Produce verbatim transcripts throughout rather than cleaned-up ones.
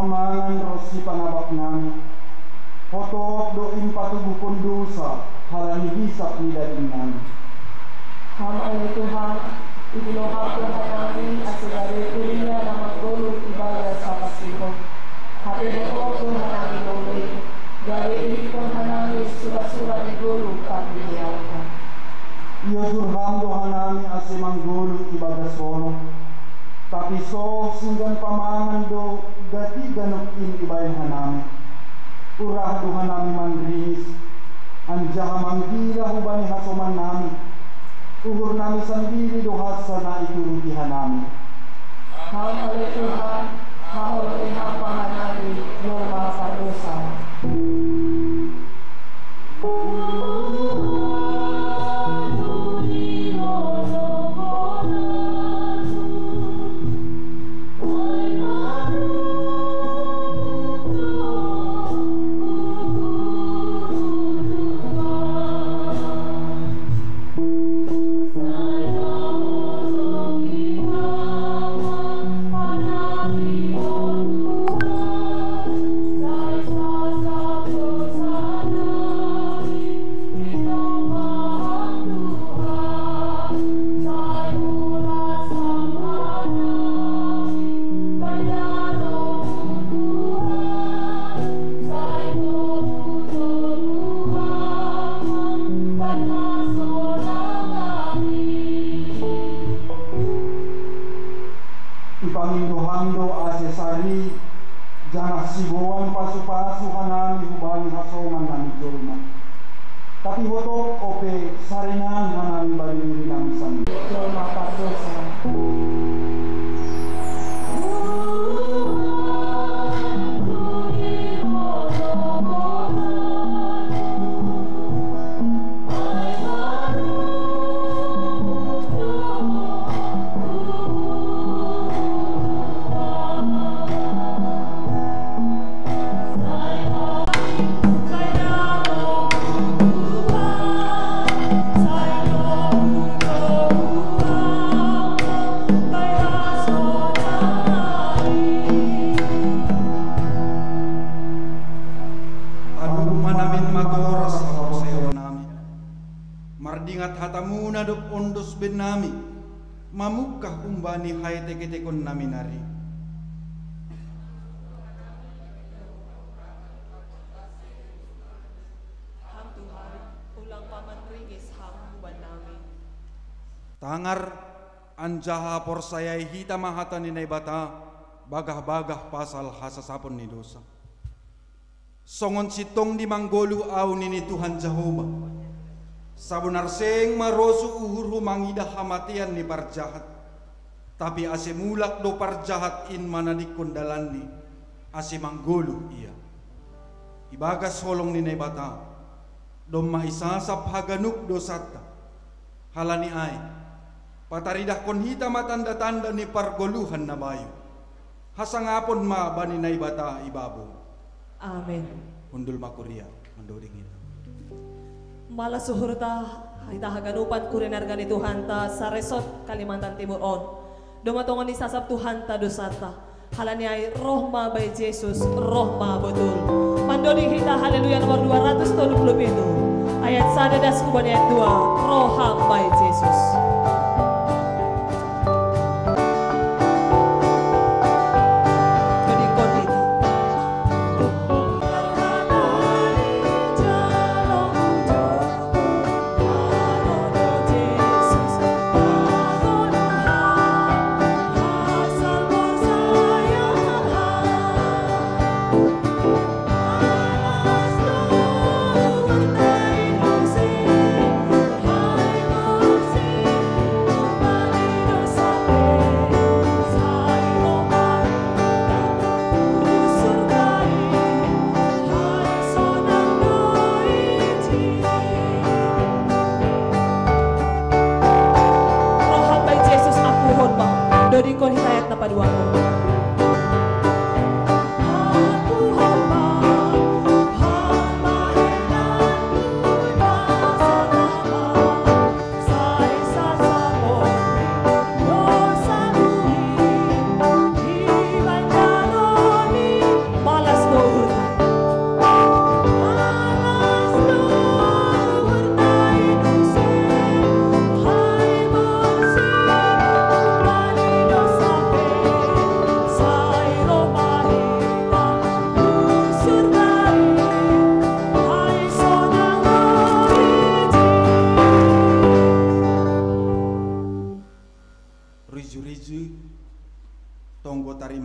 Mangan ro si panabak nami. Hotop do in patubuhkon dosa halani hisap ni daging nami. Ham ale Tuhan, idiloham do hanami ase gabe kuria na manggoluh ibagas hapansihon. Hape hotop do hanami lobei, gabe ihitkon hanami sura-sura ni goluh pardengkeanta. Iojur ham do hanami ase manggoluh ibagas holong. Tapi so singgan pamangan do gati ganup in ibaen hanami. Urah do hanami manringis, anjaha manggila hubani hasoman nami. Uhur nami sandiri do hansa na ituruti hanami. Ham ale Tuhan, haholongi ham ma hanami, jolma pardosa. Ipangindo ham do ase sari, janah siboan pasu-pasu hanami hubani hasoman nami jolma. Tapi hotop ope saringan hanami bani diri nami sandiri. Jolma pardosa. Aduh, manamin matoras haporsayaon nami. Mardingat hataMu na dob ondos bennami, mamungkah humbani haetek-etekon nami nari. Ham Tuhan, ulang pamanringis Ham hubannami. Tangar, anjaha porsayai hita ma hata ni Naibata, bagah-bagah pasal hasasapon ni dosa. Songon sintong di manggoluh ahu nini Tuhan Jahowa. Sabonar seng marosuh uhurhu mangidah hamatean ni parjahat. Tapi ase mulak do parjahat in manadingkon dalanni, ase manggoluh ia. Ibagas holong ni Naibata, domma isasap haganup dosanta. Halani ai, pataridahkon hita ma tanda-tanda ni pargoluhan na bayu. Hasangapon ma bani Naibata ibabo. Amen. Hundul ma kuria, mandoding hita. Malas uhurta, hita haganupan kuria na arga ni Tuhanta, saresort Kalimantan Timur on. Domma tongon isasap Tuhanta dosanta. Halani ai roh ma bai Jesus, roh ma botul. Mandoding hita haleluya nomor dua ratus tolu puluh pitu. Ayat sada das hubani ayat dua, roh Ham bai Jesus. Dodingkon hita.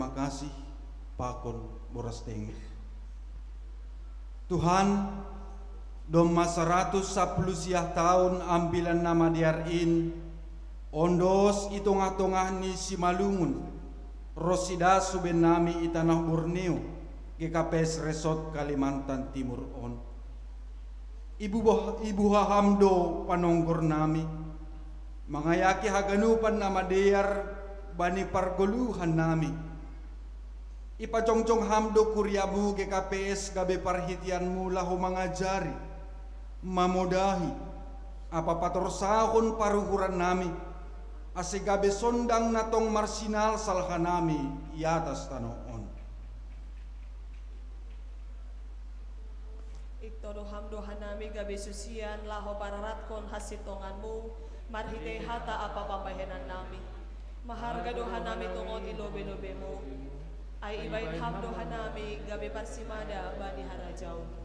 Makasih pakon boras tenger. Tuhan, domma saratus sampulu siah taun ambilan na madear in, ondos i tongah-tongah ni Simalungun, ros sidas huben nami i tanoh Borneo, G K P S Resort Kalimantan Timur on. Ibuha, ibuha ham do panonggor nami, mangayaki haganupan na madear bani pargoluhan nami. Ipajongjong ham do kuriamu G K P S gabe parhiteanmu laho mangajari, mamodahi, ampa patorsahon paruhuran nami, ase gabe sondang na tong marsinalsal hanami i atas tanoh on. Itodo ham do hanami gabe susian laho pararatkon hasintonganmu marhitei hata ampa pambahenan nami. Maharga do hanami tongon i lobe-lobemu. Ai ibahen ham do hanami gabe parsimada bani harajaonmu.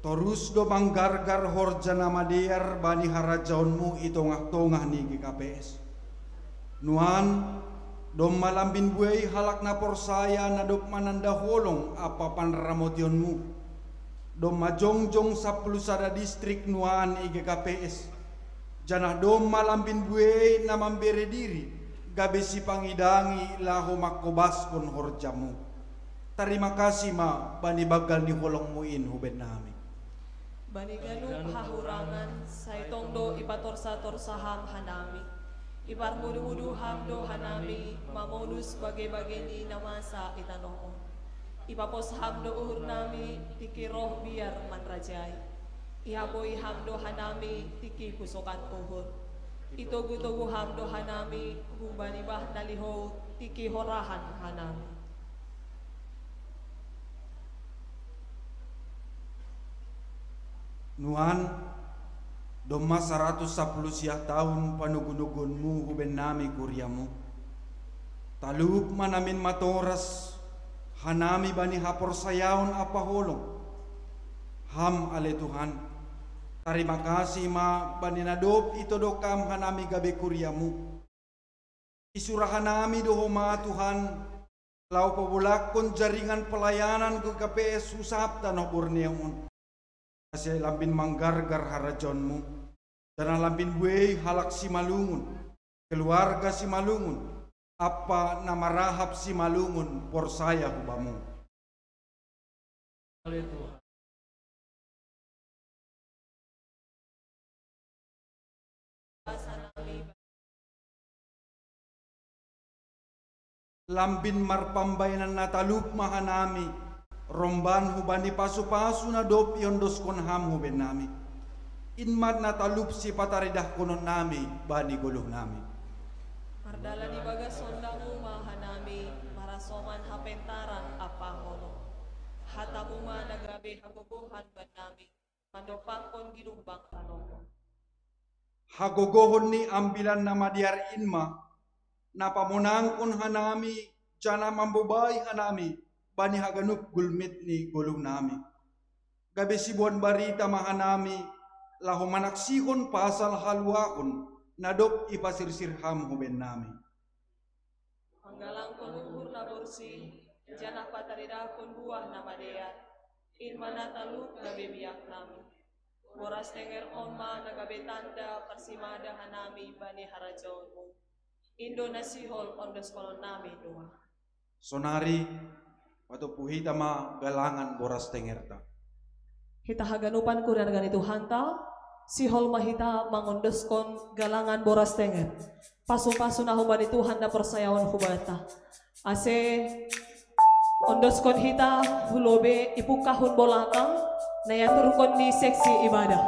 Torus do manggargar horja na madear bani harajaonmu i tongah-tongah ni G K P S. Nuan, domma lambin buei halak na porsaya na dob mananda holong ampa panramotionmu. Domma jongjong sampulu sada distrik nuan i G K P S. Janah domma lambin buei na mambere diri, gabe sipangidangi laho mangkobaskon horjamu. Tarima kasih ma bani banggal ni holongmu in huben nami. Bani ganup hahurangan, sai tong do ipatorsa-torsa ham hanami. Iparmudu-mudu ham do hanami mamonus bage-bage ni na masa i tanoh on. Ipapos ham do uhur nami tingki roh biar manrajai. Ihaboi ham do hanami tingki pusokan uhur. Itogu-togu ham do hanami humbani bah na lihou tingki horahan hanami. Nuan, domma saratus sampulu siah taun panogu-noguonmu huben nami kuriamu. Talup ma namin matoras hanami bani haporsayaon ampa holong. Ham ale Tuhan, tarima kasih ma bani na dob itodok ham hanami gabe kuriamu. Isura hanami do homa Tuhan, laho pabolangkon jaringan pelayanan G K P S hu sab tanoh Borneo on. Ase lambin manggargar harajaonmu, janah lambin buei halak Simalungun, keluarga Simalungun, ampa na marahap Simalungun porsaya hu Bamu. Lambin marpambahenan na talup ma hanami, romban hubani pasu-pasu na dob iondoskon Ham huben nami. In ma na talup sipataridahkonon nami bani goluh nami. Mardalan ibagas sondamu ma hanami, marasoman hapentaran ampa holong. Hatamu ma na gabe hagogohan bannami, mandompakkon ginumbang tanoh on. Hagogohon ni Ambilan Namadear in ma, na pamonangkon hanami, janah mambobai hanami bani haganup gulmit ni goluh nami. Gabe siboan barita ma hanami, laho manaksihon pasal haluahon, na dob ipasirsir Ham huben nami. Manggalangkon uhur na borsih, janah pataridahkon buah na madear, in ma na talup gabe biaknami. Boras tenger on ma na gabe tanda parsimada hanami bani harajaonmu. In do na sihol ondoskonon nami, Tuhan. Sonari, patumpu hita ma galangan boras tengerta. Hita haganupan kuria na hinaholongan ni Tuhanta, sihol ma hita mangondoskon galangan boras tenger. Pasu-pasu na humbani Tuhan na porsayaon hubanta. Ase ondoskon hita hu lobei, ipungkah hun bolakang na iaturhon ni seksi ibadah.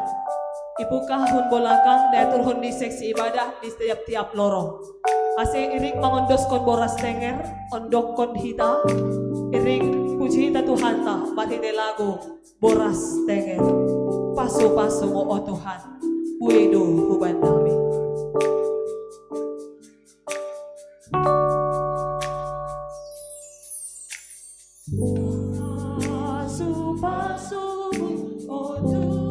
Ipungkah hun bolakang na iaturhon ni seksi ibadah di tiap-tiap lorong. Ase iring mangondoskon boras tenger, ondokkon hita, iring puji hita Tuhanta marhitei lagu boras tenger. Pasu-pasuMu, o Tuhan, buei do hubannami. Pasu-pasuMu, o Tuhan,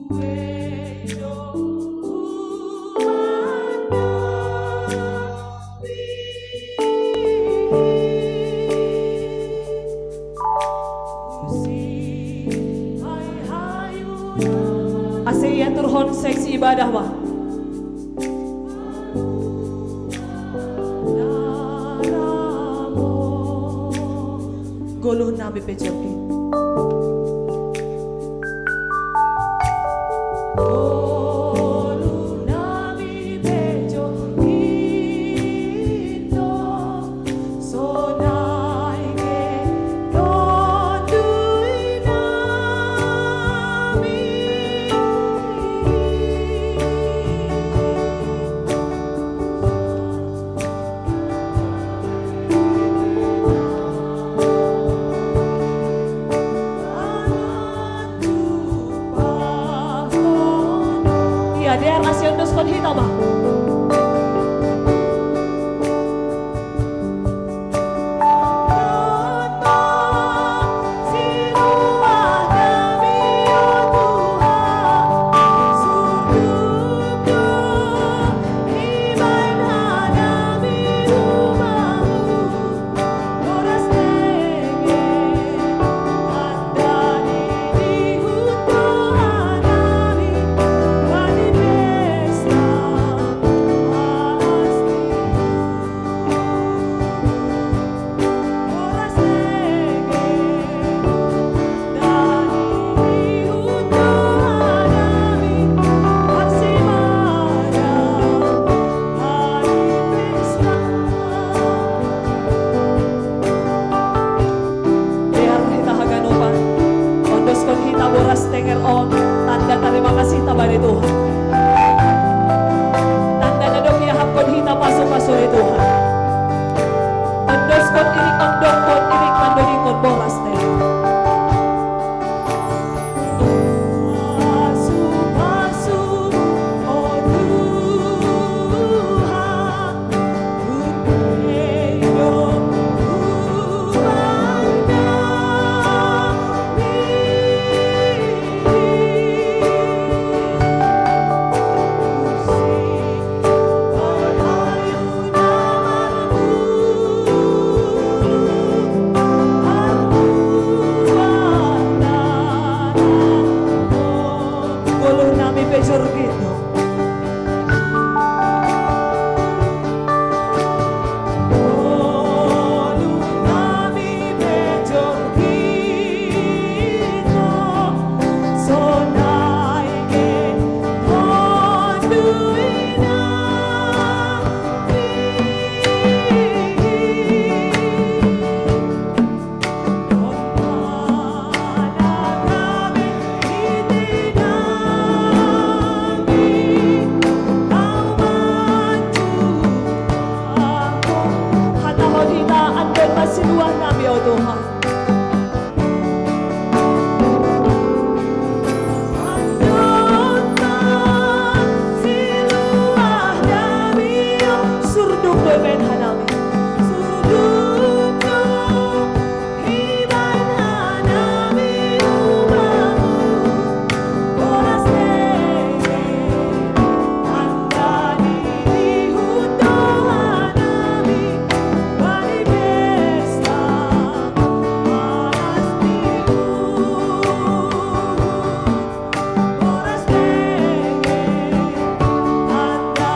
buei do hubannami. Goluh nami pejor kito. Goluh nami pejor kito. Sonai ke tondui nami. Iya, dea, kasih ondoskon hita, Bah. Biar hita haganupan, ondoskon hita boras tenger on, tanda tarima kasih hita bagi Tuhan. Tanda na dong iahapkon hita pasu-pasu ni Tuhan. Ondoskon irik, ondoskon irik, tanda irik boras tenger. Goluh nami pejor kito. Goluh nami pejor kito. Sonai ke tondui nami. Hatahon hita andon masiluah nami, o Tuhan. Andon masiluah nami, o, surduk do ibaen hanami. Surduk do ibaen hanami umamu. Boras tenger, tanda ni huta hanami, bani pesta panas ni Tuhan. Boras tenger, tanda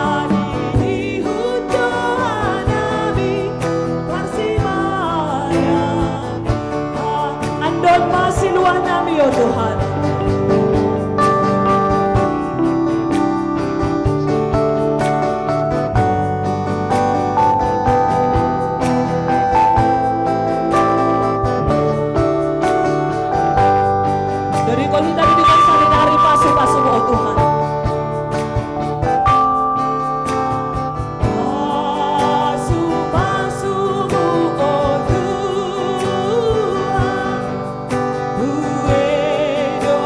ni huta hanami, parsimaya. Andon masiluah nami, o Tuhan. Dari kau hita di dengan sadari pasu-pasu, o Tuhan. Pasu-pasumu, o Tuhan, uedo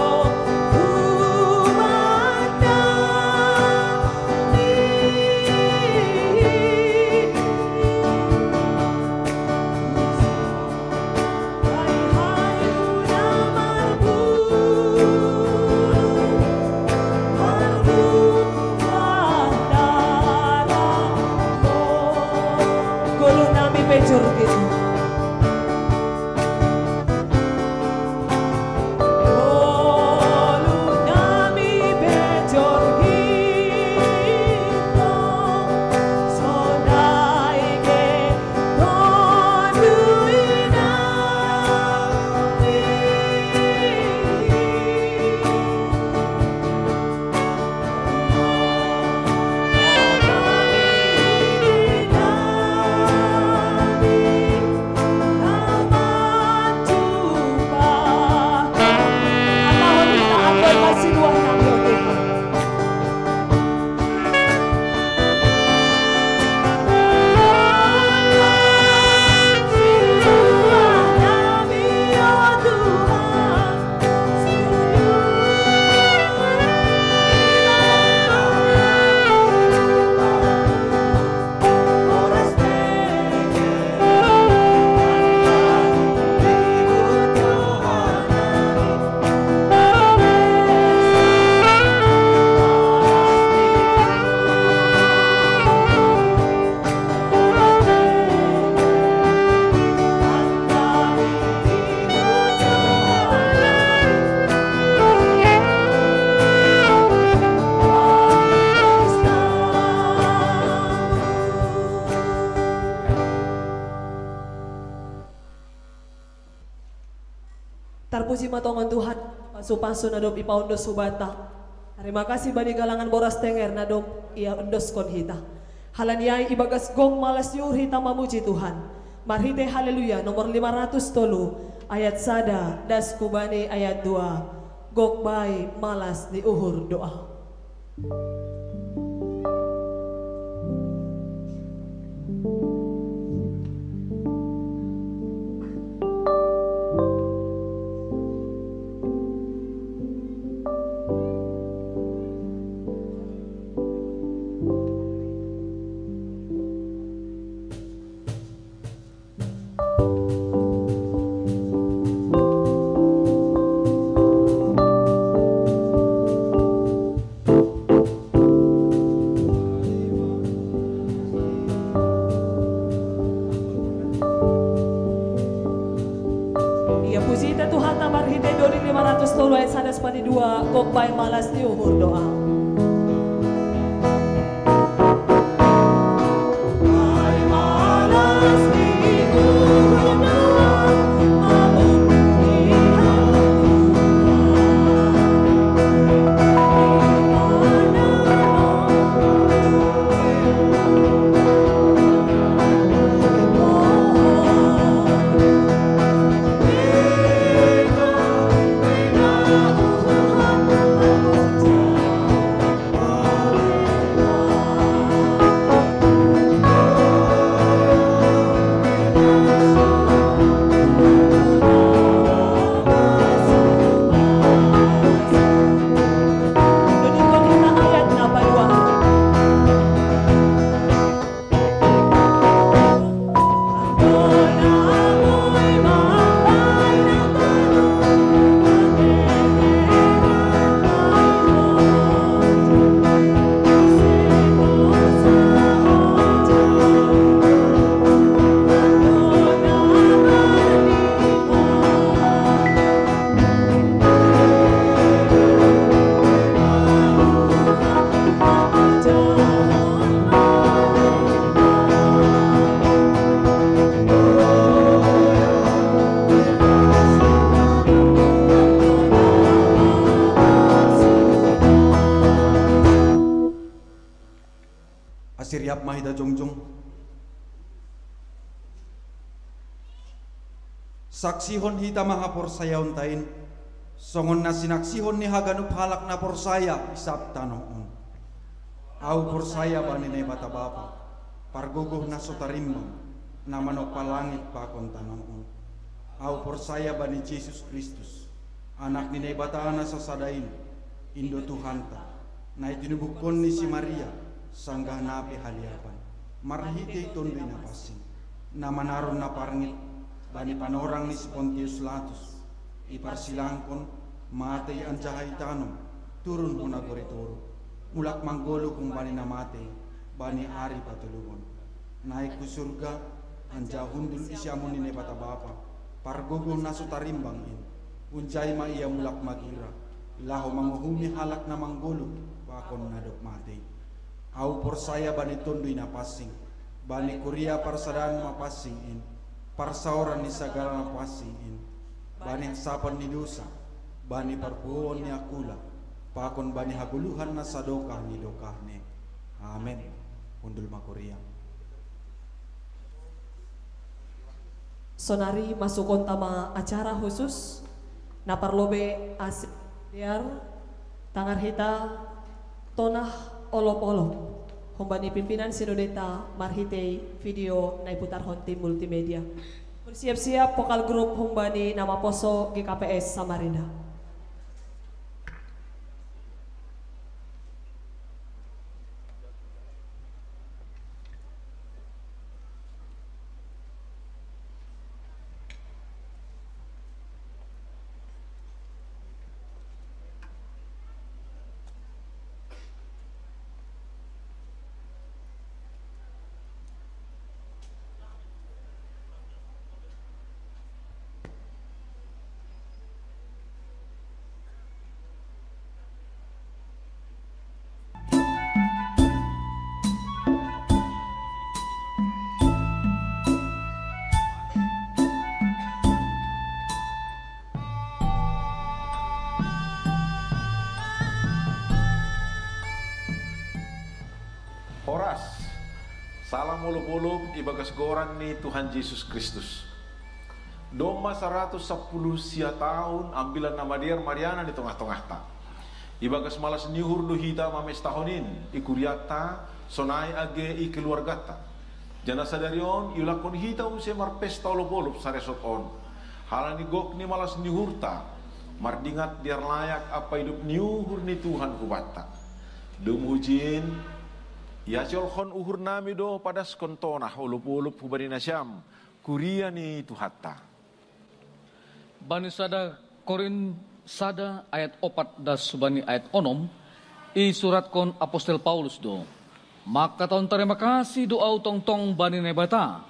umat nami. Goluh nami pejor kito. Goluh nami pejor kito. Sonai ke tondui nami. Tarpuji ma tongon Tuhan, pasu-pasu na dob ipaondos hubanta. Tarima kasih bani galangan boras tenger na dob ia ondoskon hita. Halani ai ibagas gok malas ni uhur hita mamuji Tuhan. Marhite Haleluya nomor lima ratus tolu, ayat sada das hubani ayat dua. Gok bai malas ni uhur doa. Ia puji hita Tuhan ta marhite doli lima ratus tolu ayat sada hubani dua, gok bai malas ni uhur doa. Asi riap ma hita jongjong. Saksihon hita ma haporsayaonta in, songon na sinaksihon ni haganup halak na porsaya i sab tanoh on. Ahu porsaya bani Naibata Bapa, pargogoh na so tarimbang, na manompa langit pakon tanoh on. Ahu porsaya bani Jesus Kristus, Anak ni Naibata na sasada in, in do Tuhanta, na itinubuhkon ni si Maria, sanggah na pe haliapan, marhite Tonduy Napansing, na manaron na parngit bani panorang ni si Pontius Latus, iparsilangkon, matei anjaha itanom, turun hu nagori toruh, mulak manggoluh humbani na matei, bani ari patoluhon. Naek hu surga, anjaha hundul i siamun ni Naibata Bapa, pargogoh na so tarimbang in, hunjai ma ia mulak magira, laho manguhumi halak na manggoluh pakon na dob matei. Ahu porsaya bani Tonduy Napansing, bani kuria parsadaan na pansing in, parsaoran ni sagala na pansing in, bani hasapon ni dosa, bani parpuhoon ni angkula, pakon bani hagoluhan na sadokah ni dokahni. Amen. Hundul ma kuria. Sonari masukonta ma acara khusus na parlobei asi liar, tangar hita tonah olop-olop humbani pimpinan sinodeta marhitei video na iputarhon tim multimedia. Bersiap-siap vokal grup humbani na maposo G K P S Samarinda. Olop-olop ibagas goran ni Tuhan Jesus Kristus. Domma saratus sampulu sia taun Ambilan Namadear marianan i tongah-tongahta. Ibagas malas ni uhur do hita mamestahon in, i kuriatta, sonai age i keluargatta. Janah sadari on iulakkon hita use marpesta olop-olop saresot on. Halani gok ni malas ni uhurta, mardingat dear layak ampa idop ni uhur ni Tuhan hubanta. Dum hujin, iasiolhon uhurnami do padaskon tonah olop-olop hubani nasiam, kuria ni Tuhanta. Bani sada Korint sada ayat opat das hubani ayat onom, isuratkon apostel Paulus do: Mangkatahon tarima kasih do ahu tongtong bani Naibata,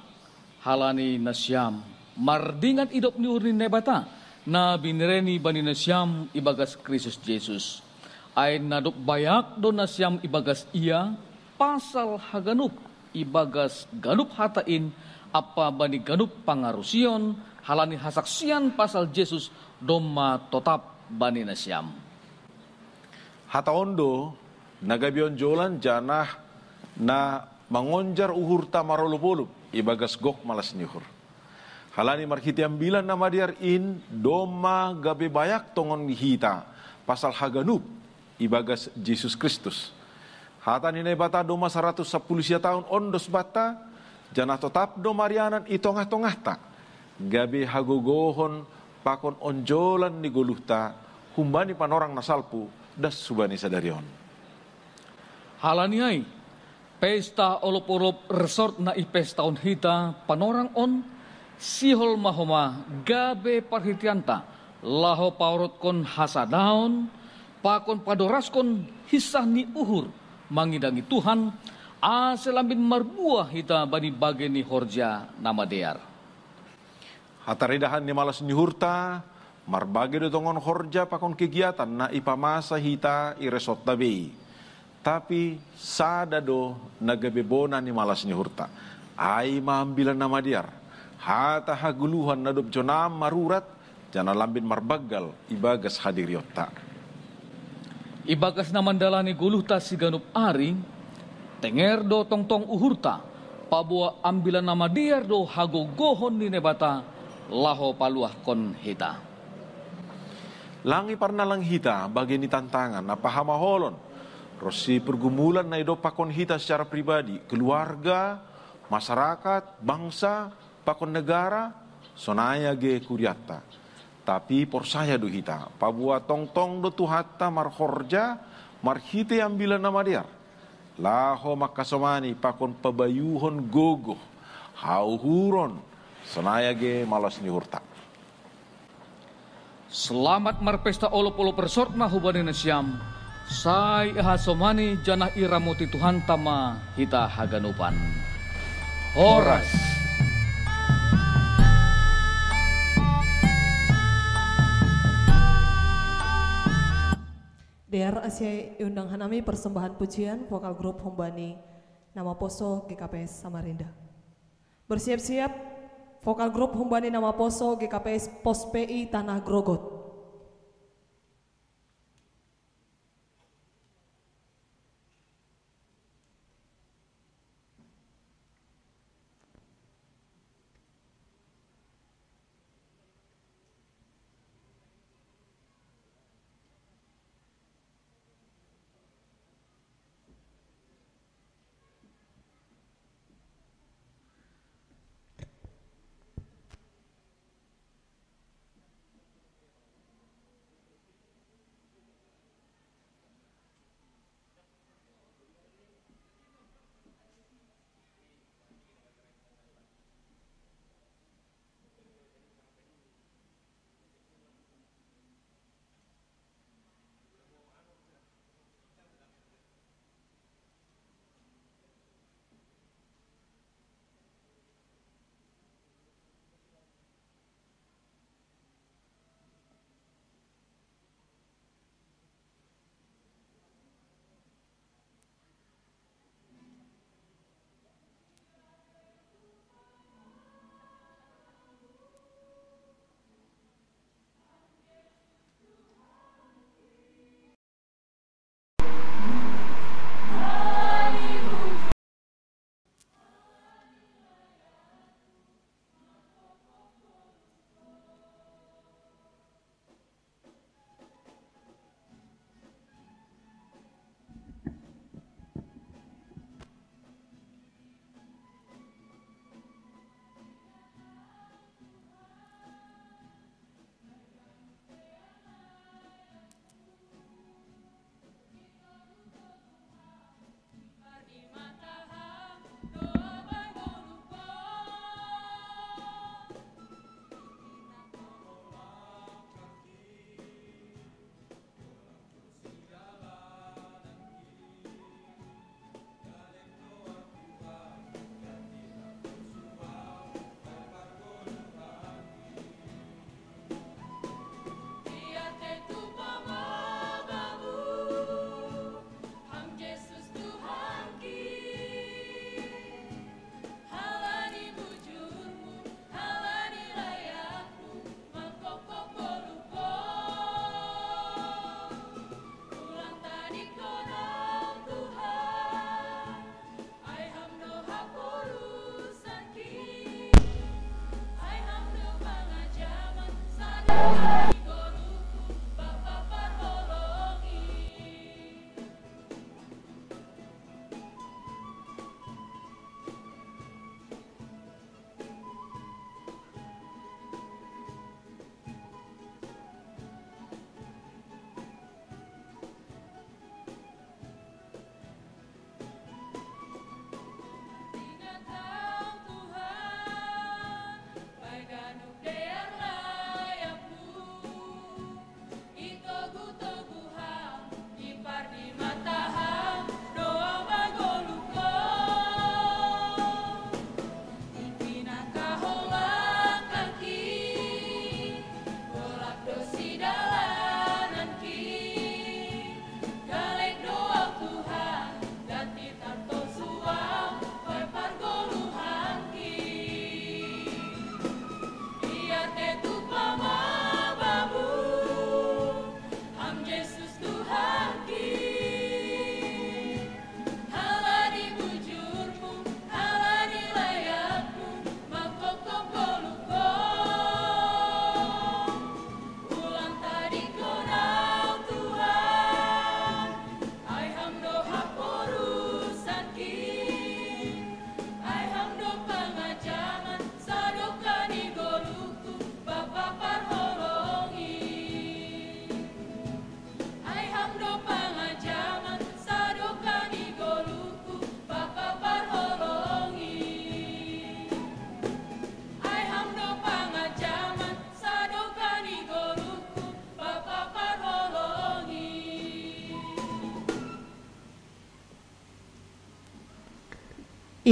halani nasiam, mardingat idop ni uhur ni Naibata, na binereni bani nasiam ibagas Kristus Jesus. Ai na dob bayak do nasiam ibagas Ia, pasal haganup ibagas ganup hata in ampa bani ganup pangarusion, halani hasaksian pasal Jesus domma totap bani nasiam. Hata on do na gabe onjolan janah na mangonjar uhurta marolop-olop ibagas gok malas ni uhur. Halani marhitei Ambilan Namadear in domma gabe bayak tongon hita pasal haganup ibagas Jesus Kristus. Hata ni Naibata domma saratus sampulu sia taun ondos banta, janah totap do marianan i tongah-tongahta, gabe hagogohon pakon onjolan ni goluhta, humbani panorang na salpu das hubani sadari on. Halani ai, pesta olop-olop resort na ipestahon hita panorang on, sihol ma homa gabe parhiteanta, laho paorotkon hasadaon, pakon padoraskon hinsah ni uhur mangidangi Tuhan, ase lambin marbuah hita bani bagei ni horja na madear. Hataridahan ni malas ni uhurta, marbagei do tongon horja pakon kegiatan na ipamasa hita i resortta bei. Tapi sada do na gabe bona ni malas ni uhurta. Ai ma Ambilan Namadear, hata hagoluhan na dob jonam marurat, janah lambin marbanggal ibagas hadirionta. Ibagas na mandalani goluhta siganup ari, tenger do tongtong uhurta, paboa Ambilan Namadear do hagogohon ni Naibata laho paluahkon hita. Lang iparnalang hita bagei ni tantangan ampa hamaholon, ronsi pergumulan na idompakkon hita secara pribadi, keluarga, masyarakat, bangsa, pakon negara, sonai age kuriatta. Tapi porsaya do hita, paboa tongtong do Tuhanta marhorja marhitei Ambilan Namadear, laho mangkasomani pakon pabayuhon gogoh, hauhuron, sonai age malas ni uhurta. Selamat marpesta olop-olop resort ma hubani nasiam, sai ihasomani janah iramoti Tuhanta ma hita haganupan. Horas. Dear, ase iundang hanami persembahan pujian vokal grup humbani na maposo G K P S Samarinda. Bersiap-siap, vokal grup humbani na maposo G K P S Pos P I Tanah Grogot.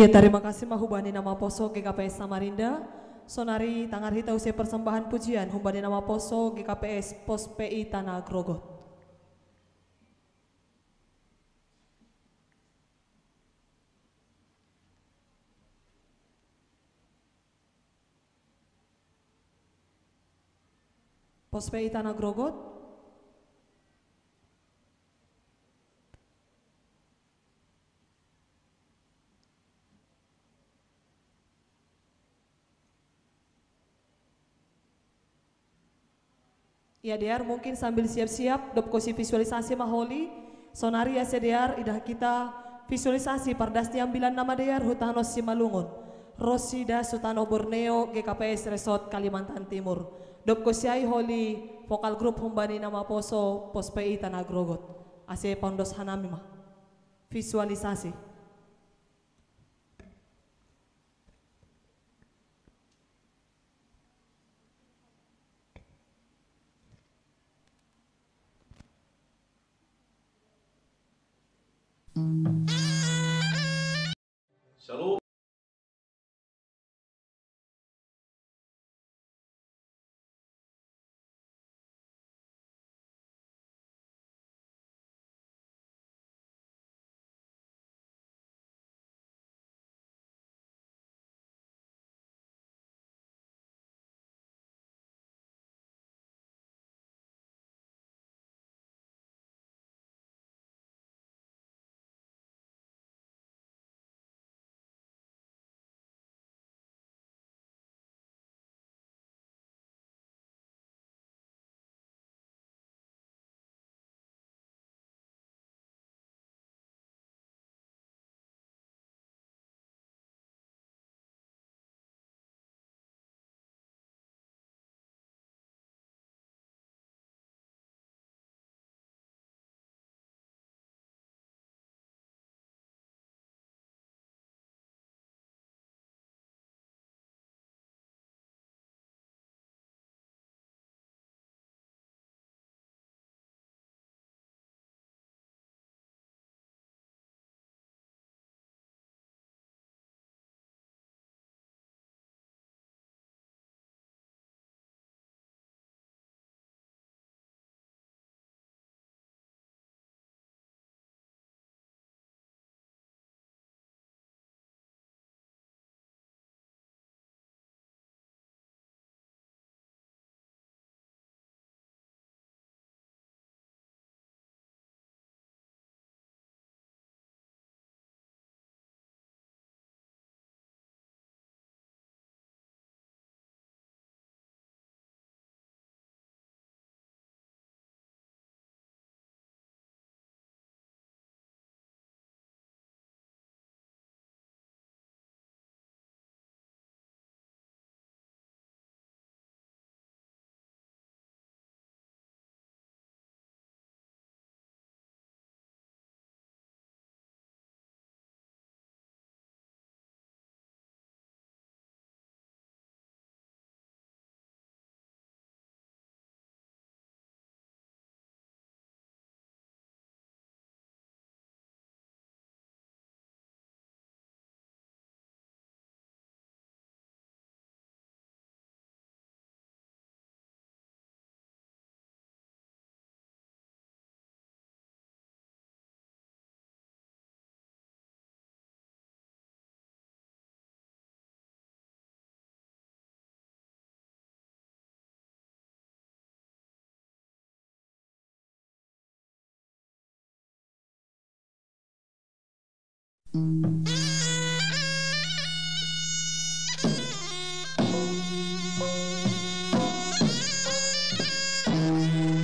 Ya, tarima kasih ma humbani na maposo G K P S Samarinda. Sonari tangar hita husai persembahan pujian humbani na maposo G K P S Pos P I Tanah Grogot. Pos P I Tanah Grogot. Ya, Dear, mungkin sambil siap-siap, dop ko si visualisasi ma holi, sonari ya se Dear, idah kita visualisasi pardas ni ambilan nama Dear, hutahanon Simalungun. Rosida Sutano Borneo, G K P S Resort Kalimantan Timur. Dop ko siai holi vokal grup humbani na maposo Pos P I Tanah Grogot. Ase paundos hanami ma. Visualisasi. Shalom.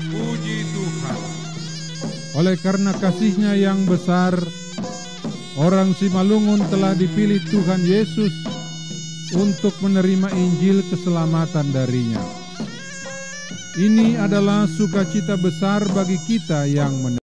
Puji Tuhan. Oleh karena kasih-Nya yang besar, orang Simalungun telah dipilih Tuhan Yesus untuk menerima Injil keselamatan dari-Nya. Ini adalah sukacita besar bagi kita yang menerima.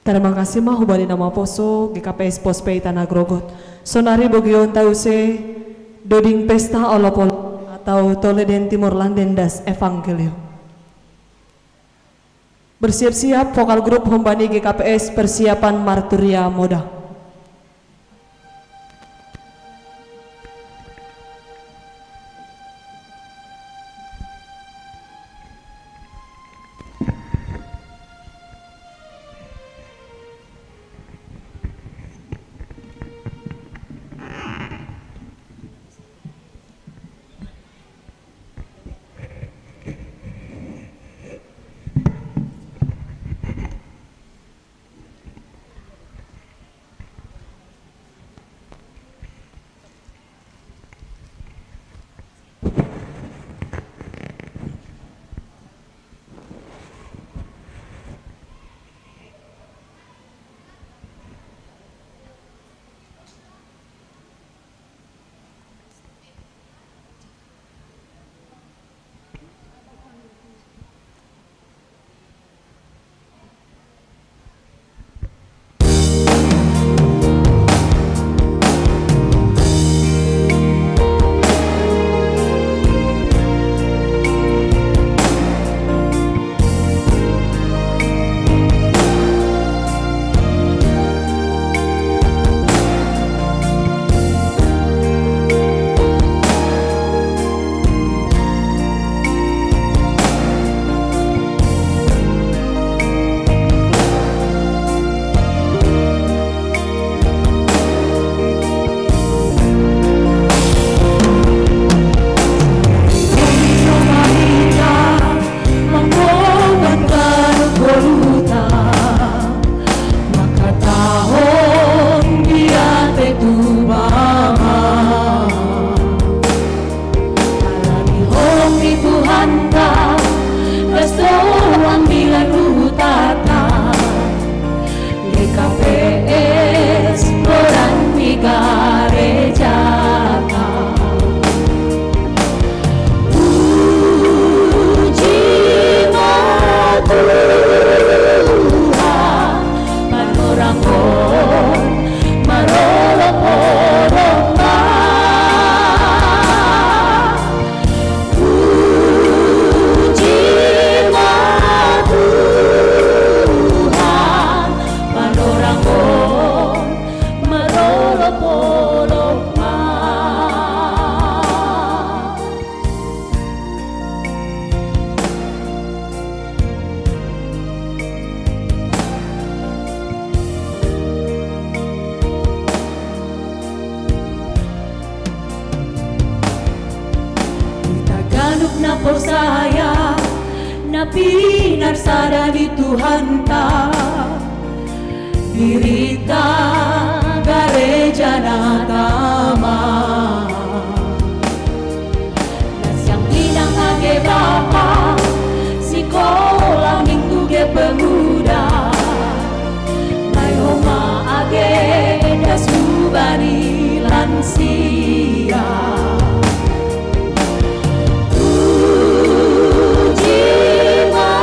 Tarima kasih ma hubali nama poso G K P S Pospei Tanah Grogot. Sonari bogion tause doding pesta olop-olop atau tole den Timor Lande das Evangelio. Bersiap-siap vokal grup hombani G K P S persiapan marturia moda. Makatahon dia te tu mama. Alani hong ni Tuhan ta, das doang bilan uhutata. G K P S, boran ni gareja ta. Puji ma Tuhan, manorangon marolop-olop ma. Puji ma Tuhan, manorangon marolop-olop ma. Ita ganup na porsaya, na pinarsada di Tuhanta, diri ta gareja na tama. Na siang inang age bapa, sikola minggu ge pemuda, nai homa age das hubani lansia. Puji ma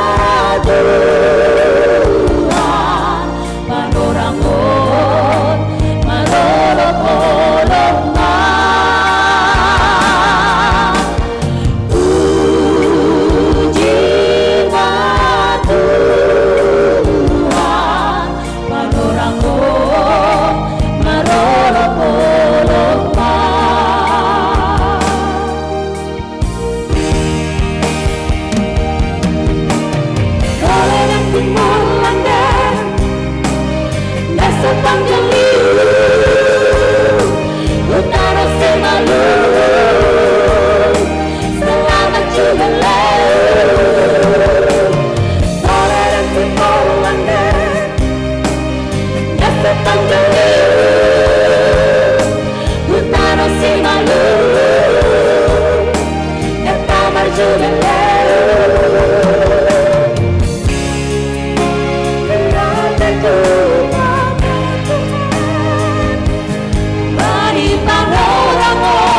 Tuhan, manorangon marolop-olop ma. Puji ma Tuhan, manorangon marolop-olop ma. Toleransi Polandes, dasar panjang liu, utara semalu, selamat jubilee. Toleransi Polandes, dasar panjang liu, utara semalu, eta marjubilee. Berarti ku pakai Tuhan, bani panorangon.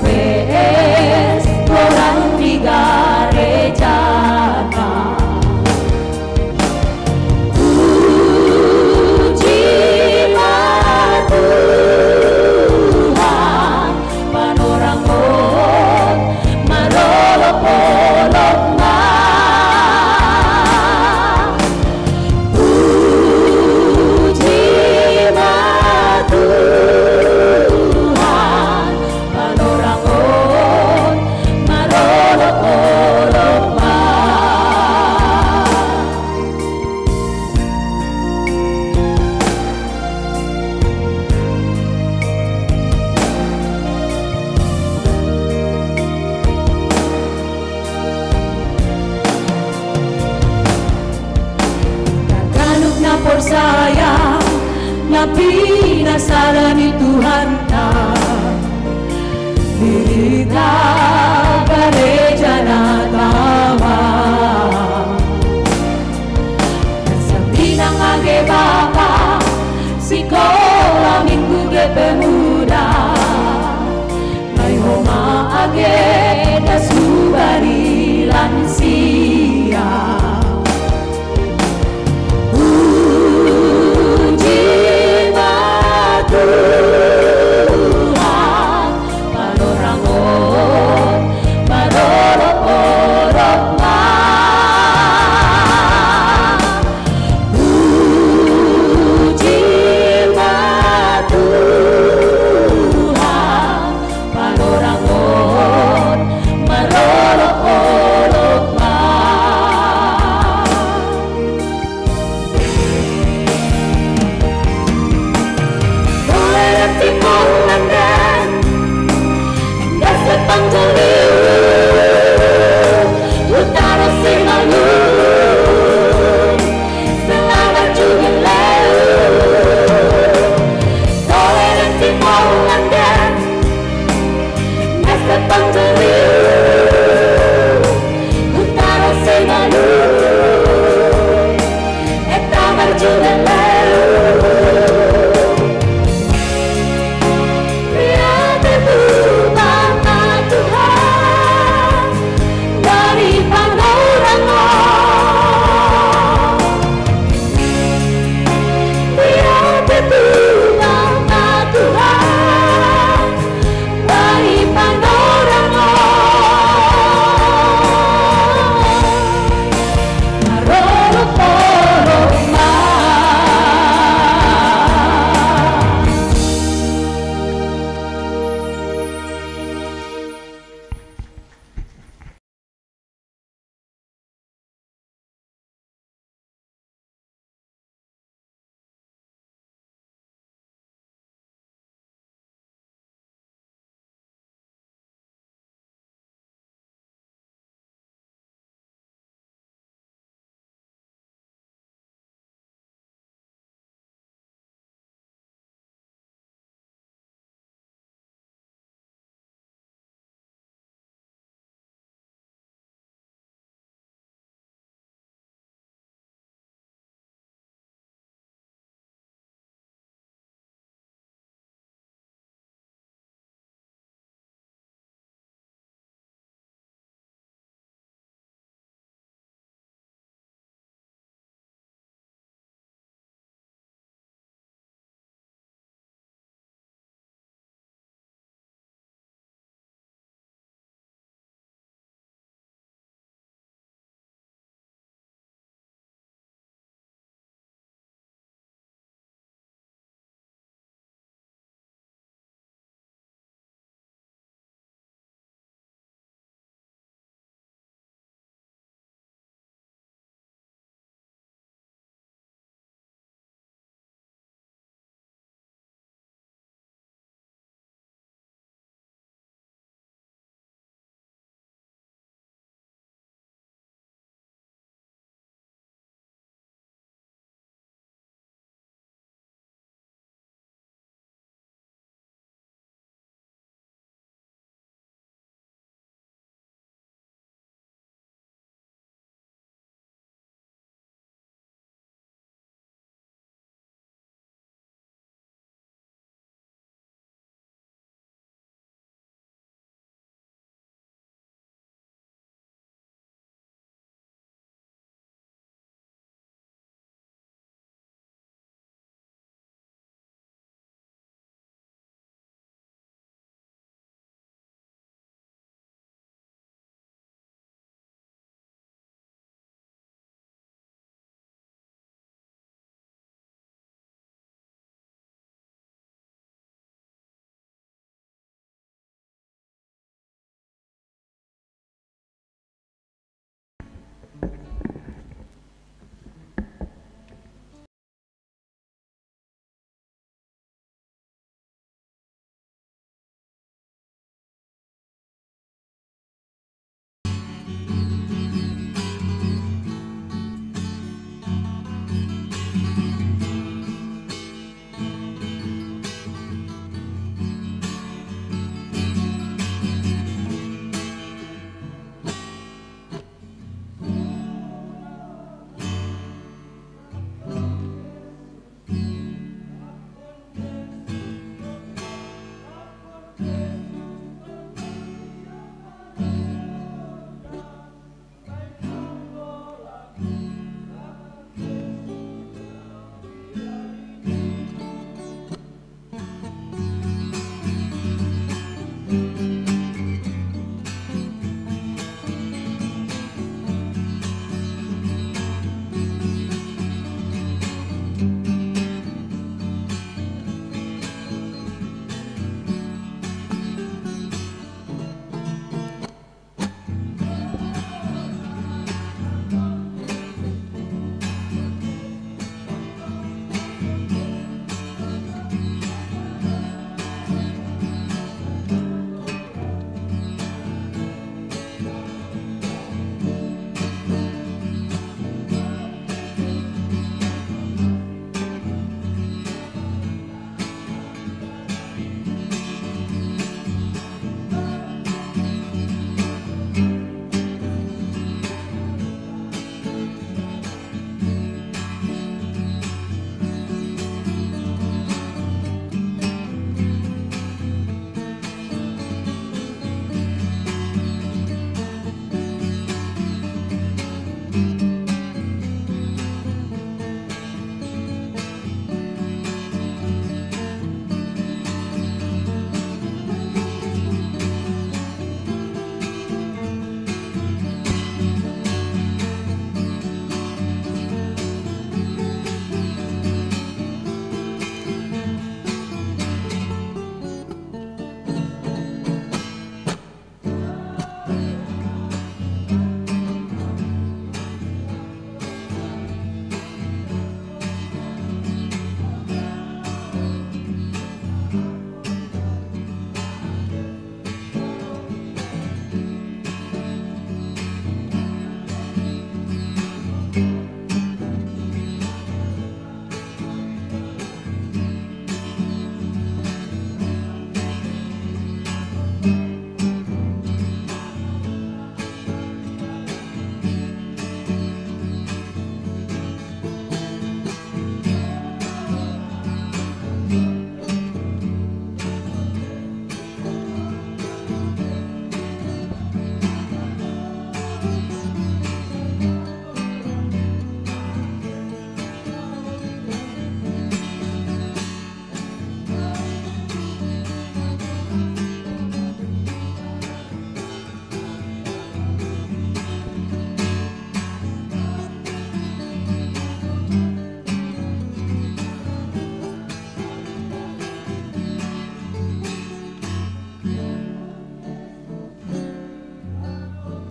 P S orang di garejana. Puji ma Tuhan, panorangon marolop-olop ma. Puji ma Tuhan, panorangon marolop-olop ma. Tagalog na porsaya na pinasala ni Tuhan na diri ta garejana tawa. Sa binang age bapa, sikola minggu ge pemuda, mai homa age da subari lansia. Puji ma Tuhan, panorangon marolop-olop ma. Puji ma Tuhan, panorangon marolop-olop ma. Toleran timur landan, dasar panggoliu, utara simalu, selamat jubileu. Toleran timur landan, dasar panggoliu, utara simalu, eta marjubileu. Ria tetuba ma Tuhan, bari panorangon. Ria tetuba ma Tuhan, bari panorangon.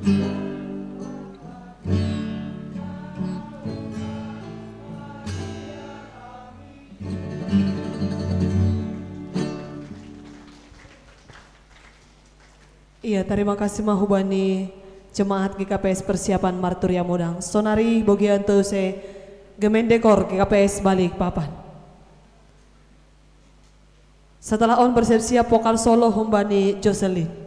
Iya, tarima kasih ma hubani jemaat G K P S Persiapan Marturia Mudang. Sonari bogian tu se Gemendekor G K P S Balikpapan. Setelah on bersiap-siap vokal solo hubani Jocelyn.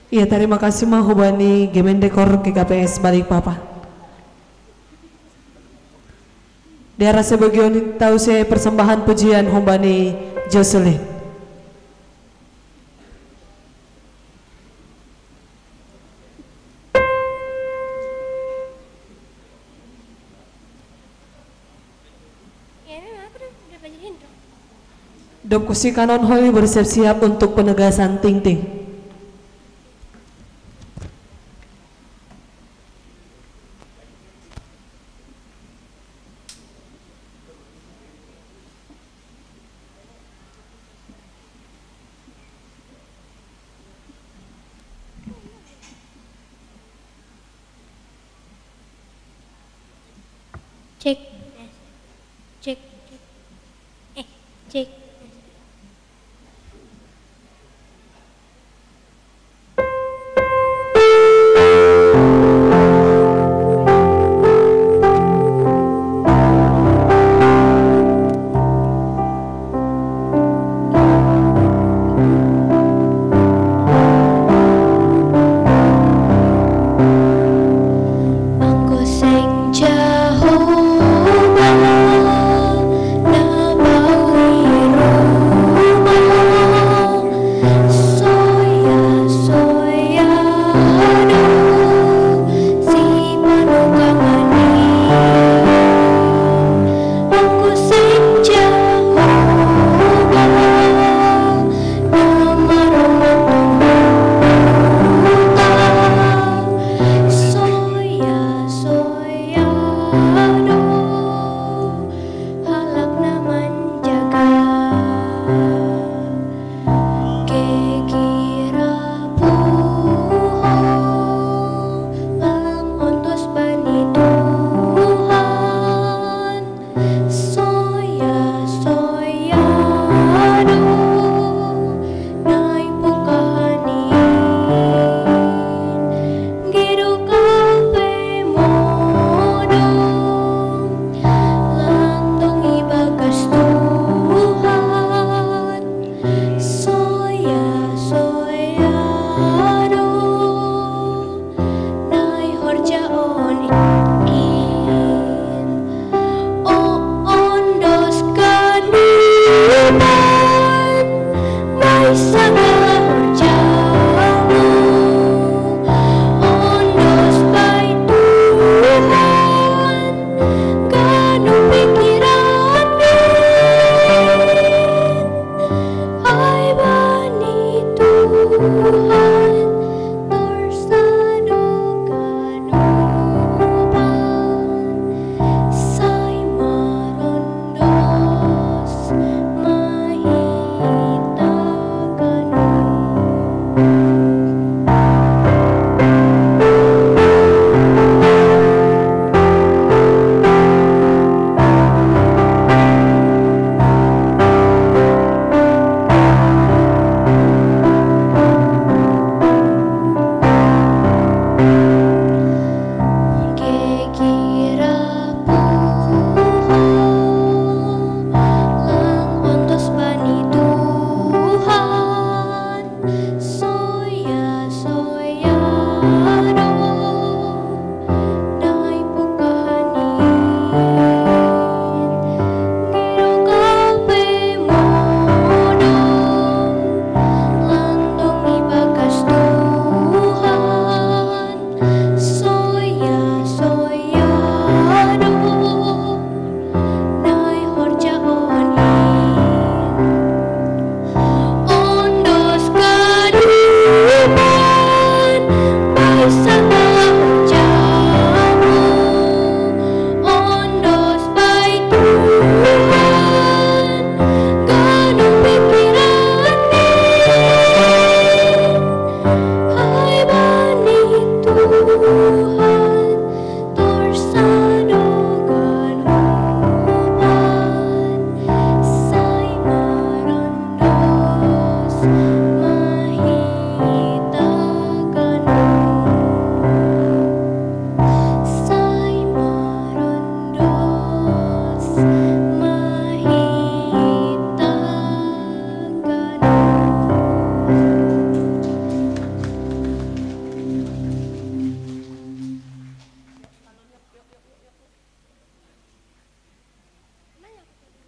Iya, tarima kasih mah humbani Gemendekor K K P S Balikpapan. Di arah sabagian tau saya persembahan pujian humbani Jocelyn. Dop kusi kanon holi bersiap-siap untuk penegasan ting-ting. Cek. Cek. Eh, cek.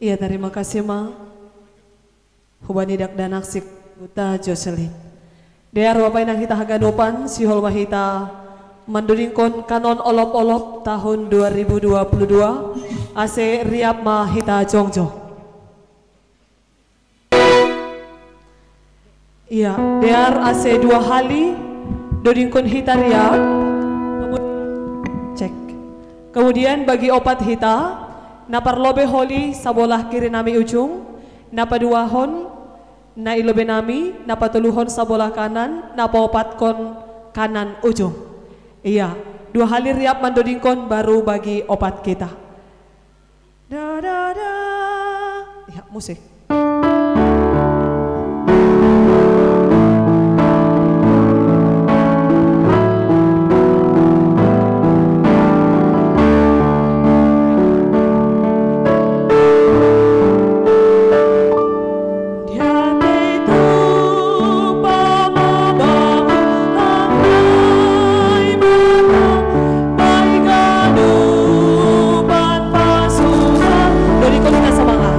Iya, tarima kasih, Ma. Hubani dakdanak si Kuta Jocelyn. Dear Bapa Inang hita haganupan, sihol ma hita mandudingkon kanon olop-olop tahun dua ribu dua puluh dua, ase riap ma hita jongjong. Iya, dear ase dua hali dudingkon hita riap. Kemu-, cek. Kemudian bagi opat hita, na parlobei holi sabolah kiri nami ujung, na paduahon na i lobei nami, na patoluhon sabolah kanan, na paopatkon kanan ujung. Iya, dua hali riap mandodingkon baru bagi opat kita. Da, da, da. Iya, musik. Dodingkon hita samangat.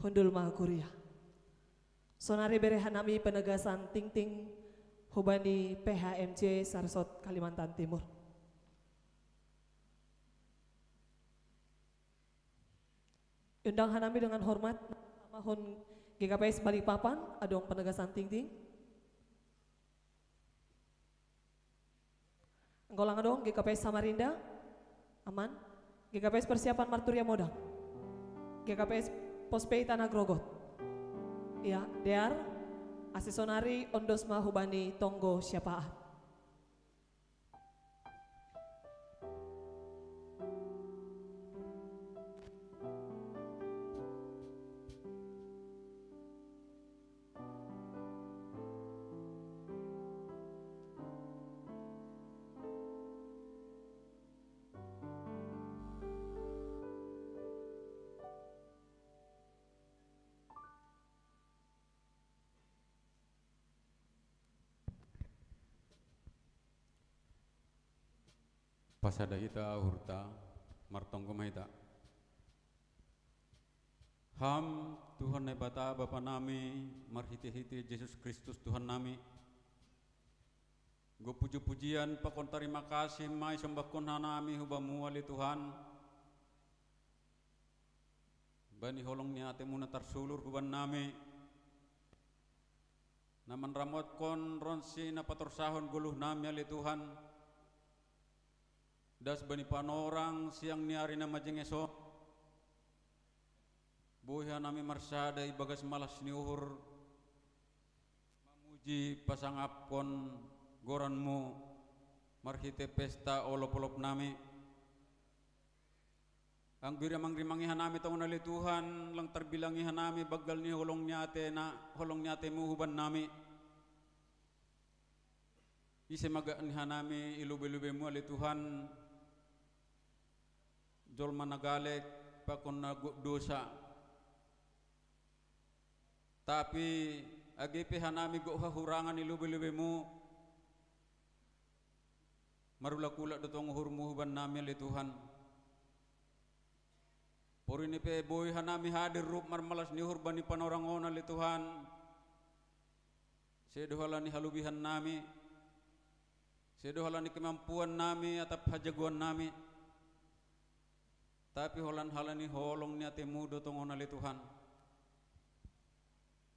Undul ma kuria. Sonari bere hanami penegasan tingting hubani P H M C Sarsot Kalimantan Timur. Undang hanami dengan hormat, mahon G K P S Balikpapan, adong penegasan tingting. Anggo lang adong, G K P S Samarinda, aman. G K P S Persiapan Marturia Modang. G K P S Pospei Tanah Grogot. Ya, dear, ase sonari ondos ma hubani tonggo syafaat. Pasada hita uhurta, martonggo ma hita. Ham, Tuhan Naibata, Bapa nami, marhite-hite Jesus Kristus Tuhan nami, gop puji-pujian pakon tarima kasih ma isombahkon hanami hu Bamu, ale Tuhan, bani holong ni ateMu na tarsulur hubannami, na manramotkon ronsi na patorsahon goluhnami, ale Tuhan, das bani panorang siang ni ari na majenges on, boi hanami marsada ibagas malas ni uhur, mamuji pasangapkon goranMu marhite pesta olop-olopnami. Anggo irimang-rimangi hanami tongon, ale Tuhan, lang tarbilangi hanami banggal ni holong ni atena, holong ni ateMu hubannami. Ise ma gok ni hanami i lobei-lobeiMu, ale Tuhan, jolma na galek pakon na gok dosa. Tapi age pe hanami gok hahurangan i lobei-lobeiMu, marulak-ulak do tong uhurMu hubannami, ale Tuhan. Porini pe boi hanami hadir rup marmalas ni uhur bani panorang on, ale Tuhan, sedo halani halobihannami, sedo halani kemampuannami atap hajagoannami, tapi holan halani holong ni ateMu do tongon, ale Tuhan.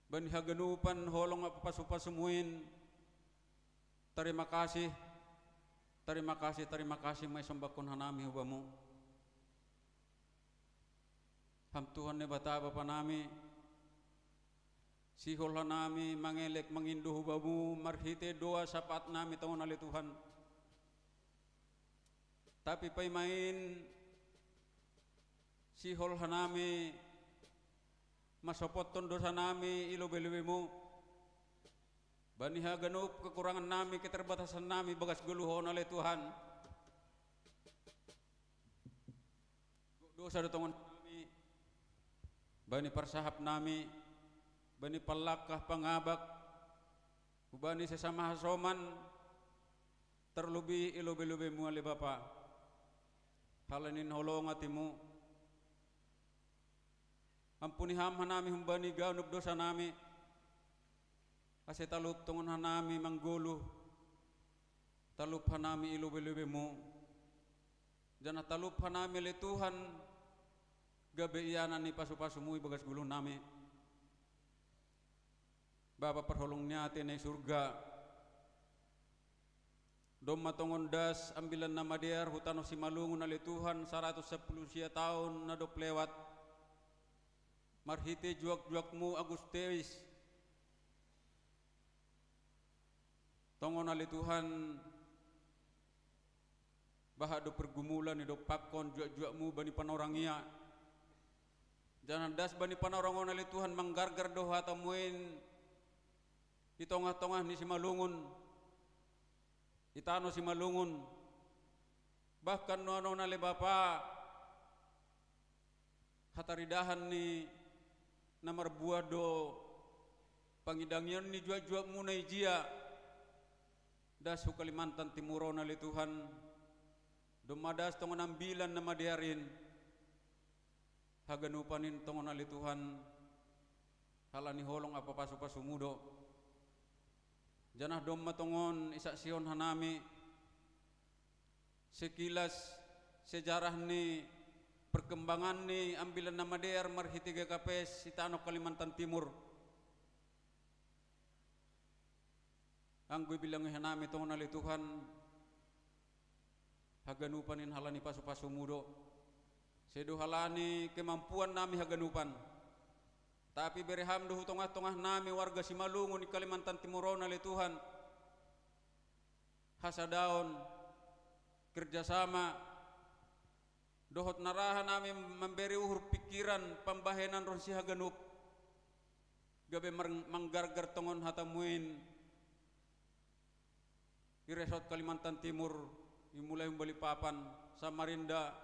Bani haganupan holong ampa pasu-pasuMu in, tarima kasih, tarima kasih, tarima kasih ma isombahkon hanami hu Bamu. Ham Tuhan Naibata, Bapa nami, sihol hanami mangelek mangindo hu Bamu marhite doa syafaatnami tongon, ale Tuhan. Tapi paima in, sihol hanami masopothon dosanami i lobei-lobeiMu, bani haganup kekurangannami, keterbatasannami bagas goluh on, ale Tuhan. Dosa do tongon hanami, bani parsahapnami, bani panlangkah pangabak, hubani sesama hasoman, tarlobi i lobei-lobeiMu, ale Bapa, halani na holong ateMu. Ampuni Ham hanami humbani ganup dosanami, ase talup tongon hanami manggoluh, talup hanami i lobei-lobeiMu, janah talup hanami, ale Tuhan, gabe ianan ni pasu-pasuMu ibagas goluhnami. Bapa parholong ni ate na i surga, domma tongon das Ambilan Namadear hu tanoh Simalungun, ale Tuhan, saratus sampulu sia taon na dob lewat, marhite juak-juakMu Augustus. Tongon, ale Tuhan, bahat do pergumulan idompakkon juak-juakMu bani panorang ia. Janah das bani panorang on, ale Tuhan, manggargar do hataMu in i tongah-tongah ni Simalungun, i tanoh Simalungun. Bahkan nuanon, ale Bapa, hataridahan ni na marbuah do pangidangion ni juak-juakMu na ijia. Das hu Kalimantan Timur on, ale Tuhan, domma das tongon Ambilan Namadear in. Haganupan in tongon, ale Tuhan, Halani holong apapasu-pasumudo. Janah domma tongon isaksihon hanami sekilas sejarah ni perkembangan ni Ambilan Namadear marhite G K P S si tano Kalimantan Timur. Anggo ibilanghi hanami tongon ale Tuhan, haganupan in halani pasu-pasumudo. Sedo halani kemampuan nami haganupan. Tapi bere Ham do hu tongah-tongah nami warga Simalungun i Kalimantan Timur on ale Tuhan. Hasadaon, kerjasama, dohot na ra hanami mambere uhur pikiran pambahenan ronsi haganup. Gabe manggargar tongon hatamuin i resort Kalimantan Timur, imulai Balikpapan, Samarinda,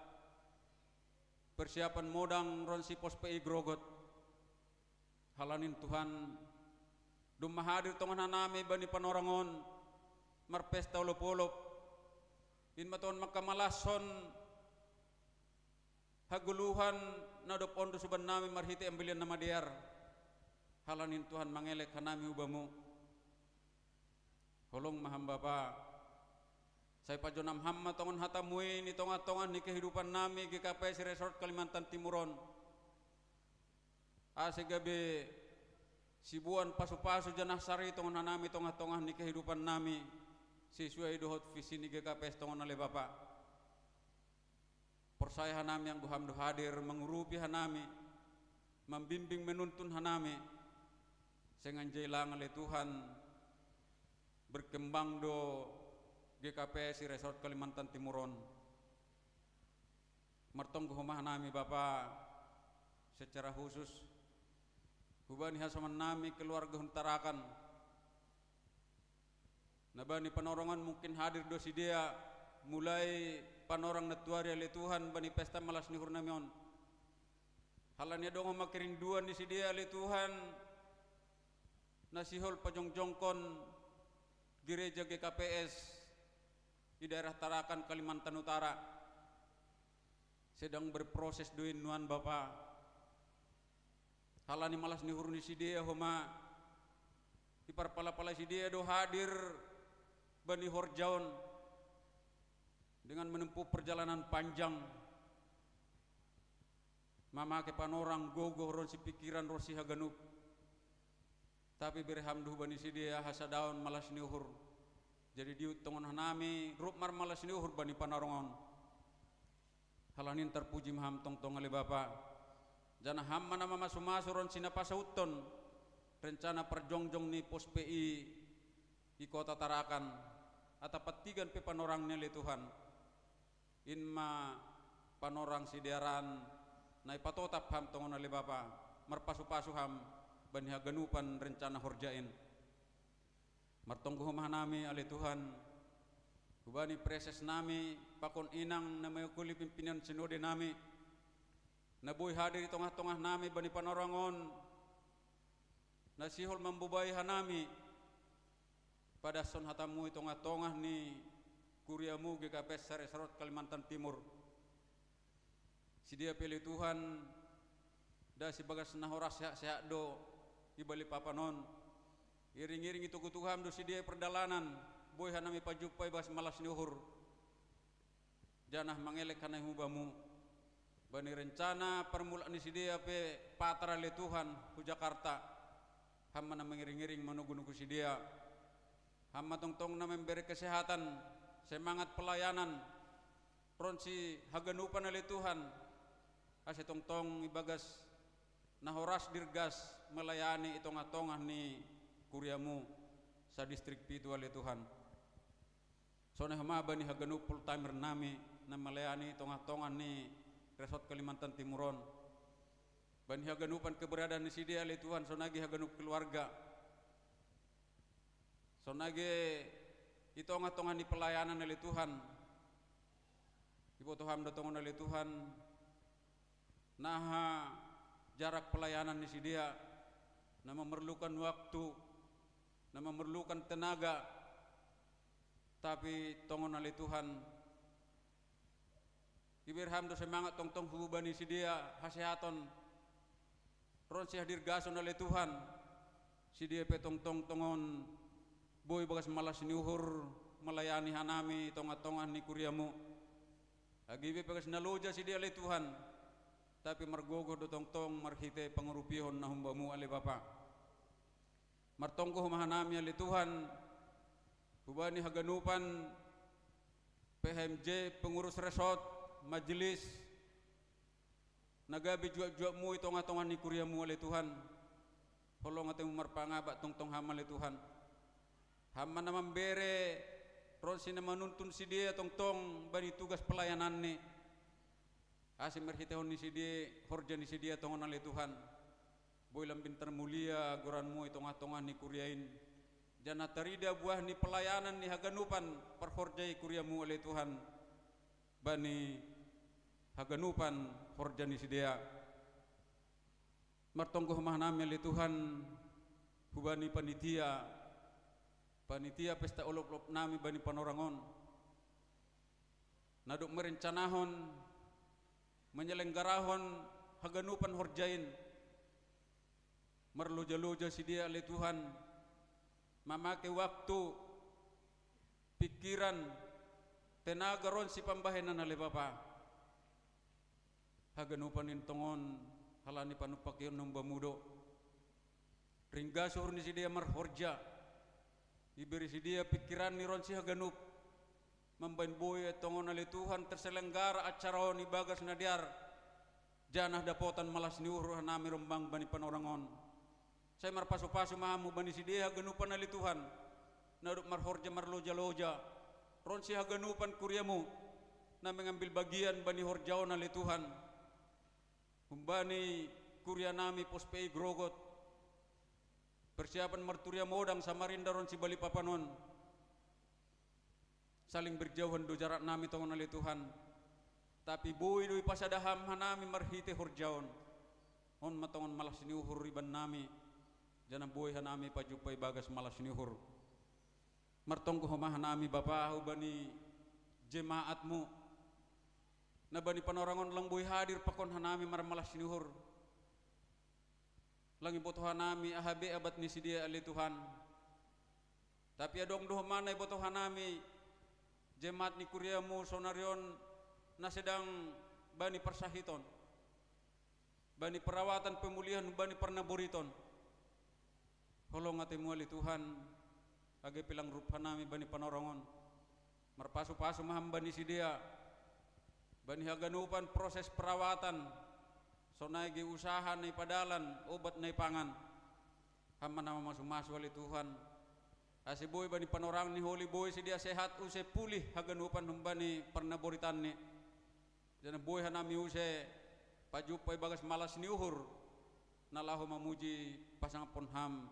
persiapan modang ronsi pos P I Grogot. Halanin Tuhan, domma hadir tongon hanami bani panorang on, marpesta olop-olop, in ma tongon mangkamalashon hagoluhan na dob on do suban nami marhite Ambilan Namadear. Halanin Tuhan mangelek hanami hu Bamu. Holong ma Ham Bapa. Sai pajonam Ham ma tongon hatamu i ni tongah-tongah ni kehidupan nami G K P S Resort Kalimantan Timur on. Ase gabe siboan pasu-pasu janah sari tongon hanami tongah-tongah ni kehidupan nami, sesuai dohot visi ni G K P S tongon ale Bapa. Porsaya hanami anggo Ham do hadir mangurupi hanami, mambimbing menuntun hanami, seng anjai lang ale Tuhan, berkembang do G K P S i Resort Kalimantan Timur on. Martonggo homa hanami Bapa, secara khusus hubani hasoman nami keluarga Huntarakan. Na bani panorangan mungkin hadir do sidea, mulai panorang na tuari ale Tuhan bani pesta malas ni uhur nami on. Halani adong homa kerinduan ni sidea ale Tuhan, na sihol pajongjongkon gereja G K P S i daerah Tarakan Kalimantan Utara. Sedang berproses do in nuan Bapa. Halani malas ni uhur ni sidea homa, iparpala-pala sidea do hadir bani horja on dengan menempuh perjalanan panjang, mamake panorang gogoh ronsi pikiran ronsi haganup. Tapi bere Ham do hubani sidea hasadaon malas ni uhur. Jadi diut tongon hanami rup marmalas ni uhur bani panorangan on. Halanin tarpuji ma Ham tongtong ale Bapa. Janah Ham ma na mamasu-masu ronsi na pasauthon rencana parjongjong ni pos P I i kota Tarakan, atap pantigan pe panorangni ale Tuhan. In ma panorang sidearan na ipatotap Ham tongon ale Bapa, marpasu-pasu Ham bani haganupan rencana horja in. Martonggo homa hanami ale Tuhan, hubani preses nami pakon inang na mengakuli pimpinan sinode nami, na boi hadir i tongah-tongah nami bani panorang on, na sihol mambobai hanami, padashon hatamu i tongah-tongah ni kuriamu G K P S Resort Kalimantan Timur. Sidea pe ale Tuhan, da sibagas na horas sehat-sehat do i Balikpapan on. Iring-iring i togu-togu Ham do sidea i pardalanan, boi hanami pajumpa ibagas malas ni uhur. Janah mangelek hanami hu Bamu bani rencana parmulaan ni sidea pe patar ale Tuhan hu Jakarta. Ham ma na mangiring-iring manogu-nogu sidea. Ham ma tongtong na membere kesehatan, semangat pelayanan ronsi haganupan ale Tuhan, ase tongtong ibagas na horas dirgas melayani i tongah-tongah ni kuriamu sadistrik pitu ale Tuhan. Sonai homa bani haganup full timer nami na melayani i tongah-tongah ni Resort Kalimantan Timur on. Bani haganupan keberadaan ni sidea ale Tuhan, sonai age haganup keluarga. Sonai age i tongah-tongah ni pelayanan ale Tuhan. Iboto Ham do tongon ale Tuhan, naha jarak pelayanan ni sidea, na memerlukan waktu, na memerlukan tenaga, tapi tongon ale Tuhan, ibere Ham do semangat tongtong hubani sidea hasehaton, Ron si hadir gason ale Tuhan, si dia pe tongtong tongon boi bagas malas ni uhur, malayani hanami tonga-tonga ni kuriamu. Agi be bagas na loja si dia ale Tuhan, tapi margogoh do tongtong marhite pangurupihon na humbamu ale Bapa. Martonggo homa hanami ale Tuhan, hubani haganupan P H M J, pengurus resort, majelis, na gabe juak-juakmu i tonga-tonga ni kuriamu ale Tuhan. Holong atemu marpangabat tongtong hama ale Tuhan. Hama na mambere ron si na manuntun si dia tongtong bani tugas pelayananni. Ase marhitehon ni si dia, horja ni si dia tongon ale Tuhan, boi lambin tarmulia goranmu i tonga-tonga ni kuria in. Janah tarida buah ni pelayanan ni haganupan parhorja i kuriamu ale Tuhan, bani haganupan horja ni si dia. Martonggo homa hanami ale Tuhan, hubani panitia, panitia pesta olop-olop nami bani panorang on, na dob merencanahon, menyelenggarahon haganupan horja in. Marloja-loja si dia ale Tuhan, mamake waktu, pikiran, tenaga ron si pambahenan ale Bapa. Haganupan in tongon halani panumpakion na humbamu do. Ringgas uhur ni si dia marhorja, ibere si dia pikiran ni ron si haganup, mambahen boi tongon ale Tuhan terselenggara acara on i bagas na dear, janah dapotan malas ni uhur hanami rombang bani panorang on. Sai marpasu-pasu ma hamu bani si dia haganupan ale Tuhan, na dob marhorja marloja-loja, ron si haganupan kuriamu, na mengambil bagian bani horja on ale Tuhan. Humbani kuria nami pos P I Grogot, persiapan marturia modang Samarinda ron si Balikpapan on. Saling berjauhan do jarak nami tongon ale Tuhan, tapi boi do ipasada ham hanami marhite horja on. On ma tongon malas ni uhur iban nami, janah boi hanami pajumpang i bagas malas ni uhur. Martonggo homa hanami Bapa hubani jemaatmu, na bani panorang on lang boi hadir pakon hanami marmalas ni uhur. Lang ibotoh hanami aha be abat ni si dia ale Tuhan. Tapi adong do homa na ibotoh hanami, jemaat ni kuriamu sonari on na sedang bani parsahiton, bani perawatan pemulihan bani parnaboriton. Holong atemu ale Tuhan, age pe lang rup hanami bani panorang on. Marpasu-pasu ma ham bani si dia, bani haganupan proses perawatan, sonai ge usaha na ipadalan, obat na ipangan. Ham ma na mamasu-masu ale Tuhan, ase boi bani panorang ni holi boi si dia sehat use pulih haganupan humbani parnaboritanni. Janah boi hanami use pajumpang i bagas malas ni uhur, na laho mamuji pasangaphon ham.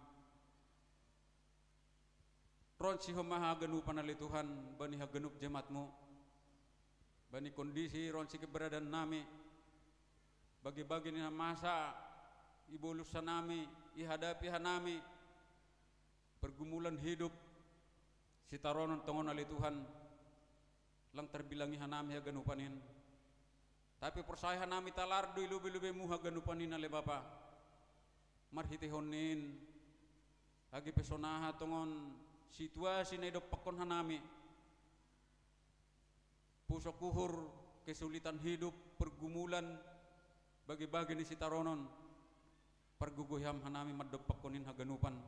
Ron si homa haganupan ale Tuhan bani haganup jemaatmu, bani kondisi ron si keberadaan nami, bage-bage ni na masa ibolus hanami, ihadapi hanami, pergumulan hidup, sitaronon tongon ale Tuhan, lang tarbilangi hanami haganupan in. Tapi porsaya hanami talar do i lobei-lobeimu haganupan in ale Bapa. Marhitehon ni in, age pe sonaha tongon situasi na idompakkon hanami, pusok uhur, kesulitan hidup, pergumulan, bage-bage ni sitaronon, pargogohi ham hanami mandompakkon in haganupan.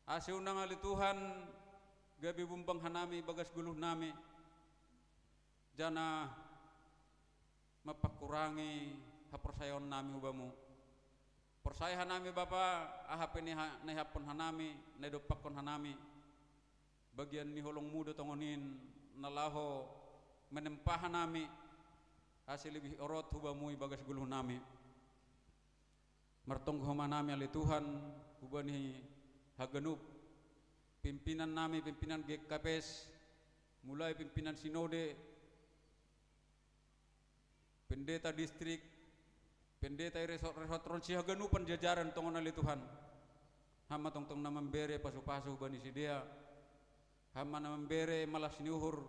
Ase unang ale Tuhan, gabe bumbang hanami bagas goluh nami, janah mapangkurangi haporsayaon nami hu Bamu. Porsaya hanami Bapa, aha pe na iha-, na ihaphon hanami, na idompakkon hanami, bagian ni holongMu do tongon in, na laho menempa hanami, ase lebih orot hu Bamu ibagas goluh nami. Martonggo homa hanami ale Tuhan, hubani haganup pimpinan nami, pimpinan G K P S, mulai pimpinan sinode, pendeta distrik, pendeta i resort-resort ron si haganupan jajaran tongon ale Tuhan. Ham ma tongtong na mambere pasu-pasu hubani sidea. Ham ma na mambere malas ni uhur.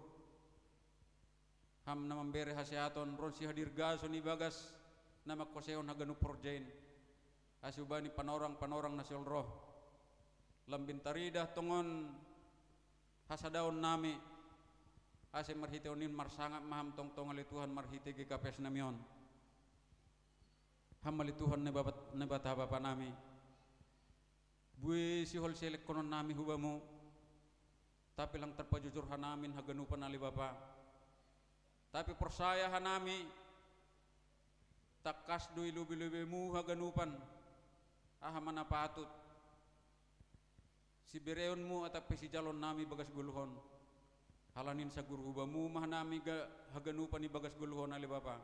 Ham na mambere hasehaton ron si hadirgason ibagas na mangkosehon haganup horja in. Ase ubani panorang-panorang na siol roh. Lambin taridah tongon hasadaon nami. Ase marhite onin marsangap ma ham tongtong ale Tuhan marhite G K P S nami on. Ham ale Tuhan Naibata Bapa nami. Bue sihol sielekkonon nami hu Bamu. Tapi lang tarpajojor hanami haganupan ale Bapa. Tapi porsaya hanami, tangkas do i lobi-lobimu haganupan, aha ma na patut sibereonmu atap pe sijalon nami bagas goluhon. Halanin saguru hu Bamu ma hanami ga, haganupan i bagas goluhon ale Bapa.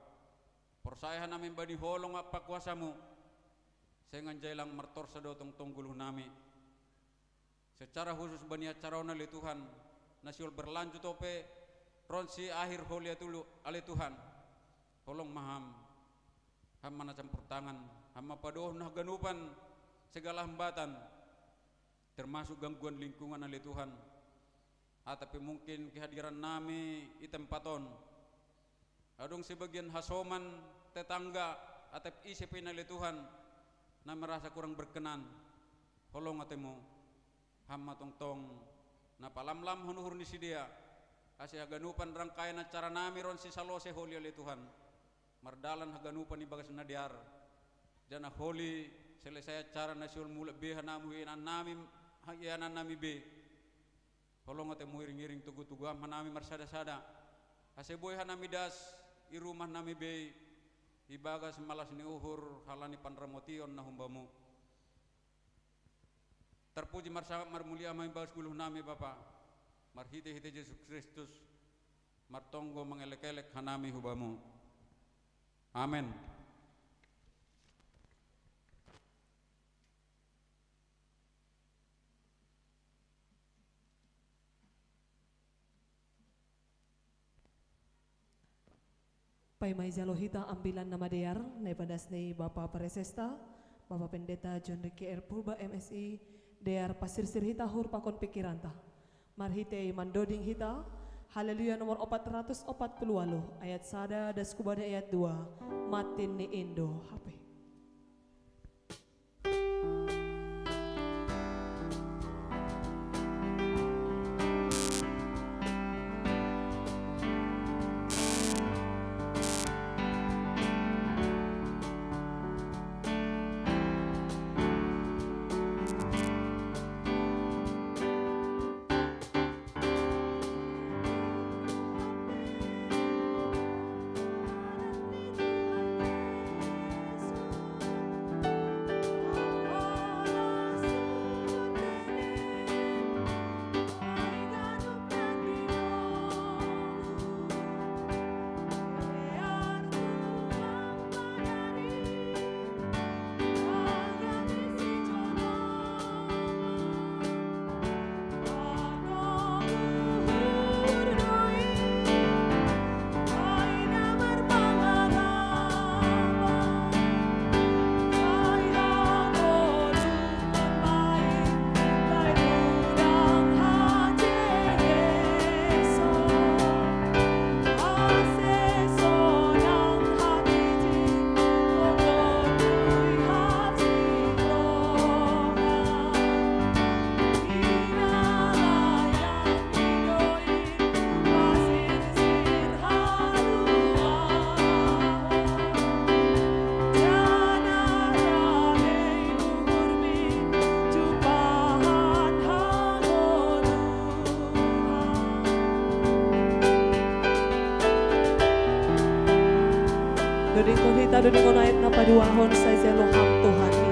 Porsaya hanami bani holong ampa kuasamu. Sengan jailang martorsa do tongtong goluh nami. Secara khusus bani acara on ale Tuhan, na siol berlanjut ope, ronsi akhir holi atulu ale Tuhan. Holong ma ham, ham ma na campur tangan, ham ma padohon haganupan segala hambatan, termasuk gangguan lingkungan ale Tuhan. Atap pe mungkin kehadiran nami i tempat on. Adong sebagian hasoman tetangga atap ise pe na ale Tuhan, na merasa kurang berkenan. Holong atemu, ham ma tongtong na palamlamhon uhur ni sidea, ase haganupan rangkaian acara nami ronsi salose holi ale Tuhan. Mardalan haganupan i bagas na dear. Janah holi selesai acara na siol mulak be hanami hu ianan nami, hu ianan nami be. Holong atemu iring-iring togu-togu ham hanami marsada-sada. Ase boi hanami das i rumah nami be i bagas malas ni uhur halani panramotion na humbamu. Tarpuji marsangap marmulia ma i bagas goluh nami Bapa. Marhite-hite Jesus Kristus, martonggo mangelek-elek hanami hu Bamu. Amen. Paima ijalo hita ambilan na madear, na ipadas ni Bapa Presesta, Bapa Pendeta John Ricky R Purba M Si, dear pasirsir hita uhur pakon pikiranta. Marhite i mandoding hita, Haleluya nomor opat ratus opat puluh walu, ayat sada das kubada ayat dua, matin ni Indo H P. Dodingkon hita, dodingkon ayat na paduahon, sai jalo ham Tuhan i.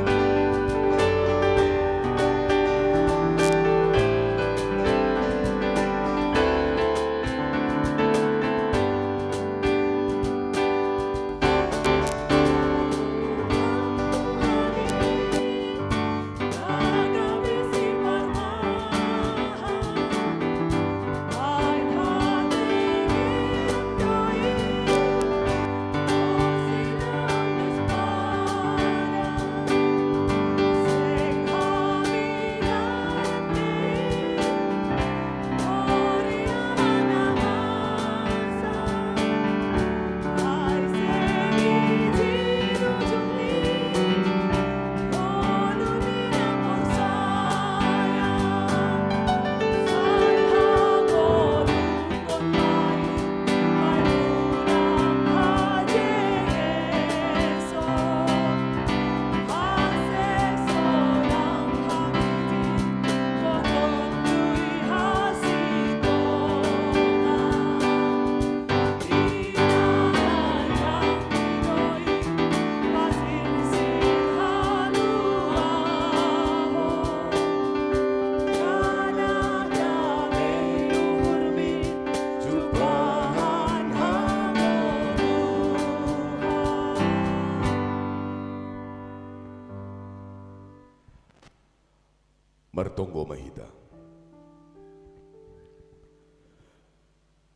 Martonggo ma hita.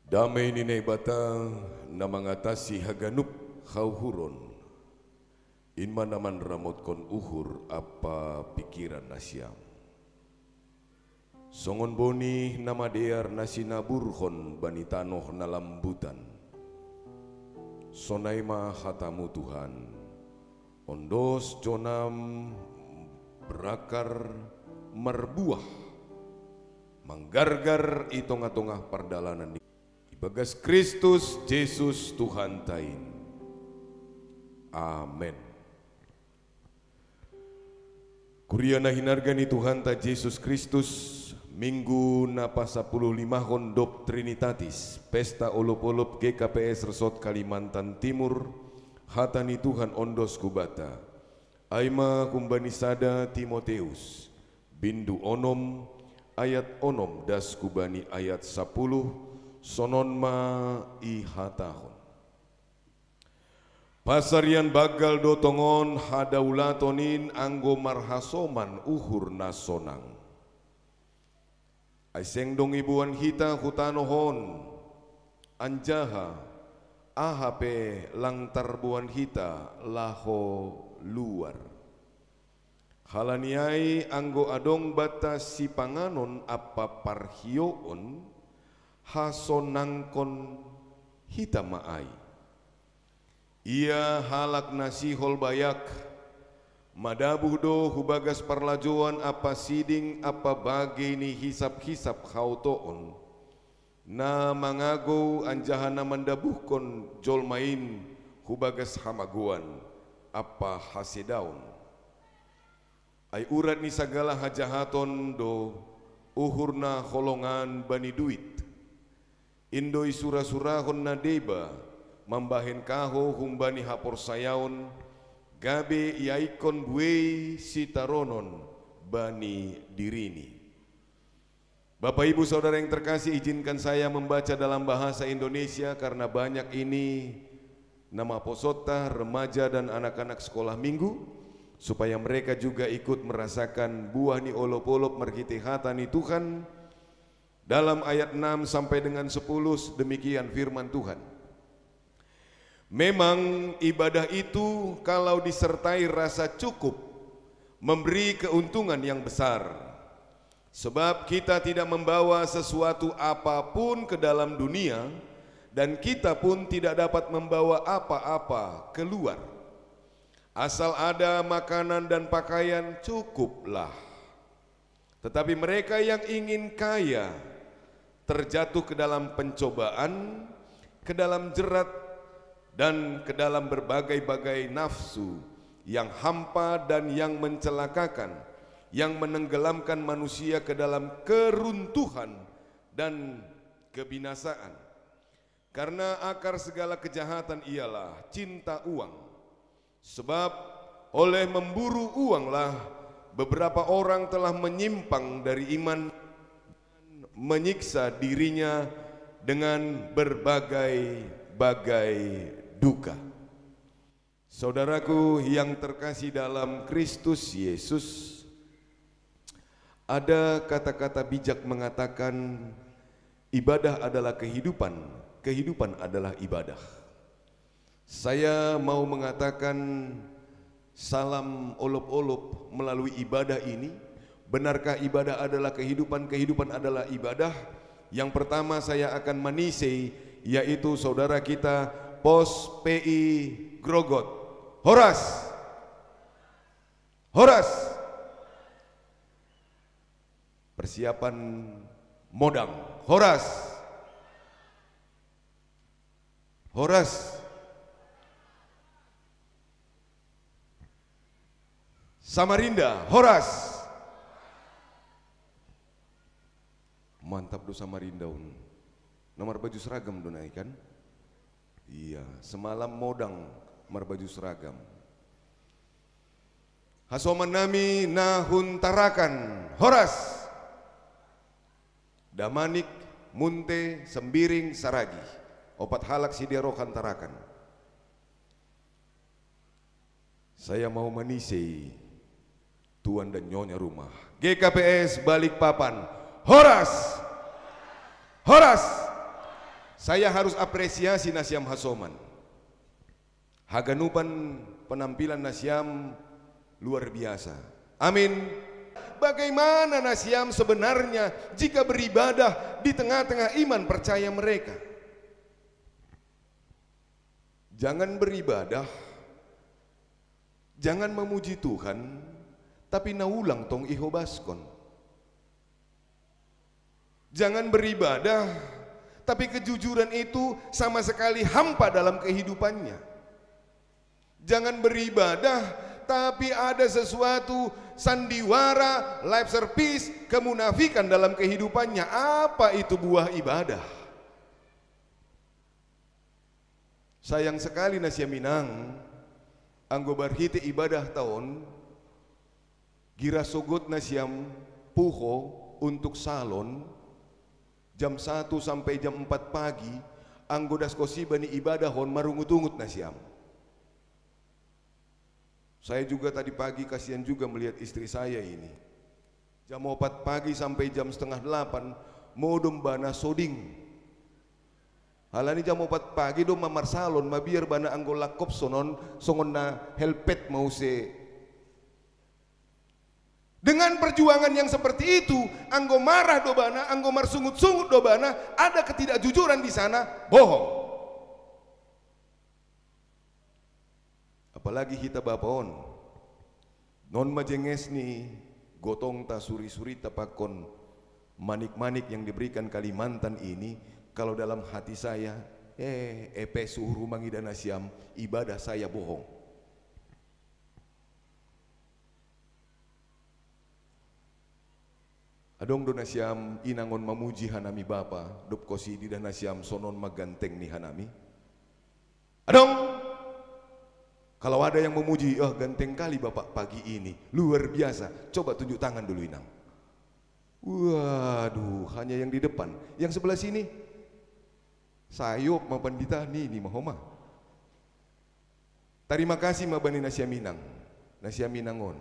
Damai ni Naibata na mangatasi haganup hauhuron, in ma na manramotkon uhur ampa pingkiran nasiam. Songon boni na madear na sinaburhon bani tanoh na lambutan, sonai ma hatamu Tuhan, ondos jonam berakar marbuah, manggargar i tongah-tongah pardalanan ni, ibagas Kristus Jesus Tuhanta in. Amen. Kuria na hinarga ni Tuhanta Jesus Kristus, Minggu na pasapuluh limahon dob Trinitatis, pesta olop-olop G K P S Resort Kalimantan Timur, hata ni Tuhan ondos hubata. Ai ma humbani sada Timoteus, bindu onom, ayat onom das hubani ayat sapuluh, sonon ma ihatahon. Pasarian banggal do tongon hadaulaton in anggo marhasoman uhur na sonang. Ai seng dong iboan hita hu tanoh on, anjaha aha pe lang tarboan hita laho luar. Halani ai anggo adong banta sipanganon ampa parhioon, hasonangkon hita ma ai. Ia halak na sihol bayak, madabuh do hubagas parlajoan ampa siding ampa bagei ni hisap-hisap haotoon, na mangagou anjaha na mandabuhkon jolma in hubagas hamagoan ampa hasedaon. Ai urat ni sagala hajahaton do uhur na holongan bani duit. In do isura-surahon na deba mambahen kahou humbani haporsayaon, gabe iaikon buei sitaronon bani dirini. Bapak, Ibu, Saudara yang terkasih, izinkan saya membaca dalam bahasa Indonesia karena banyak ini na maposonta, remaja dan anak-anak sekolah minggu, supaya mereka juga ikut merasakan buah ni olop-olop marhitei hata ni Tuhan, dalam ayat enam sampai dengan sepuluh, demikian firman Tuhan. Memang ibadah itu kalau disertai rasa cukup memberi keuntungan yang besar. Sebab kita tidak membawa sesuatu apapun ke dalam dunia, dan kita pun tidak dapat membawa apa-apa keluar. Asal ada makanan dan pakaian, cukuplah. Tetapi mereka yang ingin kaya terjatuh ke dalam pencobaan, ke dalam jerat, dan ke dalam berbagai-bagai nafsu yang hampa dan yang mencelakakan, yang menenggelamkan manusia ke dalam keruntuhan dan kebinasaan. Karena akar segala kejahatan ialah cinta uang. Sebab oleh memburu uanglah beberapa orang telah menyimpang dari iman dan menyiksa dirinya dengan berbagai-bagai duka. Saudaraku yang terkasih dalam Kristus Yesus, ada kata-kata bijak mengatakan, "Ibadah adalah kehidupan, kehidupan adalah ibadah." Saya mau mengatakan salam olop-olop melalui ibadah ini. Benarkah ibadah adalah kehidupan, kehidupan adalah ibadah? Yang pertama saya akan manisei, yaitu saudara kita Pos P I Grogot. Horas! Horas! Persiapan modang. Horas! Horas! Samarinda, horas! Mantap do Samarinda on. Na marbaju seragam do nai kan? Iya, semalam modang marbaju seragam. Hasoman nami na hun Tarakan, horas! Damanik, Munte, Sembiring, Saragi. Opat halak sidea rohan Tarakan. Saya mau manisei Tuan dan Nyonya rumah. G K P S Balikpapan. Horas. Horas. Saya harus apresiasi na siam hasoman. Haganupan penampilan na siam luar biasa. Amin. Bagaimana na siam sebenarnya jika beribadah di tengah-tengah iman percaya mereka? Jangan beribadah, jangan memuji Tuhan, tapi na ulang tong ihobaskon. Jangan beribadah, tapi kejujuran itu sama sekali hampa dalam kehidupannya. Jangan beribadah, tapi ada sesuatu sandiwara, lip service, kemunafikan dalam kehidupannya. Apa itu buah ibadah? Sayang sekali na siam inang, anggo barhite ibadah ta on, gira sogot na siam puho untuk salon, jam satu sampai jam empat pagi, anggo das kosiba ni ibadah on marungut-ungut na siam. Saya juga tadi pagi kasihan juga melihat istri saya ini. Jam opat pagi sampai jam setengah delapan, modom bana soding. Halani jam opat pagi do ma marsalon, mabiar bana anggo langkop sonon, songon na helpet ma use. Dengan perjuangan yang seperti itu, anggo marah do bana, anggo marsungut-sungut do bana, ada ketidakjujuran di sana, bohong. Apalagi hita bapa on. Non ma jenges ni gotongta, suri-surita, pakon manik-manik yang diberikan Kalimantan ini, kalau dalam hati saya, eh, epe suhur mangida na siam, ibadah saya bohong. Adong do na siam inang on mamuji hanami bapa, dob kosi didah na siam sonon ma ganteng ni hanami? Adong? Kalau ada yang memuji, "Oh, ganteng kali bapak pagi ini, luar biasa." Coba tunjuk tangan dulu, inang. Waduh, hanya yang di depan. Yang sebelah sini, sayop ma pandita ni, ni ma homa. Tarima kasih ma bani na siam inang, na siam inang on.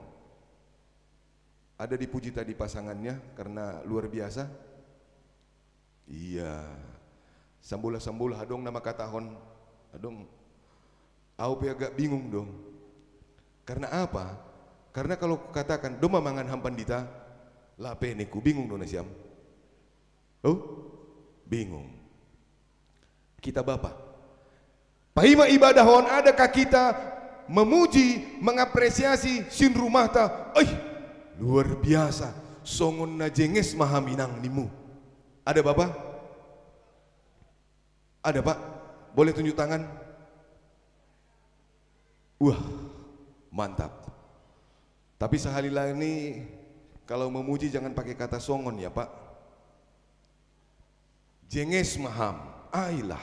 Ada dipuji tadi pasangannya karena luar biasa. Iya. Sambola-sambola adong na mangkatahon, adong. Au pe agak bingung do. Karena apa? Karena kalau kukatakan, "Domma mangan ham pandita," lape ningku, bingung do na siam. Oh? Bingung. Kita bapa. Paima ibadah on, adakah kita memuji, mengapresiasi sin rumahta? "Oi, luar biasa, songon na jenges ma ham inang," ninmu. Ada bapa? Ada, Pak? Boleh tunjuk tangan? Wah, mantap. Tapi sahali lagi, kalau memuji jangan pakai kata songon ya, Pak. Jenges ma ham, ailah.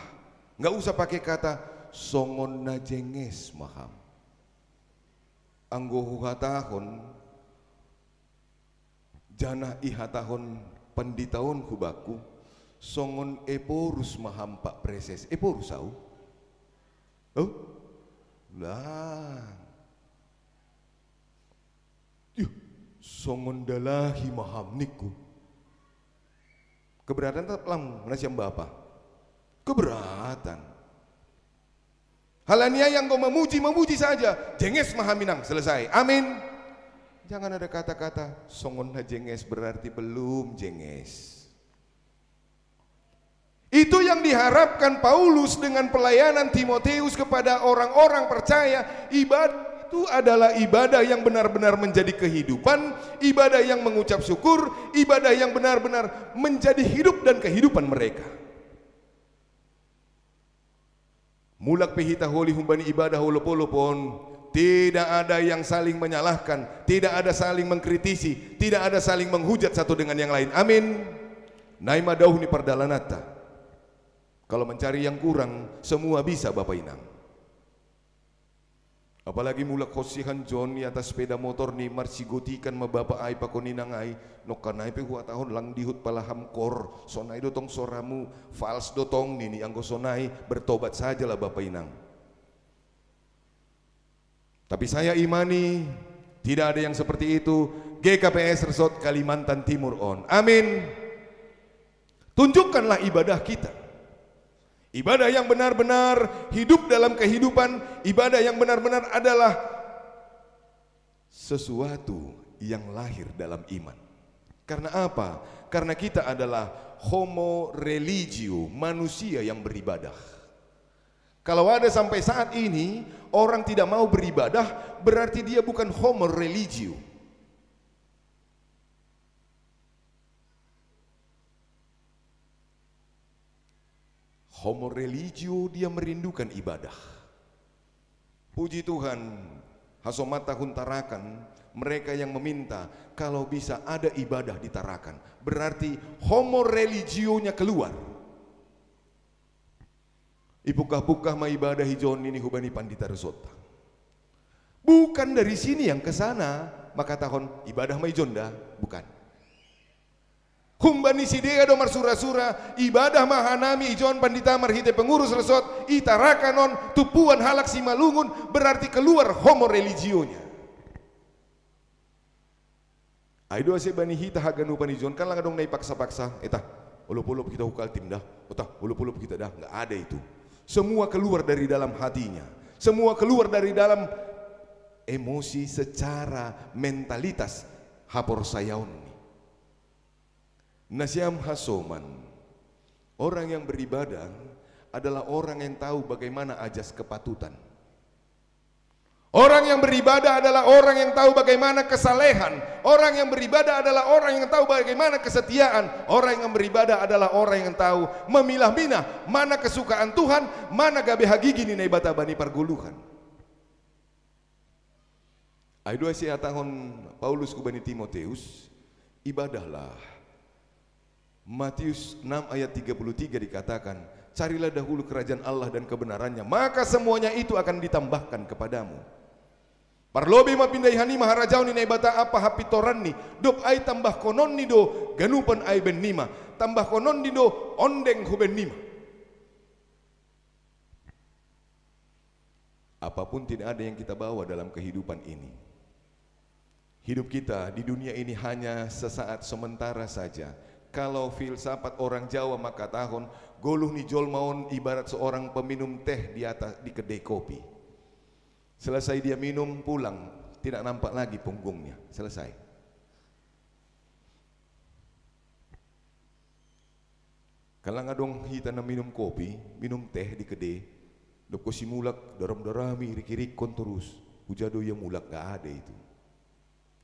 Nggak usah pakai kata songon na jenges ma ham. Anggo huhatahon, janah ihatahon pandita on hu bakku, songon Ephorus ma ham, Pak Preses. Ephorus au? Oh? Lah. Ih, songon dalahi ma ham ningku. Keberatan tetap lang na siam bapa. Keberatan. Halani ai anggo memuji, memuji saja. Jenges ma ham inang, selesai. Amin. Jangan ada kata-kata, "Songon na jenges," berarti belum jenges. Itu yang diharapkan Paulus dengan pelayanan Timotius kepada orang-orang percaya. Ibadah itu adalah ibadah yang benar-benar menjadi kehidupan, ibadah yang mengucap syukur, ibadah yang benar-benar menjadi hidup dan kehidupan mereka. Mulak pe hita holi humbani ibadah olop-olop on, tidak ada yang saling menyalahkan, tidak ada saling mengkritisi, tidak ada saling menghujat satu dengan yang lain. Amin. Nai ma dauh ni pardalananta. Kalau mencari yang kurang, semua bisa, Bapak Inang. Apalagi mulak ho sian jon i atas sepeda motor ni, marsigotikan ma bapa ai pakon inang ai, nongkan ai pe huhatahon lang dihut pala ham kor, sonai do tong soramu, fals do tong nini, anggo sonai bertobat sajalah Bapak Inang. Tapi saya imani, Tidak ada yang seperti itu. G K P S Resort Kalimantan Timur on. Amin. Tunjukkanlah ibadah kita. Ibadah yang benar-benar hidup dalam kehidupan, ibadah yang benar-benar adalah sesuatu yang lahir dalam iman. Karena apa? Karena kita adalah homo religio, manusia yang beribadah. Kalau ada sampai saat ini orang tidak mau beribadah, berarti dia bukan homo religio. Homo religio, dia merindukan ibadah. Puji Tuhan, haso ma tahun Tarakan, mereka yang meminta kalau bisa ada ibadah di Tarakan. Berarti homo religionya keluar. Ipukah-pukah ma ibadah ijon ini hubani pandita resort. Bukan dari sini yang ke sana, maka tahun ibadah ma ijon da, bukan. Humbani sidea do marsura-sura, ibadah ma hanami ijon pandita marhite pengurus resort, i Tarakan on, tumpuan halak Simalungun, berarti keluar homo religionya. Ai do ase bani hita haganupan ijon, kan lang adong na ipaksa-paksa, eta, olop-olop kita hu Kaltim da, eta, olop-olop kita da, nggak ada itu. Semua keluar dari dalam hatinya. Semua keluar dari dalam emosi secara mentalitas haporsayaon ni. Nasiam hasoman, orang yang beribadah adalah orang yang tahu bagaimana ajas kepatutan. Orang yang beribadah adalah orang yang tahu bagaimana kesalehan. Orang yang beribadah adalah orang yang tahu bagaimana kesetiaan. Orang yang beribadah adalah orang yang tahu memilah-milah mana kesukaan Tuhan, mana gabe hagigi ni Naibata bani pargoluhan. Ai do ase hatahon Paulus hubani Timoteus, ibadahlah. Matius enam ayat tiga puluh tiga dikatakan, "Carilah dahulu kerajaan Allah dan kebenarannya, maka semuanya itu akan ditambahkan kepadamu." Parlobei ma pindaihan i ma harajaon ni Naibata ampa hapintoran ni, dob ai tambahkonon ni do ganupan ai ben nima, tambahkonon ni do ondeng hu ben nima. Apapun tidak ada yang kita bawa dalam kehidupan ini. Hidup kita di dunia ini hanya sesaat sementara saja. Kalau filsafat orang Jawa maka tahun, goluh ni jolma on ibarat seorang peminum teh di atas, di kedai kopi. Selesai dia minum, pulang, tidak nampak lagi punggungnya. Selesai. Kan lang adong hita na minum kopi, minum teh di kedai, dob kosi mulak, daram-darami, irik-irikkon torus, hujado ia mulak, nggak ada itu.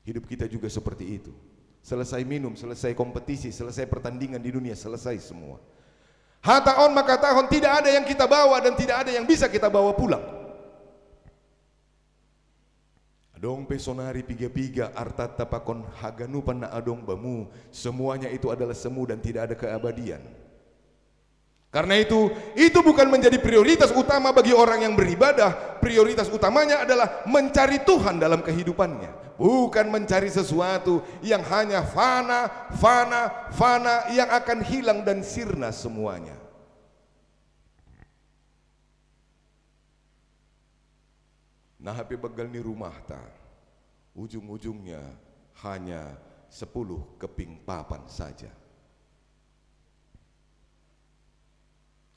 Hidup kita juga seperti itu. Selesai minum, selesai kompetisi, selesai pertandingan di dunia, selesai semua. Hata on ma hatahon, tidak ada yang kita bawa dan tidak ada yang bisa kita bawa pulang. Adong pe sonari piga-piga artanta pakon haganupan na adong bamu, semuanya itu adalah semu dan tidak ada keabadian. Karena itu, itu bukan menjadi prioritas utama bagi orang yang beribadah. Prioritas utamanya adalah mencari Tuhan dalam kehidupannya, bukan mencari sesuatu yang hanya fana, fana, fana, yang akan hilang dan sirna semuanya. Nah, hape banggal ni rumahta, ujung-ujungnya hanya sepuluh keping papan saja.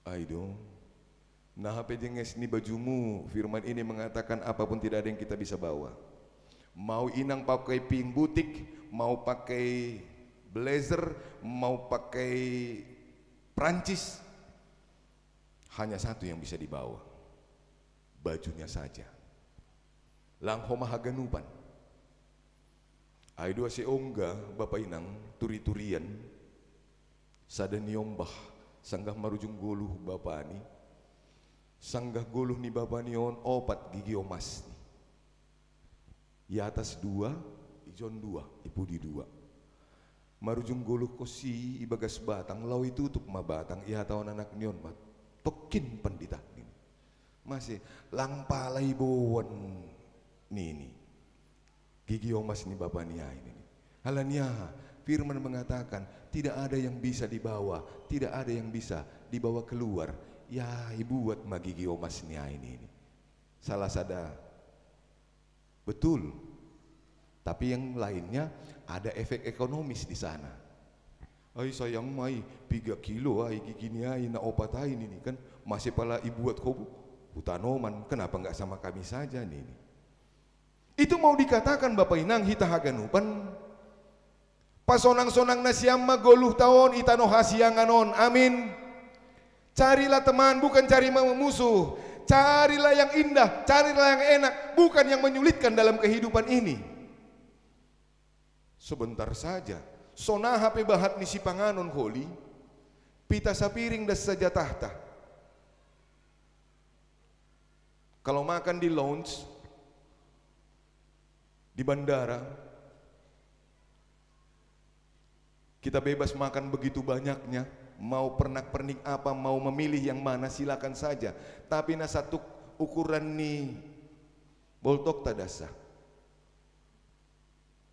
Ai do, nah, hape jenges ni bajumu, firman ini mengatakan apapun tidak ada yang kita bisa bawa. Mau inang pakai pink butik, mau pakai blazer, mau pakai Prancis, hanya satu yang bisa dibawa, bajunya saja. Lang ho ma haganupan. Ai do ase ongga bapa inang turi-turian, sada niombah, sanggah marujung goluh bapani, sanggah goluh ni bapani on opat gigi omasni. I atas dua, ijon dua, i pudi dua. Marujung goluh kosi i bagas batang, laho itutup ma batang, ihatahon anakni on ma, "Tongkin pandita," nini. Mase, "Lang pala iboan," nini, "gigi omas ni bapani ai," nini. Alani aha? Firman mengatakan, tidak ada yang bisa dibawa, tidak ada yang bisa dibawa keluar. Ya, ibuat ma gigi omasni ai, nini. Salah sada. Betul. Tapi yang lainnya ada efek ekonomis di sana. Ai sayang mai, tiga kilo ai gigini ai na opat ai nini kan, masih pala ibuat kobu, hutanoman, kenapa nggak sama kami saja nini. Itu mau dikatakan Bapak Inang hita haganupan, pasonang-sonang na siam ma goluh taon i tano hasiangan on. Amin. Carilah teman, bukan cari musuh. Carilah yang indah, carilah yang enak, bukan yang menyulitkan dalam kehidupan ini. Sebentar saja, sonaha pe bahat ni sipanganon holi, pita sapiring das saja tahta. Kalau makan di lounge, di bandara, kita bebas makan begitu banyaknya, mau pernak-pernik apa, mau memilih yang mana, silakan saja. Tapi na satu ukuran ni boltok tadasa.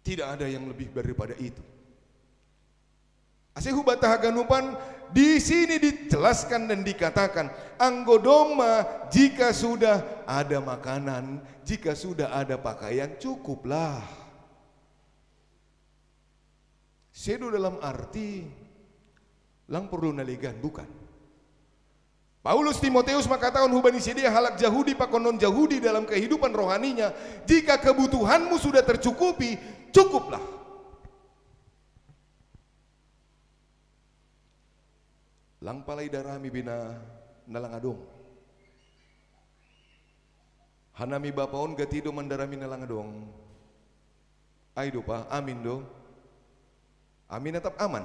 Tidak ada yang lebih daripada itu. Ase hubata haganupan, di sini dijelaskan dan dikatakan, anggo domma jika sudah ada makanan, jika sudah ada pakaian, cukuplah. Sedo dalam arti lang perlu nalegan, bukan. Paulus Timoteus mengatakan hubani sidea halak Jahudi pakon non Jahudi dalam kehidupan rohaninya, jika kebutuhanmu sudah tercukupi, cukuplah. Lang palai darami bina na lang adong. Hanami bapa on gati do mandarami na lang adong. Ai do pa, amin do. Amin atap aman.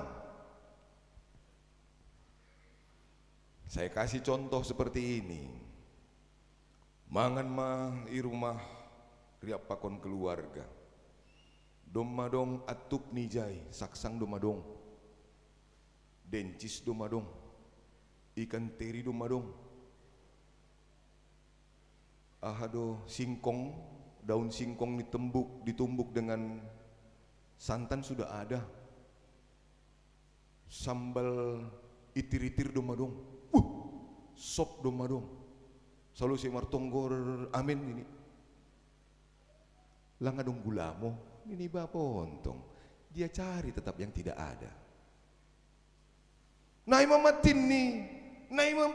Saya kasih contoh seperti ini. Mangan ma i rumah riap pakon keluarga. Domma dong attup ni jai, saksang domma dong. Dencis domma dong. Ikan teri domma dong. Aha do singkong, daun singkong ditumbuk, ditumbuk dengan santan sudah ada. Sambal itir-itir domma dong. Uh, sop domma dong. Selalu saya martonggor amin ini. Lang adong gulamo, nini bapa on tong. Dia cari tetap yang tidak ada. Nai ma matin ni, nai ma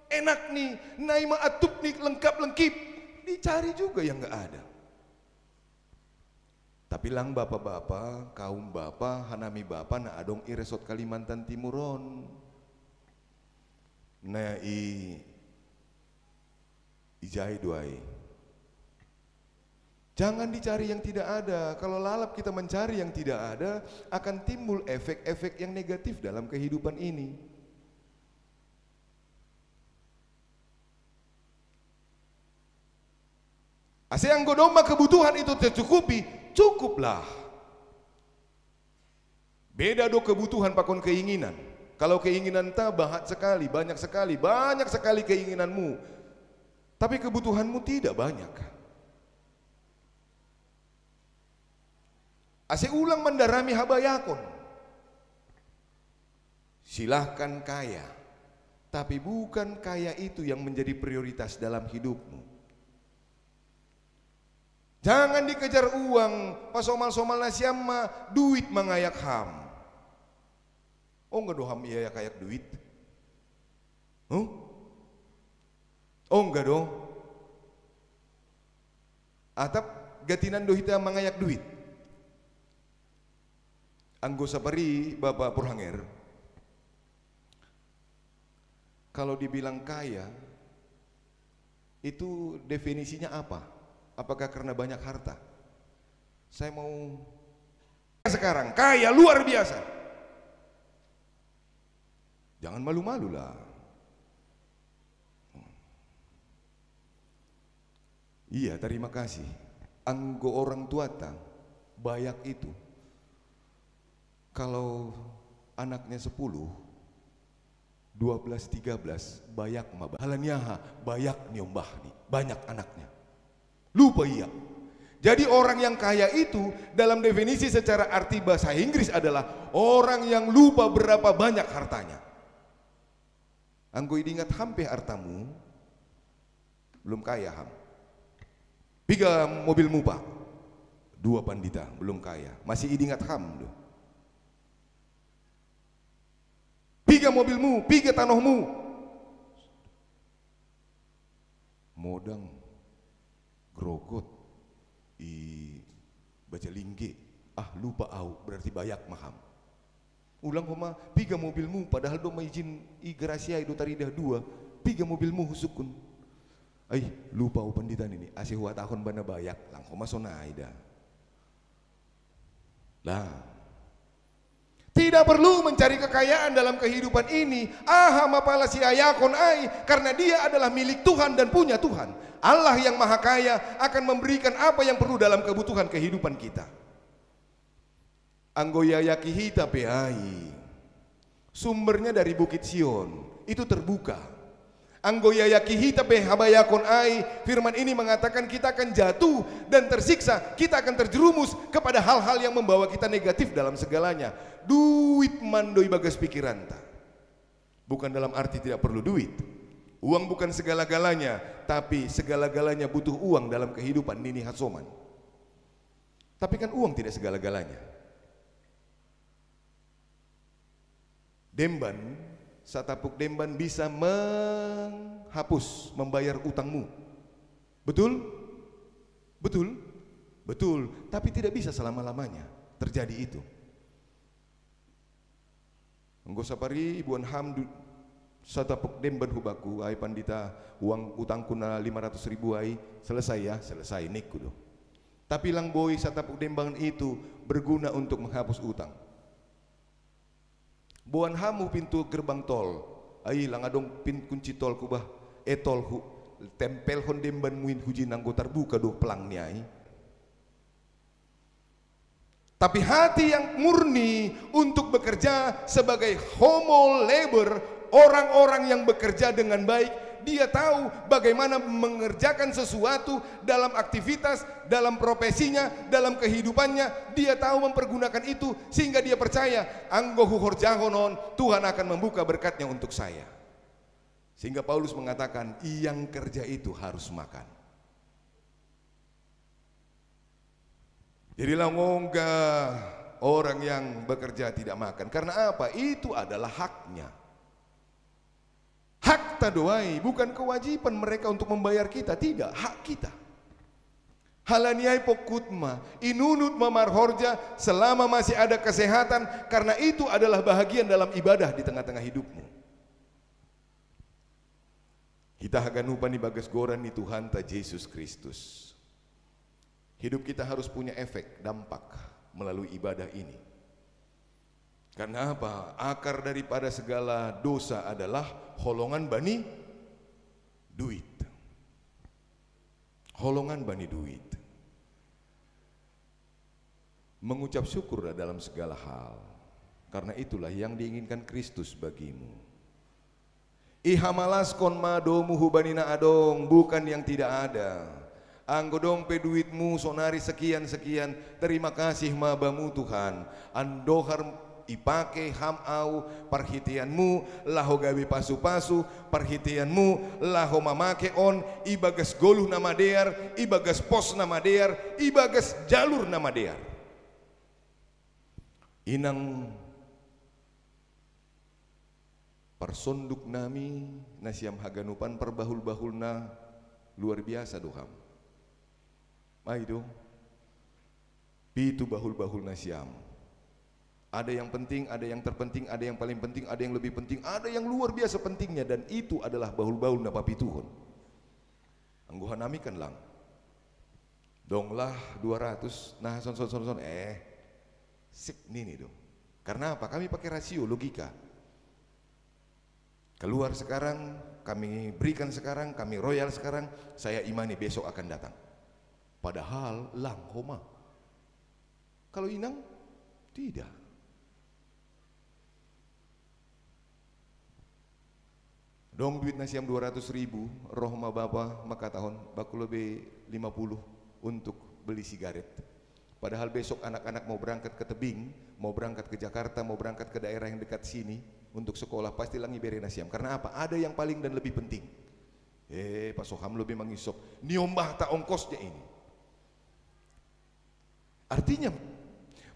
enak ni, nai ma atup ni lengkap lengkip. Dicari juga yang nggak ada. Tapi lang bapa-bapa, kaum bapa, hanami bapa na adong i resort Kalimantan Timur on. Na i, ijai duai. Jangan dicari yang tidak ada. Kalau lalap kita mencari yang tidak ada, akan timbul efek-efek yang negatif dalam kehidupan ini. Ase anggo domma kebutuhan itu tercukupi, cukuplah. Beda do kebutuhan pakon keinginan. Kalau keinginan ta bahat sekali, banyak sekali, banyak sekali keinginanmu. Tapi kebutuhanmu tidak banyak. Ase ulang mandarami habayakon. Silahkan kaya, tapi bukan kaya itu yang menjadi prioritas dalam hidupmu. Jangan dikejar uang, pasomal-somal nasiam ma duit mangayak ham. Ongga do ham iayak-ayak duit? Huh? Ongga do. Atap gatinan do hita mangayak duit. Anggo sapari Bapak Purhanger, kalau dibilang kaya, itu definisinya apa? Apakah karena banyak harta? Saya mau sekarang kaya luar biasa. Jangan malu-malu lah. Iya, terima kasih. Anggo orang tuata, bayak itu. Kalau anaknya sepuluh, dua belas, tiga belas, bayak ma ba-, halani aha, bayak niombahni, banyak anaknya. Lupa ia. Jadi orang yang kaya itu dalam definisi secara arti bahasa Inggris adalah orang yang lupa berapa banyak hartanya. Anggo idingat ham pe hartamu, belum kaya ham. Piga mobilmu, Pak? Dua pandita, belum kaya. Masih idingat ham do. Piga mobilmu, piga tanohmu. Modang, grogot, i bajalingge. Ah, lupa au, berarti bayak ma ham. Ulang homa, piga mobilmu, padahal do ma ijin i garasia i do taridah dua, piga mobilmu husukkun. Ai, lupa au pandita nini, ase huhatahon bana bayak, lang homa sonai da. Lah. Tidak perlu mencari kekayaan dalam kehidupan ini. Aha ma pala siayakon ai, karena dia adalah milik Tuhan dan punya Tuhan. Allah yang Maha Kaya akan memberikan apa yang perlu dalam kebutuhan kehidupan kita. Anggo iayaki hita pe ai, sumbernya dari Bukit Sion, itu terbuka. Anggo iayaki hita pe habayakon ai, firman ini mengatakan kita akan jatuh dan tersiksa, kita akan terjerumus kepada hal-hal yang membawa kita negatif dalam segalanya. Duit ma ndo ibagas pikiranta. Bukan dalam arti tidak perlu duit. Uang bukan segala-galanya, tapi segala-galanya butuh uang dalam kehidupan nini hasoman. Tapi kan uang tidak segala-galanya. Demban, satapuk demban bisa menghapus, membayar utangmu. Betul? Betul? Betul, tapi tidak bisa selama-lamanya terjadi itu. Anggo sapari iboan ham du-, satapuk demban hu bakku, ai pandita, uang utangku na lima ratus ribu ai, selesai ya, selesai, ningku do. Tapi lang boi satapuk demban itu berguna untuk menghapus utang. Boan hamu pintu gerbang tol. Ai, lang adong pin-, kunci tolku bah. E tolhu, tempelhon dembanmu in hujin anggo tarbuka do pelangni ai. Tapi hati yang murni untuk bekerja sebagai homo labor, orang-orang yang bekerja dengan baik, dia tahu bagaimana mengerjakan sesuatu dalam aktivitas, dalam profesinya, dalam kehidupannya, dia tahu mempergunakan itu sehingga dia percaya, anggo huhorjahon on, Tuhan akan membuka berkatnya untuk saya. Sehingga Paulus mengatakan, yang kerja itu harus makan. Jadi lang ongga orang yang bekerja tidak makan. Karena apa? Itu adalah haknya. Hakta do ai, bukan kewajiban mereka untuk membayar kita, tidak, hak kita. Halani ai pongkut ma, inunut ma marhorja selama masih ada kesehatan, karena itu adalah bahagian dalam ibadah di tengah-tengah hidupmu. Hita haganupan ibagas goran ni Tuhanta Jesus Kristus. Hidup kita harus punya efek, dampak melalui ibadah ini. Karena apa? Akar daripada segala dosa adalah holongan bani duit. Holongan bani duit. Mengucap syukurlah dalam segala hal, karena itulah yang diinginkan Kristus bagimu. Ihamalaskon ma domu hubani na adong, bukan yang tidak ada. Anggo dong pe duitmu sonari sekian-sekian, terima kasih ma bamu Tuhan. Andohar ipake ham au parhiteianmu laho gabe pasu-pasu, parhiteianmu laho mamake on ibagas goluh na madear, ibagas pos na madear, ibagas jalur na madear. Inang parsonduk nami, nasiam haganupan parbahul-bahulna luar biasa do ham. Ai do, pitu bahul-bahul nasiam. Ada yang penting, ada yang terpenting, ada yang paling penting, ada yang lebih penting, ada yang luar biasa pentingnya, dan itu adalah bahul-bahul na papituhon. Anggo hanami kan lang. Donglah dua ratus, nah, son, son, son, son, eh, sik nini do. Karena apa? Kami pakai rasio, logika. Keluar sekarang, kami berikan sekarang, kami royal sekarang, saya imani besok akan datang. Padahal lang homa. Kalau inang, tidak. Dong duit nasiam dua ratus ribu, roh ma bapa mangkatahon, bakku lobe lima puluh untuk beli sigaret. Padahal besok anak-anak mau berangkat ke tebing, mau berangkat ke Jakarta, mau berangkat ke daerah yang dekat sini untuk sekolah, pasti lang ibere nasiam. Karena apa? Ada yang paling dan lebih penting. Eh, paso ham lobe mangisop. Niombahta ongkosnya ini. Artinya,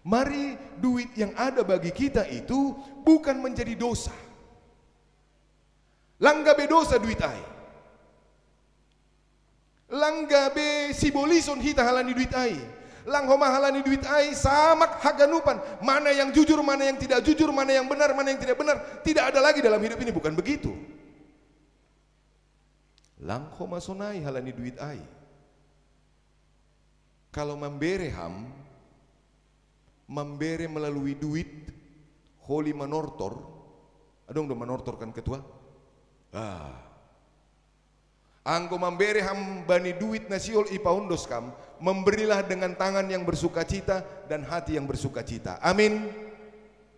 mari duit yang ada bagi kita itu bukan menjadi dosa. Langga be dosa duit ai. Langga be sibolison hita halani duit ai. Lang homa halani duit ai, samak haganupan. Mana yang jujur, mana yang tidak jujur, mana yang benar, mana yang tidak benar. Tidak ada lagi dalam hidup ini, bukan begitu? Lang homa sonai halani duit ai. Kalau mambere ham, mambere melalui duit, holi manortor, adong do manortor kan ketua? Ah. Anggo mambere ham bani duit na sihol ipaondos kam, memberilah dengan tangan yang bersukacita dan hati yang bersukacita. Amin.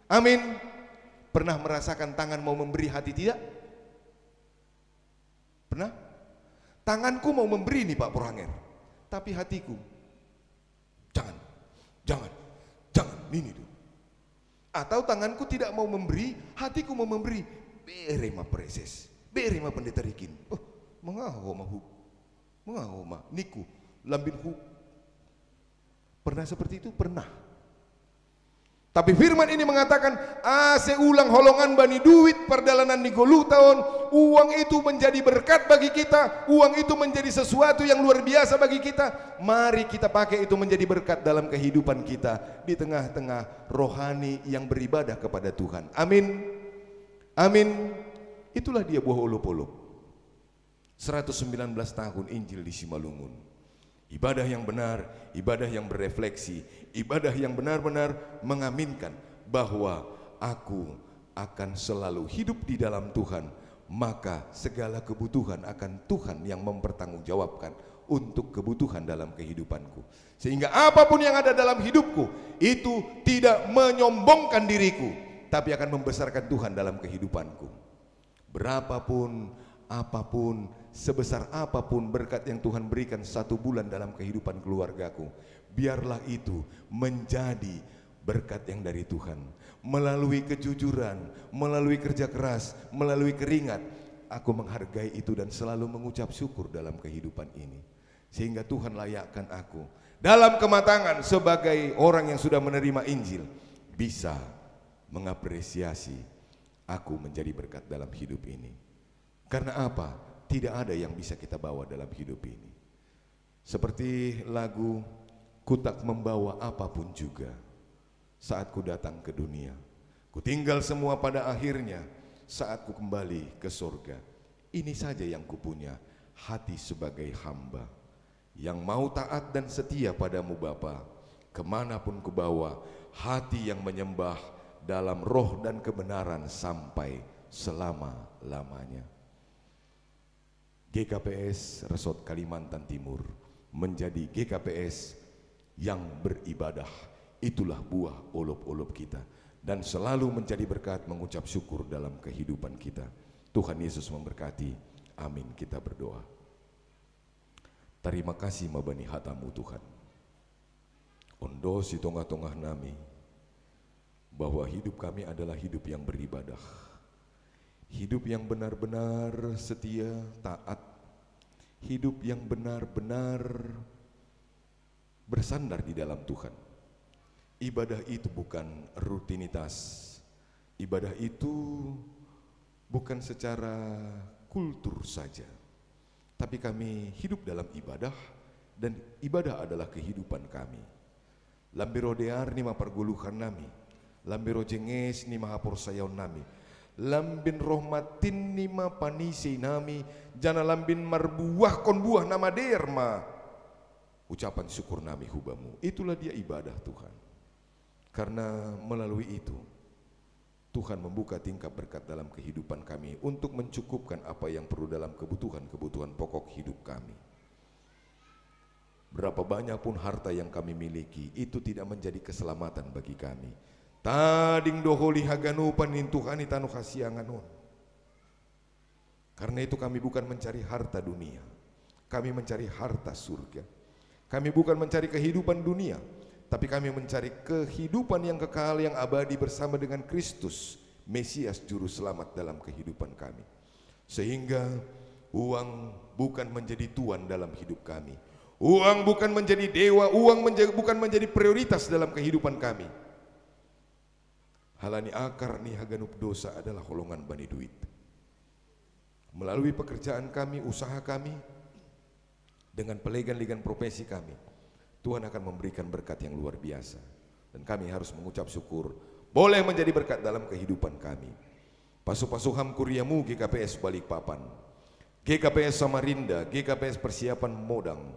Amin. Pernah merasakan tangan mau memberi, hati tidak? Pernah? Tanganku mau memberi nih, Pak Poranger, tapi hatiku, "Jangan, jangan, jangan, nini do." Atau tanganku tidak mau memberi, hatiku mau memberi. "Bere ma preses, bere ma pendeta Rikin." Oh, mangaho ma hu, mangaho ma niku, lambin hu. Pernah seperti itu? Pernah. Tapi firman ini mengatakan, ase ulang holongan bani duit pardalanan ni goluhta on, uang itu menjadi berkat bagi kita, uang itu menjadi sesuatu yang luar biasa bagi kita. Mari kita pakai itu menjadi berkat dalam kehidupan kita di tengah-tengah rohani yang beribadah kepada Tuhan. Amin. Amin. Itulah dia buah olop-olop. Seratus sembilan belas tahun Injil di Simalungun. Ibadah yang benar, ibadah yang berefleksi, ibadah yang benar-benar mengaminkan bahwa aku akan selalu hidup di dalam Tuhan, maka segala kebutuhan akan Tuhan yang mempertanggungjawabkan untuk kebutuhan dalam kehidupanku. Sehingga apapun yang ada dalam hidupku, itu tidak menyombongkan diriku, tapi akan membesarkan Tuhan dalam kehidupanku. Berapapun, apapun, sebesar apapun berkat yang Tuhan berikan satu bulan dalam kehidupan keluargaku, biarlah itu menjadi berkat yang dari Tuhan. Melalui kejujuran, melalui kerja keras, melalui keringat, aku menghargai itu dan selalu mengucap syukur dalam kehidupan ini. Sehingga Tuhan layakkan aku dalam kematangan sebagai orang yang sudah menerima Injil, bisa mengapresiasi aku menjadi berkat dalam hidup ini. Karena apa? Tidak ada yang bisa kita bawa dalam hidup ini. Seperti lagu, "Ku tak membawa apapun juga saat ku datang ke dunia. Ku tinggal semua pada akhirnya saat ku kembali ke sorga. Ini saja yang kupunya, hati sebagai hamba yang mau taat dan setia padamu Bapa. Kemanapun kubawa, hati yang menyembah dalam roh dan kebenaran sampai selama-lamanya." G K P S Resort Kalimantan Timur menjadi G K P S yang beribadah. Itulah buah olop-olop kita. Dan selalu menjadi berkat, mengucap syukur dalam kehidupan kita. Tuhan Yesus memberkati. Amin. Kita berdoa. Tarima kasih ma bani hata-Mu, Tuhan. Ondos di tongah-tongah nami bahwa hidup kami adalah hidup yang beribadah. Hidup yang benar-benar setia, taat. Hidup yang benar-benar bersandar di dalam Tuhan. Ibadah itu bukan rutinitas. Ibadah itu bukan secara kultur saja. Tapi kami hidup dalam ibadah, dan ibadah adalah kehidupan kami. Lambin roh dear nima pargoluhan nami, lambin roh jenges nima haporsayaon nami, lambin roh matin nima panisei nami, jana lambin marbuahkon buah na madear ma ucapan syukur nami hu Bamu. Itulah dia ibadah, Tuhan. Karena melalui itu, Tuhan membuka tingkap berkat dalam kehidupan kami untuk mencukupkan apa yang perlu dalam kebutuhan-kebutuhan pokok hidup kami. Berapa banyak pun harta yang kami miliki, itu tidak menjadi keselamatan bagi kami. Tading do holi haganupan ni Tuhan i tano hasiangan on. Karena itu kami bukan mencari harta dunia. Kami mencari harta surga. Kami bukan mencari kehidupan dunia, tapi kami mencari kehidupan yang kekal, yang abadi bersama dengan Kristus, Mesias Juru Selamat dalam kehidupan kami. Sehingga uang bukan menjadi tuan dalam hidup kami. Uang bukan menjadi dewa, uang menja-, bukan menjadi prioritas dalam kehidupan kami. Halani akar ni haganup dosa adalah holongan bani duit. Melalui pekerjaan kami, usaha kami, dengan pelegan-legan profesi kami, Tuhan akan memberikan berkat yang luar biasa. Dan kami harus mengucap syukur boleh menjadi berkat dalam kehidupan kami. Pasu-pasu ham kuriamu G K P S Balikpapan, G K P S Samarinda, G K P S Persiapan Modang,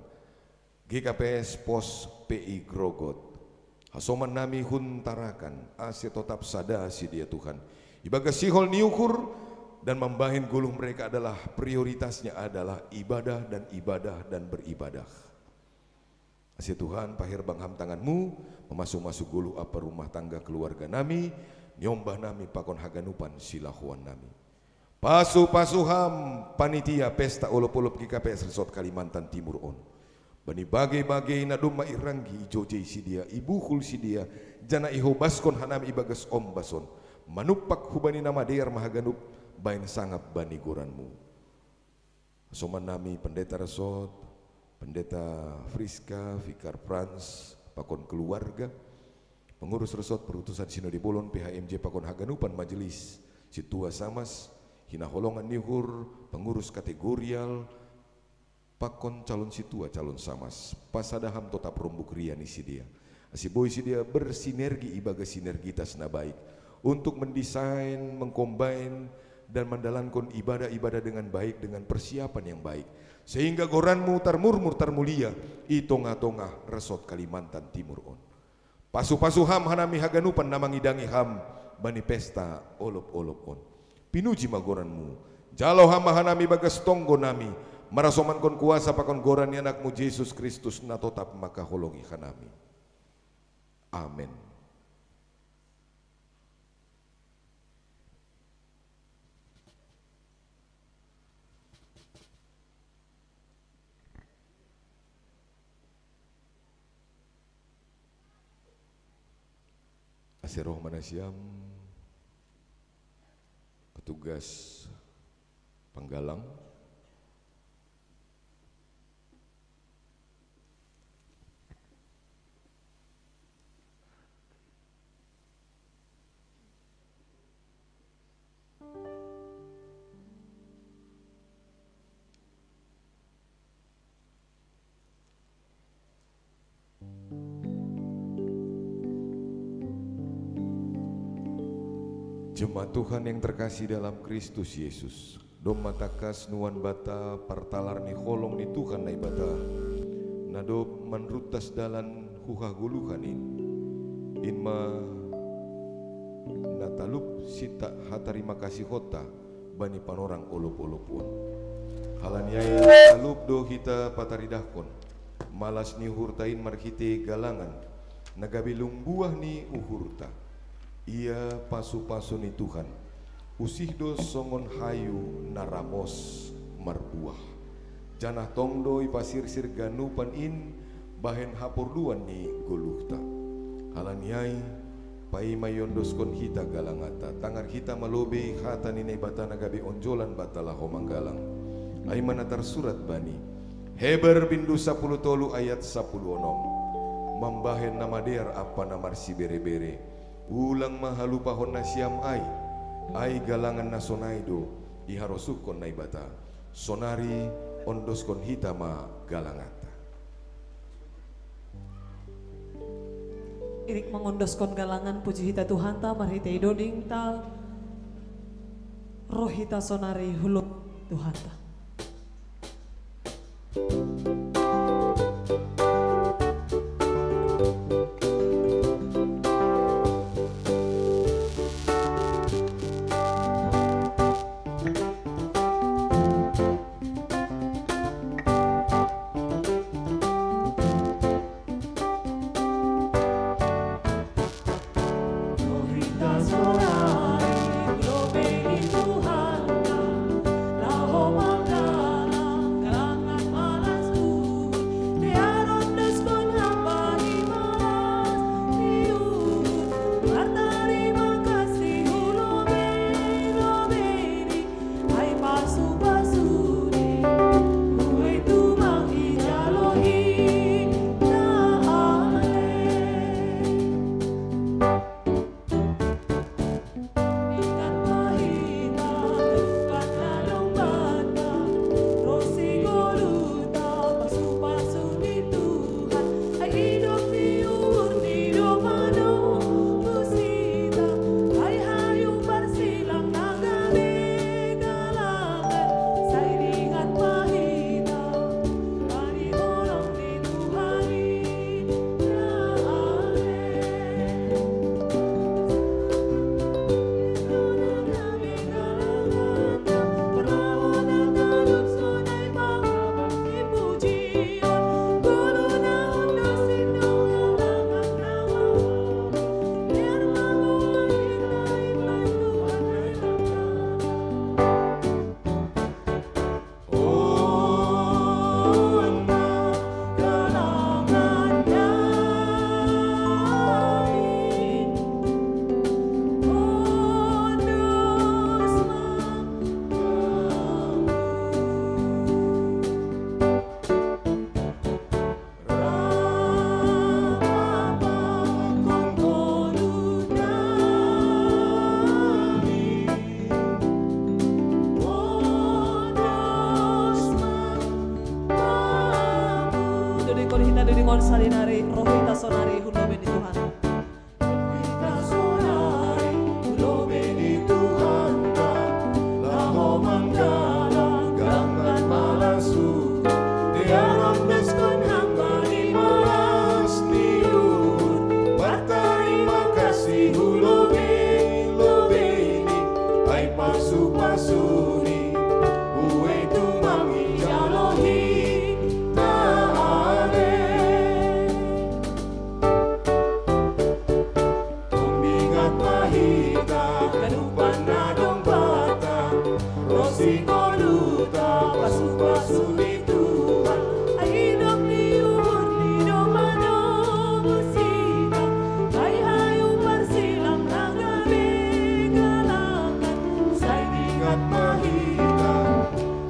G K P S Pos P I Grogot. Hasoman nami hun Tarakan, ase totap sada sidia Tuhan. Ibagas sihol ni uhur dan mambahen goluh mereka adalah prioritasnya adalah ibadah dan ibadah dan beribadah. Ase Tuhan, paherbang ham tanganmu, mamasu-masu goluh ampa rumah tangga keluarga nami, niombah nami pakon haganupan silahoan nami. Pasu-pasu ham panitia pesta olop-olop G K P S Resort Kalimantan Timur on. Bani bage-bage na domma iranggi ijojei sidia, ibuhul sidia, janah ihobaskon hanami ibagas ombas on. Manumpak hubani na madear ma haganup bahen sangap bani goranmu. Hasoman nami Pendeta Resort, Pendeta Friska, Vikar Franz, pakon keluarga, pengurus Resort, perutusan Sinode Bolon, P H M J pakon haganupan majelis, sintua samas, hinaholongan ni uhur, pengurus kategorial, pakon calon sintua calon samas, pasada ham totap rombuk ria ni sidia. Ase boi sidia bersinergi ibagas sinergitas na baik untuk mendesain, mengcombine, dan mandalankon ibadah-ibadah dengan baik, dengan persiapan yang baik, sehingga goranmu tarmurmur tarmulia i tongah-tongah Resort Kalimantan Timur on. Pasu-pasu ham hanami haganupan na mangidangi ham bani pesta olop-olop on. Pinuji ma goranmu. Jalo ham ma hanami bagas tonggo nami, marasomankon kuasa pakon goran ni anakmu Jesus Kristus na totap mangkaholongi hanami. Amen. Ase roh ma nasiam, petugas panggalang. Jemaat Tuhan yang terkasih dalam Kristus Yesus, domma tangkas nuan banta partalar ni holong ni Tuhan Naibata, na dob manruntas dalan hu hagoluhan in. In ma na talup sinta hatarima kasihonta bani panorang olop-olop on. Halani ai talup do hita pataridahkon malas ni uhurta in marhitei galangan na gabe lumbuah ni uhurta. Ia pasu-pasu ni Tuhan, usih do songon hayu na ramos marbuah. Janah tong do ipasirsir ganupan in bahen haporluan ni goluhta. Halani ai, paima iondoskon hita galanganta, tangar hita ma lobei hata ni Naibata na gabe onjolan banta laho manggalang. Ai ma na tarsurat bani Heber bindu sapuluh tolu ayat sapuluh onom. Mambahen na madear ampa na marsibere-bere. Ulang ma halupahon nasiam ai, ai galangan na sonai do iharosuhkon Naibata. Sonari ondoskon hita ma galanganta. Irik mangondoskon galangan puji hita Tuhanta marhitei doding ta, roh hita sonari hu lobei Tuhanta. Ringon salinari, roh hita sonari hu lobi ni Tuhan. Hita sonari hu lobi ni Tuhanta, laho manggala ganggan malas hu. Dearan beskon hamba ni malas ni uhur, batarima kasih hu lobi-lobi ni ai pasu-pasuni. Ue tumang ijalo hita ale. Tumbingat ma hita, kanupan na dong bata, rosi koluta, pasu-pasu ni Tuhan, ai idop ni uhur ni domano musita, ai hayu parsilam na gabe galakan, sai dingat ma hita.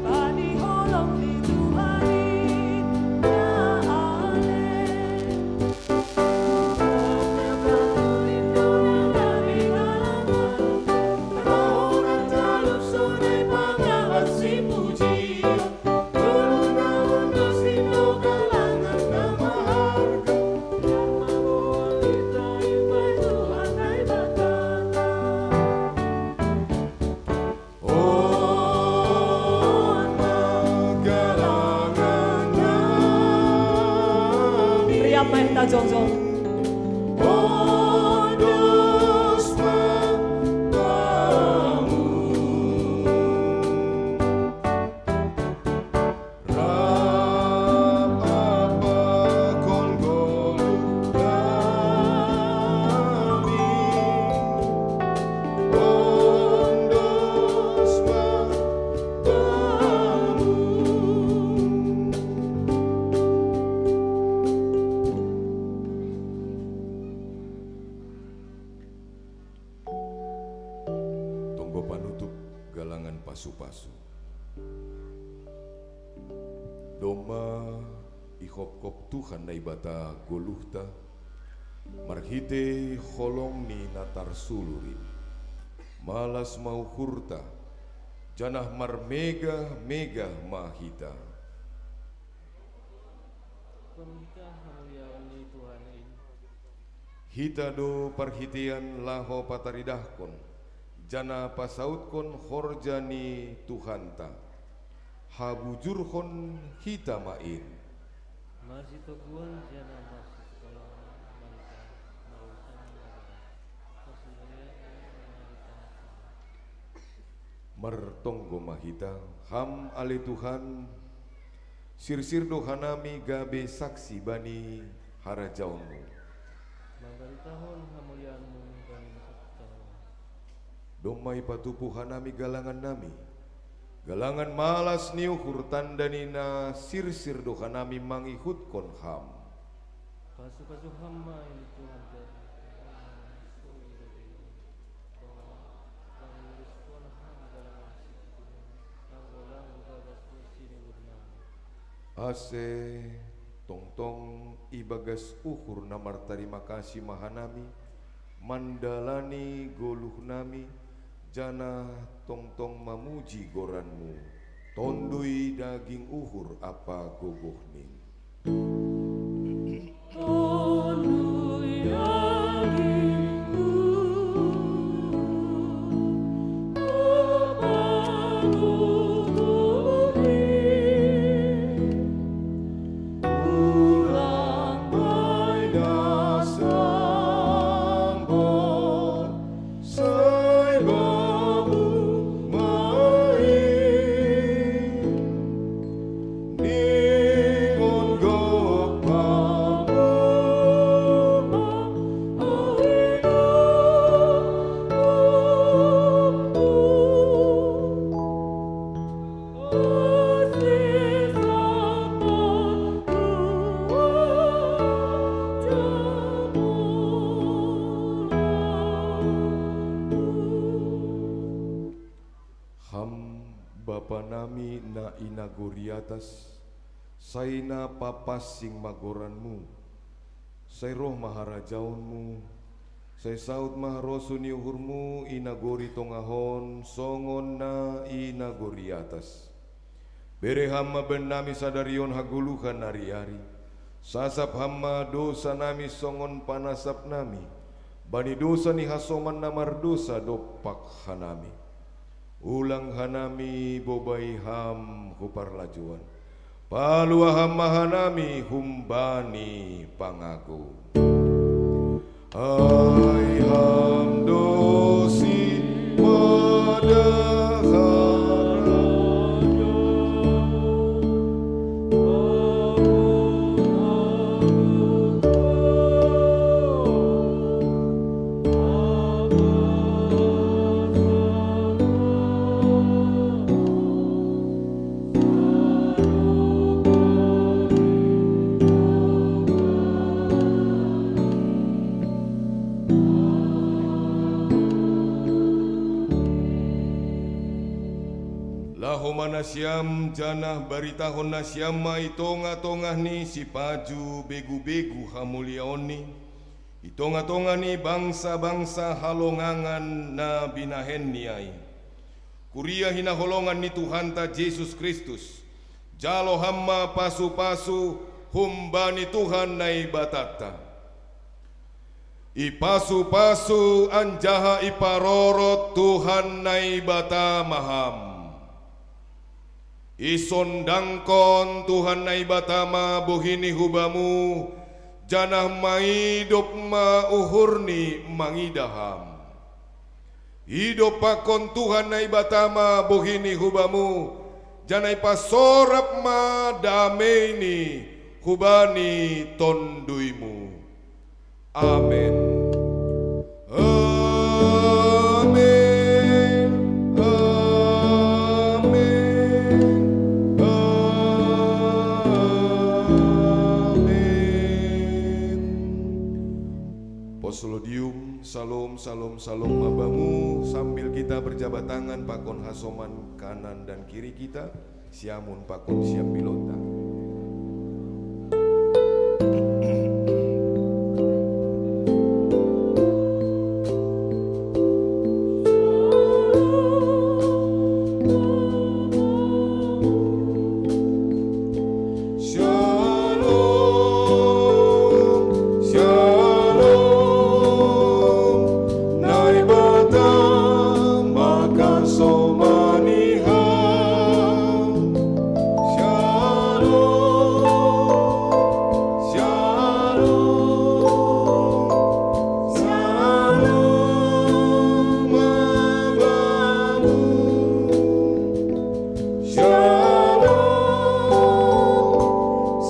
Paniholong ni Tuhan i ale. Riap ma hita jongjong. Tonggo panutup, galangan pasu-pasu. Domma ihopkop Tuhan Naibata goluhta, marhitei holong ni na tarsulurin. Malas ma uhurta, janah marmegah-megah ma hita. Hita do parhiteian laho pataridahkon, janah pasautkon horja ni Tuhanta. Habujurhon hita ma in. Marsitoguan janah marsisikoloman ma hita, marurusan ni Naibata, marsimulia ma hita. Martonggo ma hita, Ham ale Tuhan, sirsir do hanami gabe saksi bani harajaonMu. Mambaritahon hamuliaonMu bani na so tartaon. Domma ipatupu hanami galangannami, galangan malas ni uhur tanda ni na sirsir do hanami mangihutkon Ham. Pasu-pasu Ham ma i Tuhan, ase tongtong ibagas uhur na martarima kasih ma hanami, mandalani goluhnami, janah tongtong mamuji goranMu, Tonduy daging uhur ampa gogohNi. Ham Bapa nami na i nagori atas, sai na papansing ma goranMu. Sai roh ma harajaonMu, sai saut ma harosuh ni uhurMu i nagori tongah on songon na i nagori atas. Bere Ham ma bannami sadari on hagoluhan ari-ari, Sasap Ham ma dosa nami songon panasap nami bani dosa ni hasoman na mardosa dompak hanami. Ulang hanami bobai Ham hu parlajouan. Palua Ham ma hanami humbani pangago. Ai Ham do si mada harajaon. Laho ma nasiam, janah baritahon nasiam ma i tongah-tongah ni sipaju begu-begu hamuliaonni, i tongah-tongah ni bangsa-bangsa halongangan na binahenni ai. Kuria hinaholongan ni Tuhanta Jesus Kristus, jalo Ham ma pasu-pasu humbani Tuhan Naibatanta. Ipasu-pasu anjaha iparorot Tuhan Naibata ma Ham. Isondangkon Tuhan Naibata ma bohini hu Bamu, janah maidop ma uhurni mangidah Ham. Idompakkon Tuhan Naibata ma bohini hu Bamu, janah ipasorap ma dameini hubani TonduyMu. Amen. Amen. Amen. Amen. Poslodium, salom, salom, salom ma bamu, sambil kita berjabat tangan pakon hasoman kanan dan kiri kita, siamun pakon siambilonta. Shalom, shalom, Naibata makasomani ham. Shalom, shalom, shalom ma bamu. Shalom,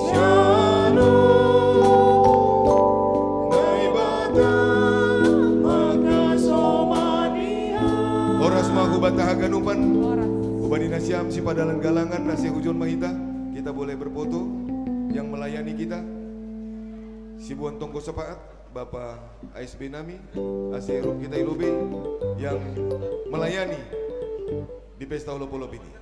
shalom, Naibata makasomani ham. Horas ma hubanta haganupan. Horas. Hubani nasiam sipadalan galangan na sai hujon ma hita, kita boleh berfoto. Yang melayani kita, siboan tonggo sapaat, Bapa A S B nami, ase rap hita i lobei, yang melayani di pesta olop-olop ini.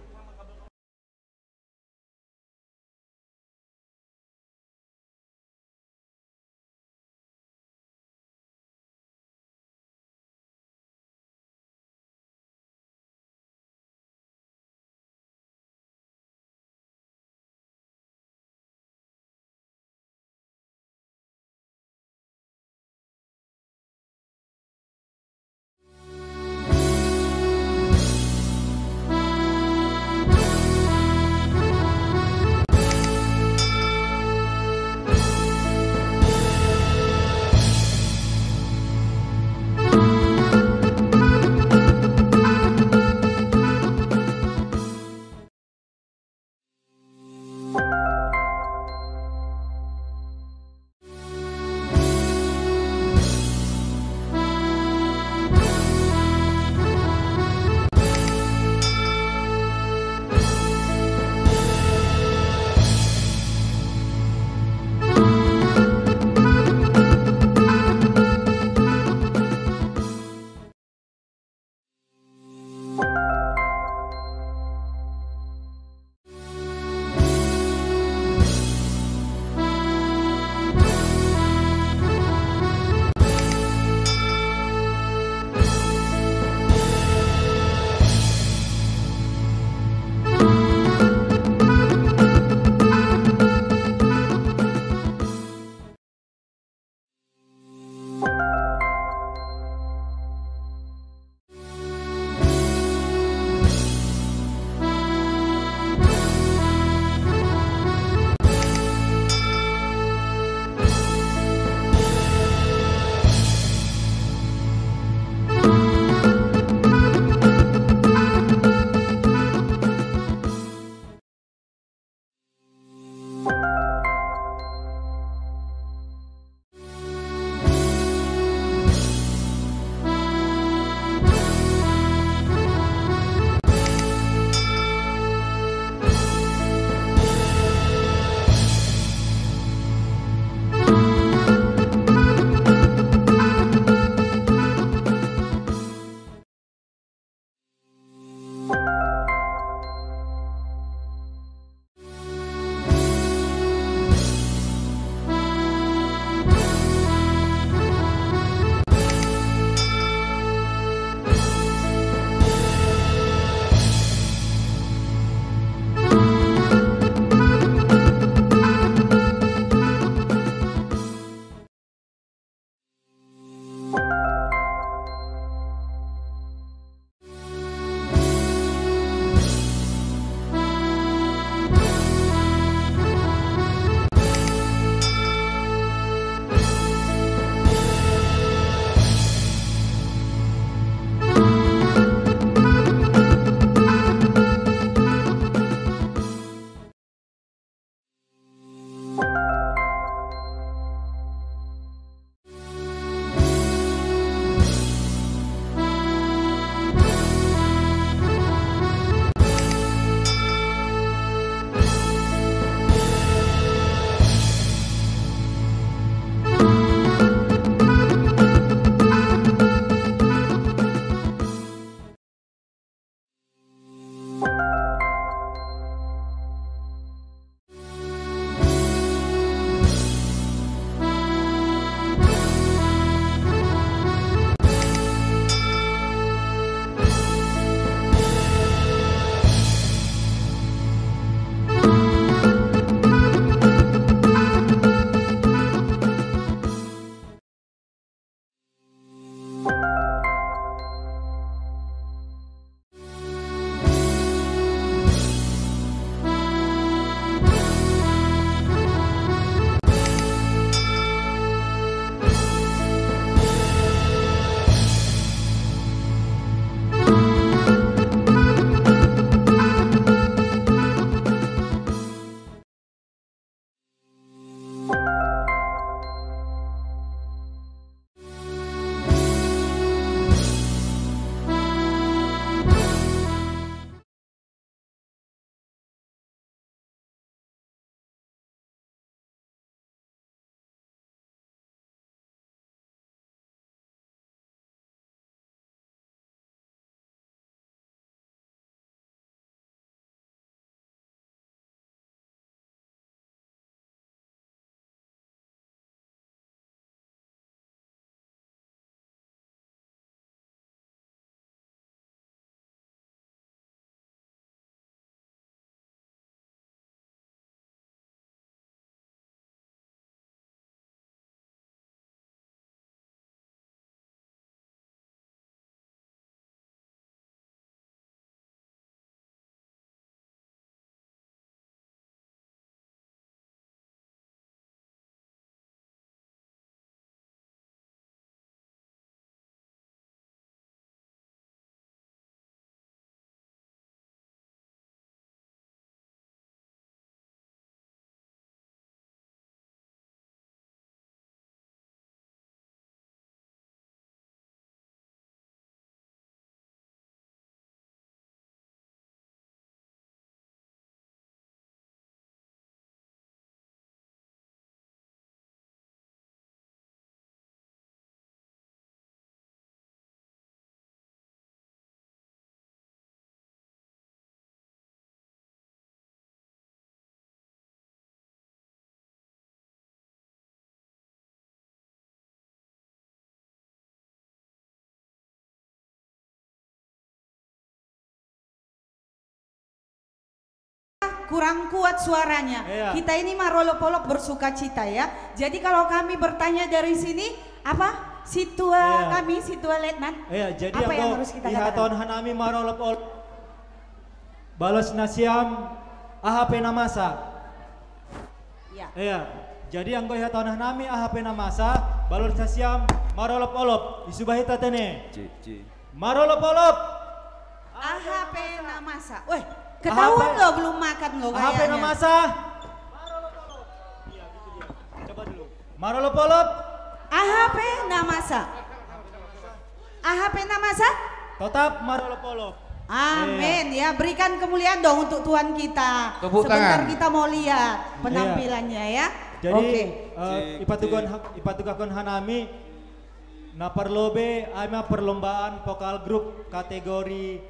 Kurang kuat suaranya. Iya. Kita ini marolop-olop bersuka cita ya. Jadi kalau kami bertanya dari sini, apa? Situa Iya. kami, situa Letnan. Iya, jadi Apa yang anggo harus kita iha katakan? Ton hanami marolop-olop. Balos nasiam, aha pe na masa. Ya. Iya. Jadi anggo iha ton hanami aha pe na masa, balos nasiam marolop-olop. Isubahi tatene. Marolop-olop. Aha pe na masa. Weh, ketahuan lo belum makan lo kayaknya. Aha pe na masa. Marolop-olop. Aha pe na masa. Aha pe na masa. Tetap marolop-olop. Amin. Iya. Ya, berikan kemuliaan dong untuk Tuhan kita. Tepuk Sebentar tangan. Kita mau lihat penampilannya ya. Jadi, okay. Uh, ipatugakan hanami, na parlobe ai ma perlombaan vokal grup kategori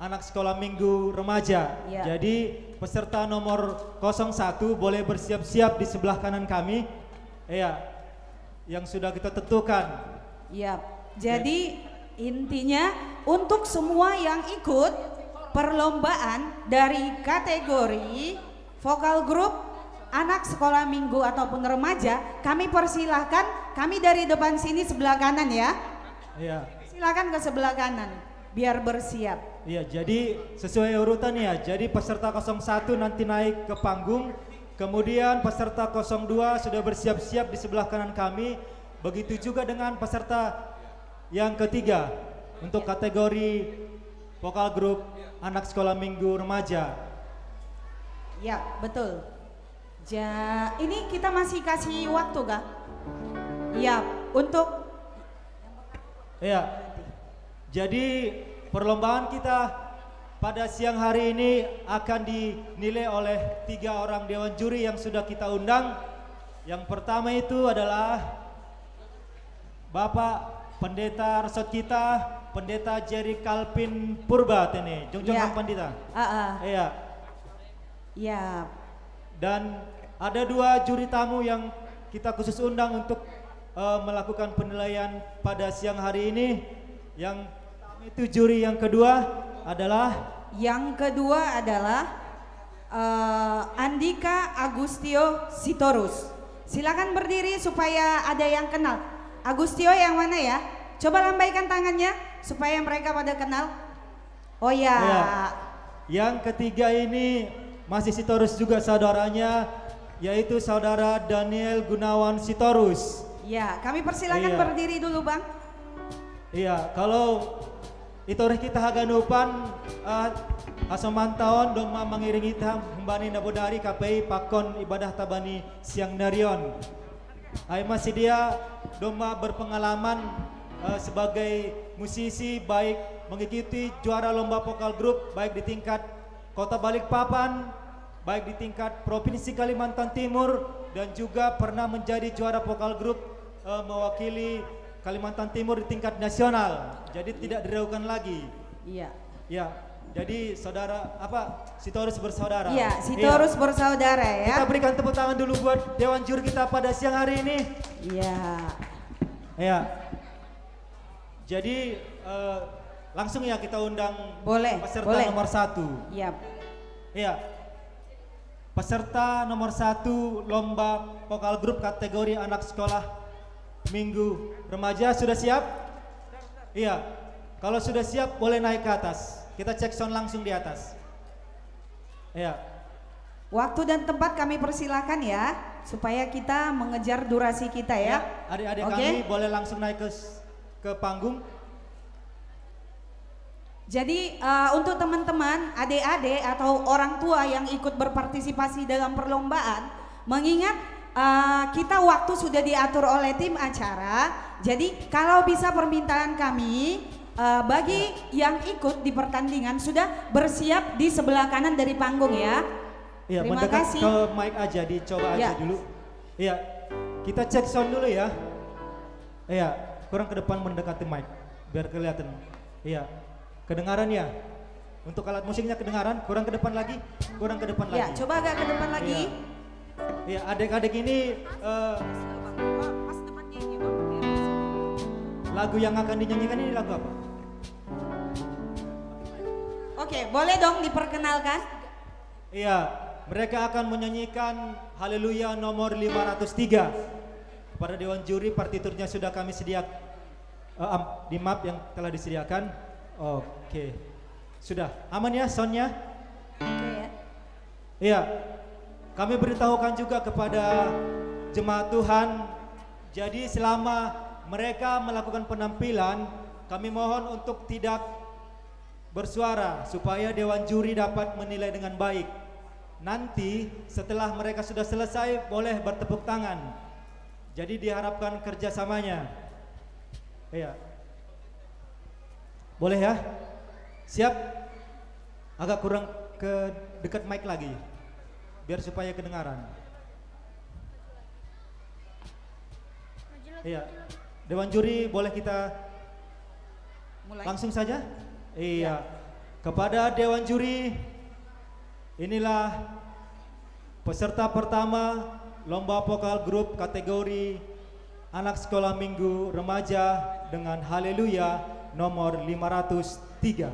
anak sekolah minggu remaja. Ya. Jadi peserta nomor kosong satu boleh bersiap-siap di sebelah kanan kami. Iya. Yang sudah kita tentukan. Ya. Jadi ya. Intinya untuk semua yang ikut perlombaan dari kategori vokal grup anak sekolah minggu ataupun remaja, kami persilahkan, kami dari depan sini sebelah kanan ya. Iya. Silakan ke sebelah kanan biar bersiap. Iya, jadi sesuai urutan ya. Jadi peserta kosong satu nanti naik ke panggung, kemudian peserta kosong dua sudah bersiap-siap di sebelah kanan kami. Begitu juga dengan peserta yang ketiga untuk kategori vokal grup anak sekolah minggu remaja. Ya, betul. Ja, ini kita masih kasih waktu kah? Ya, untuk Iya. Jadi perlombaan kita pada siang hari ini akan dinilai oleh tiga orang dewan juri yang sudah kita undang. Yang pertama itu adalah Bapak Pendeta Resort kita, Pendeta Jerry Calvin Purba tene. Jongjong Ya. Kang Pandita. Ah, ah. Iya. Ya. Dan ada dua juri tamu yang kita khusus undang untuk eh, melakukan penilaian pada siang hari ini. Yang pertama itu juri, yang kedua adalah Yang kedua adalah eh, Andika Agustio Sitorus. Silakan berdiri supaya ada yang kenal. Agustio yang mana ya? Coba lambaikan tangannya supaya mereka pada kenal. Oh ya. Ya. Yang ketiga ini masih Sitorus juga saudaranya, yaitu saudara Daniel Gunawan Sitorus. Ya, kami persilakan Iya. berdiri dulu, Bang. Iya, kalau itorih kita haganupan, eh, hasoman taon domma mangiring ita humbani na bodari kapei pakon ibadah tabani siang narion. Ai ma si dia domma berpengalaman eh, sebagai musisi, baik mengikuti juara lomba vokal grup baik di tingkat Kota Balikpapan, baik di tingkat Provinsi Kalimantan Timur, dan juga pernah menjadi juara vokal grup eh, mewakili Kalimantan Timur di tingkat nasional. Jadi tidak diragukan lagi. Iya. Ya. Jadi saudara apa Sitorus bersaudara. Iya, Sitorus Iya. bersaudara ya. Kita berikan tepuk tangan dulu buat dewan juri kita pada siang hari ini. Iya. Ya. Jadi eh, langsung ya kita undang Boleh, peserta boleh. nomor satu. Iya. Iya. Peserta nomor satu lomba vokal grup kategori anak sekolah minggu remaja sudah siap? Iya. Kalau sudah siap boleh naik ke atas. Kita cek sound langsung di atas. Iya. Waktu dan tempat kami persilakan ya, supaya kita mengejar durasi kita ya. Ya, adik-adik Oke. kami boleh langsung naik ke ke panggung. Jadi uh, untuk teman-teman, adik-adik atau orang tua yang ikut berpartisipasi dalam perlombaan, mengingat uh, kita waktu sudah diatur oleh tim acara. Jadi kalau bisa permintaan kami uh, bagi ya. yang ikut di pertandingan sudah bersiap di sebelah kanan dari panggung ya. Iya, Terima mendekat kasih. ke mic aja, dicoba ya. aja dulu. Iya, kita cek sound dulu ya. Iya, kurang ke depan mendekati mic, biar kelihatan. Iya, kedengaran ya? Untuk alat musiknya kedengaran, kurang ke depan lagi, kurang ke depan ya, lagi. Coba agak ke depan lagi. Iya, iya adik-adik ini uh, lagu yang akan dinyanyikan ini lagu apa? Oke, boleh dong diperkenalkan? Iya, Mereka akan menyanyikan Haleluya nomor lima ratus tiga. Kepada dewan juri, partiturnya sudah kami sediakan. Eh, am- di map yang telah disediakan. Oke. Sudah. Aman ya soundnya? Oke ya. Iya. Kami beritahukan juga kepada jemaat Tuhan. Jadi selama mereka melakukan penampilan, kami mohon untuk tidak bersuara supaya dewan juri dapat menilai dengan baik. Nanti setelah mereka sudah selesai, boleh bertepuk tangan. Jadi diharapkan kerjasamanya. Iya. Boleh ya? Siap? Agak kurang ke dekat mic lagi. Biar supaya kedengaran. Iya. Dewan juri, boleh kita Mulai. Langsung saja? Iya. Kepada dewan juri, inilah peserta pertama lomba vokal grup kategori anak sekolah minggu remaja dengan Haleluya nomor lima ratus tiga.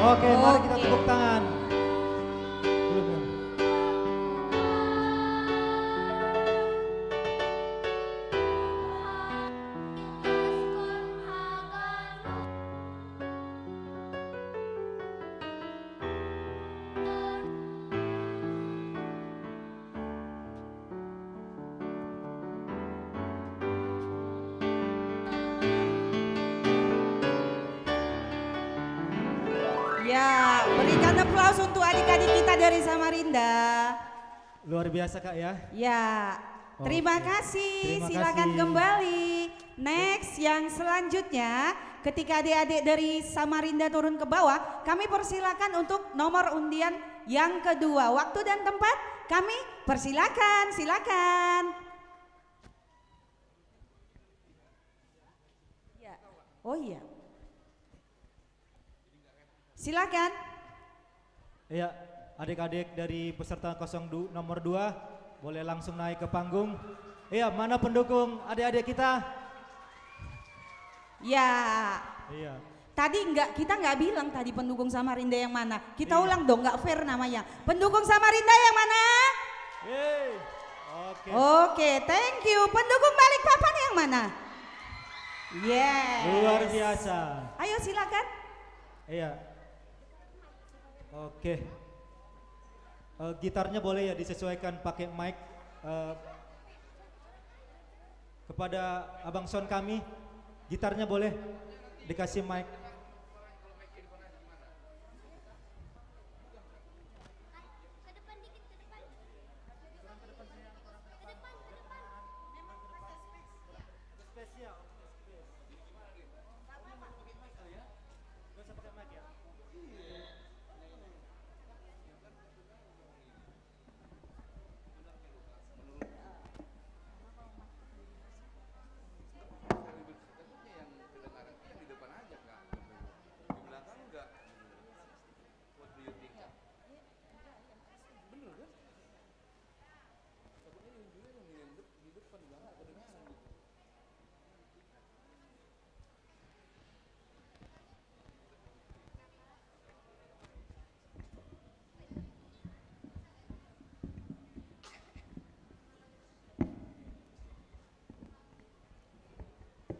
Oke, mari kita Oke. Tepuk tangan. Belum, belum. Ya, berikan aplaus untuk adik-adik kita dari Samarinda. Luar biasa, Kak, ya. Ya, terima kasih. Terima Silakan kasih. Kembali. Next, yang selanjutnya, ketika adik-adik dari Samarinda turun ke bawah, kami persilakan untuk nomor undian yang kedua. Waktu dan tempat kami persilakan, silakan. Ya. Oh iya. Silakan. Iya, adik-adik dari peserta kosong dua, nomor dua boleh langsung naik ke panggung. Iya, mana pendukung adik-adik kita? Ya. Iya. Tadi nggak, kita nggak bilang tadi pendukung Samarinda yang mana. Kita iya. Ulang dong, nggak fair namanya. Pendukung Samarinda yang mana? Yeay. Oke. Oke, thank you. Pendukung Balikpapan yang mana? Yes. Luar biasa. Ayo silakan. Iya. Oke. Uh, gitarnya boleh ya disesuaikan pakai mic. Uh, kepada Abang Son kami, gitarnya boleh dikasih mic.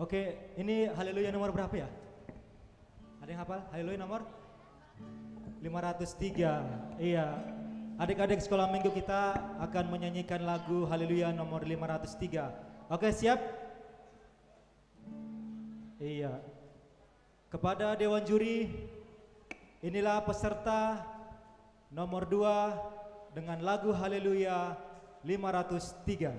Oke, ini haleluya nomor berapa ya? Ada yang hafal? Haleluya nomor lima ratus tiga. Iya. Adik-adik sekolah minggu kita akan menyanyikan lagu haleluya nomor lima ratus tiga. Oke, siap? Iya. Kepada dewan juri, inilah peserta nomor dua dengan lagu haleluya lima ratus tiga.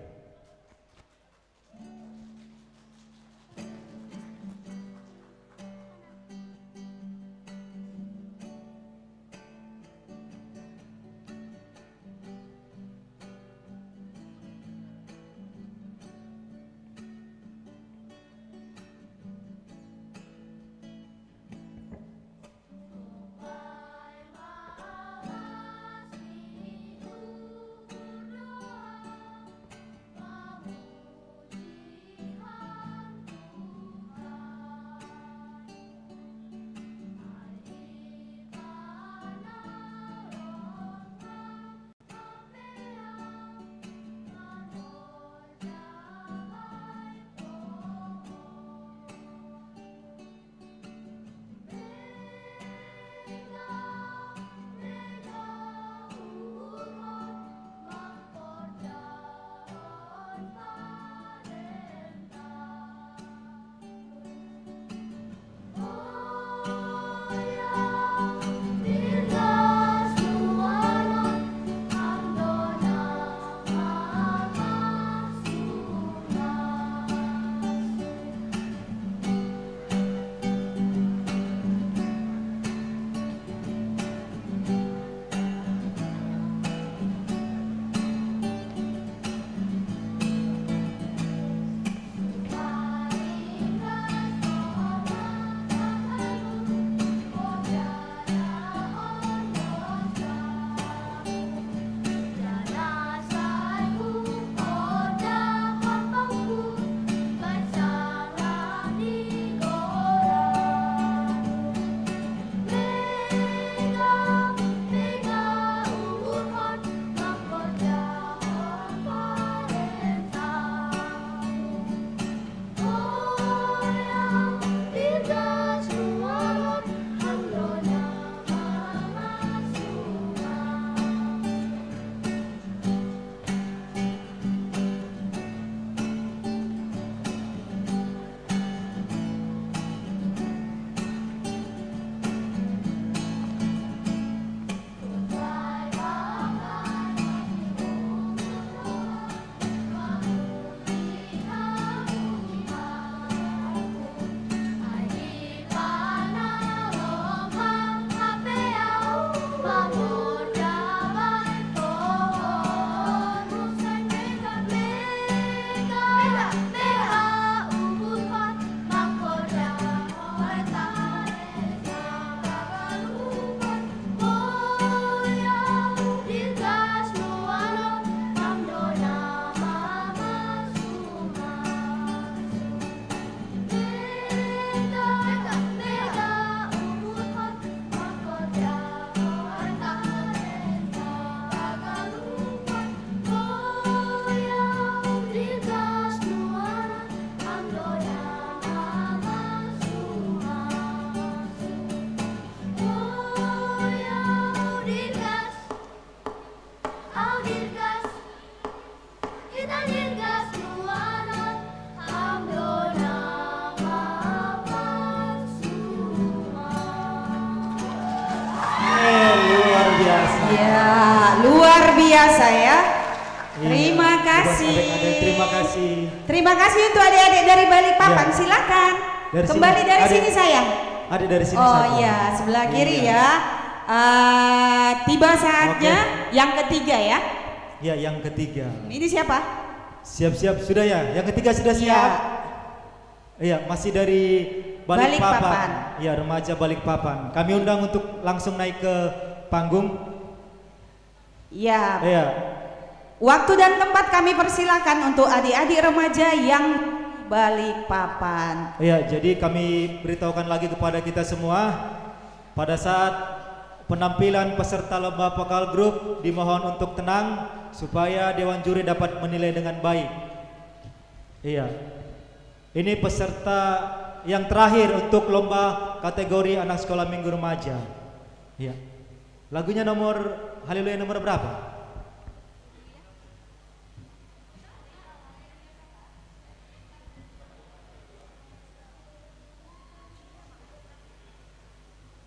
Ya, luar biasa ya. Iya, terima kasih. Terima kasih. Terima kasih untuk adik-adik dari Balikpapan. Ya. Silakan. Dari kembali sini, dari sini, sayang. Ada dari sini. Oh satu. Iya, sebelah kiri. Iya. Ya. Eh, tiba saatnya. Oke. Yang ketiga ya. Ya, yang ketiga. Ini siapa? Siap-siap sudah ya. Yang ketiga sudah siap. Iya. Iya, masih dari Balikpapan. Balikpapan. Iya, remaja Balikpapan. Kami undang untuk langsung naik ke panggung. Iya. Iya. Waktu dan tempat kami persilakan untuk adik-adik remaja yang Balikpapan. Iya, jadi kami beritahukan lagi kepada kita semua, pada saat penampilan peserta lomba vokal grup dimohon untuk tenang supaya dewan juri dapat menilai dengan baik. Iya. Ini peserta yang terakhir untuk lomba kategori anak sekolah minggu remaja. Iya. Lagunya nomor, Haleluya nomor berapa?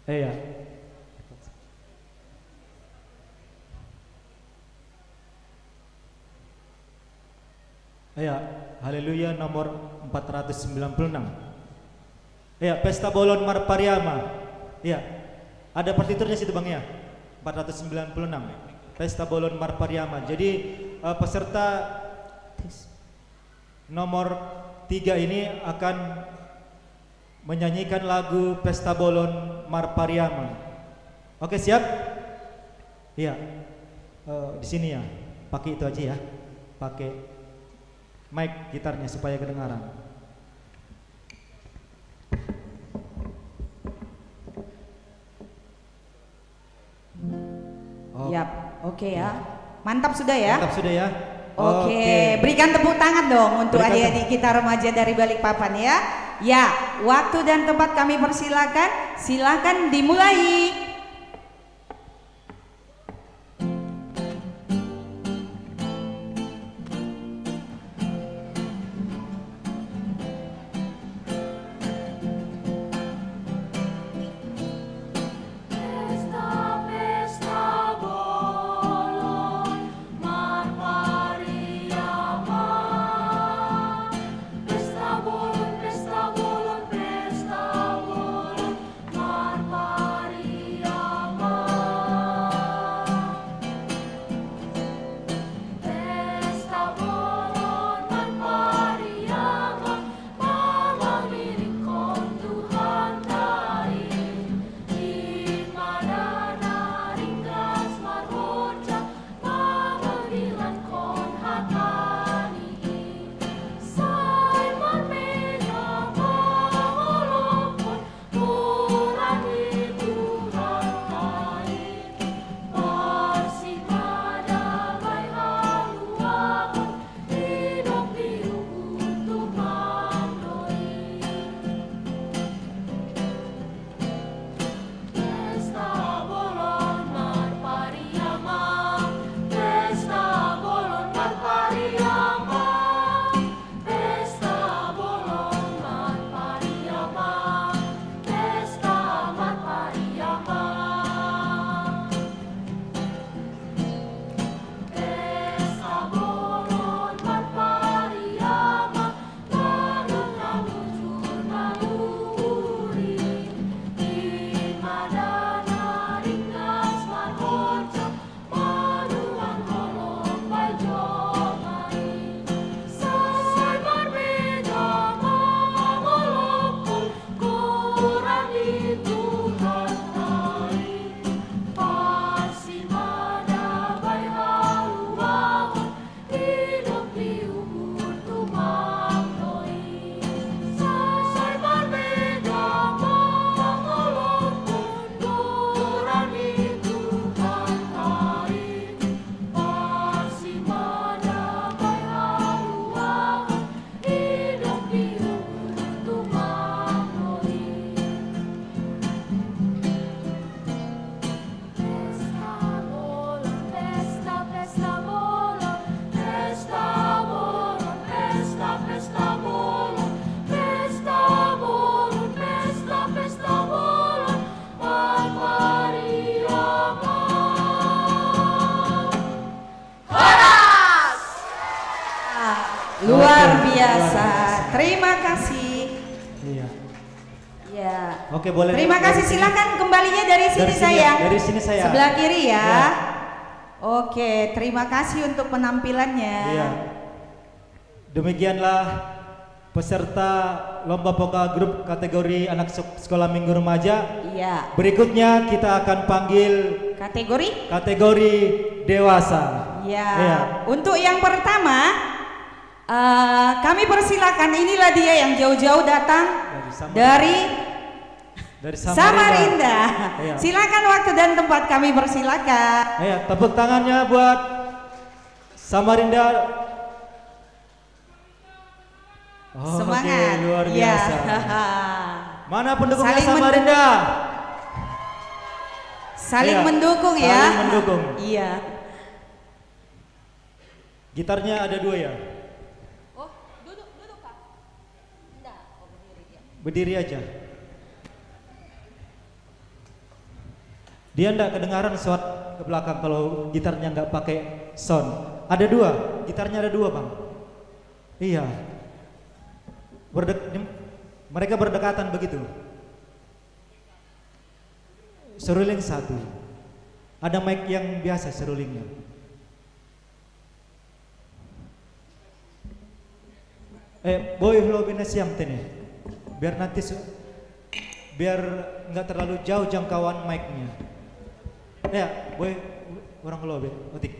Iya. Iya, Haleluya nomor empat ratus sembilan puluh enam. Iya, Pesta Bolon Marpariama. Iya. Ada partiturnya situ, Bang, ya? Empat ratus sembilan puluh enam. Pesta Bolon Marpariama. Jadi, eh, peserta nomor tiga ini akan menyanyikan lagu Pesta Bolon Marpariama. Oke, siap? Iya. Eh, di sini ya. Pakai itu aja ya. Pakai mic gitarnya supaya kedengaran. Oh. Yap, oke ya. Iya. Mantap sudah ya? Mantap sudah ya? Oke, oke. Berikan tepuk tangan dong untuk adik-adik kita remaja dari Balikpapan ya. Ya, waktu dan tempat kami persilakan, silakan dimulai. Oke, boleh. Terima kasih. Silakan kembalinya dari sini, dari sini, sayang. Dari sini, sayang. Sebelah kiri ya. Ya. Oke, terima kasih untuk penampilannya. Iya. Demikianlah peserta lomba vokal grup kategori anak sek-, sekolah minggu remaja. Iya. Berikutnya kita akan panggil kategori? Kategori dewasa. Iya. Iya. Untuk yang pertama, eh, kami persilakan, inilah dia yang jauh-jauh datang dari Samarinda. Dari Dari Samarinda. Samarinda. Iya. Silakan, waktu dan tempat kami persilakan. Iya, tepuk tangannya buat Samarinda. Oke, semangat. Luar biasa. Iya. Mana pendukungnya Samarinda? Saling mendukung ya. Saling mendukung. Iya. Gitarnya ada dua ya? Oh, duduk, duduk, Kak. Enggak, oh, berdiri dia. Berdiri aja. Dia ndak kedengaran suara ke belakang kalau gitarnya nggak pakai sound. Ada dua, gitarnya ada dua, Bang. Iya. Berdek-, mereka berdekatan begitu. Seruling satu. Ada mic yang biasa serulingnya. Eh, boy, lo bina siam tene. Biar nanti su-, biar nggak terlalu jauh jangkauan mic-nya. Ya, boy, orang lo be, otik.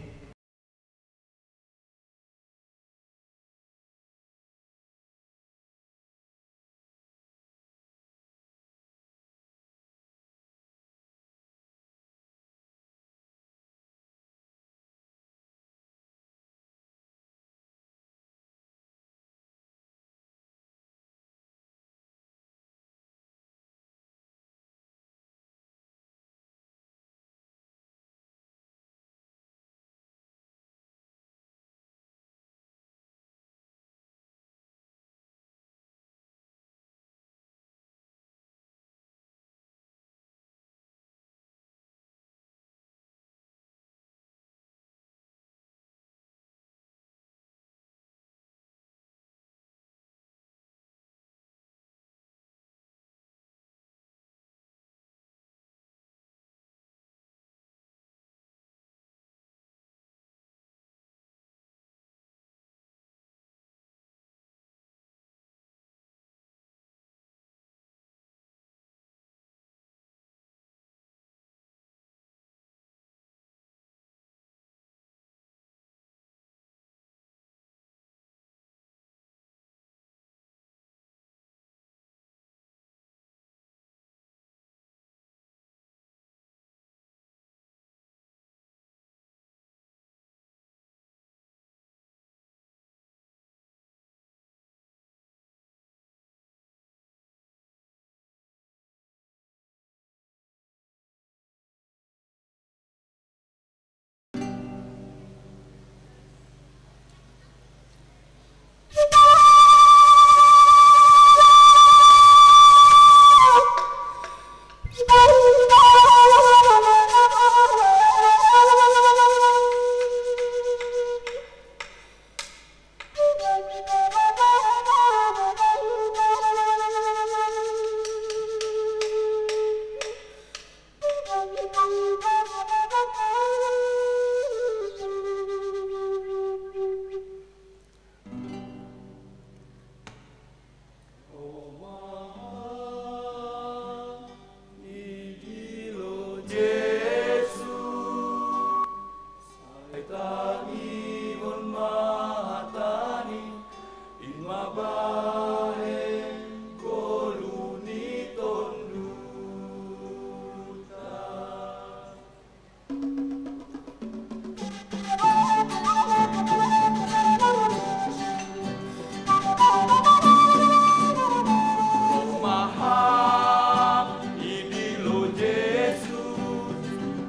Mahang idi lo Jesus,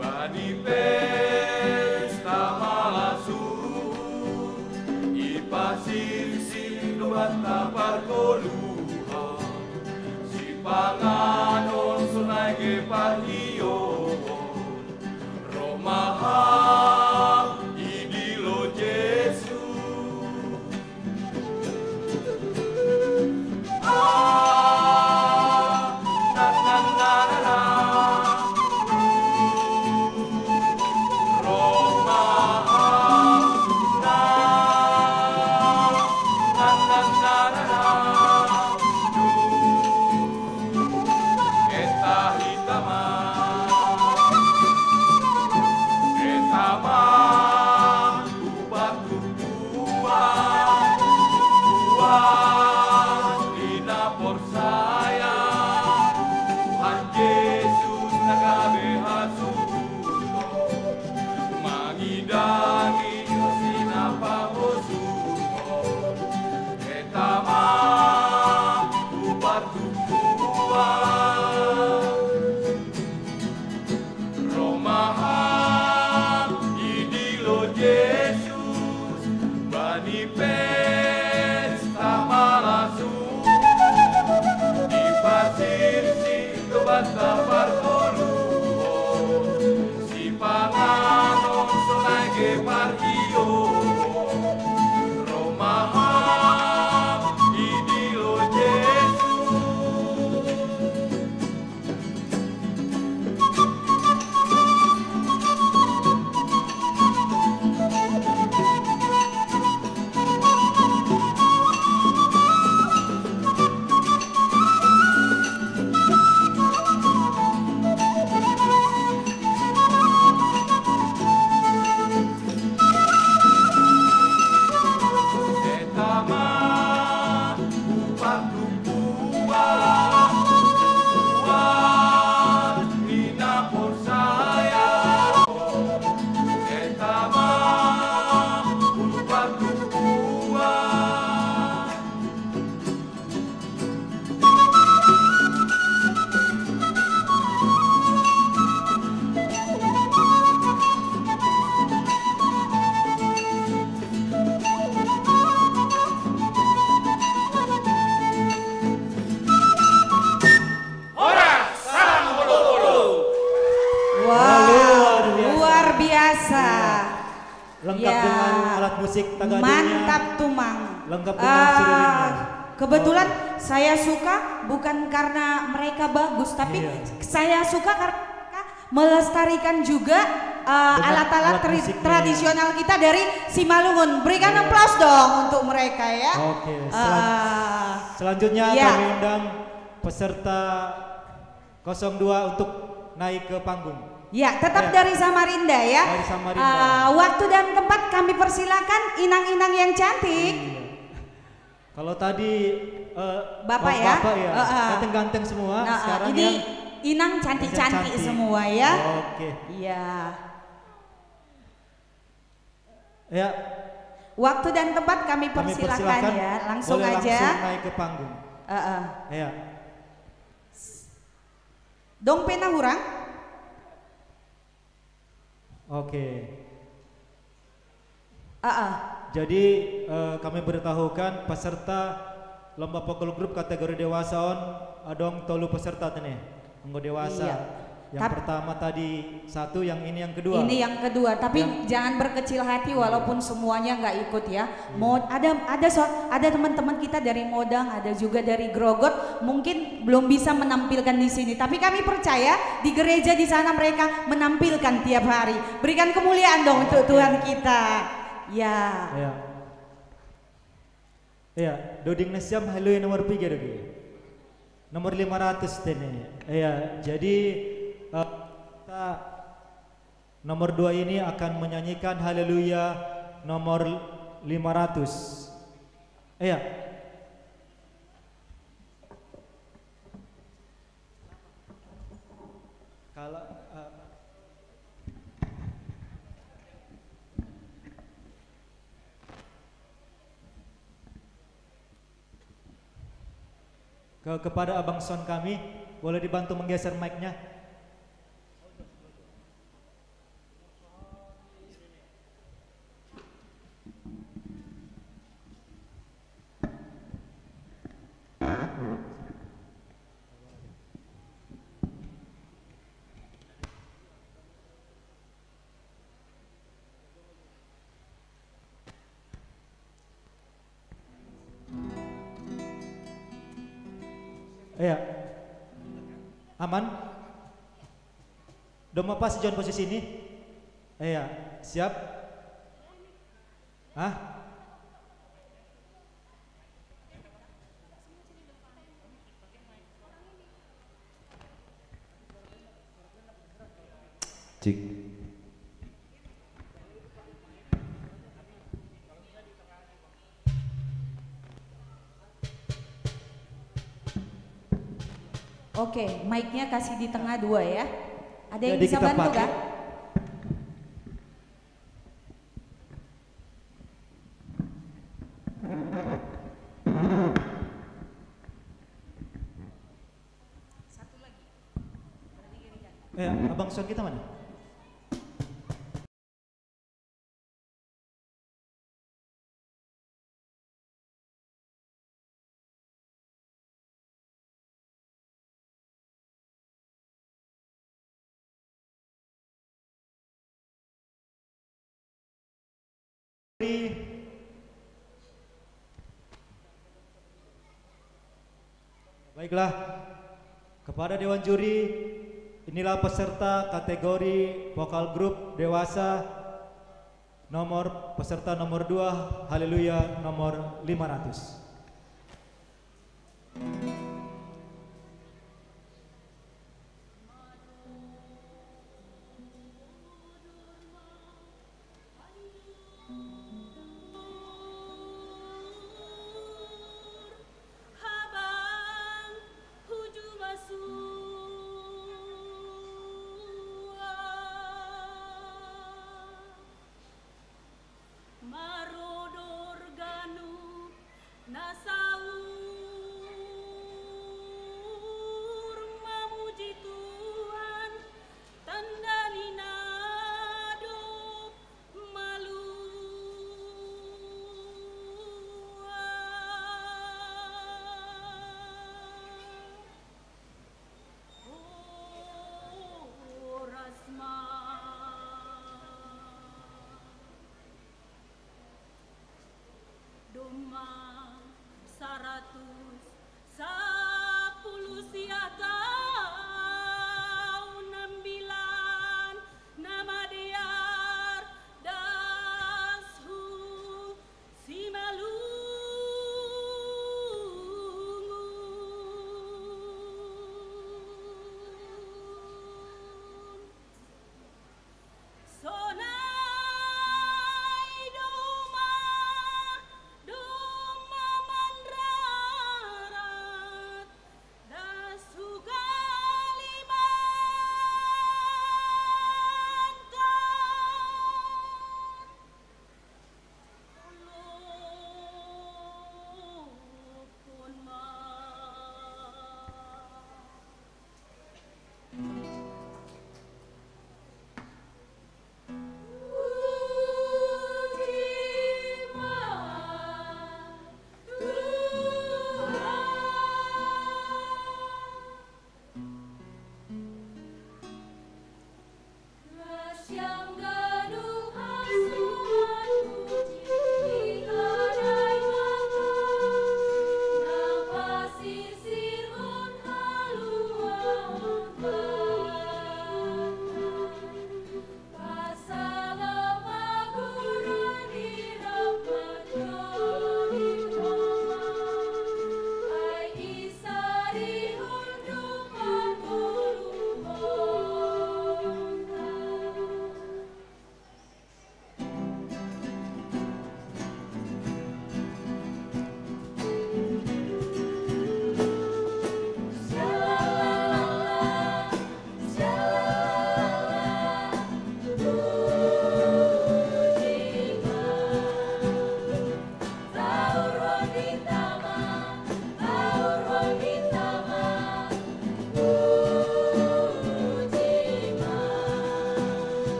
bani pesta malasu, i pasiksi do banta pargoluhan, si panganon sonai ge parhio. Roh Mahal, idi lo Jesus. Ah, nang, nang, Nagabe hasuhuto, mangidangi sinapa hosuto, etama upartukuan. Romaham idilo Jesus, bani pesta malasu, di pasir si Banta partolu, si panganon sonai ke parhio, Romaham idilo Jesus. Horas, salam holo-holo. Wah, luar biasa. Luar biasa. Lengkap ya, dengan alat musik Tagadungnya. Mantap tuh, Mang. Lengkap dengan uh, siriringnya. Kebetulan oh, saya suka bukan karena mereka bagus, tapi iya, saya suka karena mereka melestarikan juga uh, alat-alat uh, tradisional kita dari Simalungun. Berikan yeah, aplaus dong untuk mereka ya. Oke, okay, selan uh, selanjutnya yeah, kami undang peserta kosong dua untuk naik ke panggung. Ya, tetap ya, dari Samarinda ya. Dari Samarinda. Uh, waktu dan tempat kami persilakan inang-inang yang cantik. Iya. Kalau tadi uh, Bapak ya, Bapak ya, uh, uh. Ganteng-ganteng semua. Nah, sekarang ini yang inang cantik-cantik semua ya. Oke. Okay. Iya. Ya. Waktu dan tempat kami persilakan, kami persilakan ya, langsung boleh aja. Langsung naik ke panggung. Uh -uh. Ya. Dong pena hurang? Oke. Uh -uh. Jadi uh, kami beritahukan peserta lomba vokal grup kategori dewasa on adong tolu peserta tene anggo dewasa. Iya. Yang Tap pertama tadi satu, yang ini yang kedua. Ini yang kedua, tapi yang jangan berkecil hati walaupun semuanya nggak ikut ya. Iya. Mau ada ada so, ada teman-teman kita dari Modang, ada juga dari Grogot, mungkin belum bisa menampilkan di sini. Tapi kami percaya di gereja di sana mereka menampilkan tiap hari. Berikan kemuliaan dong untuk Tuhan kita. Ya. Ya. Ya, doding nasiam halo nomor piga dogi. Nomor lima ratus tene. Ya, jadi uh, kita nomor dua ini akan menyanyikan Haleluya nomor lima ratus. Ya. Kalau uh, Ke, kepada Abang Son kami, boleh dibantu menggeser mic-nya? Iya. Aman? Doma pas John posisi ini? Iya. Siap? Hah? Cik. Oke, mic-nya kasih di tengah dua ya. Ada yang Jadi bisa kita bantu pakai. Kah? Eh, abang sound kita mana? Baiklah, kepada Dewan Juri, inilah peserta kategori vokal grup dewasa nomor, peserta nomor dua, Haleluya, nomor lima ratus.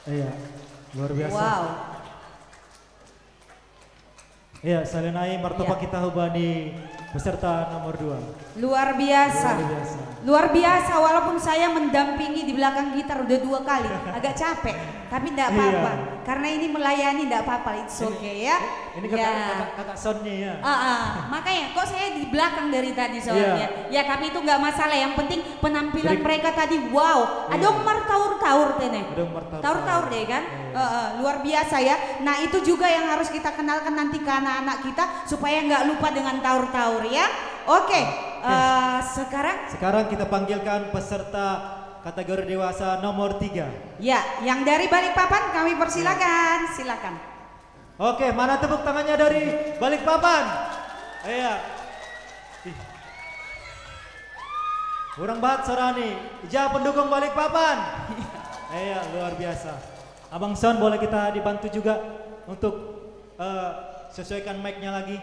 Iya, luar biasa. Wow. Iya, salinai martopak Iya. Kita hubani peserta nomor dua. Luar biasa. Luar biasa. Luar biasa, walaupun saya mendampingi di belakang gitar udah dua kali, agak capek, tapi tidak Iya. apa-apa. Karena ini melayani, tidak apa-apa, it's Ini- okay ya. Ini kakak, Ya. kakak, kakak soundnya ya. Ah, ah. Makanya kok saya di belakang dari tadi soalnya. Iya. Ya tapi itu nggak masalah. Yang penting penampilan Jadi- mereka tadi, wow. Ada Iya. yang mar taur-taur tene. Ada yang mar taur-taur. Taur-taur deh kan. Iya. Eh, eh, luar biasa ya. Nah itu juga yang harus kita kenalkan nanti ke anak-anak kita supaya nggak lupa dengan taur-taur ya. Oke. Eh, sekarang Sekarang kita panggilkan peserta kategori dewasa nomor tiga. Ya, yang dari Balikpapan kami persilakan, silakan. Oke, mana tepuk tangannya dari Balikpapan? Iya. Ih. Kurang banget suara nih. Ija pendukung Balikpapan. Iya, luar biasa. Abang Sound, boleh kita dibantu juga untuk eh, sesuaikan mic-nya lagi.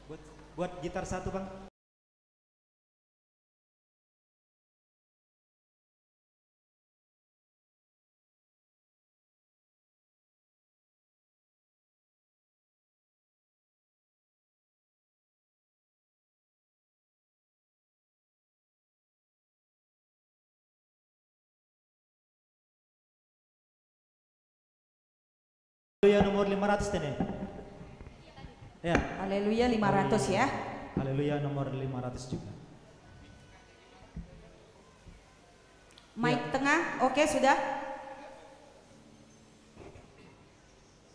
Buat buat gitar satu, Bang. Haleluya nomor lima ratus tene. Ya. Haleluya lima ratus ya. Haleluya nomor lima ratus juga. Mic tengah, oke sudah.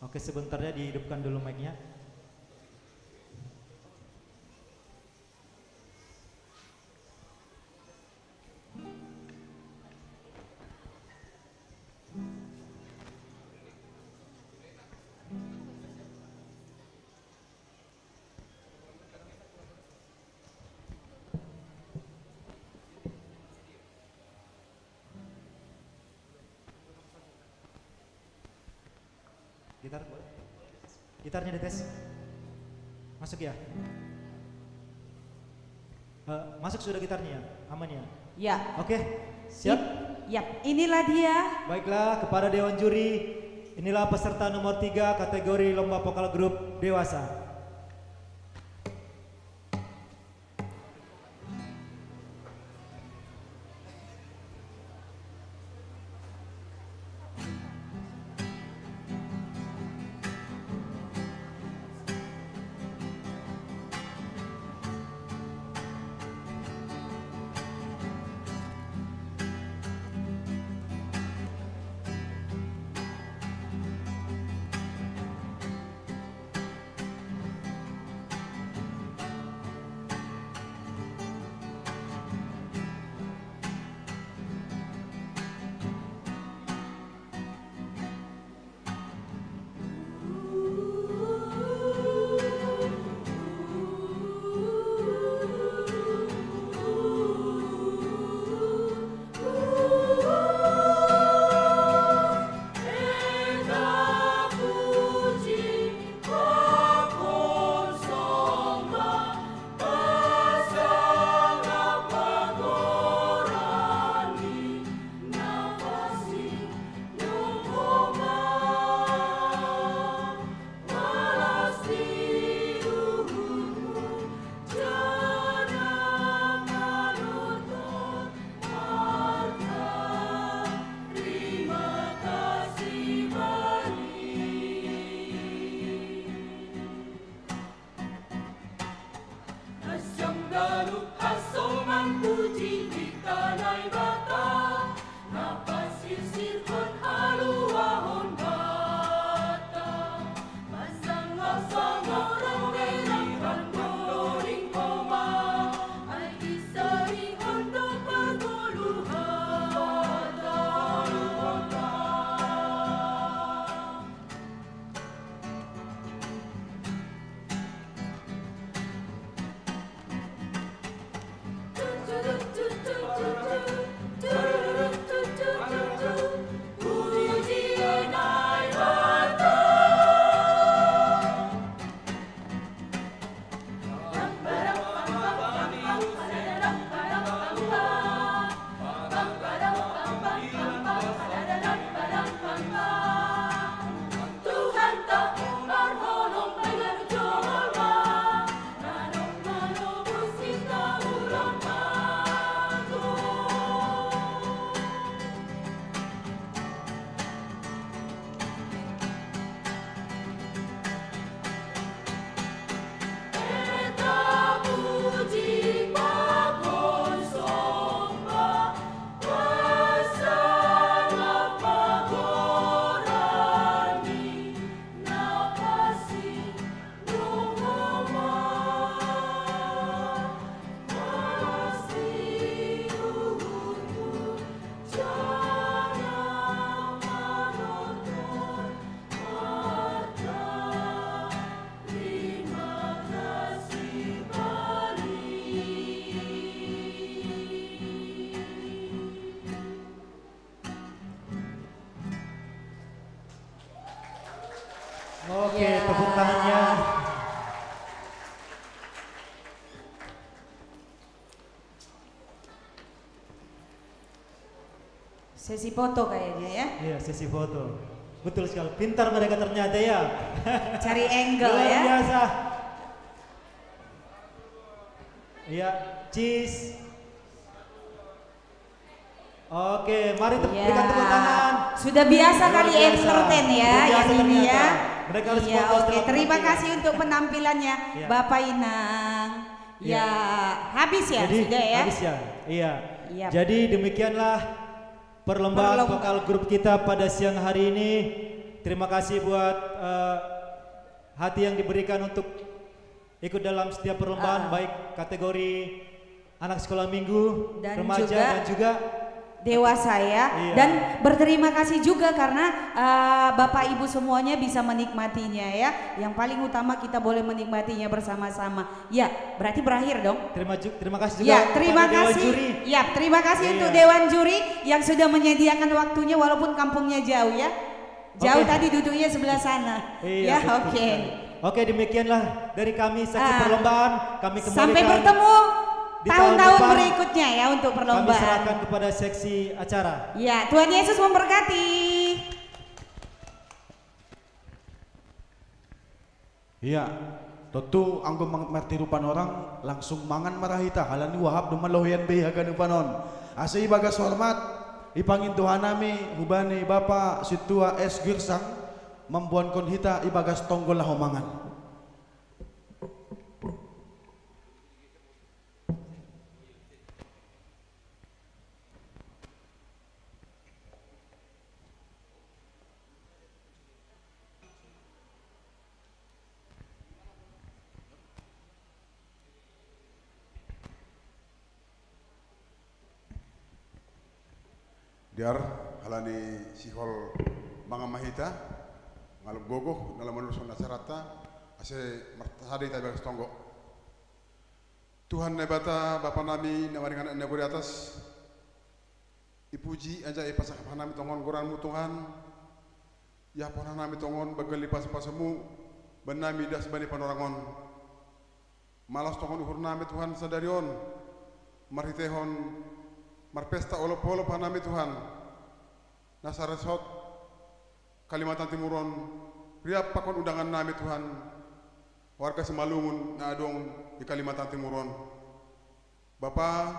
Oke, sebentar ya, dihidupkan dulu mic-nya. Gitar boleh? Gitarnya dites. Masuk ya? Eh, masuk sudah gitarnya ya? Aman ya? Ya. Oke, siap? Yap, inilah dia. Baiklah, kepada Dewan Juri, inilah peserta nomor tiga kategori lomba vokal grup dewasa. Oke, ya, tepuk tangannya. Sesi foto kayaknya ya. Iya, sesi foto. Betul sekali. Pintar mereka ternyata ya. Cari angle. Luar ya. Biasa. Iya, cheese. Oke, mari te- ya, berikan tepuk tangan. Sudah biasa. Luar kali biasa. Entertain ya, sudah biasa yang ini ternyata. Ya. Mereka harus. Iya, foto oke. Terima kasih untuk penampilannya, ya. Bapak Inang. Ya, ya, habis ya. Jadi, sudah ya. Habis ya. Iya. Iya. Jadi demikianlah perlombaan. Perlomba- vokal grup kita pada siang hari ini. Terima kasih buat eh, hati yang diberikan untuk ikut dalam setiap perlombaan, ah, baik kategori anak sekolah minggu, dan remaja, juga, dan juga dewasa ya. Iya. Dan berterima kasih juga karena eh, Bapak Ibu semuanya bisa menikmatinya ya. Yang paling utama kita boleh menikmatinya bersama-sama. Ya, berarti berakhir dong. Terima, terima kasih juga. Ya, terima kasih. Dewan juri. Ya, terima kasih, iya, untuk dewan juri yang sudah menyediakan waktunya walaupun kampungnya jauh ya. Jauh. Oke. Tadi duduknya sebelah sana. Iya, ya, betul, oke, sekali. Oke, demikianlah dari kami seksi, ah, perlombaan. Kami kembalikan. Sampai bertemu di tahun-tahun depan, berikutnya ya untuk perlombaan. Kami serahkan kepada seksi acara. Ya, Tuhan Yesus memberkati. Iya, tontu anggo mang-, martiru panorang langsung mangan ma ra hita, halani wahap do malohian be i haganupan on. Ase ibagas hormat, ipangindo hanami hubani Bapa Sintua S Girsang, mamboankon hita ibagas tonggo laho mangan. Dear, halani sihol mangan ma hita, mangalop gogo, na laho manurushon acaranta, ase martasa do hita ibagas tonggo. Tuhan Naibata, Bapa nami na maringanan i nagori atas, ipuji anjaha ipasangap hanami tongon goranmu Tuhan, iaphon hanami tongon banggal ni pasupasumu, bannami das bani panorang on. Malas tongon uhurnami Tuhan sadari on, marhiteihon marpesta olopolop hanami Tuhan, na saresort Kalimantan Timur on, riap pakon undangannami Tuhan, warga Simalungun na adong di Kalimantan Timur on. Bapa,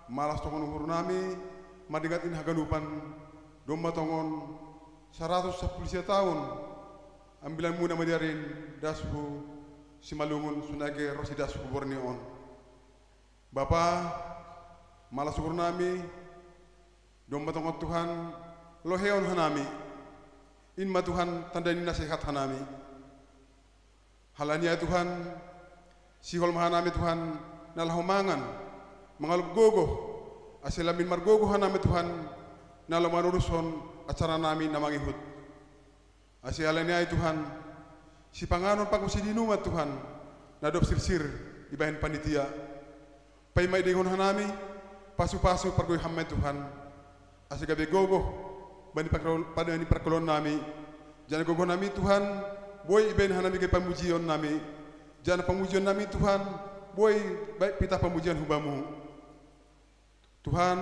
malas tongon uhurnami, mardingat i haganupan, domma tongon saratus sampulu sia taon, ambilanmuna madear in das hu Simalungun songon age ro si das hu Borneo on. Bapa, malas uhurnami, domma tongon Tuhan, lohehon hanami. In ma Tuhan tanda ni na sehat hanami. Halani ai Tuhan, sihol ma hanami Tuhan, na laho mangan, mangalop gogo, ase lambin margogo hanami Tuhan, na laho manurushon acaranami na mangihut. Ase halani ai Tuhan, sipanganon pakon sidinuman Tuhan, na dob sirsir ibahen panitia. Paima idengehon hanami, pasupasu pargogoianmi Tuhan, ase gabe gogo bani parkaol-, bani parkaoloannami, janah gogonami Tuhan, boi ibahen hanami gabe pamujionnami, janah pamujionnami Tuhan, boi bahen pitah pamujian hu Bamu. Tuhan,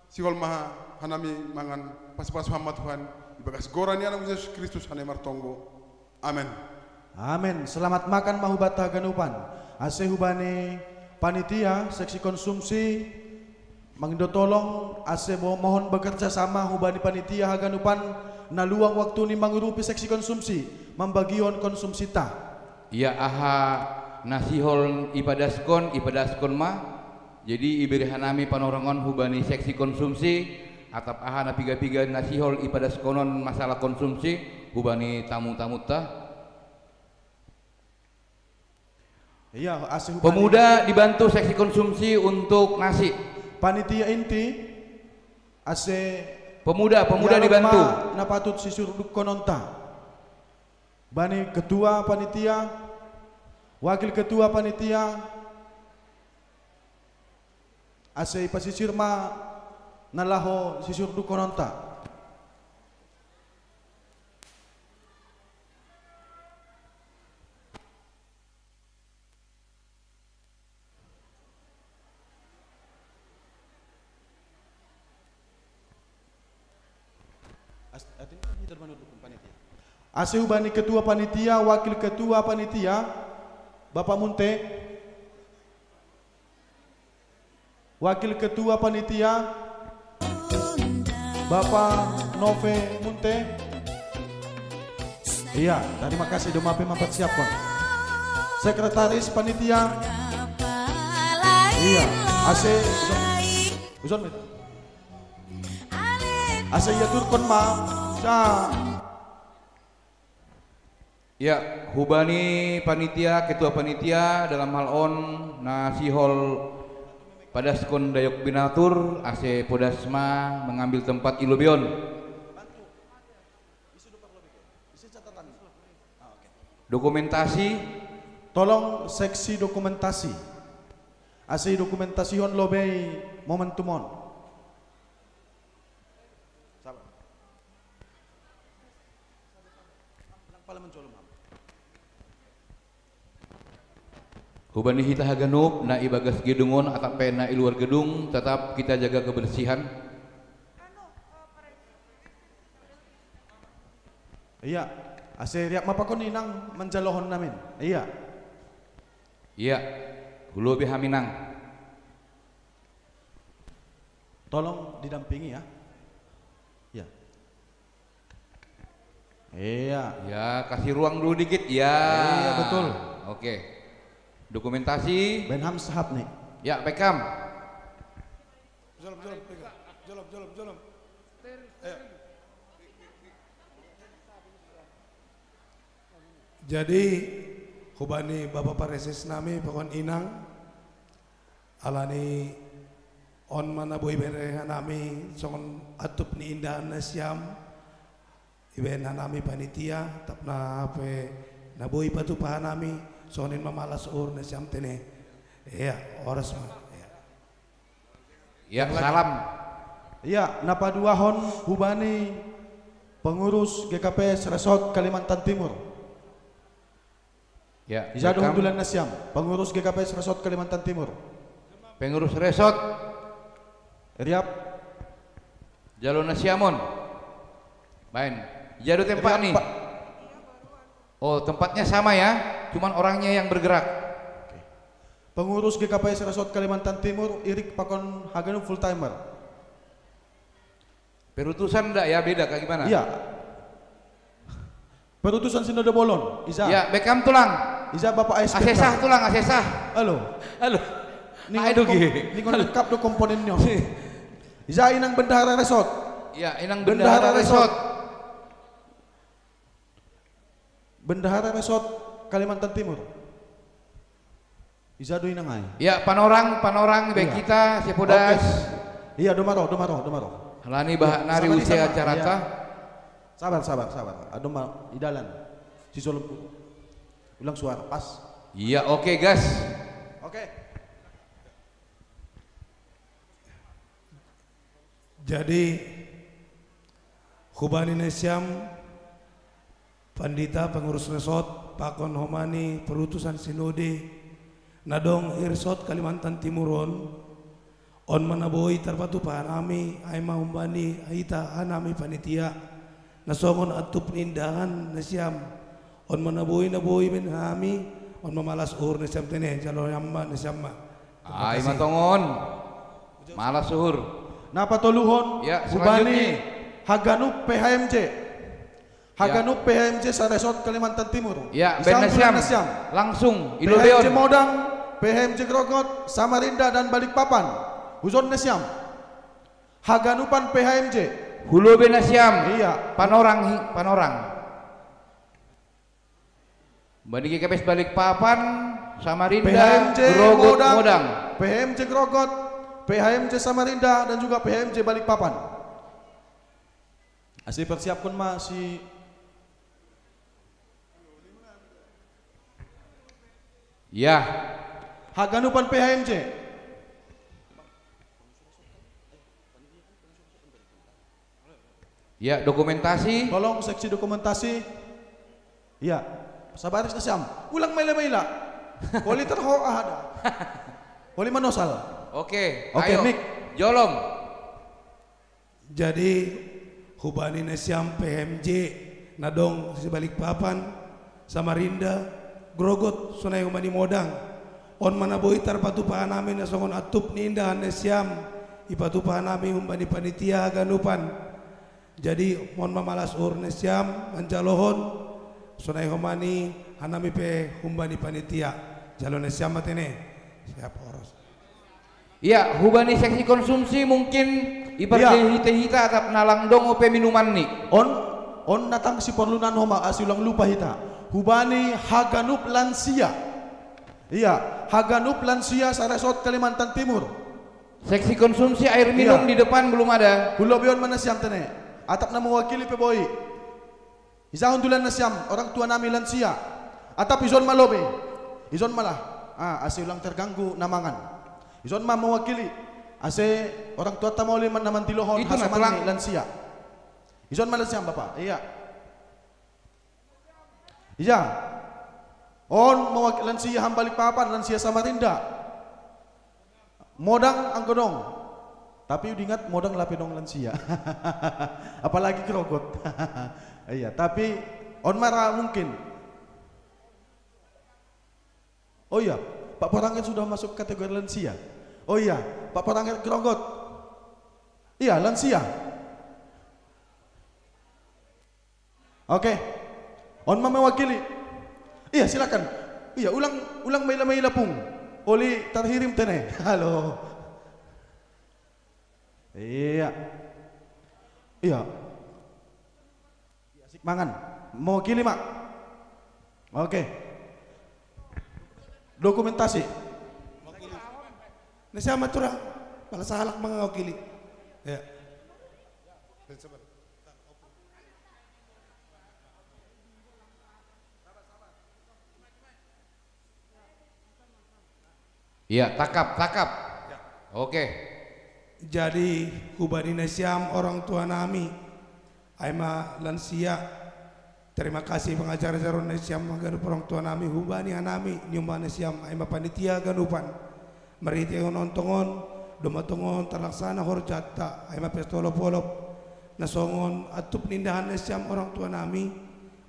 sihol ma hanami mangan, pasupasu Ham ma Tuhan, ibagas goran ni Anakmu Jesus Kristus hanami martonggo. Amen. Amen. Selamat makan ma hubanta haganupan. Ase hubani panitia seksi konsumsi, mangindo tolong ase bo-, mohon bekerja sama hubani panitia haganupan na luang waktu ni mangurupi seksi konsumsi, mambagihon konsumsinta. Ia aha na sihol ipadaskon, ipadaskon ma. Jadi ibere hanami panorangon hubani seksi konsumsi, atap aha na piga-piga na sihol ipadashonon masalah konsumsi hubani tamu-tamunta. Ia, ase hubani pemuda dibantu seksi konsumsi untuk nasi. Panitia inti, ase pemuda, pemuda dibantu. Na patut sisurdukkononta. Bani ketua panitia, wakil ketua panitia, ase ipasisir ma na laho sisurdukkononta. Ase hubani ketua panitia, wakil ketua panitia, Bapak Munte. Wakil ketua panitia, Bapak Nove Munte. Iya, terima kasih, doma pe mempersiapkan. Sekretaris panitia. Iya, ase uson, uson, ase ia turkon ma. Sa. Ya, hubani panitia, ketua panitia dalam hal on na sihol padaskon dayok binatur, ase podas ma mengambil tempat i lobei on. Dokumentasi. Tolong seksi dokumentasi. Ase i dokumentasihon lobei momentum on. Hubani hita haganup na i bagas gedung on atap pe na i luar gedung, tetap kita jaga kebersihan. Iya, ase riap ma pakon inang manjalohon namin. Iya. Iya, hulobi haminang. Tolong didampingi ya. Ya. Iya. Ya, kasih ruang dulu dikit ya. Iya, betul. Oke. Dokumentasi. Benham sahab nih. Ya, Beckham. Jolom, jolom, jolom, jolom, jolom. Ayo. Jadi hubani Bapa Pareses nami pakon inang, alani on ma na boi ibereng hanami songon atup ni indahan nasiam ibaen hanami panitia, tap na pe na boi patupa hanami songon i ma malas uhur nasiam tene. Ia, horas ma. Ya, salam. Ya, na paduahon hubani pengurus G K P S Resort Kalimantan Timur. Ya, ija do hundulan nasiam, pengurus G K P S Resort Kalimantan Timur. Pengurus resort. Riap. Jalo nasiam on. Baen. Ija do tempat ni. Oh, tempatnya sama ya, cuman orangnya yang bergerak. Pengurus G K P S Resort Kalimantan Timur, Irik pakon haganup full timer. Perutusan ndak ya, beda kayak gimana? Iya. Perutusan Sinode Bolon, ija. Ya, Beckham tulang. Ija Bapak S P. Asesah tulang, asesah. Halo. Halo. Ningon lengkap do komponennya. Ija inang bendahara resort. Ya, inang bendahara resort. Bendahara Resort Kalimantan Timur. Ija do inang ai. Ya, panorang, panorang baik kita, siapodas. Iya, doma ro, doma ro, doma ro. Alani bahat nari use acarata. Sabar, sabar, sabar. Adong ma idalan. Si solom ulang suara pas. Iya, oke, gas. Oke. Jadi hubani nasiam pandita pengurus resort pakon homani perutusan sinode na dong i resort Kalimantan Timur on, on ma na boi tarpatupa hanami, ai ma humbani hita hanami panitia na songon atup ni indahan nasiam. On ma na boi na boi ibaen hanami, on ma malas uhur nasiam tene, jalo nasiam ma, nasiam ma. Ai ma tongon. Malas uhur. Na patoluhon, ya, hubani haganup P H M J. Haganup P H M J sa-Resort Kalimantan Timur. Ya, baen nasiam. Langsung, i lobei on. P H M J Modang, P H M J Grogot, Samarinda dan Balikpapan. Huson nasiam. Haganupan P H M J. Hu lobei nasiam. Iya. Panorang, panorang. Bani G K P S Balikpapan, Samarinda, Grogot, Modang. P H M J Grogot, P H M J Samarinda, dan juga P H M J Balikpapan. Ase persiapkon ma si. Ya. Haganupan P H M J. Ya, dokumentasi. Tolong seksi dokumentasi. Ya. Sabaris nasiam. Ulang maila-maila. Poli terho ahada. Poli manosal. Oke, oke, ayo. Mik. Jolom. Jadi Hubani nasiam P H M J na dong si Balikpapan, Samarinda, Grogot, sonai homa ni Modang. On ma na boi tarpatupa hanami na songon antup ni indahan nasiam, ipatupa hanami humbani panitia haganupan. Jadi on ma malas uhur nasiam manjalohon, sonai homa ni hanami pe humbani panitia. Jalo nasiam ma tene. Siap, horas. Ia, hubani seksi konsumsi mungkin iparhite hita atap na lang dong ope minumanni. On, on na tang siporlunan homa, ase ulang lupa hita. Hubani haganup lansia. Ia, haganup lansia saresort Kalimantan Timur. Seksi konsumsi air minum di depan belum ada. Hulobi on ma nasiam tene. Atap na mewakili pe boi. Ija hundulan nasiam, orang tua nami lansia. Atap ison ma lobi. Ison ma lah. Ah, ase ulang terganggu na mangan. Ison ma mewakili. Ase orang tua ta mauli man na mandilohon. Itu na hasomanni tulang. Lansia. Ison ma lansiam, Bapak. Ia. Ia. On mewakili lansia hambalik papan, lansia Samarinda. Modang anggo dong. Tapi udingat modang lape dong lansia. Apalagi krogot. Iya, tapi on mara mungkin. Oh iya, Pak Porangit sudah masuk kategori lansia. Oh iya, Pak Porangit krogot. Iya, lansia. Oke. On ma mewakili. Iya, silakan. Iya, ulang, ulang maila-maila pung. Oli tarhirim tene. Halo. Iya. Iya. Asik mangan. Mewakili ma. Oke. Dokumentasi. Nasiam ma tura. Pala sahalak mewakili. Iya. Iya, takap, takap. Oke. Jadi hubani nasiam orang tua nami, ai ma lansia. Terima kasih pangajar-ajaron nasiam haganup orang tua nami, hubani hanami, niuma nasiam, ai ma panitia haganupan. Marhite on tongon, domma tongon terlaksana horjanta, ai ma pesta olop-olop. Na songon antup ni indahan nasiam orang tua nami,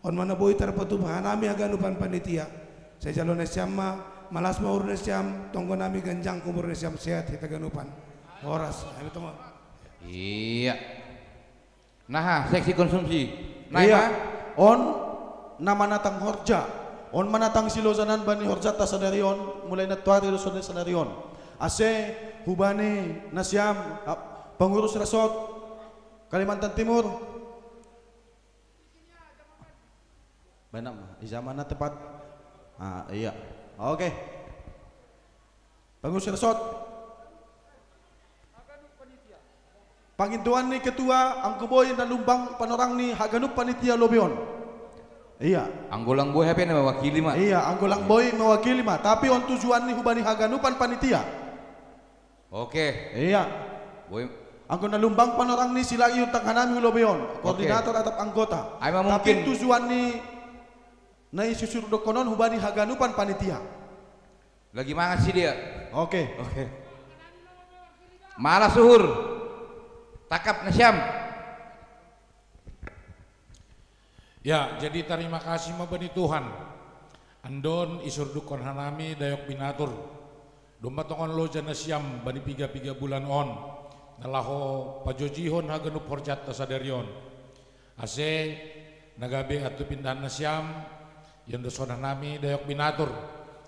on ma na boi tarpatupa hanami haganupan panitia. Sai jalo nasiam ma, malas ma uhur nasiam, tonggo nami ganjang umur nasiam sehat hita haganupan. Horas, ai ma tongon. Iya. Naha, seksi konsumsi. Naha. Iya. On na manatang horja. On manatang silojanan bani horjanta sadari on, mulai na tuari do songon sadari on. Ase hubani nasiam, ah, pengurus resort Kalimantan Timur. Baen ma, ija ma na tepat. Ah, iya. Oke. Pengurus resort. Pangindoan ni ketua, anggo boi na lumbang panorang ni haganup panitia lobi on. Iya. Anggo lang boi hape na mewakili ma. Iya, anggo lang boi mewakili ma. Tapi on tujuan ni hubani haganupan panitia. Oke. Iya. Boi. Anggo na lumbang panorang ni silagi untang hanami hu lobi on. Oke. Koordinator atap anggota. Ai ma mungkin. Tapi tujuan ni na isusur dohonon hubani haganupan panitia. Lagi mangan si dia. Oke. Oke. Malas uhur. Takap nasiam. Ya, jadi tarima kasih ma bani Tuhan. Andon isurdukkon hanami dayok binatur. Domma tongon loja nasiam bani piga-piga bulan on. Na laho pajojihon haganup horjanta sadari on. Ase na gabe antup indahan nasiam, iandoshon hanami dayok binatur.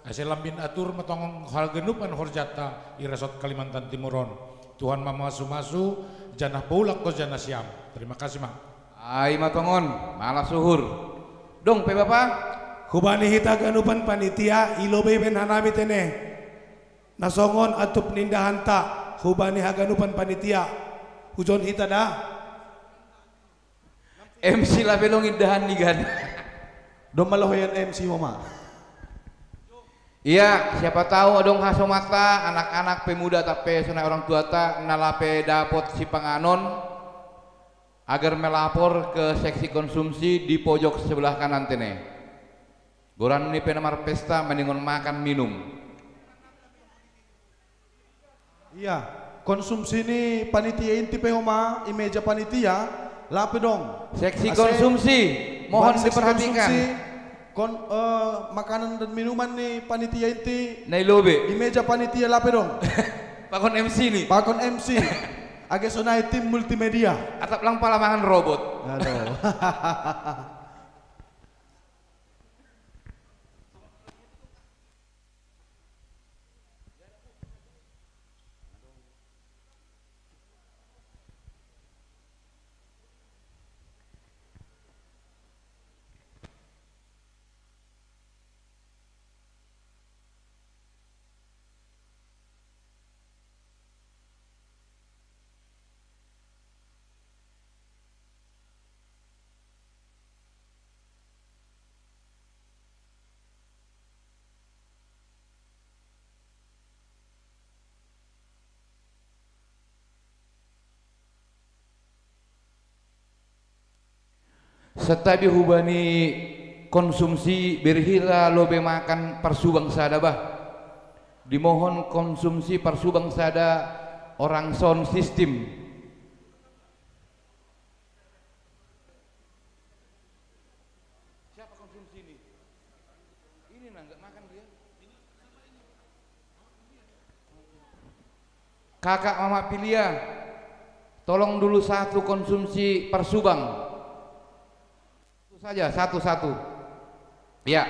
Ase lambin atur ma tongon haganupan horjanta i resort Kalimantan Timur on. Tuhan ma mamasu-masu, janah poulak loja nasiam. Terima kasih ma. Ai ma tongon, malas uhur. Dong pe bapa? Hubani hita haganupan panitia, i lobei baen hanami tene. Na songon antup ni indahanta, hubani haganupan panitia. Hujon hita da. M C lape long indahan ni gan. Domma lohoyan M C homa. Iya, siapa tahu adong hasomanta, anak-anak, pemuda, atap pe sonai orang tuanta, na lape dapot sipanganon, agar melapor ke seksi konsumsi di pojok sebelah kanan tene. Goran ni pe na marpesta, maningon makan minum. Iya, konsumsi ni panitia inti pe homa, i meja panitia, Lape dong. Seksi konsumsi, mohon diperhatikan. Kon, eh, makanan dan minuman ni panitia inti. Nai lobe. Di meja panitia lape dong. Pakon M C ni. Pakon M C. Age sonai tim multimedia. Atap lang palamangan robot. Aduh. Satabi hubani konsumsi berhira lobe makan parsubang sada bah. Dimohon konsumsi parsubang sada orang sound system. Siapa konsumsi ini? Ini nah, nggak makan dia. Kakak Mama Pilia, tolong dulu satu konsumsi parsubang. Satu saja, satu-satu. Ya.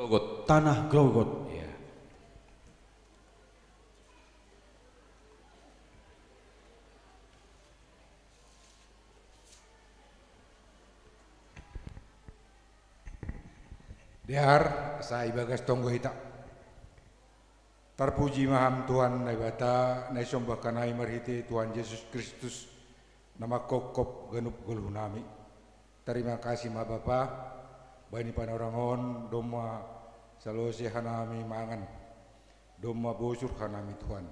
Grogot. Tanah Grogot. Iya. Dear, sa ibagas tonggo hita. Tarpuji ma Ham Tuhan Naibata, na isombahkan hami marhite Tuhan Jesus Kristus, na manghophop ganup goluhnami. Tarima kasih ma Bapa, bani panorang on domma salose hanami mangan, domma bosur hanami Tuhan.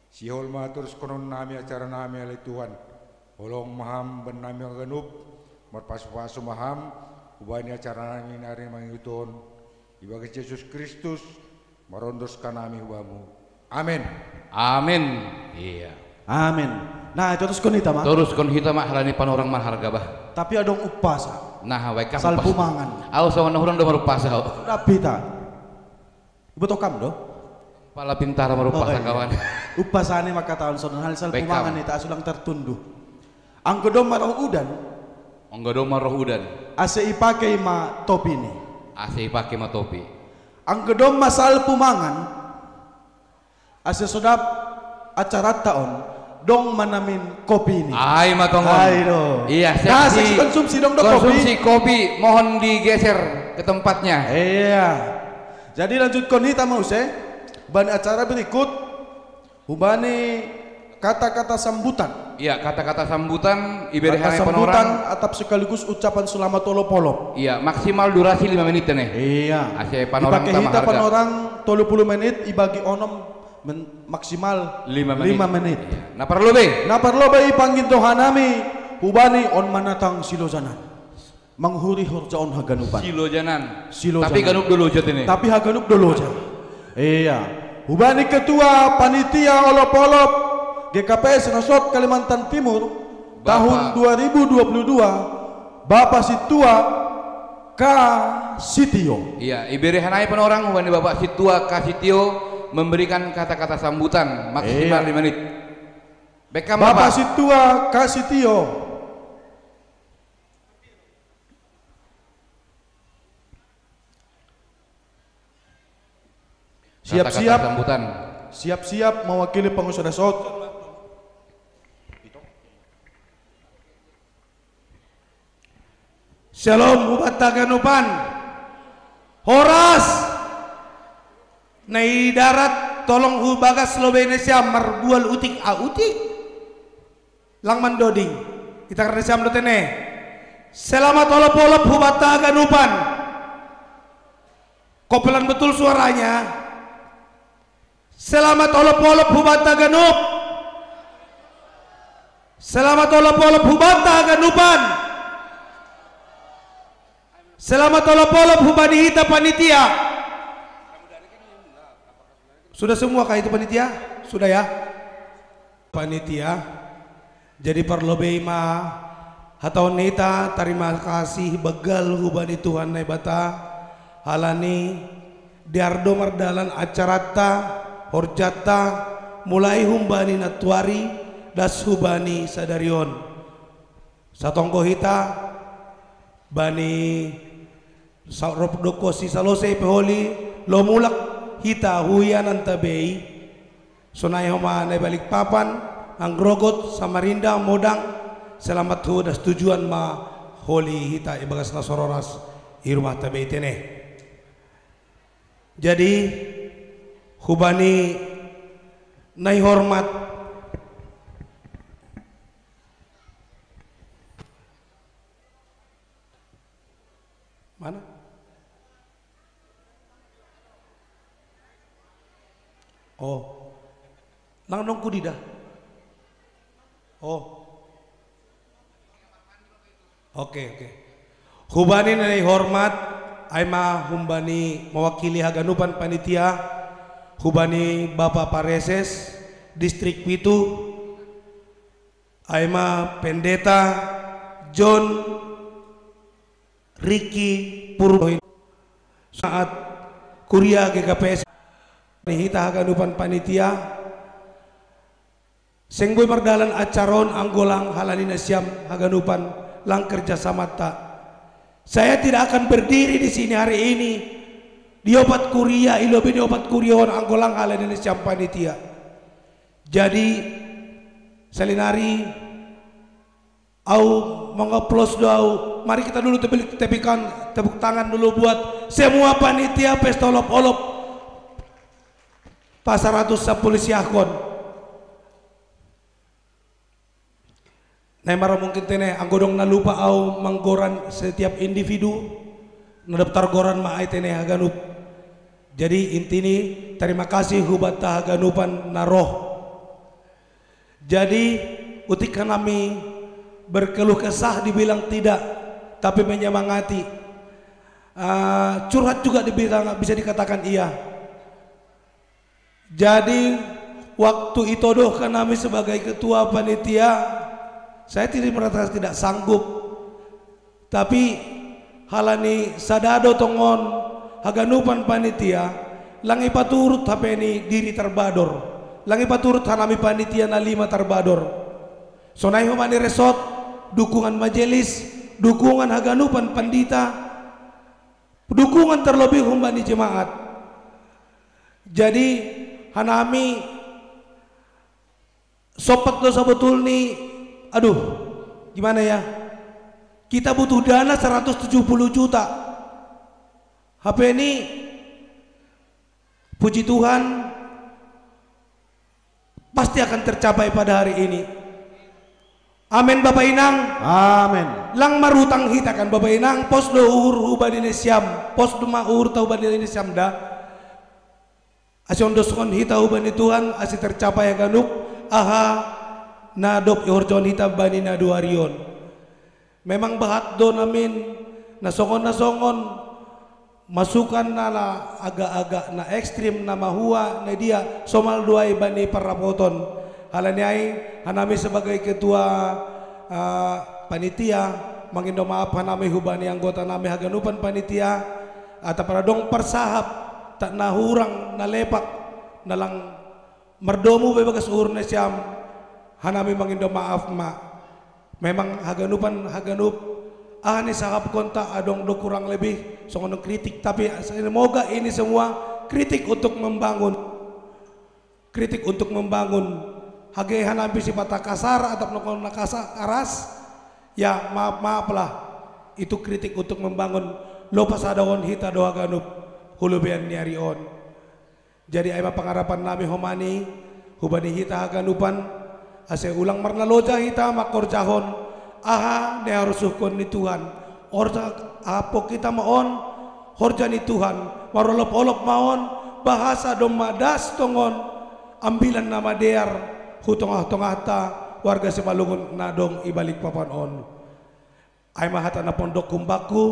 Sihol ma torushononnami acaranami ale Tuhan. Holong ma Ham bannami haganup, marpasupasu ma Ham hubani acaranami na ari mangihut on, ibagas Jesus Kristus, marondos hanami hu Bamu. Amen. Amen. Iya. Amen. Nah, torushon hita ma. Torushon hita ma halani panorang marharga bah. Tapi adong umpasa. Nah, baik. Salpu mangan. Au sama na hurang do marumpasa au. Rapi ta. Iboto kam do? Pala pintara marumpasa. Oh, iya. Kawan. Umpasa ni mangkatahon songon hal salpu mangan hita asa unang tartundu. Anggo domma roh udan. Anggo domma roh udan. Ase ipake ma topini. Ase ipake ma topi. Anggo domma salpu mangan. Ase so dap acaranta on, dong ma namin kopini. Ai ma tongon. Ai do. Iya, nah, seksi konsumsi dong do kopi. Konsumsi kopi mohon digeser ke tempatnya. Iya. Jadi lanjuthon hita ma muse bani acara berikut, hubani kata-kata sambutan. Iya, kata-kata sambutan ibere hami panorang. Kata sambutan atap sekaligus ucapan selamat olop-olop. Iya, maksimal durasi lima menit ne. Iya. Ase panorang ipake hita maharga. Panorang tolu pulu menit ibagi onom, maksimal lima menit. Lima menit. Iya. Na parlobei. Na parlobei panggintohanami hubani on ma na tang silojanan. Manguhuri horja on haganupan. Silojanan. Silojanan. Tapi ganup do loja tene. Tapi haganup do loja. Iya. Hubani ketua panitia olop-olop G K P S Resort Kalimantan Timur tahun dua ribu dua puluh dua, Bapak Situa Kasitio. Iya, ibere hami panorang hubani Bapak Situa Kasitio memberikan kata-kata sambutan maksimal lima menit. Baik, Bapak Situa Kasitio. Siap-siap. Kata-kata sambutan. Siap-siap mewakili pengurus resort. Syalom hubanta haganupan. Horas. Na i darat tolong hu bagas lobei nasiam marbual utik a utik. Lang mandoding. Ita karena siam do tene. Selamat olop-olop hubanta haganupan. Kok pelan betul suaranya? Selamat olop-olop hubanta haganup. Selamat olop-olop hubanta haganupan. Selamat olop-olop hubani hita panitia. Sudah semua kah itu panitia? Sudah ya? Panitia. Jadi parlobei ma hatahon ni hita tarima kasih begal hubani Tuhan Naibata halani dear do mardalan acaranta, horjanta, mulai humbani nantuari das hubani sadari on. Satonggo hita bani sarob do kosi salose pe holi, lomo mulak hita hu iananta bei. Sonai homa na i Balikpapan, Nanggrogot, Samarinda, Modang, selamat hu das tujuan ma holi hita ibagas na so roras i rumahta bei tene. Jadi hubani na i hormat. Mana? Oh. Lang dong kudi da. Oh. Oke, oke. Hubani na i hormat, ai ma humbani mewakili haganupan panitia, hubani Bapak Pareses, Distrik pitu, ai ma Pendeta John Ricky Purboin, saat kuria G K P S ni hita haganupan panitia, seng boi mardalan acara on anggo lang halani nasiam haganupan lang kerja samanta. Saya tidak akan berdiri di sini hari ini Di opat kuria, ilobi ni opat kuria on anggo lang ala ni siam panitia. Jadi, salinari, au mengoplos do au. Mari kita dulu tepuk, tepikan, tepuk tangan dulu buat semua panitia pesta olop-olop. Pasaratus sapuluh siahkon. Nai mara mungkin tene, anggo dong na lupa au manggoran setiap individu, na daftar goran ma ai tene haganup. Jadi intini, terima kasih hubata haganupan na roh. Jadi, utik hanami berkeluh kesah dibilang tidak, tapi menyemangati. Ah, curhat juga dibilang, bisa dikatakan iya. Jadi, waktu itodoh hanami sebagai ketua panitia, saya tidak merasa tidak sanggup. Tapi, halani sadado tongon haganupan panitia, lang ipaturut hape ni diri tarbador. Lang ipaturut hanami panitia na lima tarbador. Sonai homa ni resort, dukungan majelis, dukungan haganupan pandita, dukungan terlebih homa ni jemaat. Jadi, hanami sompat do sebetulni, aduh, gimana ya? Kita butuh dana seratus tujuh puluh juta. Hape ni, puji Tuhan, pasti akan tercapai pada hari ini. Amin, Bapak Inang. Amin. Lang marutang hita kan, Bapak Inang, pos do uhur hubani ni siam, pos do ma uhurta hubani ni siam da. Ase ondoskon hita hubani Tuhan, ase tercapai haganup aha na dob ihorjahon hita bani na dua ari on. Memang bahat do namin, na songon na songon, masukan na, na agak-agak na ekstrim, na mahua, na dia, somal do ai bani parrapoton. Halani ai, hanami sebagai ketua, ah, panitia, mangindo maaf hanami hubani anggota nami haganupan panitia, atap adong parsahap, tak na hurang, na lepak, na lang mardomu be bagas uhur ni siam, hanami mangindo maaf ma. Memang haganupan, haganup, aha ni sahapkonta adong do kurang lebih songon kritik, tapi semoga ini semua kritik untuk membangun. Kritik untuk membangun. Hage hanami sipata kasar atap nokon na kasa-, karas, ya maaf-maaflah. Itu kritik untuk membangun. Lopas adaon hita do haganup hulubean ni ari on. Jadi ai ma pangarapan nami homani, hubani hita haganupan, ase ulang marnaloja hita mangkorjahon aha na iharosuhkon ni Tuhan. Horja, apok hita ma on, horja ni Tuhan, marolop-olop ma on, bahasa domma das tongon, ambilan na madear, hu tongah-tongahta, warga Simalungun na dong i Balikpapan on. Ai ma hata na pondok humbakku,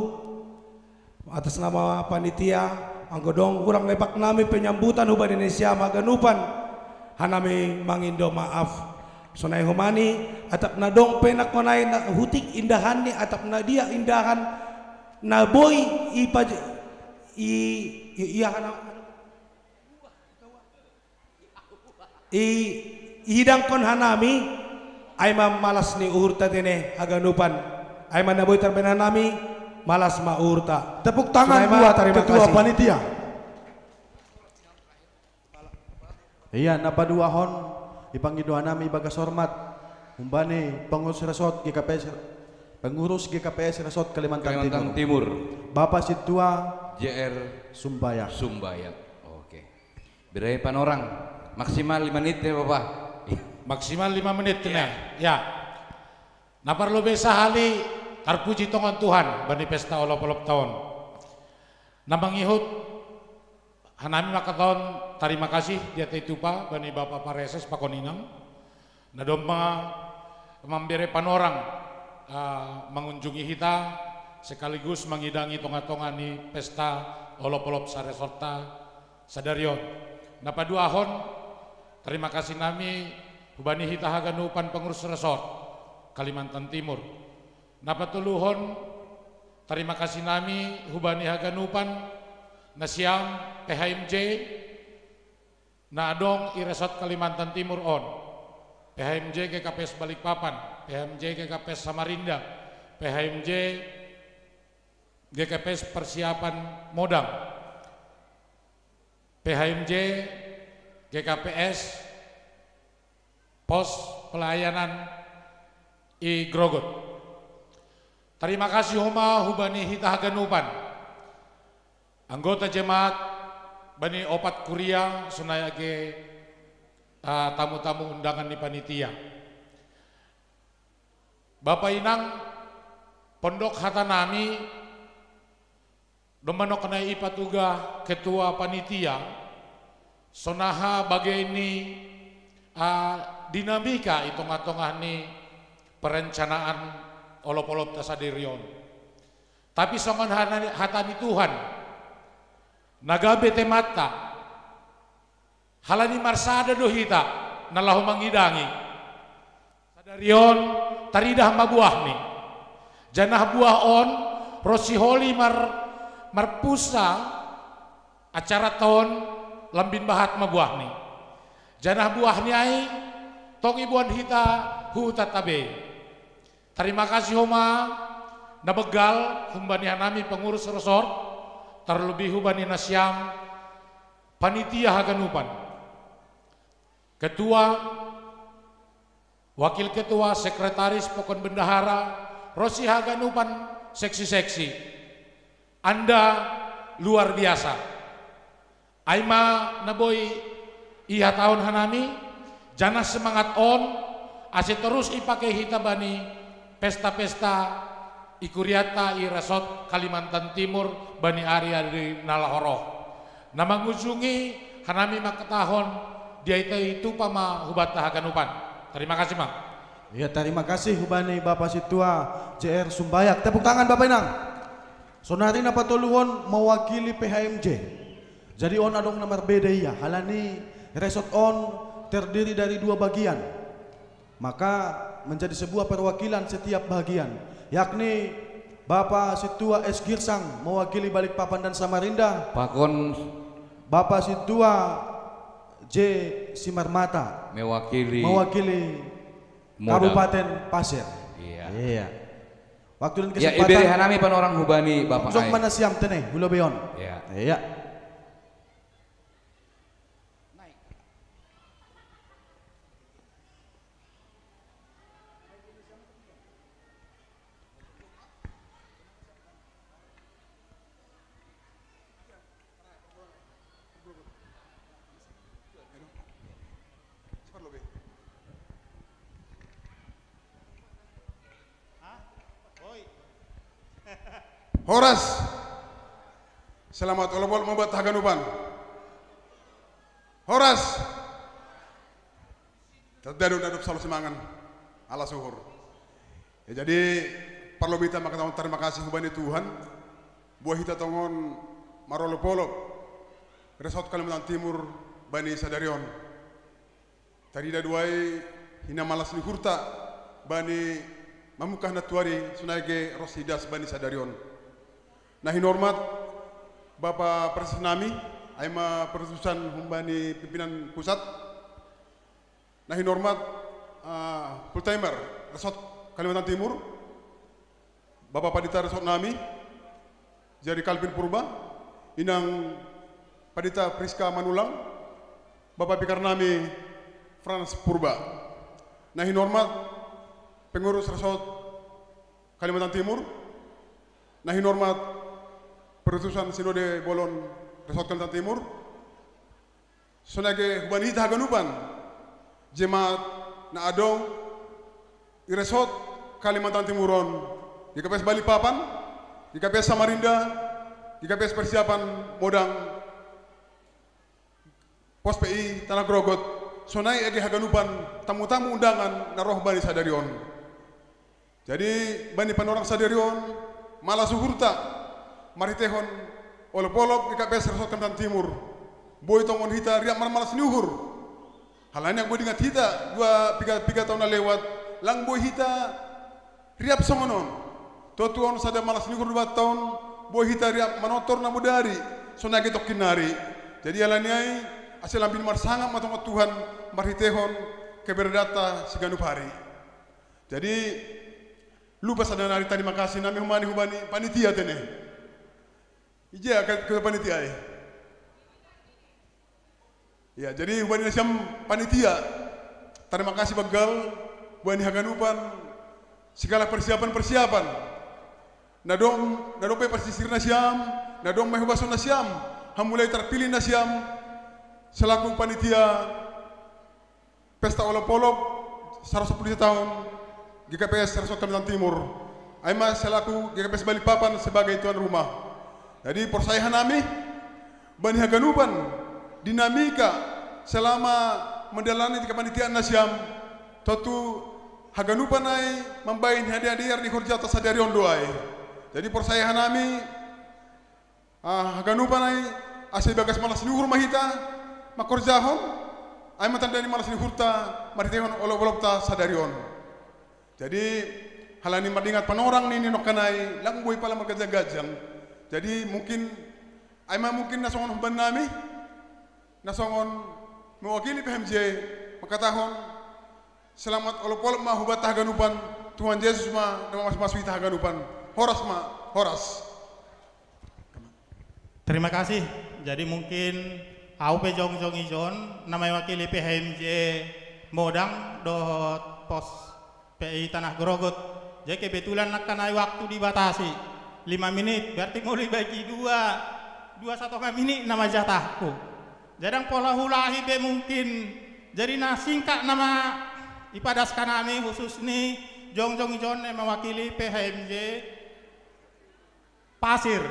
atas nama panitia, anggo dong hurang lepak nami penyambutan hubani ni siam haganupan, hanami mangindo maaf. Sonai homani, atap na dong pe nangkon ai na hutik indahan ni atap na dia indahan na boi i paj-, i, i, i, aha na, i, ihidangkon hanami, ai ma malas ni uhurta tene haganupan. Ai ma na boi tarbaen hanami, malas ma uhurta. Tepuk tangan. Sonai ma, buat tarima ketua kasih. Panitia. Ia, na paduahon, ipangido hanami bagas hormat, humbani pengurus resort G K P S, pengurus G K P S Resort Kalimantan, Kalimantan Timur. Timur. Bapak Sintua J R Sumbayat. Sumbayat. Oke. Bere panorang, maksimal lima menit ya, Bapak. Maksimal lima menit, ya. Kena. Ya. Na parlobei sahali, tarpuji tongon Tuhan, bani pesta olop-olop taon. Na mangihut, hanami mangkatahon tarima kasih di atas tupa, bani Bapak Pareses pakon inang. Na domma mambere panorang, ah, mangunjungi hita, sekaligus mangidangi tonga-tonga ni pesta olop-olop saresorta sadari on. Na paduahon, tarima kasih nami hubani hita haganupan pengurus resort Kalimantan Timur. Na patoluhon, tarima kasih nami hubani haganupan nasiam P H M J, na adong i resort Kalimantan Timur on, P H M J G K P S Balikpapan, P H M J G K P S Samarinda, P H M J G K P S Persiapan Modang, P H M J, G K P S, Pos Pelayanan i Grogot. Tarima kasih homa hubani hita haganupan anggota jemaat bani opat kuria, sonai age, ah, tamu-tamu undangan ni panitia. Bapa inang, pondok hata nami, domma nongkanai ipatuga ketua panitia, sonaha bagei ni, ah, dinamika i tongah-tongah ni perencanaan olop-olopta sadari on. Tapi songon hata ni, hata ni Tuhan, na gabe temanta, halani marsada do hita na laho mangidangi. Sadari on taridah ma buahni. Janah buah on ro siholi mar, marpunsa acara taon, lambin bahat ma buahni. Janah buahni ai tong iboan hita hu tata bei. Tarima kasih homa na banggal humbani hanami pengurus resort, terlebih hubani nasiam panitia haganupan. Ketua, wakil ketua, sekretaris, pokon bendahara, ro si haganupan seksi-seksi. Anda luar biasa. Ai ma na boi ihatahon hanami, janah semangat on, ase torus ipake hita bani pesta-pesta i kurianta i Resort Kalimantan Timur bani ari-ari na laho ro. Na mangujungi hanami mangkatahon, dia ita i tupa ma hubanta haganupan. Tarima kasih ma. Ia, tarima kasih hubani Bapa Sintua J R Sumbayak. Tepuk tangan, Bapa Inang. Sonari na patoluhon mewakili P H M J. Jadi on adong na marbeda ia, halani resort on terdiri dari dua bagian. Maka menjadi sebuah perwakilan setiap bagian, yakni Bapa Sintua S Girsang mewakili Balikpapan dan Samarinda. Pakon Bapa Sintua J Simarmata mewakili mewakili Moda. Kabupaten Pasir. Iya. Iya. Waktu dan ya, kesempatan iberi hanami panorang hubani Bapak. Langsung ai. Mana siam tene, hulo beon. Iya. Iya. Horas. Selamat olop-olop ma buat haganupan. Horas. Tadadon na dob salo simangan, ala suhur. Ya, jadi, parlobei ta mangkatahon tarima kasih hubani Tuhan, boa hita tongon marolop-olop Resort Kalimantan Timur bani sadari on. Tarida do ai hinamalas ni uhurta bani mamungkah nantuari, sonai age ro sidas bani sadari on. Na hinormat Bapa Presiden nami, ai ma perutusan humbani pimpinan pusat. Na hinormat, ah, full timer Resort Kalimantan Timur, Bapa Pandita Resort nami, Jari Calvin Purba, Inang Pandita Priska Manulang, Bapa Bikar nami Frans Purba. Na hinormat pengurus Resort Kalimantan Timur, na hinormat perutusan Sinode Bolon Resort Kalimantan Timur, sonai age hubani hita haganupan jemaat na adong i Resort Kalimantan Timur on, G K P S Balikpapan, G K P S Samarinda, G K P S Persiapan Modang, Pos P I Tanah Grogot, sonai age haganupan tamu-tamu undangan na roh bani sadari on. Jadi, bani panorang sadari on, malas uhurta marhiteihon olop-olop G K P S Resort Kalimantan Timur. Boi tongon hita riap marmalas ni uhur. Halani anggo diingat hita dua piga, piga taon na lewat, lang boi hita riap songon on. Tontu on sada malas ni uhur dua taon, boi hita riap manortor na bodari, sonai age tongkin nari. Jadi, halani ai, ase lambin marsangap ma tongon Tuhan marhiteihon keberadaanta siganup ari. Jadi, lupa sada nari tarima kasih nami hubani, hubani panitia tene. Ija ke, ke panitia ai. Ya, jadi hubani nasiam panitia, tarima kasih banggal, hubani haganupan, segala persiapan-persiapan. Na dong, na dong pe pasisir nasiam, na dong mai hubason nasiam, hamulai tarpilih nasiam, selaku panitia pesta olop-olop, saratus sapuluh tahun G K P S Resort Kalimantan Timur. Ai ma selaku G K P S Balikpapan sebagai tuan rumah. Jadi porsaya hanami, bani haganupan, dinamika, selama menjalani kepanitiaan nasiam, tontu haganupan ai mambahen hadiah-hadiah di horjata sadari on do ai. Jadi porsaya hanami, ah, haganupan ai, asa ibagas malas ni uhur ma hita mangkorjahon, ai ma tanda ni malas ni uhurta marhitehon olop-olopta sadari on. Jadi, halani mardingat panorang ni ninongkan ai, lang boi pala marganjang-ganjang. Jadi, mungkin, ai ma mungkin na songon hubannami, na songon mewakili P H M J, mangkatahon, selamat olop-olop ma hubanta haganupan, Tuhan Yesus ma na mamasu-masu hita haganupan. Horas ma, horas. Terima kasih. Jadi mungkin au pe jongjong ijon, na mewakili P H M J Modang dohot pos P I Tanah Grogot. Jadi kebetulan nangkan ai waktu dibatasi lima menit, berarti molo ibagi dua, dua satonga menit nama jatahku. Jadi ndang pola hulahi be mungkin. Jadi na singkat nama ipadas hanami khusus ni jongjong ijon na mewakili P H M J Pasir.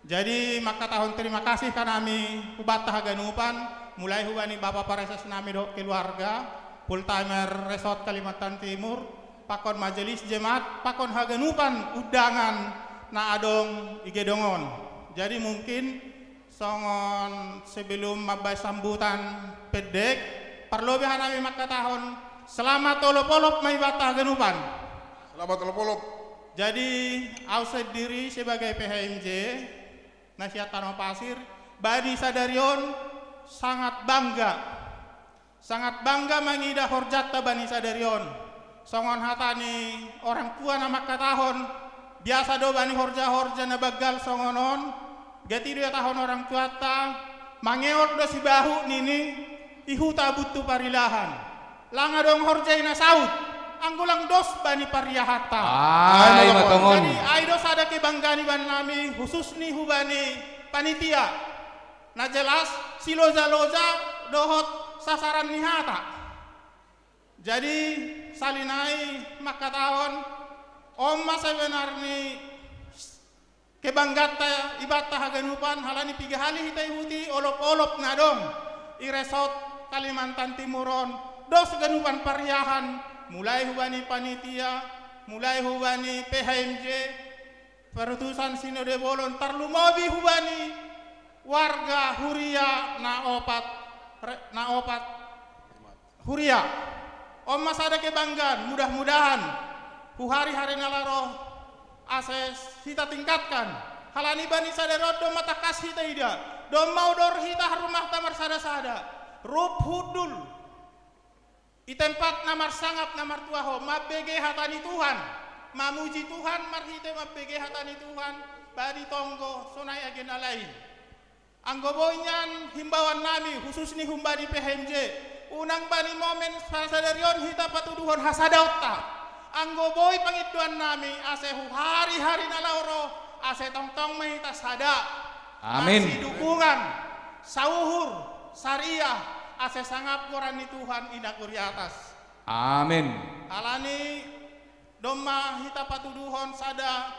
Jadi mangkatahon terima kasih hanami hubanta haganupan, mulai hubani Bapa Pareses nami dohot keluarga, full timer Resort Kalimantan Timur, pakon majelis jemaat, pakon haganupan undangan na adong i gedong on. Jadi mungkin songon sebelum mambahen sambutan pendek, parlobei hanami mangkatahon selamat olop-olop ma ibanta haganupan. Selamat olop-olop. Jadi, au sendiri sebagai P H M J, na sian Tano Pasir, bani sadari on sangat bangga. Sangat bangga mangida horjanta bani sadari on. Songon hata ni orang tua na mangkatahon, biasa do bani horja-horja na banggal songon on, gati do ihatahon orang tuanta, mangeot do sibahu nini, i huta buntu parilahan. Lang adong horja i na saut, anggo lang dos bani pariahanta. Ai ma tongon. Jadi, ai do sada kebanggaan iban nami, khusus ni hubani panitia. Na jelas, siloja-loja dohot sasaran ni hata. Jadi, sali nai mangkatahon, on ma sebenarni kebanggaanta ibanta haganupan, halani piga hali hita ihuti olop-olop na adong i Resort Kalimantan Timur on, dos ganupan pariahan, mulai hubani panitia, mulai hubani P H M J, Perutusan Sinode Bolon, tarlumobi hubani warga huria na opat, re-, na opat huria. On ma sada kebanggaan, mudah-mudahan hu hari-hari na laho ro ase hita tingkatkan. Halani bani sadari on domma tangkas hita ida, domma odor hita rumahta marsada-sada, rup hundul i tempat na marsangap na martua ho, mambege hata ni Tuhan, mamuji Tuhan marhite mambege hata ni Tuhan, bani tonggo sonai age na lain. Anggo boi nian himbauan nami, khusus ni humbani P H M J, unang bani momen sadari on hita patuduhon hasadaonta. Anggo boi pangindoan nami, ase hu hari-hari na laho ro, ase tongtong ma hita sada. Amin. Marsidukungan, sauhur, sariah, ase sangap goran ni Tuhan i nagori atas. Amin. Alani domma hita patuduhon sada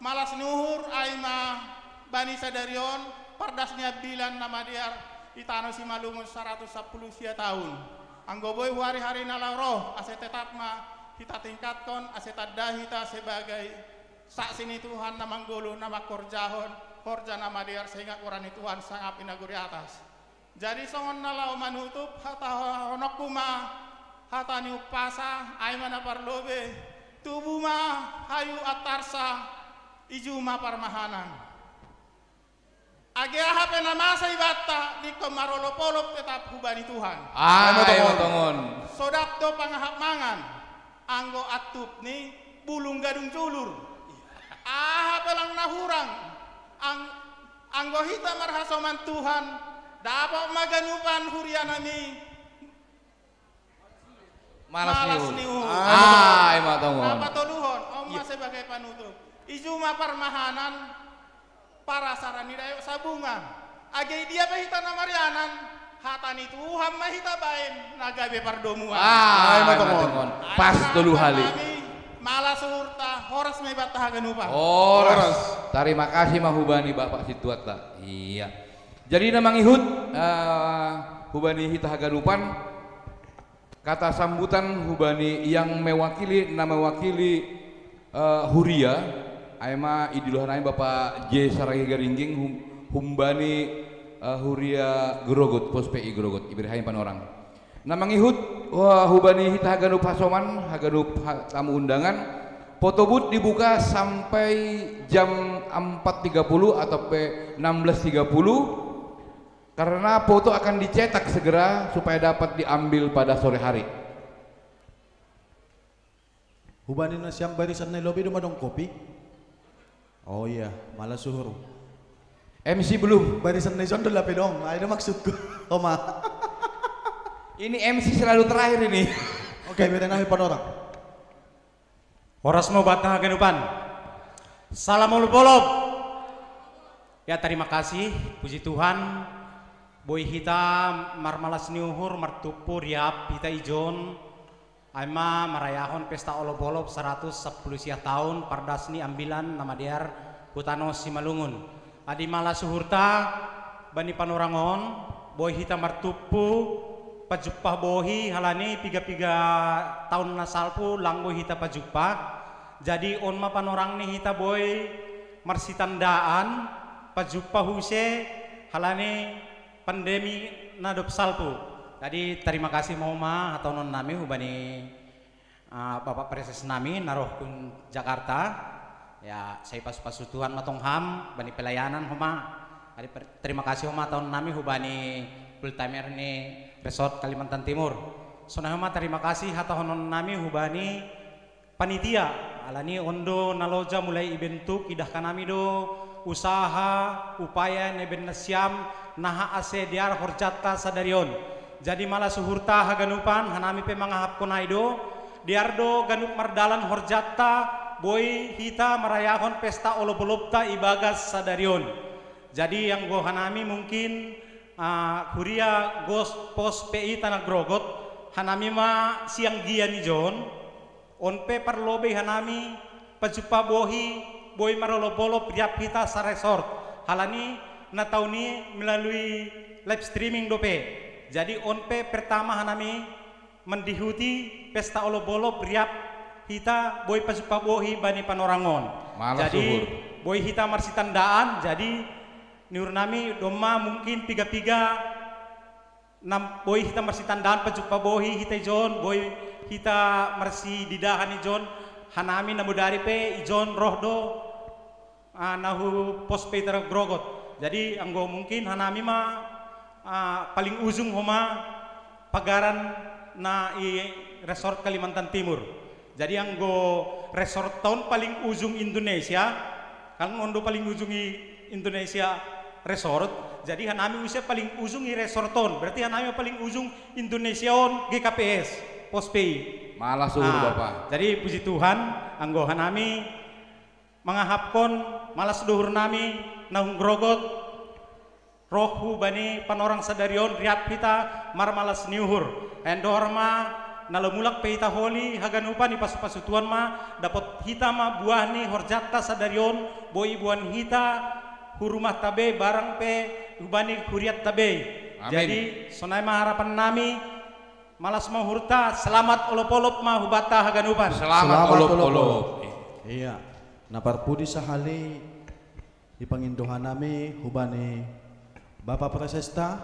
malas ni uhur, ai ma bani sadari on pardas ni ambilan na madear i tano Simalungun saratus sampulu sia taon. Anggo boi hu hari-hari na laho ro, ase tetap ma hita tingkatkon, ase tanda hita sebagai saksi ni Tuhan na manggoluh, na mangkorjahon horja na madear sahingga goran ni Tuhan sangap i nagori atas. Jadi songon na laho manutup, hatahononku ma hata ni umpasa, ai ma na parlobei, tubu ma hayu antarsa, iju ma parmahanan. Age aha pe na masa ibanta, ingkon marolop-olop tetap hubani Tuhan. Ai ma tongon. Sodat do pangahap mangan, anggo antup ni bulung gadung julur. Aha pe lang na hurang, ang-, anggo hita marhasoman Tuhan, Tapa ma ganupan huria nami. Malas niu. Niu. Ah, ima tongon. Tapa toluhon, oma sebagai panutup. Izu ma parmahanan parasaran ni Dayo Sabunga. Age dia pe hita na marianan, hata ni Tuhan ma hita baen na gabe pardomuan. Ah, ima tongon. Pas tolu hali. Malas suhurta, horas ma ibanta haganupan. Horas. Tarima kasih ma hubani Bapak Situatta. Iya. Jadi na mangihut uh, hubani hita haganupan kata sambutan hubani yang mewakili na mewakili uh, huria aima idiluhan ai Bapak J Saragi Garingging hum, humbani uh, huria Grogot pos P I Grogot iberi hai panorang. Na mangihut hubani hita haganup hasoman, haganup tamu undangan, photobooth dibuka sampai jam empat tiga puluh atau pe enam belas tiga puluh karena foto akan dicetak segera supaya dapat diambil pada sore hari. Hubani nasiam barisan na i lobei do madong kopi. Oh iya, malas suhur. M C belum. Barisan na i son do lape dong, ai do maksudku. Oma. Ini M C selalu terakhir ini. Oke, beda nami panorang. Horas ma hubanta haganupan. Salam olop-olop. Ya, terima kasih, puji Tuhan. Boi hita marmalas ni uhur martumpu riap hita ijon. Aima marayahon pesta olop-olop saratus sampulu sia taon pardas ni ambilan na madear Hutano Simalungun. Adi malas uhurta bani panorang on, boi hita martumpu pajumpah bohi halani piga-piga taon na salpu lang boi hita pajumpah. Jadi on ma panorang ni hita boi marsitandaan pajumpah use halani pandemi na dob salpu. Jadi terima kasih ma homa hataonon nami hubani uh, Bapak Preses nami na roh kun Jakarta. Ya, sai pasu-pasu Tuhan ma tong ham bani pelayanan homa. Jadi terima kasih homa hataonon nami hubani full timer ni Resort Kalimantan Timur. Sonai homa terima kasih hataonon nami hubani panitia, alani on do na loja mulai ibentuk idahkan nami do usaha upaya na ibaen nasiam naha ase dear horjanta sadari on. Jadi malas uhurta haganupan hanami pe mangahapkon ai do, dear do ganup mardalan horjanta boi hita marayahon pesta olop-olopta ibagas sadari on. Jadi anggo hanami mungkin uh, huria gos pos P I Tanah Grogot, hanami ma sianggian ijon. On pe parlobei hanami pajumpah bohi boi marolop-olop riap hita saresort. Halani na taon i melalui live streaming dope. Jadi on pe pertama hanami mandihuti pesta olop-olop riap hita boi pajumpah bohi bani panorang on. Jadi boi hita marsitandaan, jadi niur nami domma mungkin piga-piga na boi hita marsitandaan pajumpah bohi hita ijon, boi hita marsididahan ijon, hanami na mudari pe ijon roh do uh, na hu pos P I Tanah Grogot. Jadi anggo mungkin hanami ma uh, paling ujung homa pagaran na i Resort Kalimantan Timur. Jadi anggo resort on paling ujung Indonesia, kan on do paling ujung i Indonesia resort. Jadi hanami use paling ujung i resort on. Berarti hanami paling ujung Indonesia on G K P S, pos P I. Malas uhur ah, Bapak. Jadi puji Tuhan, anggo hanami mangahapkon malas uhur nami naung grogot roh hubani panorang sadari on riap hita marmalas ni uhur. Endohar ma na lomulak pe hita holi haganupan i pasu-pasu Tuhan ma dapot hita ma buah ni horjanta sadari on boi buan hita hu rumah tabe barang pe hubani huriat tabe. Jadi sonai ma harapan nami. Malas ma uhurta, selamat olop-olop ma hubanta haganupan. Selamat olop-olop. Iya. Na parpudi sahali di pangindohan nami hubani Bapa Presesta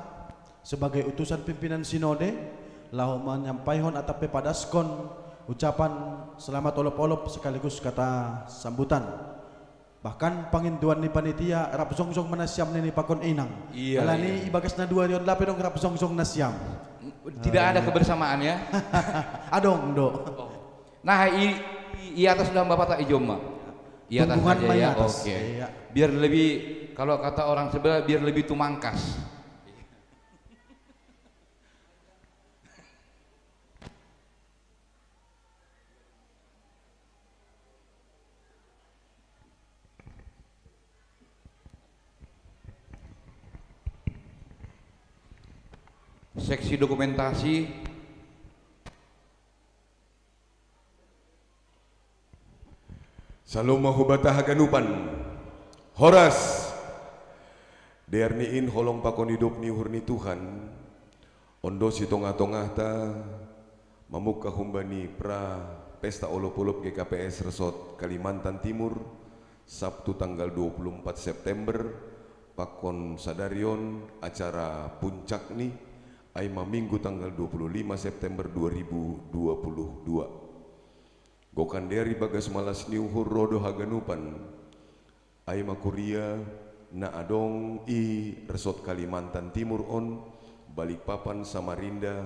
sebagai utusan pimpinan sinode laho manyampaihon atap pepadaskon ucapan selamat olop-olop sekaligus kata sambutan. Bahkan pangindoan ni panitia rap jongjong ma nasiam nini pakon inang. Iya, alani iya. Ibagas na dua rion lape dong rap jongjong nasiam. Tidak ada kebersamaan ya. Adong do. Oh. Nah, i, i, i atas sudah Bapak tak ijoma. I atas saja ya. Oke. Iya. Biar lebih kalau kata orang sebelah biar lebih tumangkas. Seksi dokumentasi. Saloma hubata haganupan. Horas. Dear ni in holong pakon idop ni uhur ni Tuhan. Ondo si tongah-tongahta mamukka humbani pra pesta olop-olop G K P S Resort Kalimantan Timur, Sabtu tanggal dua puluh empat September, pakon sadarion acara puncak ni, ai ma Minggu tanggal dua puluh lima September dua ribu dua puluh dua. Gokan deri bagas malas ni uhur rodo haganupan, ai ma kuria na adong i Resort Kalimantan Timur on, Balikpapan, Samarinda,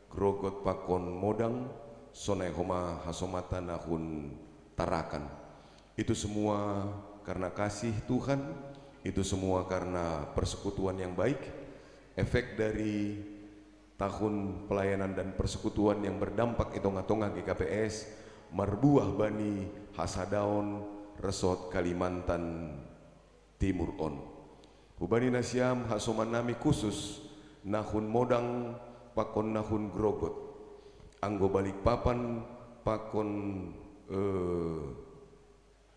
Grogot pakon Modang, sonai homa hasomata na hun Tarakan. Itu semua karena kasih Tuhan, itu semua karena persekutuan yang baik, efek dari tahun pelayanan dan persekutuan yang berdampak i tongah-tongah G K P S, marbuah bani hasadaon Resort Kalimantan Timur on. Hubani nasiam hasoman nami khusus na hun Modang pakon na hun Grogot. Anggo Balikpapan pakon eh,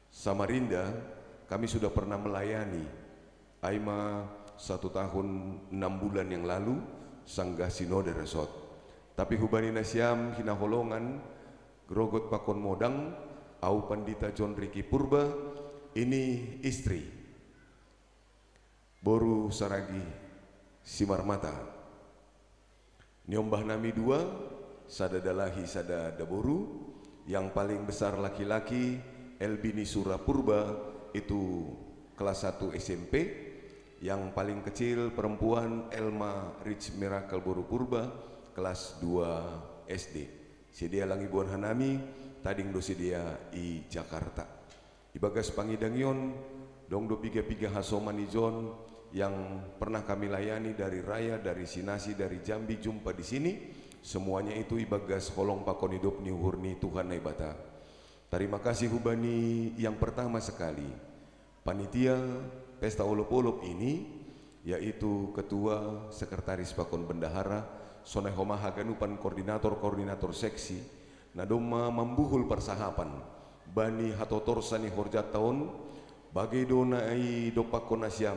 Samarinda, kami sudah pernah melayani. Ai ma satu tahun enam bulan yang lalu, sanggah Sinode Resort. Tapi hubani nasiam hinaholongan, Grogot pakon Modang, au Pandita John Ricky Purba, ini istri. Boru Saragi Simarmata. Niombah nami dua, sada dalahi, sada daboru, yang paling besar laki-laki, Elbini Sura Purba, itu kelas satu S M P, yang paling kecil perempuan, Elma Rich Miracle Boru Purba, kelas dua S D. Sidea lang iboan hanami, tading do sidea i Jakarta. Ibagas pangidangion, dong do piga-piga hasoman ijon yang pernah kami layani dari Raya, dari Sinasi, dari Jambi, jumpa di sini. Semuanya itu ibagas holong pakon idop ni uhur ni Tuhan Naibata. Terima kasih hubani yang pertama sekali, panitia pesta olop-olop ini, yaitu ketua, sekretaris pakon bendahara, sonai homa haganupan koordinator-koordinator seksi, na domma mambuhul parsahapan bani hatotorsa ni horjanta on, bage do na i dompakkon nasiam.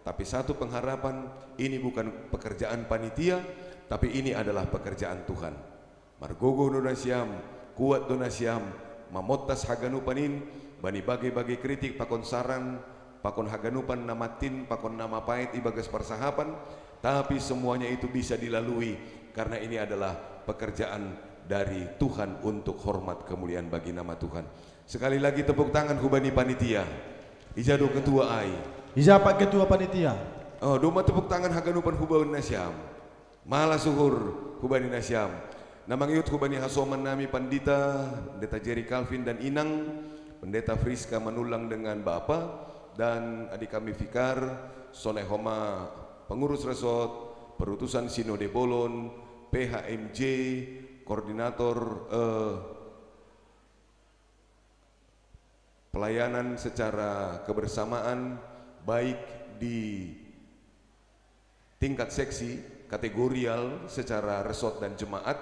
Tapi satu pengharapan, ini bukan pekerjaan panitia, tapi ini adalah pekerjaan Tuhan. Margogo do nasiam, kuat do nasiam, mamontas haganupan in, bani bage-bage kritik pakon saran, pakon haganupan na mattin, pakon na mapaet ibagas parsahapan, tapi semuanya itu bisa dilalui karena ini adalah pekerjaan dari Tuhan untuk hormat kemuliaan bagi nama Tuhan. Sekali lagi tepuk tangan hubani panitia. Ija do ketua ai? Ija pak ketua panitia? Oh, domma tepuk tangan haganupan hubani nasiam. Malas uhur hubani nasiam. Na mangihut hubani hasoman nami Pandita, Pendeta Jerry Calvin dan Inang, Pendeta Friska Manulang dengan Bapa, dan adik kami Fikar, sonai homa pengurus resort, perutusan Sinode Bolon, P H M J, koordinator eh, pelayanan secara kebersamaan, baik di tingkat seksi, kategorial secara resort dan jemaat,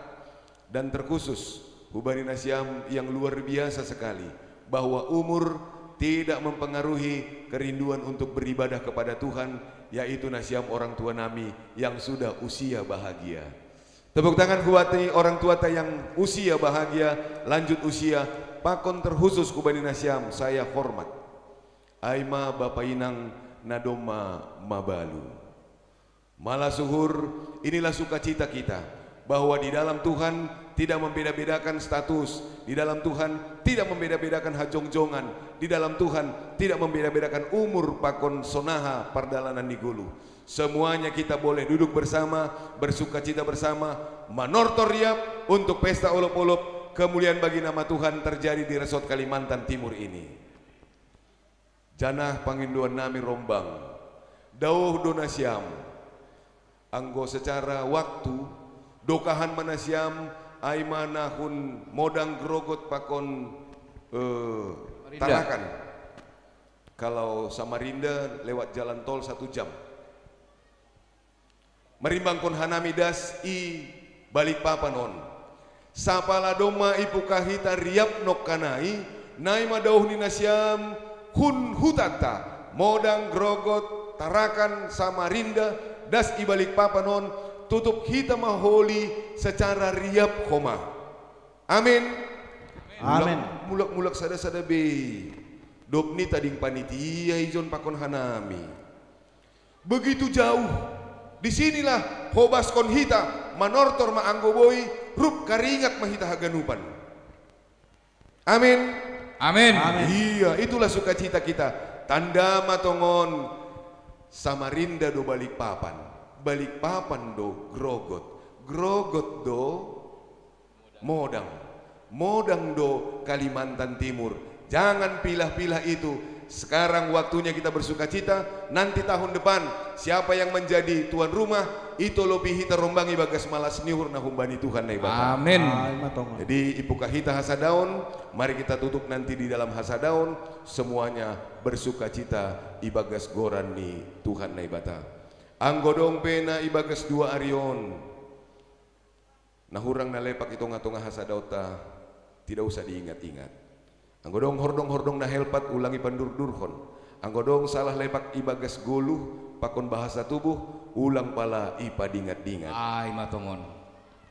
dan terkhusus hubani nasiam yang luar biasa sekali, bahwa umur tidak mempengaruhi kerinduan untuk beribadah kepada Tuhan, yaitu nasiam orang tua nami yang sudah usia bahagia. Tepuk tangan hubani orang tuata yang usia bahagia, lanjut usia, pakon terkhusus hubani nasiam, saya hormat. Ai ma bapa inang na domma mabalu. Malas uhur, inilah sukacita kita, bahwa di dalam Tuhan tidak membeda-bedakan status, di dalam Tuhan tidak membeda-bedakan hajongjongan, di dalam Tuhan tidak membeda-bedakan umur pakon sonaha pardalanan ni ngolu. Semuanya kita boleh duduk bersama, bersukacita bersama, manortor riap untuk pesta olop-olop kemuliaan bagi nama Tuhan terjadi di Resort Kalimantan Timur ini. Janah pangindoan nami rombang, daoh do nasiam. Anggo secara waktu, dokahan ma nasiam, ai ma na hun Modang, Grogot pakon eh, Tarakan. Kalau Samarinda lewat jalan tol satu jam. Marimbangkon hanami das i Balikpapan on. Sapala domma ipuka hita riap nongkanai, nai ma daoh ni nasiam hun hutanta, Modang, Grogot, Tarakan, Samarinda, das i Balikpapan on, tutup hita ma holi secara riap homa. Amin. Amin. Mulak-mulak sada-sada be. Dob ni tading panitia ijon pakon hanami. Begitu jauh. Disinilah hobaskon hita, manortor ma anggo boi, rup karingat ma hita haganupan. Amin. Amin. Amin. Iya, itulah sukacita kita. Tanda ma tongon Samarinda do Balikpapan. Balikpapan do Grogot. Grogot do Modang. Modang do Kalimantan Timur. Jangan pilah-pilah itu. Sekarang waktunya kita bersukacita. Nanti tahun depan, siapa yang menjadi tuan rumah, ito lopi hita rombangi bagas malas ni uhur na humbani Tuhan Naibata. Amin. Jadi ipuka hita hasadaon, mari kita tutup nanti di dalam hasadaon, semuanya bersukacita ibagas goran ni Tuhan Naibata. Anggo dong pe na ibagas dua ari on na hurang na lepak i tonga-tonga hasadaonta, tidak usah diingat-ingat. Anggo dong hordong-hordong na helpat, ulang ipandurdurhon. Anggo dong salah lepak ibagas goluh pakon bahasa tubuh, ulang pala ipadingat-dingat. Ai ma tongon.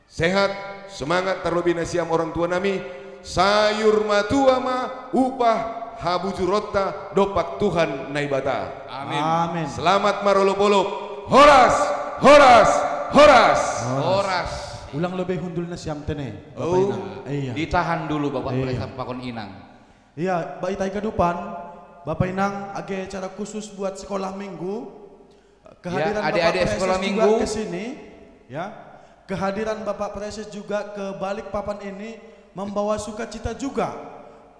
Sehat, semangat, tarlobi nasiam orang tua nami. Sayur matua ma upah habujuronta dompak Tuhan Naibata. Amin. Amin. Selamat marolop-olop. Horas, horas, horas. Horas. Ulang lobi hundul nasiam tene, Bapak Inang. Iya. Ditahan dulu Bapak Presiden pakon Inang. Iya, Bapak Inang, age acara khusus buat sekolah minggu. Kehadiran Bapak Preses juga ke sini, ya. Kehadiran Bapak Preses juga ke Balikpapan ini membawa sukacita juga,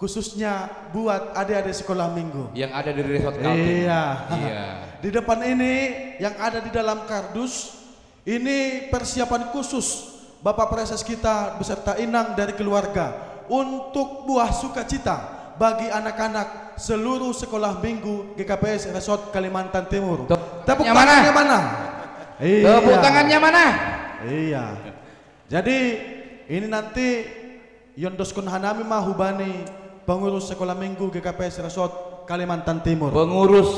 khususnya buat adik-adik sekolah minggu yang ada di Resort Kaltim. Iya. Di depan ini yang ada di dalam kardus, ini persiapan khusus Bapak Preses kita beserta Inang dari keluarga untuk buah sukacita bagi anak-anak seluruh sekolah minggu G K P S Resort Kalimantan Timur. Tepuk tangannya mana? Tepuk tangannya mana? Iya. Jadi ini nanti iondoskon hanami ma hubani pengurus sekolah minggu G K P S Resort Kalimantan Timur. Pengurus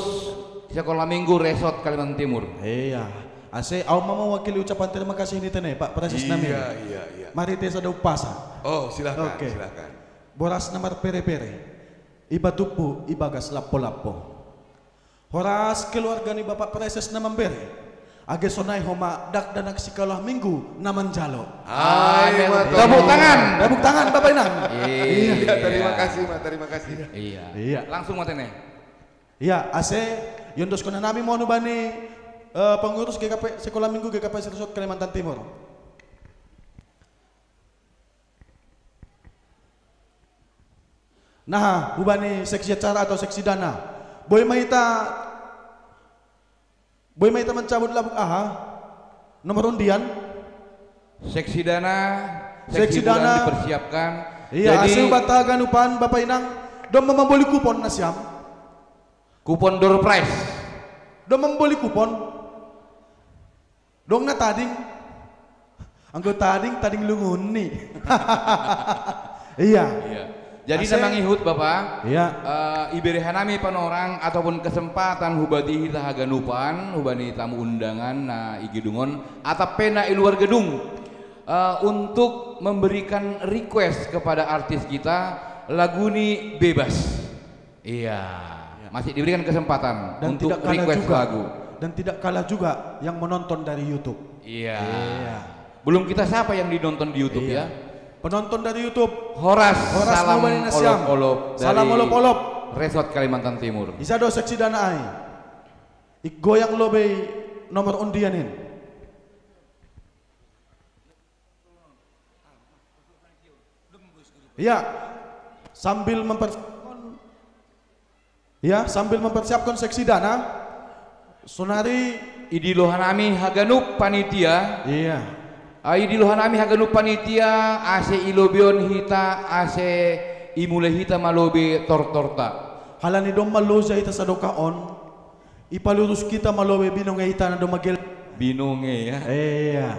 sekolah minggu Resort Kalimantan Timur. Iya. Ase au ma mewakili ucapan terima kasih ni tene, Pak Preses nami. Iya, iya, iya. Mari te sada umpasa. Oh, silahkan, silahkan. Boras na marpere-pere, iba tumpu ibagas lampo-lampo. Horas keluarga ni Bapak Preses na mambere. Age sonai homa dakdanak sekolah minggu na manjalo. Amin. Tepuk tangan. Tepuk tangan Bapak Inang. Iya, terima kasih, Mak, terima kasih. Iya. Langsung ma tene. Iya, ase iondoskon hanami ma on hubani pengurus G K P, sekolah minggu G K P S Resort Kalimantan Timur. Nah, hubani seksi acara atau seksi dana. Boi ma hita, boi ma hita mancabut labuk aha? Nomor undian. Seksi dana, seksi dana dipersiapkan. Iya, jadi ase hubanta haganupan Bapak Inang, dong ma mamboli kupon nasiam. Kupon door prize. Dong ma mamboli kupon. Dong na tading. Anggo tading, tading lungunni. Iya. Jadi na mangihut Bapak, ibere hanami panorang ataupun kesempatan hubani hita haganupan, hubani tamu undangan na i gedung on, atap pe na i luar gedung, untuk memberikan request kepada artis kita, lagu ni bebas. Iya. Masih diberikan kesempatan untuk request lagu. Dan tidak kalah juga yang menonton dari YouTube. Iya. Belum kita sapa yang dinonton di YouTube ya. Penonton dari YouTube. Horas, salam olop-olop dari Resort Kalimantan Timur. Isa do seksi dana ai. Igoyang lobi nomor undian in. Ya, sambil mempersiapkan, ya, sambil mempersiapkan seksi dana, sonari idilo hanami haganup panitia. Iya. Idilo hanami haganup panitia, ase ilobion hita, ase imulai hita malobi tortorta. Halani domma loja hita sadokah on, ipalurus hita malobi binongei hita na domma gel. Binunge ya. Iya.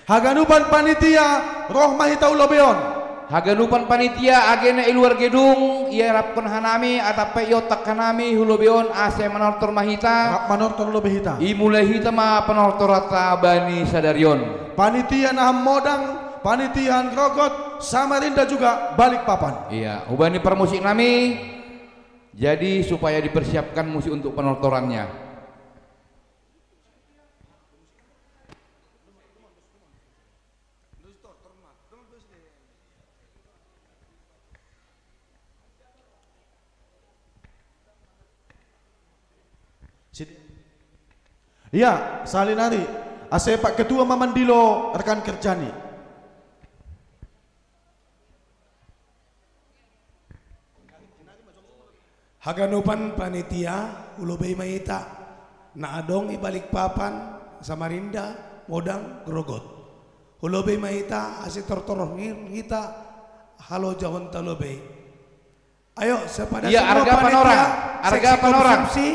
Haganupan panitia, roh ma hita ulobeon. Haganupan panitia, agena i luar gedung, iarapkon hanami, atap pe iontak hanami, ulobeon, ase manortor ma hita. Rap manortor ulobe hita. Imulai hita ma panortoranta bani sadarion. Panitia nahan modang, panitia nahan grogot, Samarinda juga Balikpapan. Iya, hubani parmusik nami. Jadi supaya dipersiapkan musik untuk penortorannya. Iya, salinari. Ase Pak Ketua ma mandilo rekan kerjani. Haganupan panitia, ulobei ma hita. Na adong i Balikpapan, Samarinda, modang, grogot. Ulobei ma hita, ase tortor hita, halo jahonta lobei. Ayo, sepada iya, semua arga panitia, panorang, arga seksi panorang. Konsumsi,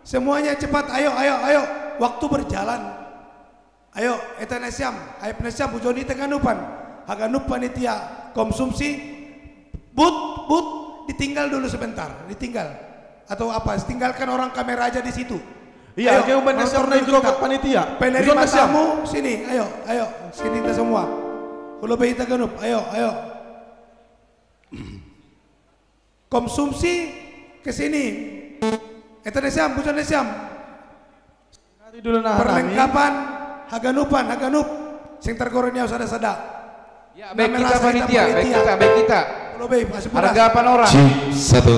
semuanya cepat, ayo, ayo, ayo. Waktu berjalan. Ayo, eta nasiam, ayo nasiam, ujon ita ganupan. Haganup panitia konsumsi, but, but, ditinggal dulu sebentar, ditinggal. Atau apa, tinggalkan orang kamera aja di situ. Iya, ayo, oke, uban nasiam na itu kita panitia. Penerima tamu, sini, ayo, ayo, sini kita semua. Kalau ita ganup, ayo, ayo. Konsumsi ke sini. Eta nasiam, bukan nasiam. Perlengkapan, haganupan, haganup. Sing targoro niau sada-sada. Ya, baik kita panitia, baik kita, baik kita. Kalau baik, masih pulas. Arga panorang. Cik, satu.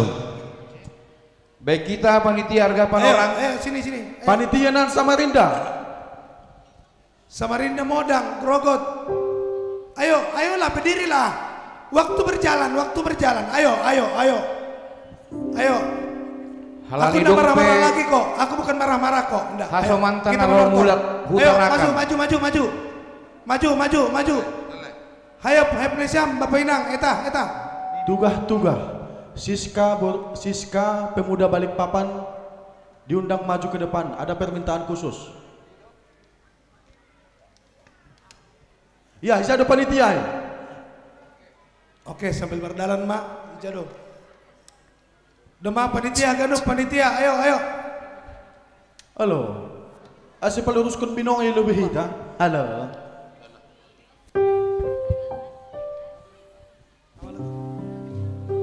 Baik kita panitia, arga panorang. Ayo, ayo, sini, sini. Ayo. Panitia nahan Samarinda. Samarinda modang, grogot. Ayo, ayolah, berdirilah. Waktu berjalan, waktu berjalan. Ayo, ayo, ayo. Ayo. Aku ndak marah-marah lagi kok. Aku bukan marah-marah kok. Ndak. Ayo, kita menonton. Ayo, maju, maju, maju, maju. Maju, maju, maju. Ayo, ayo, Indonesia, Bapak Inang, eta, eta. Tugah, tugah. Siska, Siska Pemuda Balikpapan diundang maju ke depan. Ada permintaan khusus. Ya, ija do panitia i. Oke, sambil berjalan, Mak. Ija do. Dema panitia, ganup panitia, ayo, ayo. Halo. Ase paluruskon binong i lobei hita. Halo.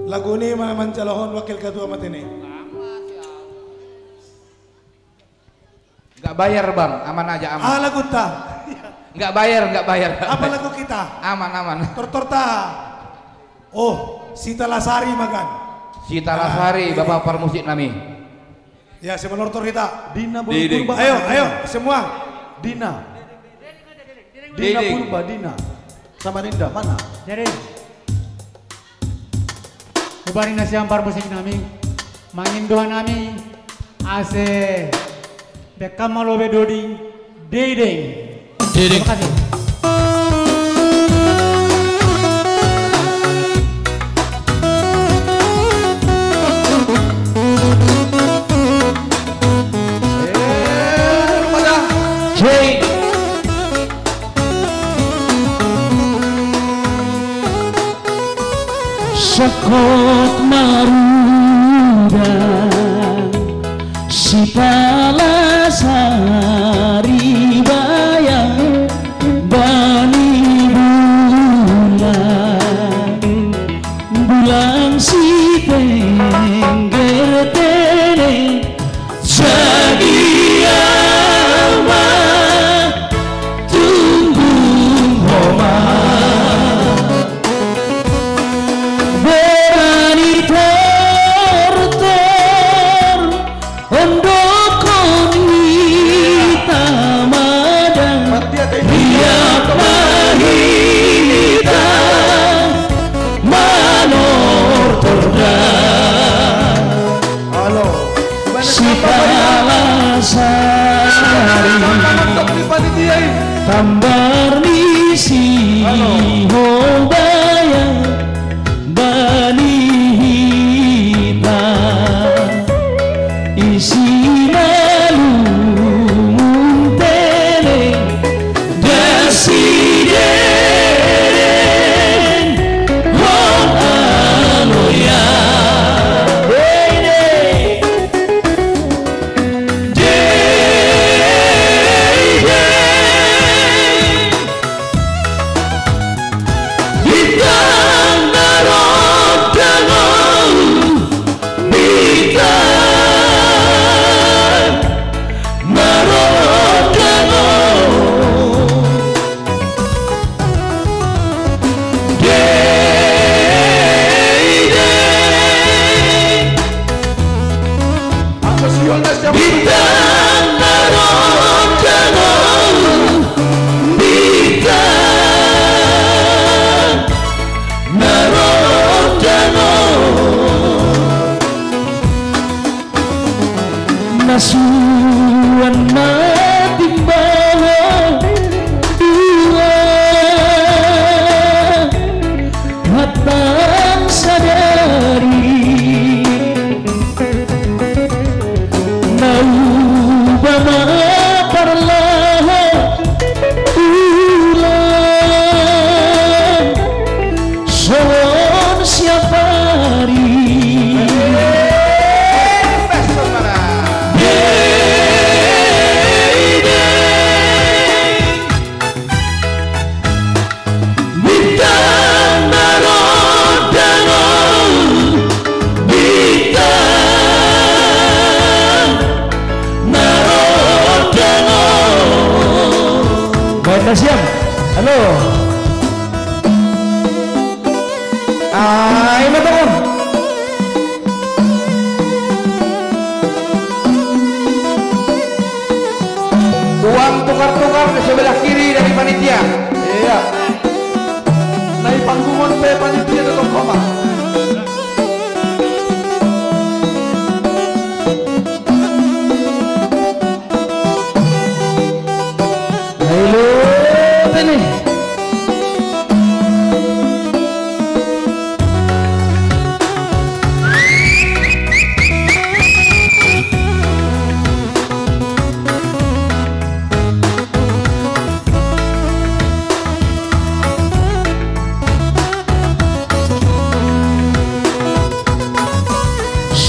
Lagu ni ma manjalohon wakil ketua matene. Nggak bayar, Bang, aman aja, aman. Ah, lagu ta. Nggak bayar, nggak bayar. Apa lagu kita? Aman, aman. Tortor ta. Oh, Sita Lasari makan. Sita Lasari, Bapak parmusik nami. Ya, siapa nortor kita? Dina Purba. Ayo, ayo, semua. Dina. Dina Purba, Dina. Samarinda, mana? Jadi, hubani nasiam parmusik nami, mangindo hanami, ase, bekam malo bedodi, dei dei. Terima kasih. Sokot marudang, Sita Lasari bayang bani bulan, bulan si tengger tene, jadi ama tunggung homa. Berani tortor, ondokon hita madang, riap ma hita manortor da. Halo. Sita Lasari, tambar ni Sihobaya bani hita, isi na lumun te Suan mati bawa dua hatang sadari. Nauba ma parlaha ulang. Songon siapari. Bintang na ro dangon, bintang na ro dangon. Baik, na siap. Halo. Ai, ma tongon. Uang tukar-tukar di sebelah kiri dari panitia. Iya. Nai panggungon pe panitia do tongkoma.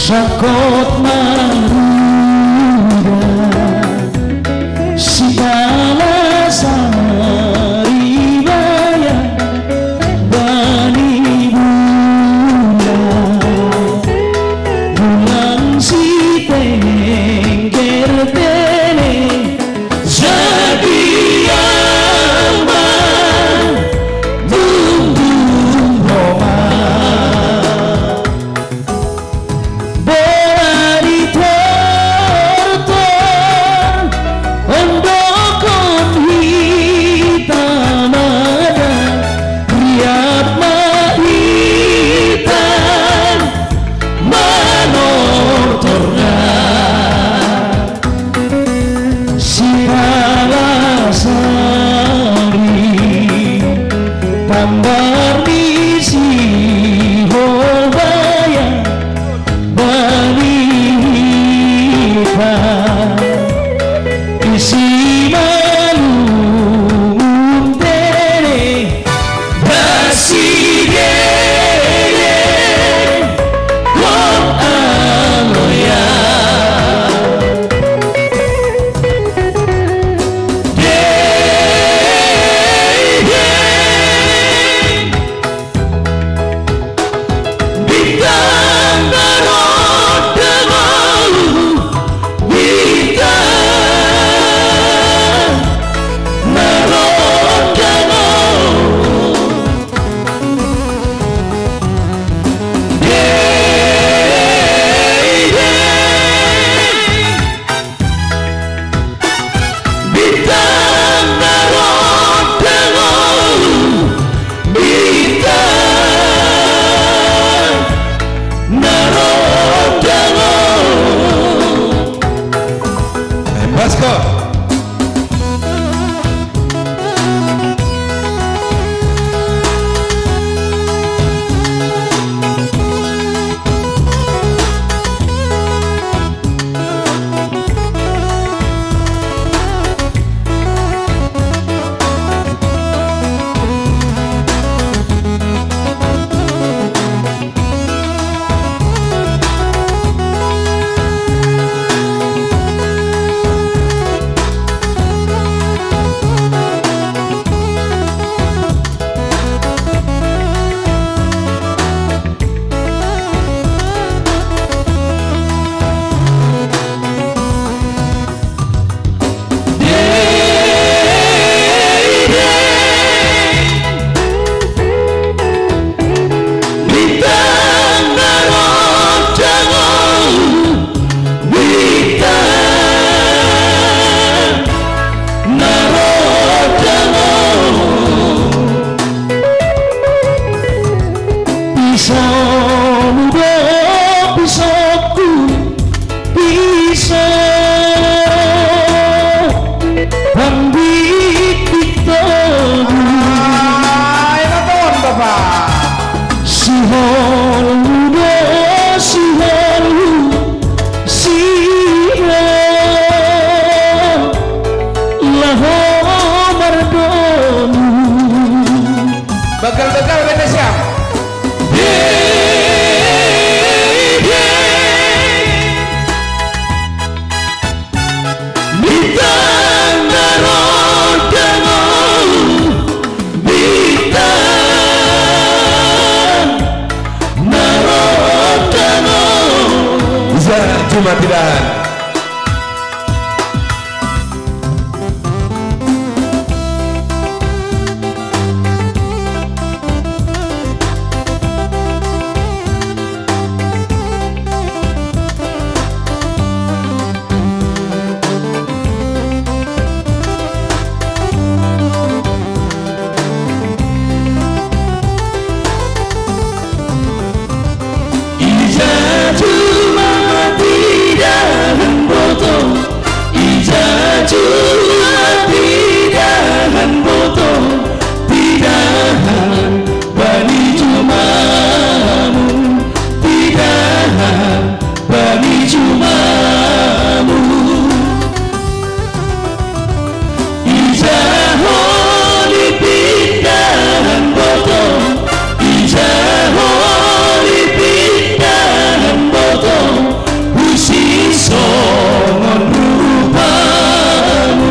Sangkot marhuda sipala saribaya bani bulan, bulan sitengger tene. Jadi ama tumbuh Roma. Bola di torto Cuma tidak. Ija cuma tidak han boto, ija cuma tidak han boto, tidak han bani jumamu, tidak han bani jumamu. Ija holi pinda han boto, ija holi pinda han boto, husi songon rupamu.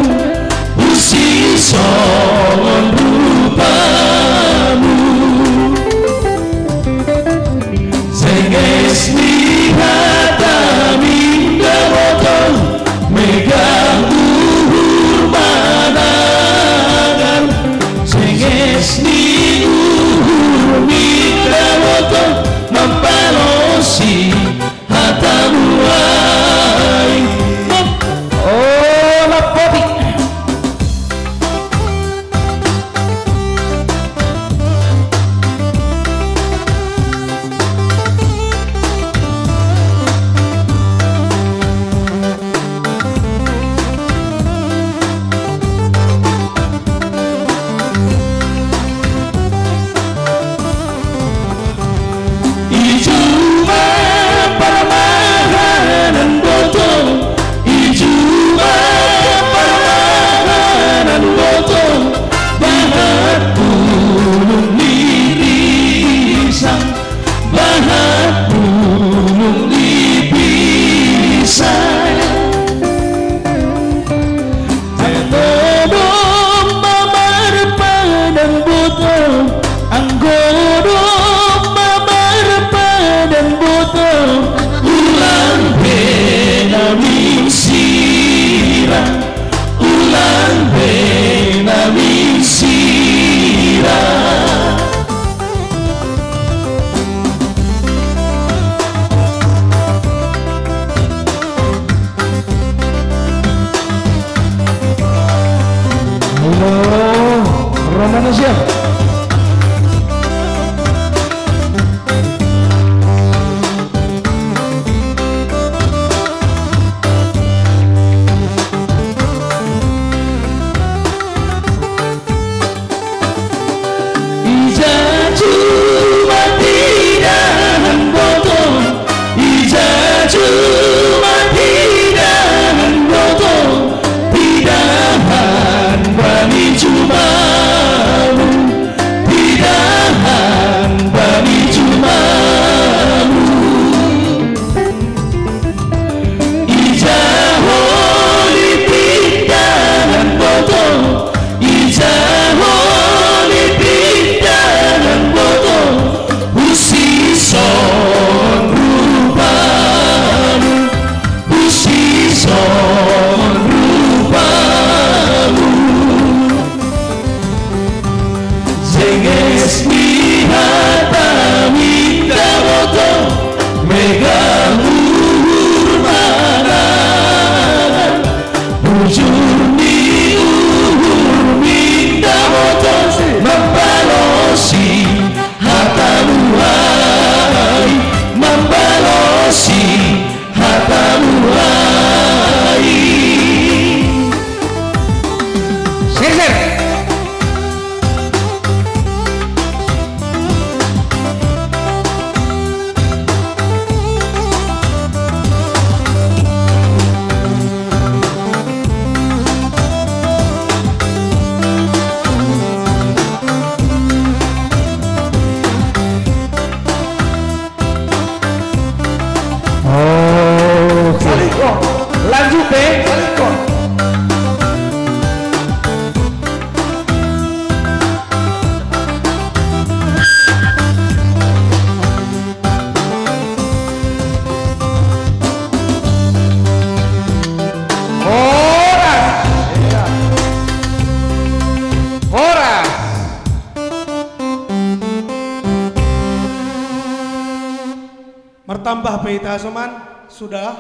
Mertambah pe ita, Soman, sudah.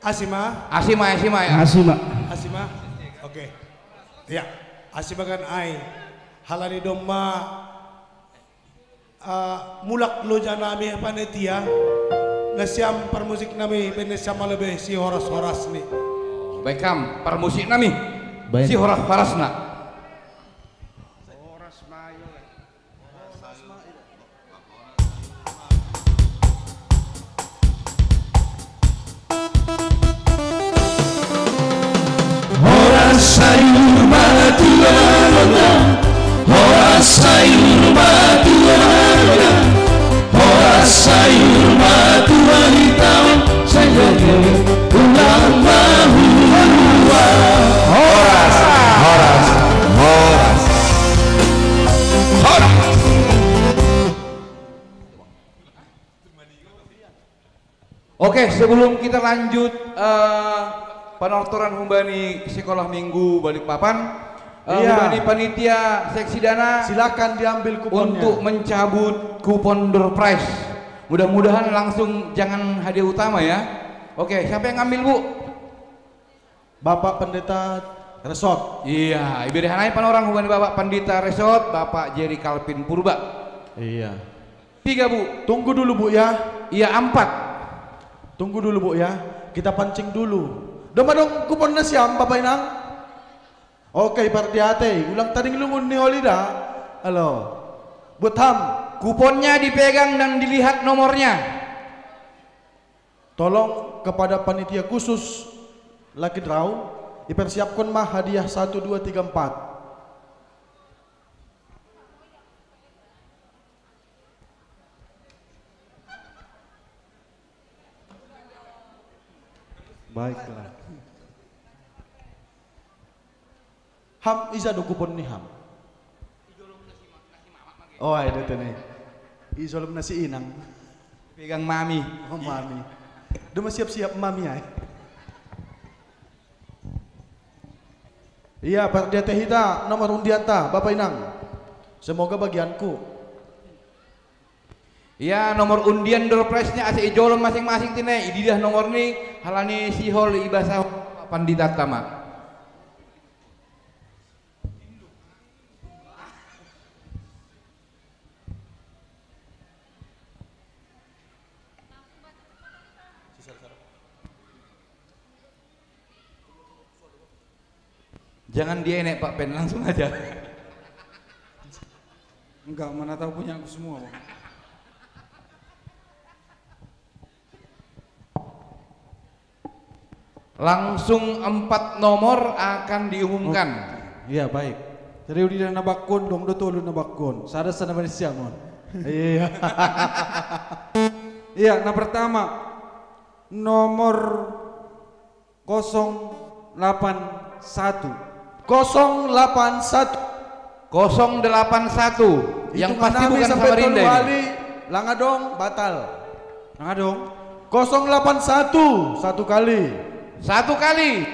Asima. Asima, asima, ya. Asima. Asima. Oke. Ya. Asima kan ai. Halani domma, eh, mulak loja nami panitia. Nasiam parmusik nami bene siam malebe si horas-horas ni. Baik kam, parmusik nami. Baik. Si horas-horasna. Horas sayur matuaroda, horas sayur matuaroda, horas sayur matuaroda, saya ulang mahua. Horas, horas, horas. Horas. Oke, sebelum kita lanjut, eh, penortoran humbani Sekolah Minggu Balikpapan, eh, iya, humbani panitia seksi dana, silakan diambil kuponnya untuk mencabut kupon door prize. Mudah-mudahan langsung jangan hadiah utama ya. Oke, siapa yang ngambil, Bu? Bapak Pendeta Resort. Iya, iberihan aja panorang humbani Bapak Pendeta Resort, Bapak Jerry Calvin Purba. Iya. Tiga, Bu. Tunggu dulu, Bu, ya. Iya, empat. Tunggu dulu, Bu, ya. Kita pancing dulu. Dong, dong, kupon nasiam, Bapak Inang. Oke, Pardiate, ulang tading lungun ni Holida. Halo. Buat ham. Kuponnya dipegang dan dilihat nomornya. Tolong kepada panitia khusus Lucky Draw, dipersiapkan mah hadiah satu, dua, tiga, empat. Baiklah. Ham, ija do kupon ni ham? Oh, ai do tene. Ijolom nasi inang. Pegang mami. Oh, mami. Duma siap-siap mami ai. Iya, Pardiate hita, nomor undianta, Bapak Inang. Semoga bagianku. Ya, nomor undian door prize-nya ase ijolom masing-masing tine, ididah nomor ni, halani sihol ibasa pandita tama. Jangan dienek, Pak Pen, langsung aja. Enggak, mana tahu punya aku semua, Bang. Langsung empat nomor akan diumumkan. Oh, iya, baik. Jadi udah na bakkon, dong do tolu na bakkon. Sada sana Malaysia, mon. Iya. Iya, na pertama, nomor kosong delapan satu. Kosong delapan satu. Kosong delapan satu. Yang pasti bukan Samarinda ini. Langa dong, batal. Langa dong. Kosong delapan satu, satu kali. Satu kali.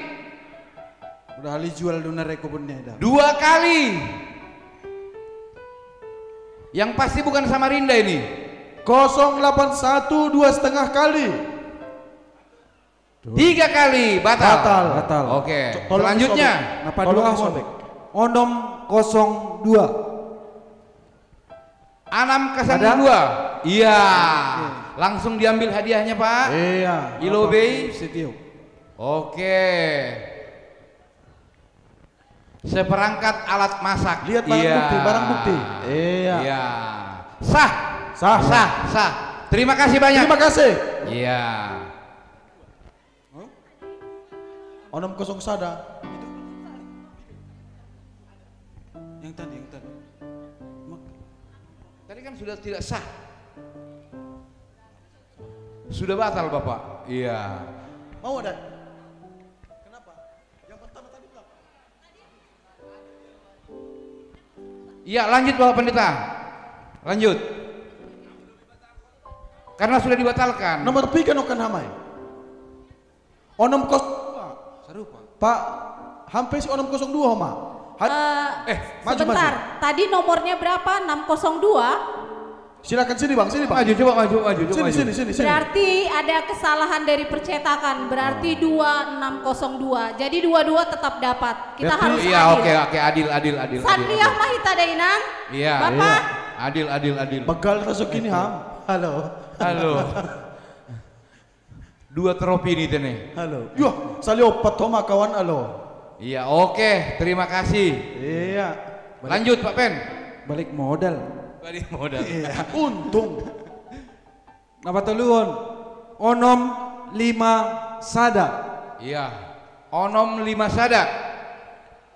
Udah ahli jual dona reko benne dah. Dua kali. Yang pasti bukan Samarinda ini. Kosong delapan satu, dua setengah kali. Tiga kali batal. Batal. Batal. Oke. Selanjutnya. Napa dua sobek? Onom kosong dua. Anam kosong dua. Iya. Oke. Langsung diambil hadiahnya, Pak. Iya. Ilobei. Setio. Oke. Seperangkat alat masak. Lihat barang bukti, barang bukti. Iya. Iya. Sah. Sah. Sah, sah. Terima kasih banyak. Terima kasih. Iya. Onom kosong sada. Yang tadi, yang tadi. Tadi kan sudah tidak sah. Sudah batal, Bapak. Iya. Mau ada? Kenapa? Yang pertama tadi berapa? Iya, lanjut, Bapak Pendeta. Lanjut. Karena sudah dibatalkan. Nomor piga no kan hamai? Onom kosong dua. Sarupa. Pak, hampe si onom kosong dua, Oma. Eh, maju, sebentar. Maju. Tadi nomornya berapa? Enam kosong dua? Silakan sini, Bang, sini, Bang. Maju, coba maju, maju, coba. Sini, maju. Sini, sini, sini. Berarti ada kesalahan dari percetakan, berarti dua enam kosong dua. Jadi dua dua tetap dapat. Kita harus adil. Iya, oke, oke, adil, adil, adil. Satria Mahita Dainang. Iya. Bapak. Iya. Adil, adil, adil. Begal rezeki ini, Ham. Halo. Halo. Dua tropi ini tene. Halo. Yuh, sali opat homa kawan, halo. Iya, oke, terima kasih. Iya. Lanjut, Pak Pen. Balik modal. Balik modal. Iya. Untung. Napa toluhon? Onom lima sada. Iya. Onom lima sada.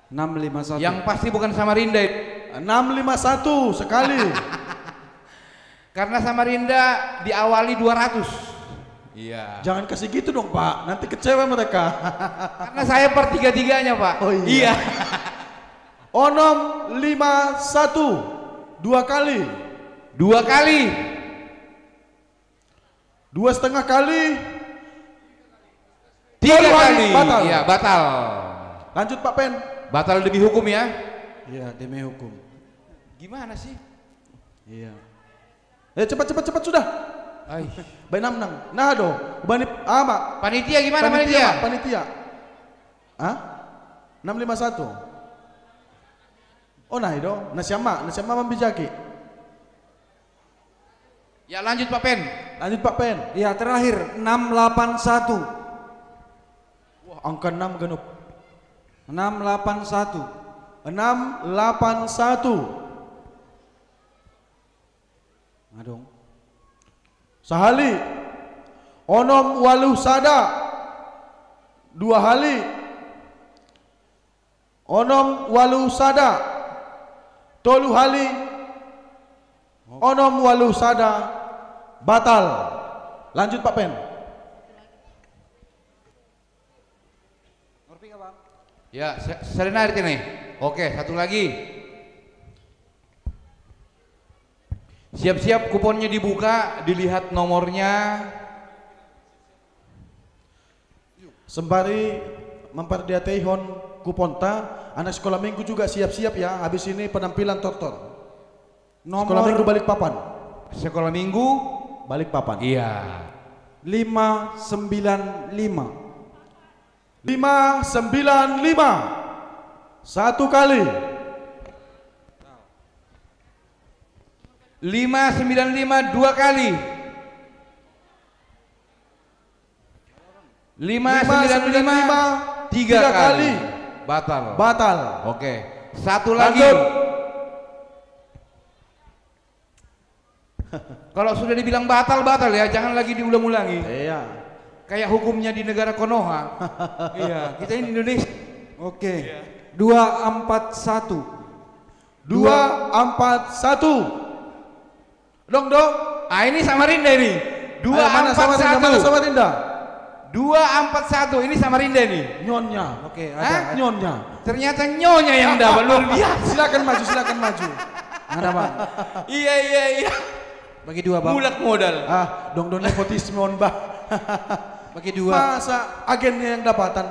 Enam lima satu. Yang pasti bukan Samarinda itu. Enam lima satu sekali. Karena Samarinda diawali dua ratus. Iya. Jangan kasih gitu dong, Pak. Nanti kecewa mereka. Karena saya per tiga-tiganya, Pak. Oh, iya. Iya. Onom lima satu. Dua kali. Dua kali. Dua setengah kali. Tiga kali. Batal. Iya, batal. Lanjut, Pak Pen. Batal demi hukum ya. Iya, demi hukum. Gimana sih? Iya. Eh, cepat, cepat, cepat sudah. Ai. Baik, enam, enam. Nah, do. Bani, ama. Panitia gimana, panitia, panitia? Pak, panitia. Hah? Enam lima satu. Oh, nah, do. Nasi ama, nasi ama mambijaki. Ya, lanjut, Pak Pen. Lanjut, Pak Pen. Ya, terakhir, enam delapan satu. Wah, angka enam genep. Enam delapan satu. Enam delapan satu. Nah, dong. Sahali. Onom waluh sada. Dua hali. Onom waluh sada. Tolu hali. Onom waluh sada. Batal. Lanjut, Pak Pen. Ya, se-, serenade ini. Oke, satu lagi. Siap-siap kuponnya dibuka, dilihat nomornya. Sembari memperdiateihon kuponta, anak sekolah minggu juga siap-siap ya, habis ini penampilan tortor. Nomor sekolah minggu Balikpapan. Sekolah minggu Balikpapan. Iya. Lima sembilan lima. Lima sembilan lima. Satu kali. Lima sembilan lima dua kali. Lima sembilan lima tiga kali. Batal. Batal. Oke. Satu lagi. Lanjut. Kalau sudah dibilang batal, batal ya, jangan lagi diulang-ulangi. Iya. Kayak hukumnya di negara Konoha. Iya, kita ini Indonesia. Oke. Iya. Dua empat satu. Dua empat satu. Dong, dong. Ah, ini Samarinda ini. Ayo, mana Samarinda? Dua empat satu. Mana Samarinda? Dua empat satu. Ini Samarinda ini. Nyonya. Oke, ada, hah? Ada. Nyonya. Ternyata nyonya yang dapat, luar biasa. Silakan maju, silakan maju. Mana, Bang? Iya, iya, iya. Bagi dua, Bang. Mulak modal. Ah, dong, dong, nepotisme on, Bang. Bagi dua. Masa agennya yang dapatan?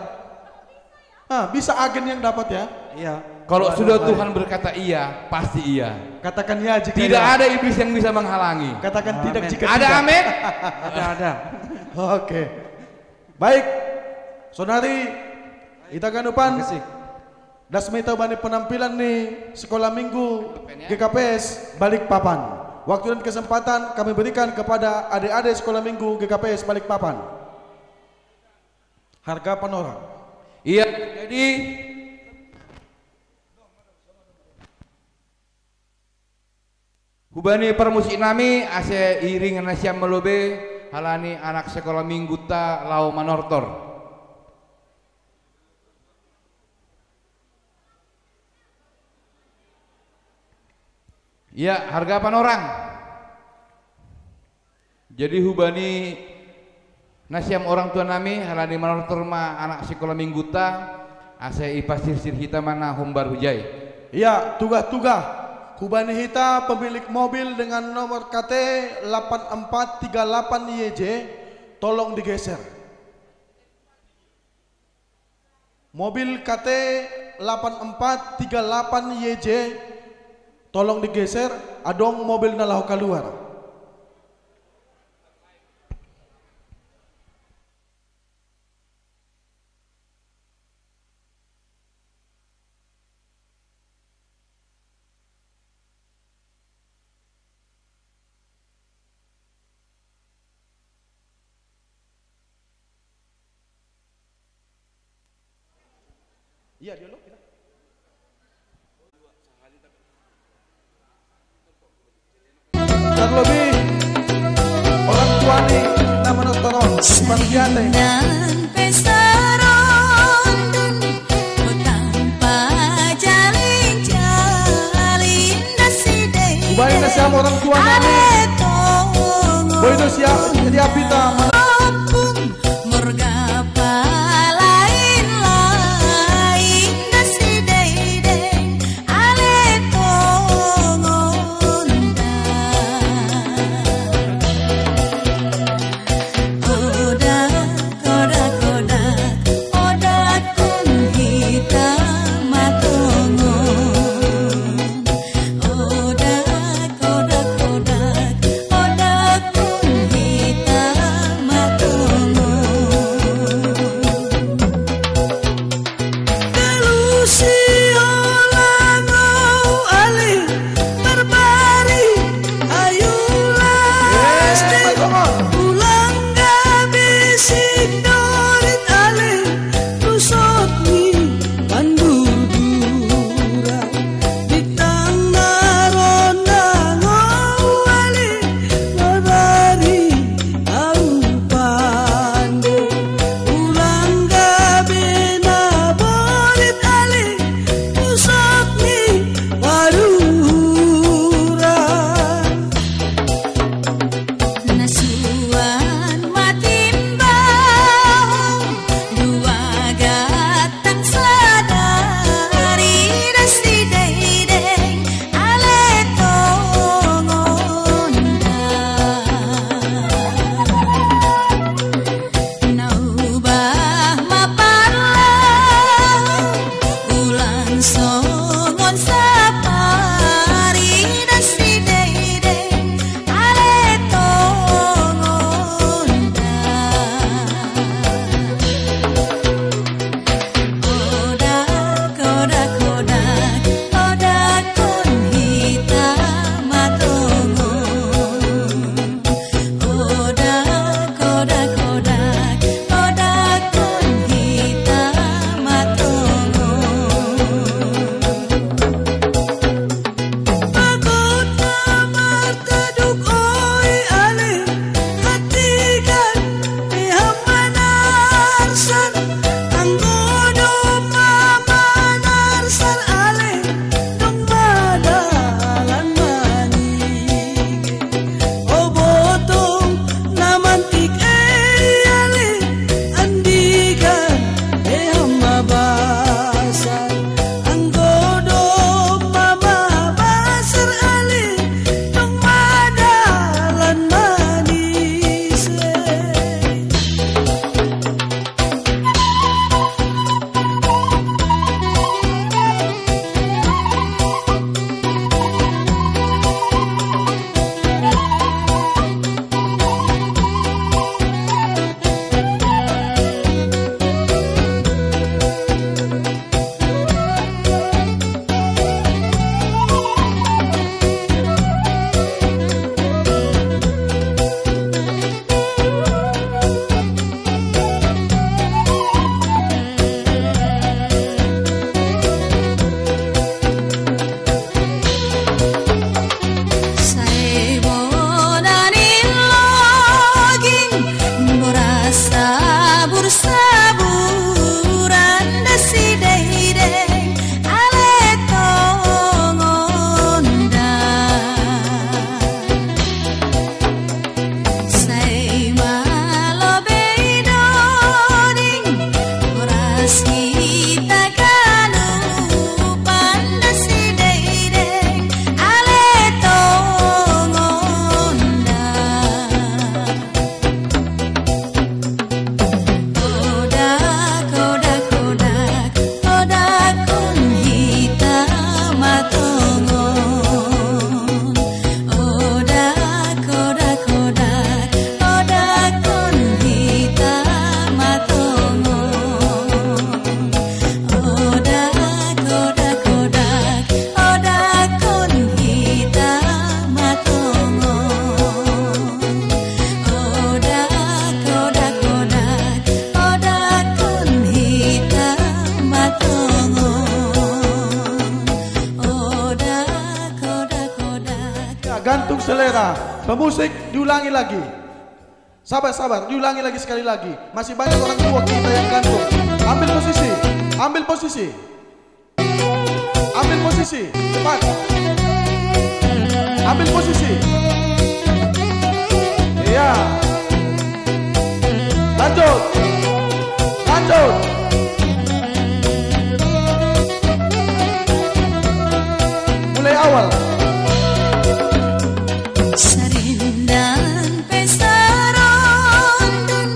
Ah, bisa agen yang dapat ya? Iya. Kalau sudah Tuhan berkata iya, pasti iya. Katakan ya jika iya. Tidak ada iblis yang bisa menghalangi. Katakan tidak jika tidak. Ada amin? Ada, ada. Oke. Baik. Sonari, ita ganupan. Terima kasih. Das mita bani penampilan ni sekolah minggu G K P S Balikpapan. Waktu dan kesempatan kami berikan kepada adik-adik sekolah minggu G K P S Balikpapan. Harga panorang. Iya, jadi hubani parmusik nami, ase iring nasiam malobe, halani anak sekolah minggu ta lao manortor. Iya, harga panorang. Jadi hubani nasiam orang tua nami, halani manortor ma anak sekolah minggu ta, ase ipasirsir hita ma na hombar hujai. Iya, tugah-tugah. Hubani hita pemilik mobil dengan nomor K T delapan empat tiga delapan Y J, tolong digeser. Mobil K T delapan empat tiga delapan Y J, tolong digeser, adong mobil na laho kaluar. Iya, dialog kita. Terlebih orang tua nih, nama nonton seperti ate. Dan pesaron dan tanpa jalin-jalin naside. Ubahin na siya orang tua nami. Boy na siya, jadi apita. Kampung murga palain-lain naside. Ale tongonta. Odak, odak, odak, odak kun hita matongon. Odak, odak, odak, odak kun hita Ya, pemusik, diulangi lagi. Sabar, sabar, diulangi lagi, sekali lagi. Masih banyak orang tua kita yang gantung. Ambil posisi, ambil posisi. Ambil posisi, cepat. Ambil posisi. Iya. Lanjut. Lanjut. Mulai awal. Sarindan pesta rondan,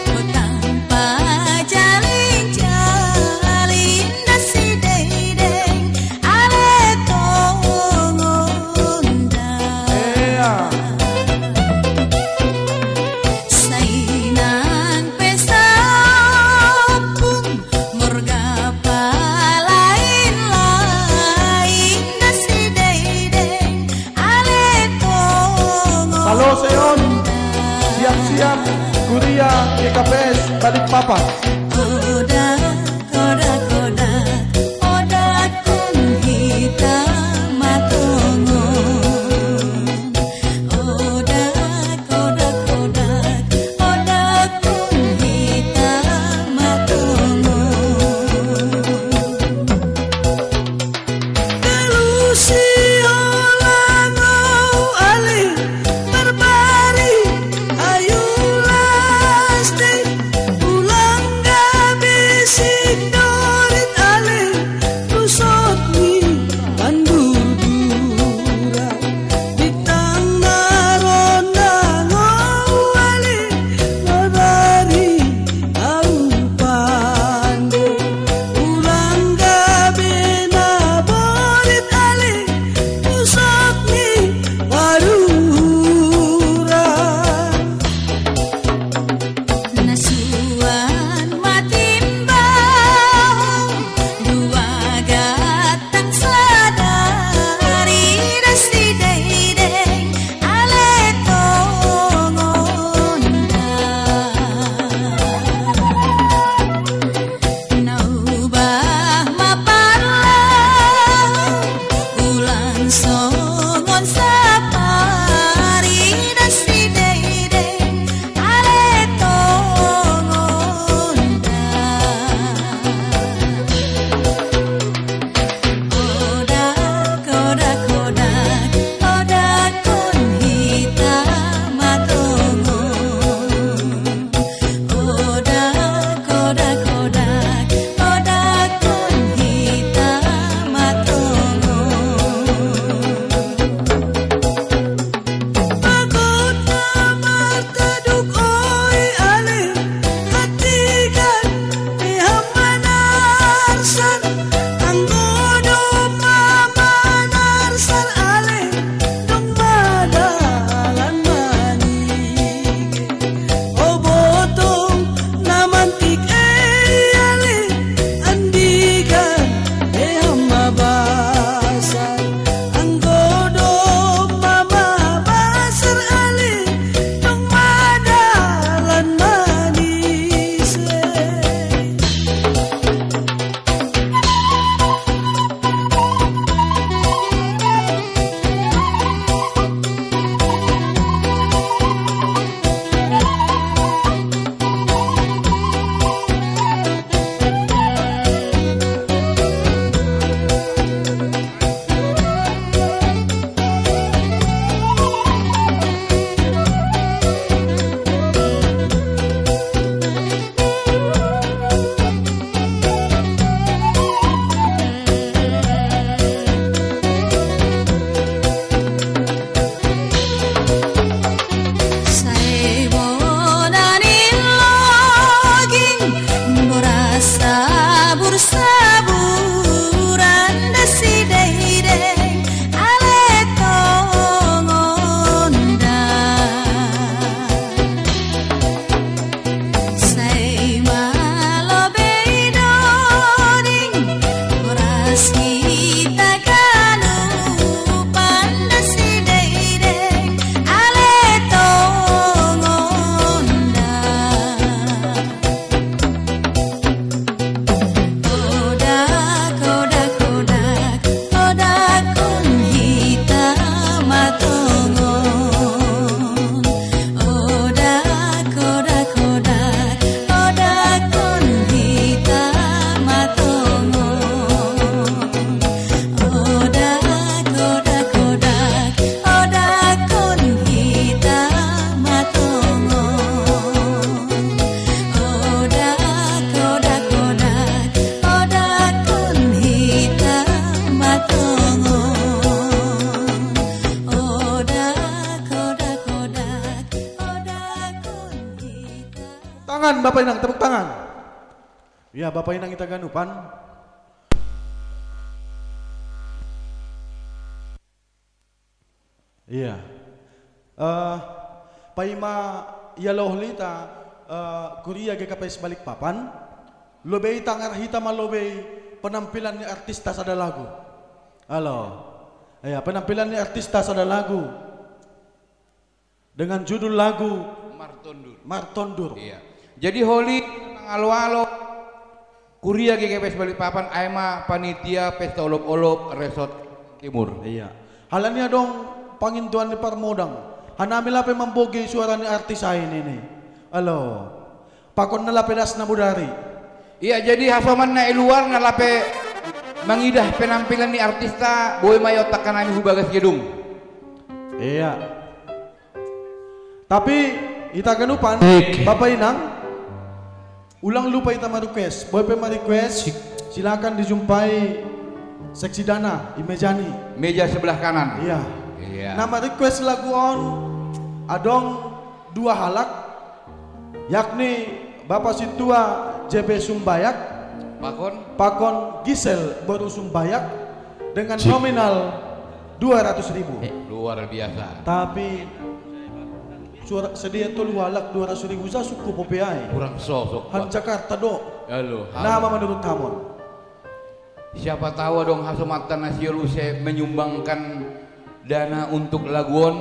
kotang pajalin-jalin, dasi deideng ale tongonda. Iya. Sainan pesta pun morga palain-lain, dasi deideng ale tongonda. Halo Seon, siap-siap kuliah G K P S Balikpapan. Koda, koda, koda, oda kun hita matongon. Oda, koda, koda, oda kun hita matongon. Kalusi olango ali barbari ayu lasti ulangga Tangan, Bapak Inang, tepuk tangan. Ya, Bapak Inang ita ganupan. Iya. Eh, paima ia loh lita, eh, kuria G K P S Balikpapan, lobei tangar hita ma lobei penampilan ni artista sada lagu. Halo. Iya, penampilan ni artista sada lagu. Dengan judul lagu Martondur. Martondur. Iya. Jadi holi mangalo-alo kuria G K P S Balikpapan, ai ma panitia pesta olop-olop Resort Timur. Iya. Halani adong pangintuan ni parmodang. Hanami lape mambogei suara ni artis ai nini. Halo. Pakon na lape das na budari. Iya, jadi hasoman na i luar na lape mangidah penampilan ni artista, boi ma iontangkan nami hu bagas gedung. Iya. Tapi ita ganupan, Bapak Inang, ulang lupa ita ma-request. Boi pe ma-request, silakan dijumpai seksi dana, i meja ni. Meja sebelah kanan. Iya. Iya. Na ma-request lagu on, adong dua halak, yakni Bapak Sintua J B Sumbayak, pakon? Pakon Gisel boru Sumbayak, dengan nominal dua ratus ribu. Eh. Luar biasa. Tapi suara sedia tolu halak dua ratus ribu sa cukup ope ai. Kurang sosok, Pak. Han Jakarta do. Halo, halo. Nama menurut hamon? Siapa tahu adong hasomanta na sio use menyumbangkan dana untuk lagu on.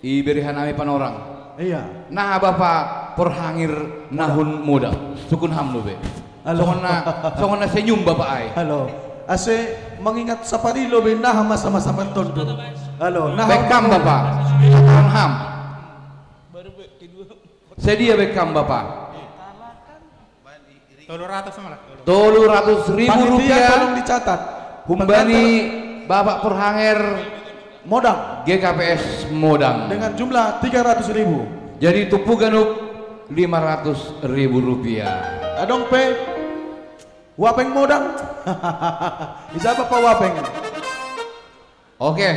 Ibere hanami panorang. Iya. Nah, Bapak Porhangir nahun muda. Sukun ham lube. Halo. Songon na, songon na senyum Bapak ai. Halo. Ase mengingat sapari lube nah masa-masa Martondur. Halo. Nah, Beckham Bapak. Ham. Sedia Beckham Bapak. Tolu ratus malah. Tolu ratus ribu rupiah. Panitia tolong dicatat. Humbani Bapak Porhangir Modang. G K P S Modang. Dengan jumlah tiga ratus ribu. Jadi tupu ganup lima ratus ribu rupiah. Adong pe Wapeng Modang. Ija Bapak Wapeng? Oke.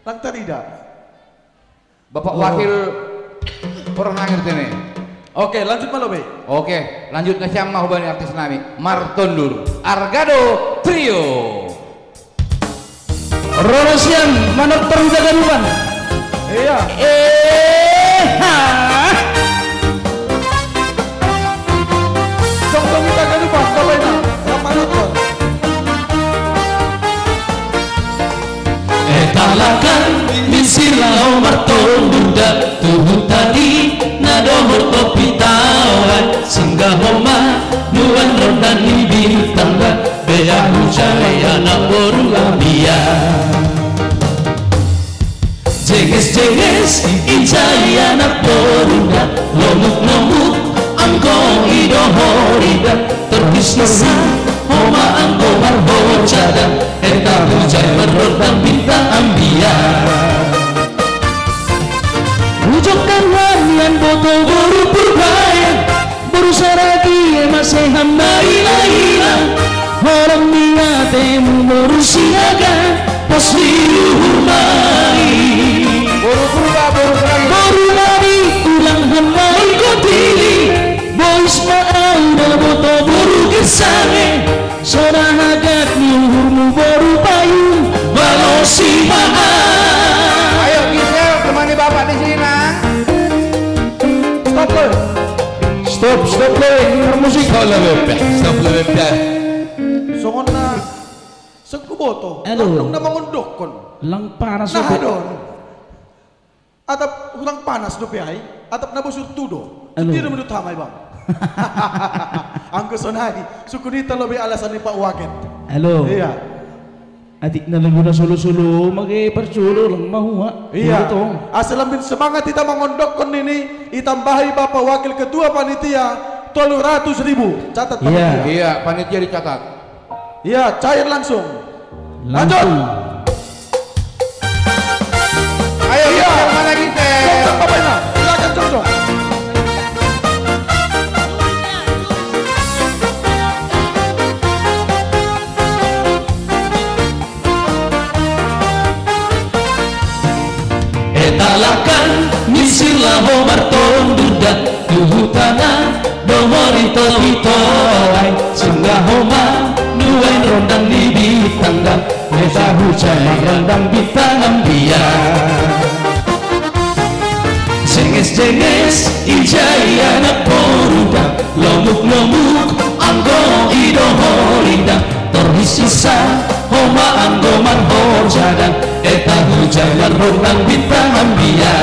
Nang tarida. Bapak Wakil Porhangir tene. Oke, lanjut ma lube. Oke, lanjut na sian ma hubani artis nami Martondur, Argado Trio. Ro ma sian manoptor ita ganupan. Iya. Eh, ha. Tong tong ita ganupan, Bapak Inang, rap manoptor. Etalakan misi laho Martondur da, tu huta i na dohot topi taoan, singgah homa nuan ronda ni bintang da, bea hujai anak boru ambia. Jenges-jenges i jai anak boru da, lomuk-lomuk anggo i dohori da, torbisnis homa anggo marhorja da, eta hujai marhorja bintang ambia. Hujongkon hami an boto boru Purbayan, boru Saragi, e mase hami na ila-ila. Holong ni atemu boru Sinaga, pos ni uhur ma i. Boru Purba, boru Saragi. Boru nami ulang hami na ingkon pilih. Bois ma au na boto boru Gersang e. Sonang hagat ni uhurmu boru Payung, balosi ma au. Ayo, Gisel, temani bapak di sini, Nang. Stop, Boy. Stop, stop, Boy. Musik. Stop lah, Beb. Stop lah, Beb. Songon na sengku boto. Aduh. Lang na mangondokkon. Lang panas. Nah, adong. Atap hurang panas dope ai, atap na bosur tu do. Anu. Dia do menurut hamai, Bang. Anggo sonai, sukun ita lobi alasan ni Pak Waget. Halo. Iya. Atik na lagu na solo-solo, mage parjolo lang mahua. Iya. Iya, tong. Asa lambin semangat ita mangondokkon nini, itambahi Bapak Wakil Ketua Panitia, tolu ratus ribu. Catat, iya, panitia. Iya, panitia dicatat. Iya, cair langsung. Lanjut. Langsung. Ayo, iya, Gisel, mana Gisel? Cocok, Bapak Ibu. Silakan, cocok. Etalakan misir laho martonduda, tuhu Tanah dohori topi toai, singgah homa nuan rondang ni bintang dang, eta hujan rondang bintang ambia. Jenges-jenges ijai anak boru dang, lomuk-lomuk anggo i dohori dang, torhis-hisa homa anggo marhorja dang, eta hujan rondang bintang ambia.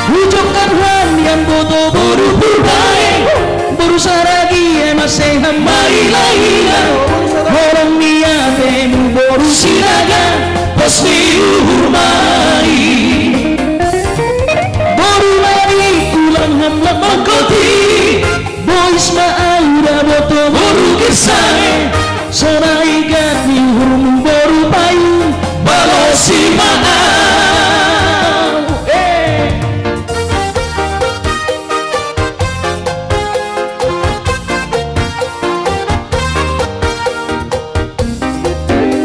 Hujokkan hamian boto boru Purbae, boru Saragi ema seham maila-ila, horong ni atemu boru Sinaga, pos ni uhur mai. Boru Mani ulang ham lak mangkoti, bois ma au da boto boru Gersang, sonai gat ni uhurmu boru Payung, balosi ma au. Eh.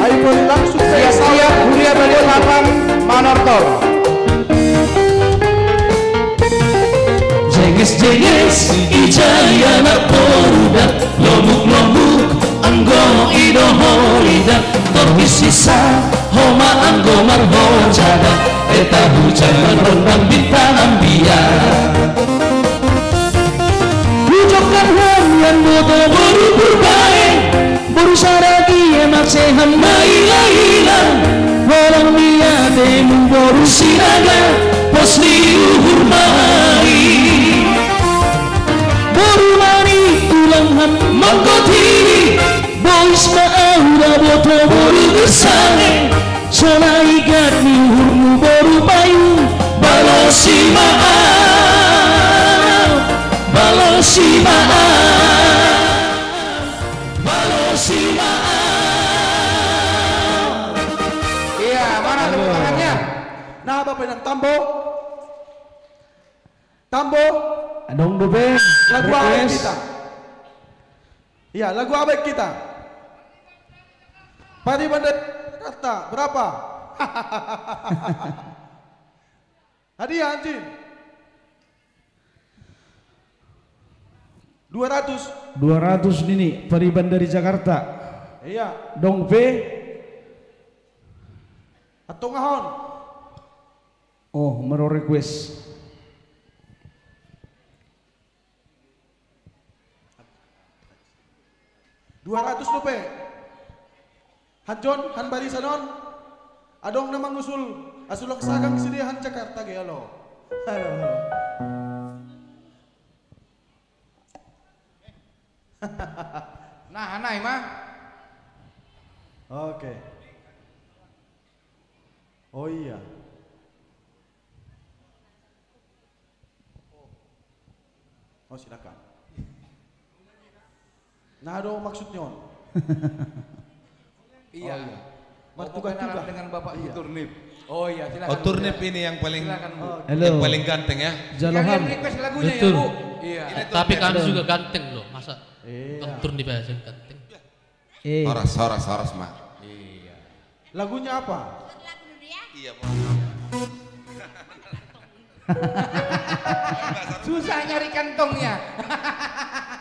Ai poli langsung. Siap-siap, huria Balikpapan manortor. Jenges-jenges ijai anak boru dang, lomuk-lomuk anggo i dohori dang, torhis-hisa homa anggo marhorja dang, eta hujan rondang bintang ambia. Hujokkan hamian boto boru Purbae, boru Saragi ema seham maila-ila, horong ni atemu boru Sinaga, pos ni uhur mai. Boru Mani ulang ham mangkoti, bois ma au da boto boru Gersang, sonai gat ni uhurmu boru Payung, balosi ma au, balosi ma au, balosi ma au. Iya, mana tepuk tangannya? Nah, Bapak Inang Tambo. Tambo. Adong dope. Lagu apa request kita? Iya, lagu apa kita? Pariban dari Jakarta, berapa? Hadiah, anjing. Dua ratus. Dua ratus nini, Pariban dari Jakarta. Iya. Dong pe. Atau ngahon. Oh, mero request. Dua ratus dope. Han Jon, han barisan on. Adong na mangusul, asulak sagang sidea han Jakarta ge alo. Nah, hanai mah. Oke. Oh iya. Oh, silakan. Nah, ada maksudnya on. Iya. Oh, iya. Mau bertukar kenalan juga dengan Bapak Iya. Turnip. Oh iya, silakan. Oh, Turnip ini yang paling Silakan, Bu. Oh. Halo. Yang paling ganteng ya. Jalo Jangan ham. Request lagunya Betul. Ya, Bu. Iya. Eh, tapi kami juga ganteng loh, masa Iya. Bang Turnip aja yang ganteng. Eh. Horas, horas, horas, Mak. Iya. Lagunya apa? Iya, mau. Susah nyari kantongnya.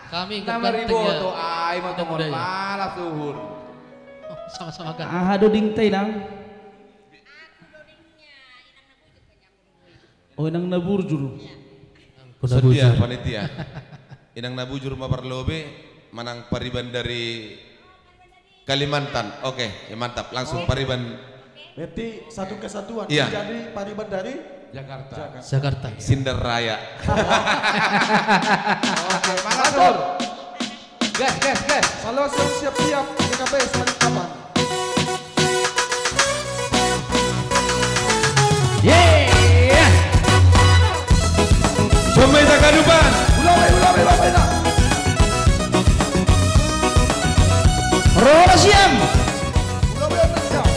Kami Nama ganteng ribu ya. Tuh, ai mah Ganteng tongon deh. Malas suhun. Oh, sama-sama kan. Aha doding teh, Nang? Oh, Inang Naburjur. Sedia panitia. Inang Nabujur ma parlobe manang pariban dari Kalimantan. Oke, ya mantap. Langsung pariban. Berarti satu kesatuan. Iya. Jadi pariban dari Jakarta. Jakarta. Jakarta. Sinder Raya. Oke, mana tuh? Gas, gas, gas. Halo, siap, siap, siap. P K B, selamat kapan? Yeah. Coba kita kadupan. Ulang, ulang, ulang, ulang. Rola siam. Ulang, ulang, ulang.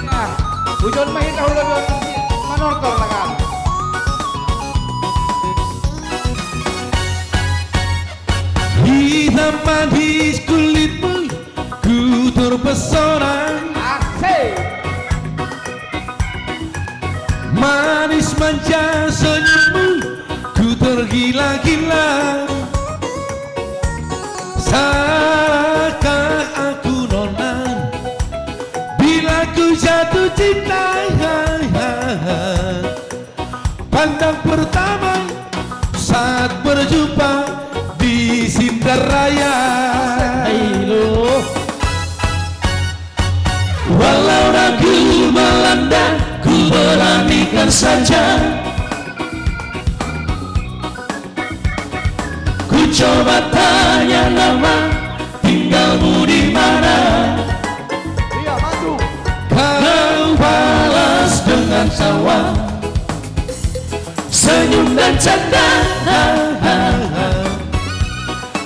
Ya, hujan mah hita udah bilang manortor lah kan. Manis kulitmu, ku terpesona. Asik. Manis manja senyummu, ku tergila-gila. Salahkah aku, nona, bila ku jatuh cinta? Pandang pertama saat berjumpa di Sindaraya. Hai lo. Walau ragu melanda, ku beranikan saja. Ku coba tanya nama, tinggalmu di mana? Iya, maju. Kau balas dengan tawa, senyum dan canda.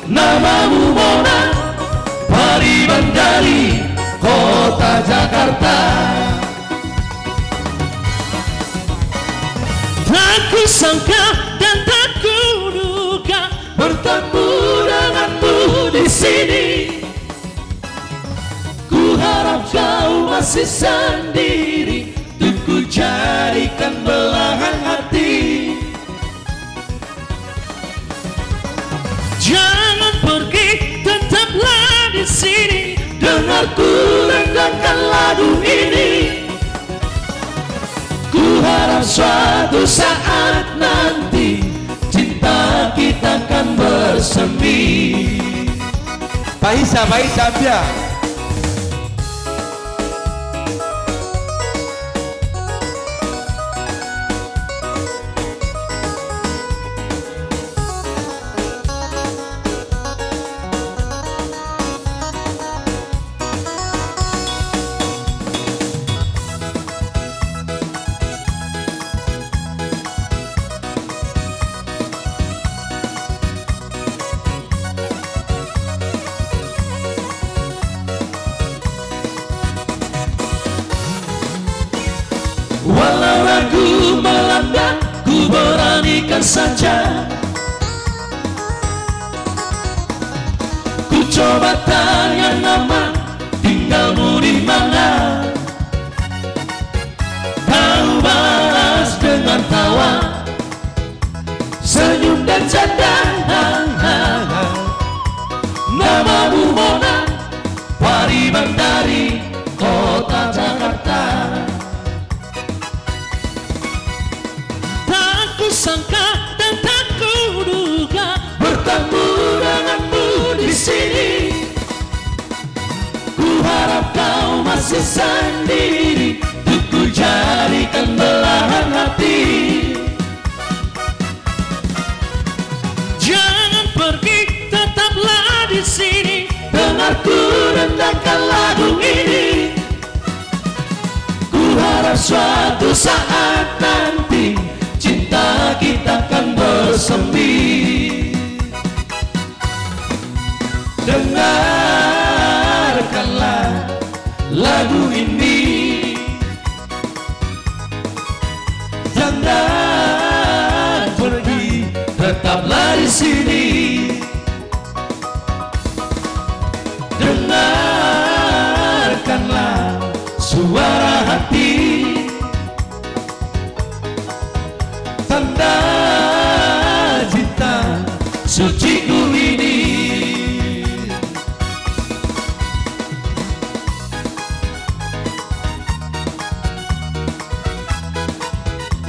Namamu Mona, Pariban dari kota Jakarta. Tak kusangka dan tak kuduga bertemu denganmu di sini. Ku harap kau masih sendiri, untuk ku jadikan belahan hati. Jangan pergi, tetaplah di sini. Dengar ku rendangkan lagu ini. Ku harap suatu saat nanti cinta kita akan bersemi. Paisa, paisa, pia. Walau ragu melanda, ku beranikan saja. Ku coba tanya nama, tinggalmu di mana? Kau balas dengan tawa, senyum dan canda. Namamu Mona, Pariban dari kota Jakarta. Tak kusangka dan tak kuduga bertemu denganmu di sini. Ku harap kau masih sendiri, untuk ku jadikan belahan hati. Jangan pergi, tetaplah di sini. Dengar ku rendangkan lagu ini. Ku harap suatu saat nanti cinta kita akan bersemi. Dengarkanlah lagu ini. Jangan pergi, tetaplah di sini. Dengarkanlah suara hati, tanda cinta suciku ini.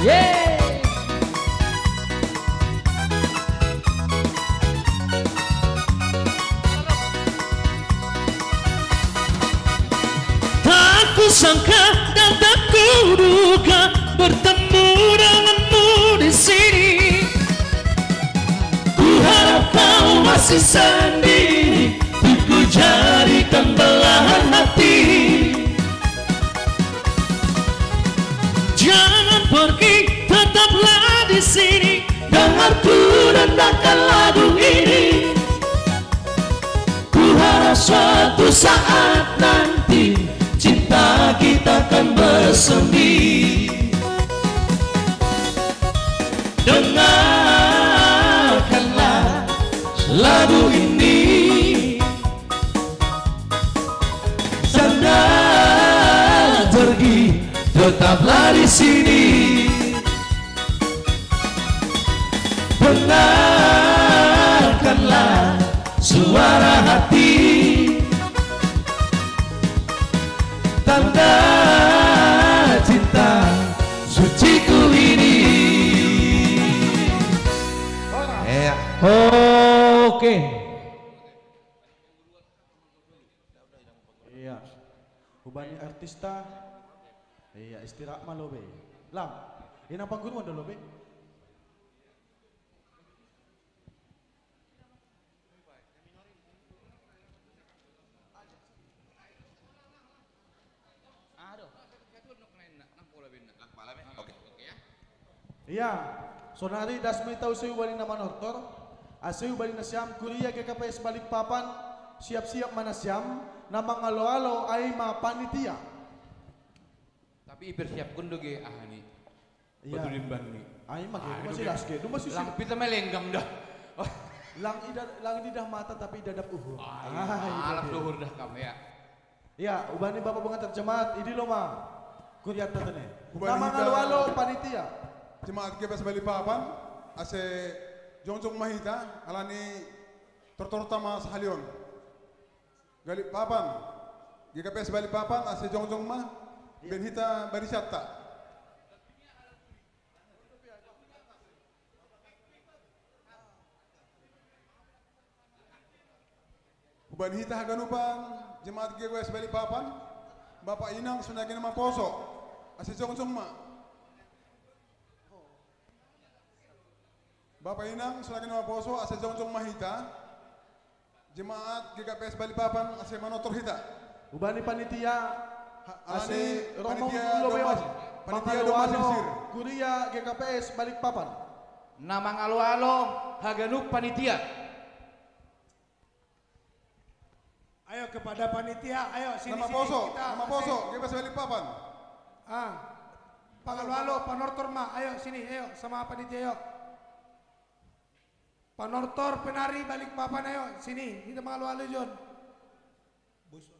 Yeay. Tak kusangka dan tak kuduga bertemu denganmu di sini. Ku harap kau masih sendiri, untuk ku jadikan belahan hati. Jangan pergi, tetaplah di sini. Dengar ku rendangkan lagu ini. Ku harap suatu saat nanti cinta kita akan bersemi. Dengarkanlah lagu ini. Tetaplah di sini. Dengarkanlah suara hati. Tanda cinta suciku ini. Iya. Oke. Iya. Hubani artista. Iya, istirahat ma lo be. Lang, ina pangguruan dolo be. Aduh. Oke. Iya, sonari das mita useu bani na manortor, aseu bani na siam kuria G K P S Balikpapan, siap-siap mana siam, na mangalo-alo ai ma panitia. Tapi ipersiapkon do ge aha ni. Iya. Batu limban ni. Ai ma ge, ah, dumasi das ge, dumasi lang pita melenggam dah. Lang ida, lang ida mata tapi dadap uhur. Ah, alas luhur dah kam ya. Iya, hubani Bapak pengantar jemaat, idi lo ma. Kuriat tata ne. Hubani nama ngalo-alo panitia. Jemaat G P S Balikpapan, ase jongjong ma hita, alani tortor tama sahalion. Balikpapan, G K P S Balikpapan, ase jongjong ma, iya, ben hita barisatta. Hubani hita haganupan jemaat G K P S Balikpapan, Bapak Inang sonari na maposo, ase jongjong ma. Bapak Inang sonari na maposo, ase jongjong ma hita. Jemaat G K P S Balikpapan, ase manortor hita. Hubani panitia, ha, ase romo panitia lo be domasi, panitia domasi sir. Kuria G K P S Balikpapan. Na mangalo-alo haganup panitia. Ayo kepada panitia, ayo sini, nama sini, poso, kita nama poso, ase G K P S Balikpapan. Ah, pangalo-alo, panortor ma, ayo sini, ayo sama panitia, ayo. Panortor penari Balikpapan, ayo sini, kita mangalo-alo, John. Bus.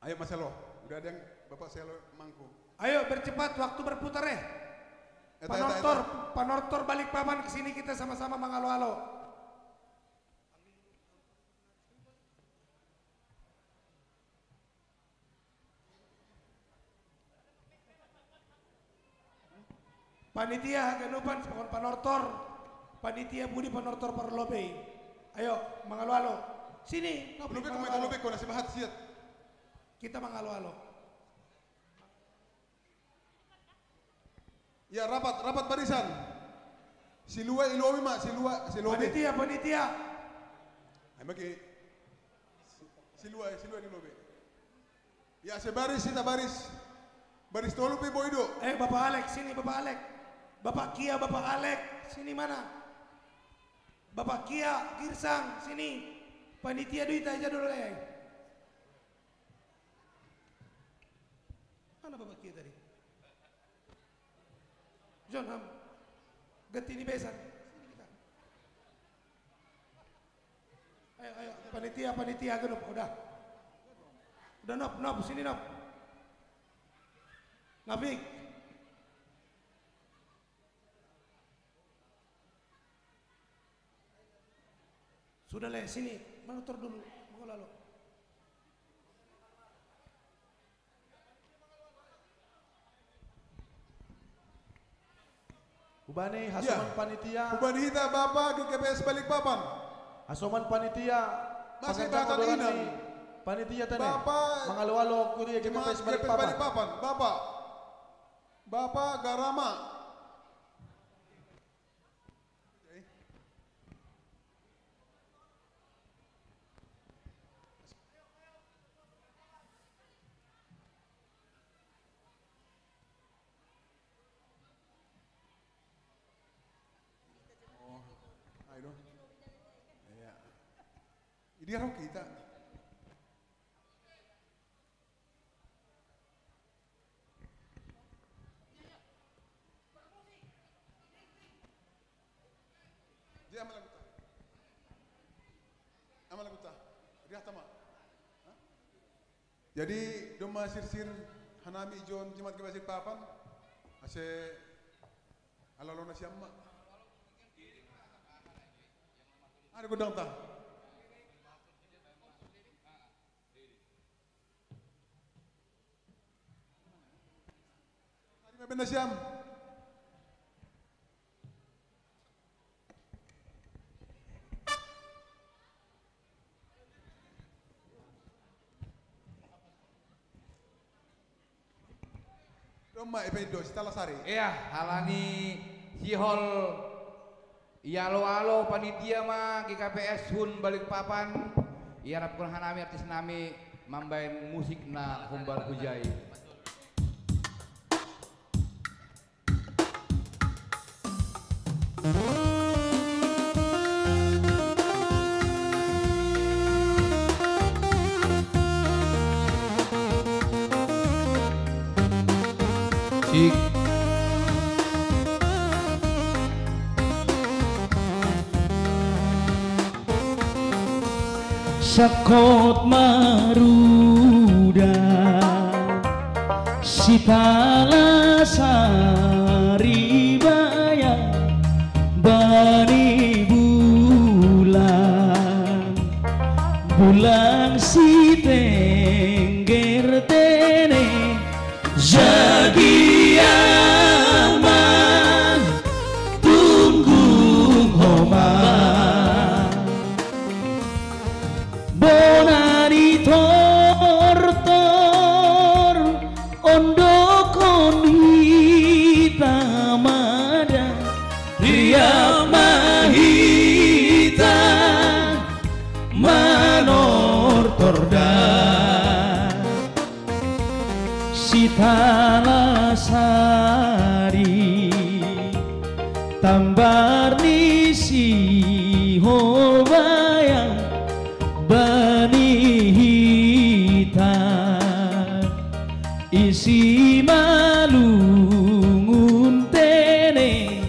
Ayo, Mas Selo, udah ada yang Bapak Selo mangku. Ayo, bercepat, waktu berputar, eh. Eta, eta, panortor, eta. Panortor Balikpapan ke sini, kita sama-sama mangalo-alo. Panitia haganupan, panortor, panitia budi panortor parlobei. Ayo, mangalo-alo. Sini, no, lobi ko, mangalo-alo. Lobi ko, nasi bahat siat. Kita mangalo-alo. Ya, rapat, rapat barisan. Si lua i lobi ma, si lua, si lobi. Panitia, panitia. Ai, maki. Si lua, si lua ni lobi. Ya, sebaris, kita baris. Baris tolu pe boi do. Eh, Bapak Alex, sini Bapak Alex. Bapak Kia, Bapak Alex, sini mana? Bapak Kia, Girsang, sini. Panitia duit aja dulu, eh. Mana Bapak Kia tadi? John, ham. Ganti ni besan. Sini kita. Ayo, ayo, panitia, panitia, genop, udah. Udah, nop, nop, sini, nop. Ngafik. Sudah le, sini, manortor dulu, mangalo-alo. Hubani, ya, hasoman panitia. Hubani hita Bapak G K P S Balikpapan. Hasoman panitia. Masih pangganjang tahapan dolan ini. Ni panitia tadi. Bapak mangalo-alo kuria G K P S Balikpapan. Bapak. Bapak Garama. Oh, ayo dong. Iya. Ini harus kita. Dia ama lagu ta. Ama lagu ta. Dia tama. Hah? Jadi, domma sirsir hanami jon jemaat Kebaikan Papan, ase alalo na siamma. Ada godang ta. Ada benna siam. Domma epeido sitalasari. Iya, halani sihol ialo-alo panitia ma G K P S hun Balikpapan. Iarapkon hanami artis nami mambaen musik na humbal hujai. Cik. Sakkot maruda sitalasari baya bani bulan, bulan sitengger tene. Jagiaman tunggung homa bonani tortor ondokon hita mada riama hita manortor da. Sitalasari tambar ni sihol baya bani hita isi malungun tene.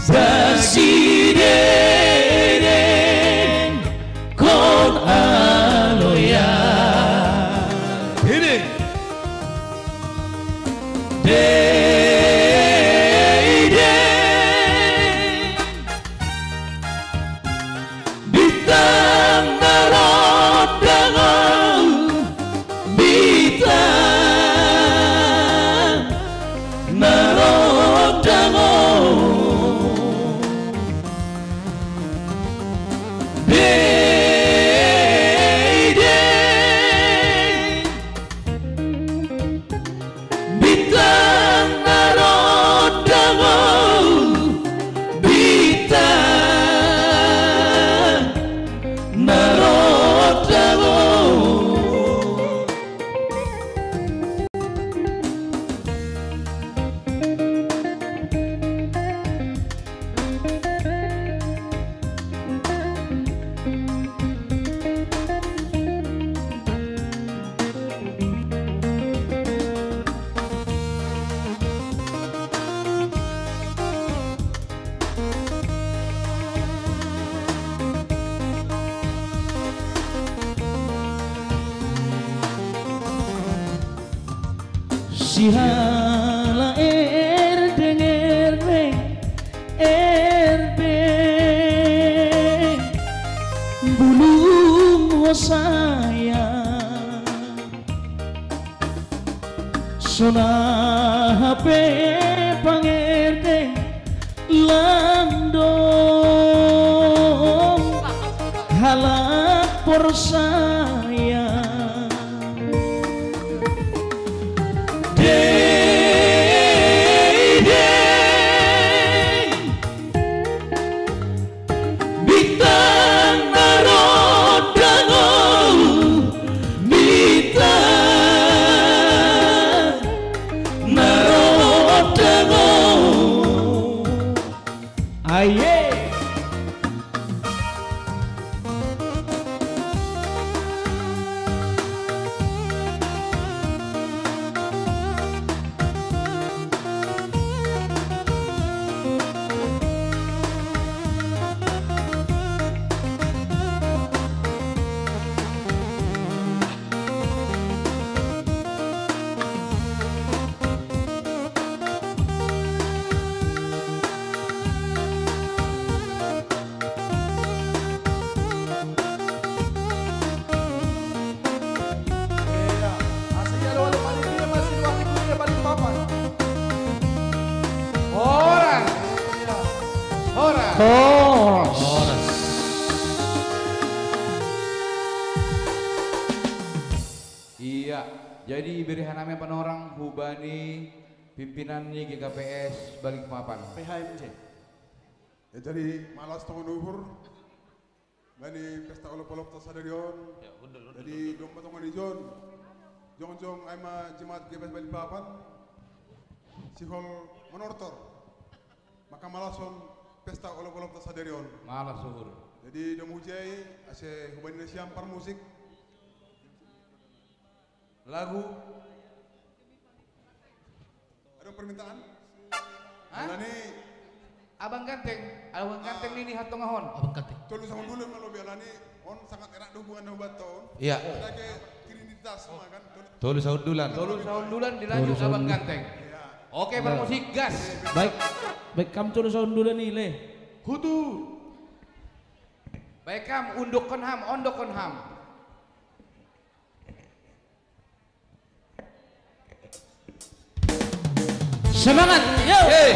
Sasi dede kon aloya. Ini. Dede. Bitang narodango. Bitang narodango. Dede. Bitang narodango. Bitang narodango. Sihala erdeng erdeng erdeng bulung hosaya. Sona hape pangerde landong halak porsaya. Dei, dei. Bitang narodango, bitang narodango. Aye. Jadi beri hanami panorang hubani pimpinan ni G K P S Balikpapan. P H M J. Ya, jadi malas tongon uhur bani pesta olop-olop ta sadari on. Ya, hundul, hundul, jadi hundul. Domba tongon ijon. Jongjong ai ma jemaat G K P S Balikpapan. Sihol manortor. Maka malason pesta olop-olop ta sadari on. Malas uhur. Jadi domu jai ase hubani nasiam parmusik. Lagu. Ada permintaan? Hah? Alani. Abang Ganteng, Abang Ganteng ah. Nini hatongahon. Abang Ganteng. Tolu sahun dulu malobi alani. On sangat erat hubungan obat ton. Iya. Ada ke trinitas sama kan. Tolu sahun dulu. Tolu sahun dulu dilanjut Abang Ganteng. Iya. Oke, bermusik gas. Baik. Baik, kam tolu sahun dulu nih, Le. Hutu. Baik, kam unduk konham, ondok konham. Semangat, yo. Eh.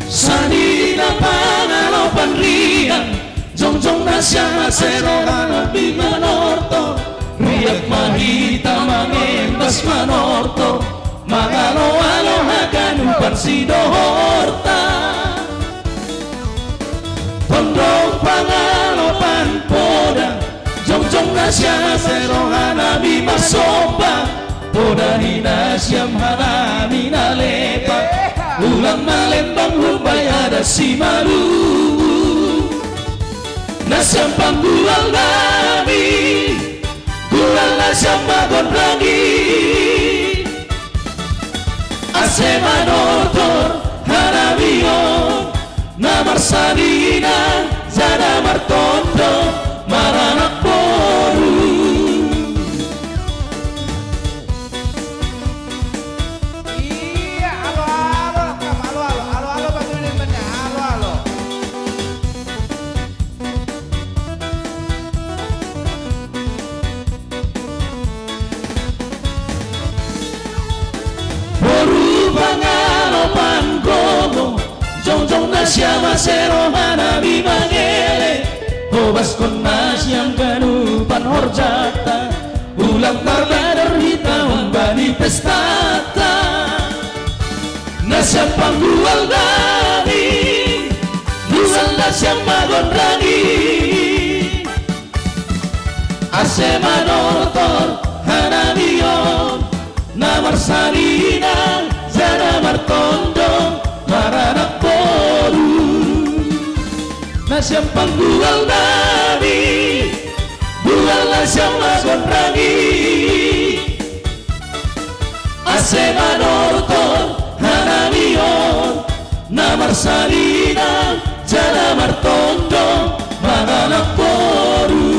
Sanina pangalopan riang. Jongjong nasiam ase rohana manortor, riak ma hita mangembas manortor, mangalo-alo haganupan sidohorta. Tondong pangalopan poda, jongjong nasiam ase rohanami marsomba, poda ni nasiam hanami na lepa, ulang malembang humbaya da simalu. Nasiam panggual nami, gual nasiam magonrangi. Ase manortor hanami on, na marsalina, jala martondong, maranak boru. Iya, alo-alo, kam, alo-alo, alo-alo, bantu dia banyak, alo-alo. Boru pangalopan gogo, jongjong nasiam ase rohanami mangele, hobaskon nasiam ganupan horjata, ulang marbadar hita humbani pestata. Nasiam panggual nami, gual nasiam magonrangi. Ase manortor hanami on, na marsalina, jala martondong, maranak boru. Nasiam panggual nami, gual nasiam magonrangi. Ase manortor hanami on, na marsalina, jala martondong, maranak boru.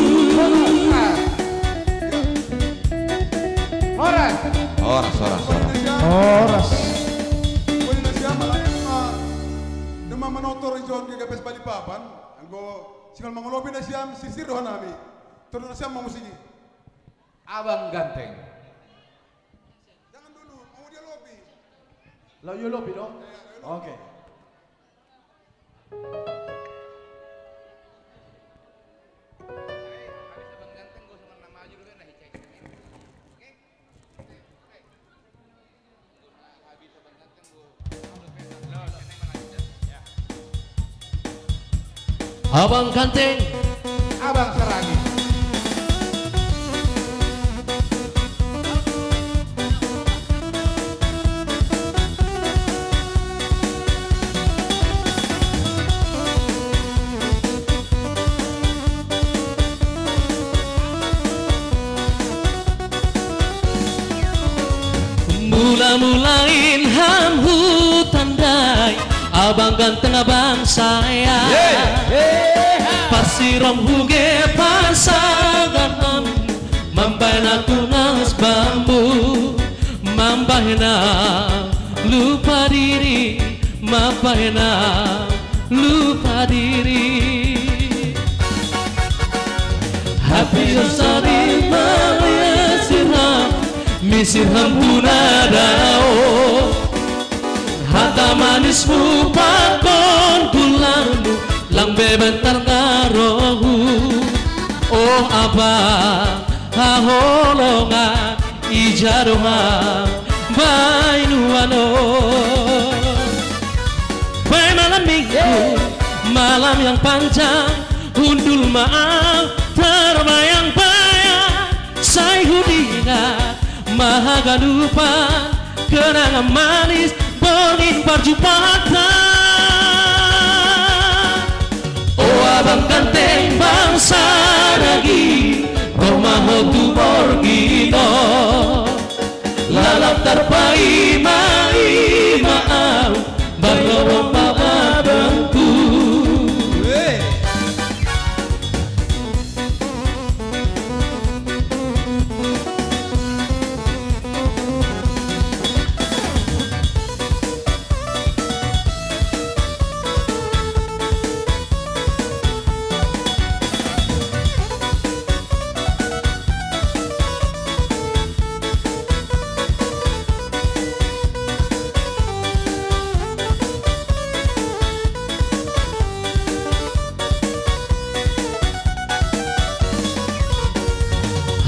Horas. Horas, horas, horas. Horas. Pokokna nasiam alai na manortor ijon G K P S Balikpapan, anggo sihol mangolopi nasiam sirsir do hanami. Tolu nasiam mamusiki. Abang Ganteng. Jangan dulu, mau dia lobi. Lau dia lobi dong? Iya, iya, lobi. Oke. Abang Ganteng. Abang Saragi. Mula-mulain ham hutandai, Abang Ganteng, Abang Saya. Parsirong huge pasagan on, mambahen na tunas bambu, mambahen na lupa diri, mambahen na lupa diri. Happy Sunday, Maria Sirah. Sirham tu nadao, hata manismu pakon tularmu, lang beban tarngarohu. Oh abang, haholongan, ijadongan, bainuano. Bai malam minggu, malam yang panjang, hundul maaf, terbayang-bayang, sai hudingat, mahaganupan, kenangan manis, bongin parjumpahatan. Oh abang ganteng bangsa lagi, romaho tu borngino. Lalap tarpaima-ima au, barrorong pababangku.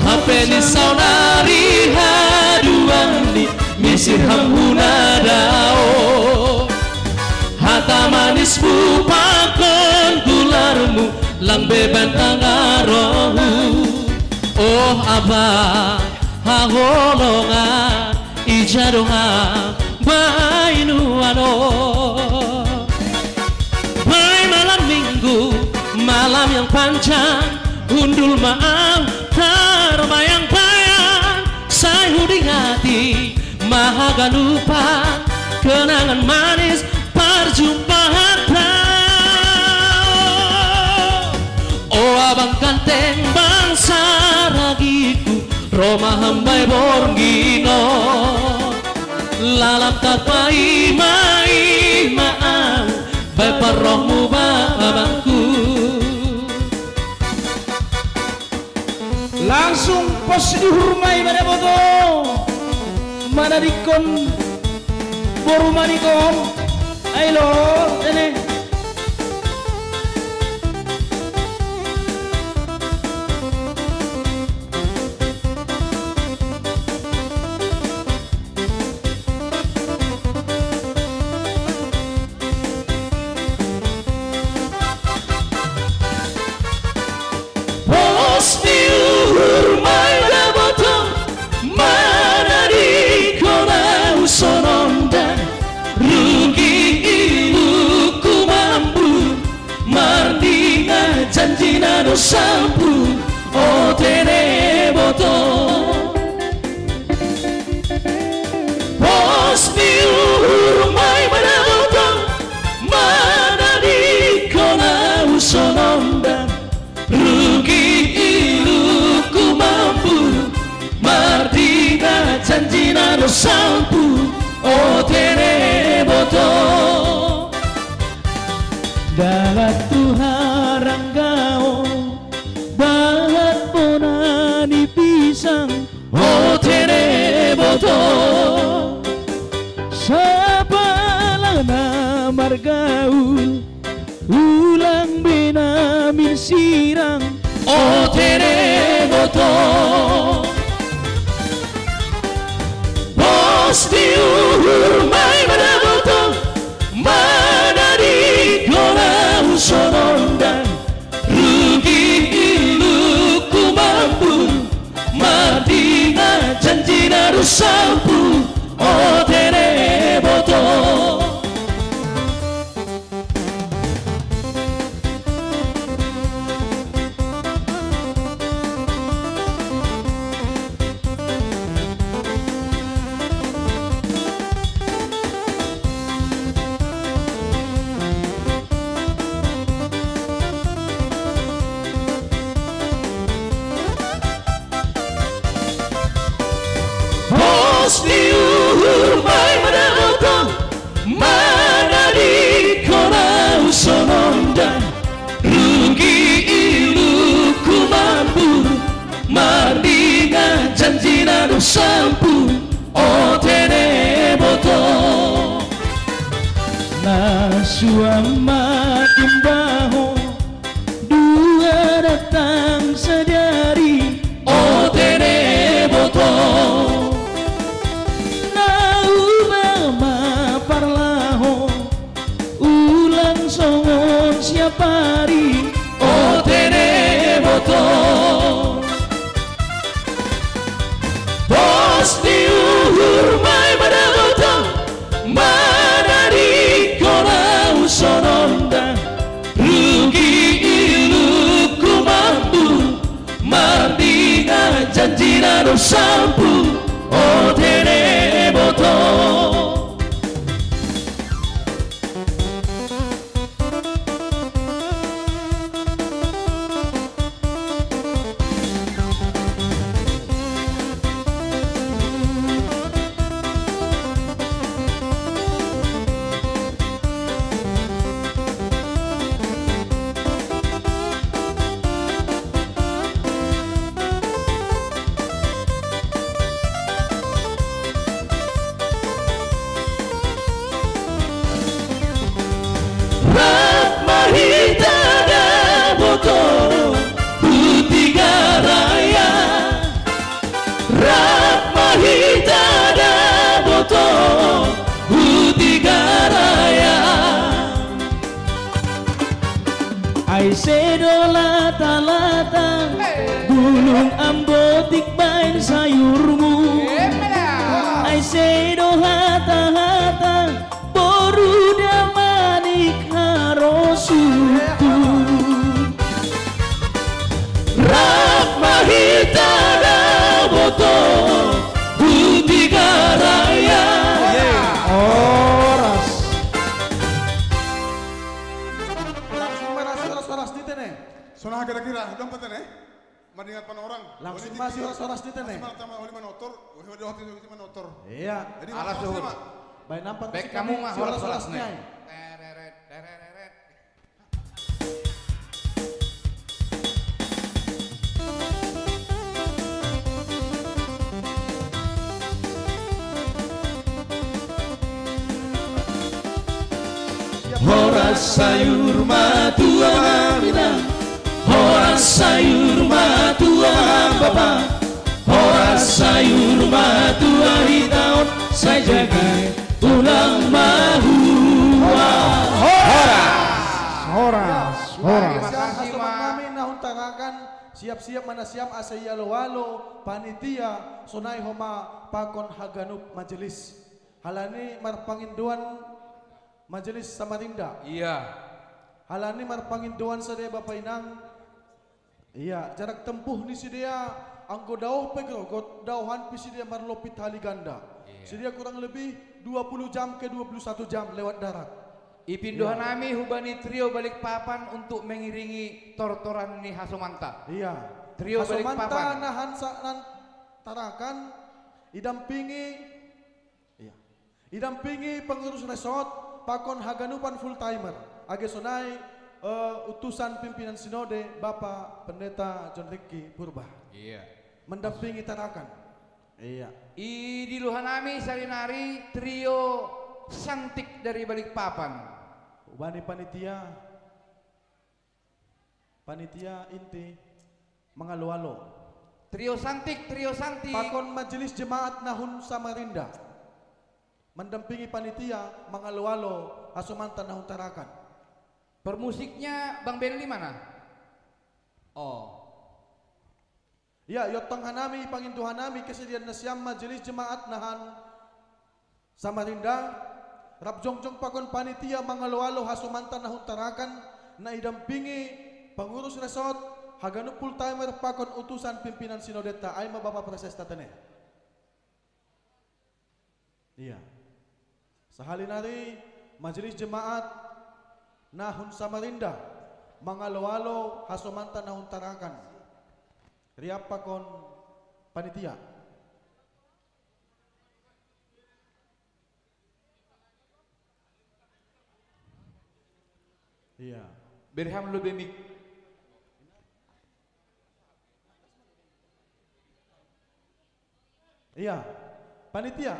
Hape ni saonari haduan ni misir hamuna dao. Hata manismu pakon tularmu lang beban tangarohu. Oh abang, haholongan, ijadongan, bainuano. Bai malam minggu, malam yang panjang, hundul maaf, terbayang-bayang, sai hudingati, mahaganupan, kenangan manis, parjumpahatan. Oh abang ganteng bangsa ragiku, romaham bai borngino. Lalap tarpaima-ima au, bai parrohmu ba abangku. Langsung pos di hurmai madaboto. Mana dikon boru manikon. Ailo, tene. Pos ni uhur mai daboto, mana dikon au sononda, rugi iluku mambu, mardinga janjina dosampu, o tene boto. Pos ni uhur mai madaboto, mana dikon au sononda, rugi iluku mambu, mardinga janjina dosampu, o tene boto. Dalan tu haranggao, dalan bona ni pisang, o tene boto. Sapalana margaul, ulang bena minsirang, o tene boto. Pos ni uhur mai madaboto, mana dikon au sononda, rugi iluku mambu, mardinga janjina dosampu, o tene boto. Patimbaho dua datang sadari, o tene boto. Nau ma parlaho ulang songon siapari, o tene boto. Pos ni uhur mai madaboto, manari kona usononda, rugi iluku mampu, mardinga janjina do sampu, o tene boto. Rap ma hita daboto, Hutiga Raya. Rap ma hita daboto, Hutiga Raya. Ai sedo lata-lata, bulung ambotik baen sayurmu. Ai sedo hata-hata, boru damanik harosuhku. Rap ma hita daboto, Hutiga Raya. Horas. Langsung mana suara-suara di tene? Sonang kira-kira, dompet tene? Madingat panorang. Langsung masih horas-horas di tene. Masih tama oli manotor, oli manotor. Iya. Jadi alas suhur. Baik nampak. Baik kamu mah horas-horas nih. Horas sayur matua hamina, horas sayur matua bapa, horas sayur matua hitaon, sai jagai tulang mahua. Horas. Horas. Horas. Terima kasih, Mas. Kami nahuntarakan siap-siap manasiam asa ialo-alo panitia sonai homa pakon haganup majelis. Halani marpangindoan Majelis Samarinda. Iya. Halani marpangindoan sidea bapa inang. Iya, jarak tempuh ni sidea anggo daoh pe grogot, daohan pe sidea marlompit hali ganda. Iya. Sidea kurang lebih dua puluh jam ke dua puluh satu jam lewat darat. Ipindohan nami hubani trio Balikpapan untuk mengiringi tortoran ni hasomanta. Iya. Trio Balikpapan. Hasomanta nahan sa-, nahan Tarakan, idampingi Iya. Idampingi pengurus resort pakon haganupan full timer. Age sonai, eh, utusan pimpinan sinode Bapak Pendeta John Ricky Purba. Iya. Mendampingi Tarakan. Iya. I di luhanami sarinari trio Santik dari Balikpapan. Ubani panitia. Panitia inti mangalo-alo. Trio Santik, trio Santik. Pakon majelis jemaat nahun Samarinda. Mendampingi panitia mangalo-alo hasomanta nahun Tarakan. Permusiknya Bang Belly mana? Oh. Ia, iontang hanami, pangindohan nami, kesediaan nasiam majelis jemaat nahan Samarinda, rap jongjong pakon panitia mangalo-alo hasomanta nahun Tarakan, na idampingi pengurus resort, haganup full timer pakon utusan pimpinan sinodeta, ai ma Bapak Presesta tene. Iya. Sahali nari majelis jemaat nahun Samarinda mangalo-alo hasomanta nahun Tarakan. Riap pakon panitia. Iya. Berham lo bemik. Iya. Panitia.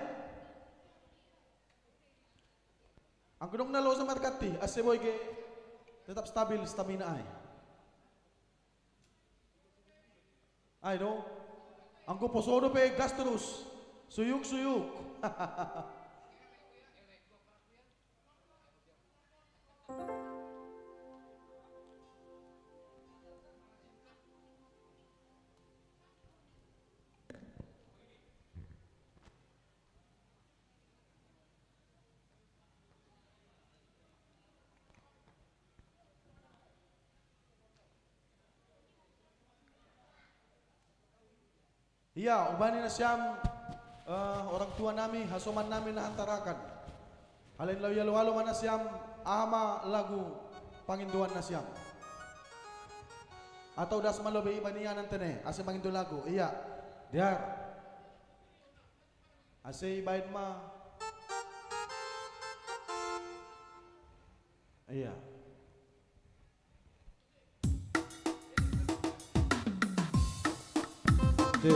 Anggo dong na losa markatti, ase boi ge. Tetap stabil stamina ai. Ai do. Angku posodo pe gas terus. Suyuk-suyuk. Iya, ubani nasiam, eh, orang tua nami, hasoman nami na hantarakan. Halain lau yalo-alo ma nasiam, aha ma lagu panginduan nasiam. Atau das ma lobe ibanian antene, ase mangindu lagu. Iya. Diar. Ase ibaen ma. Iya. Oke.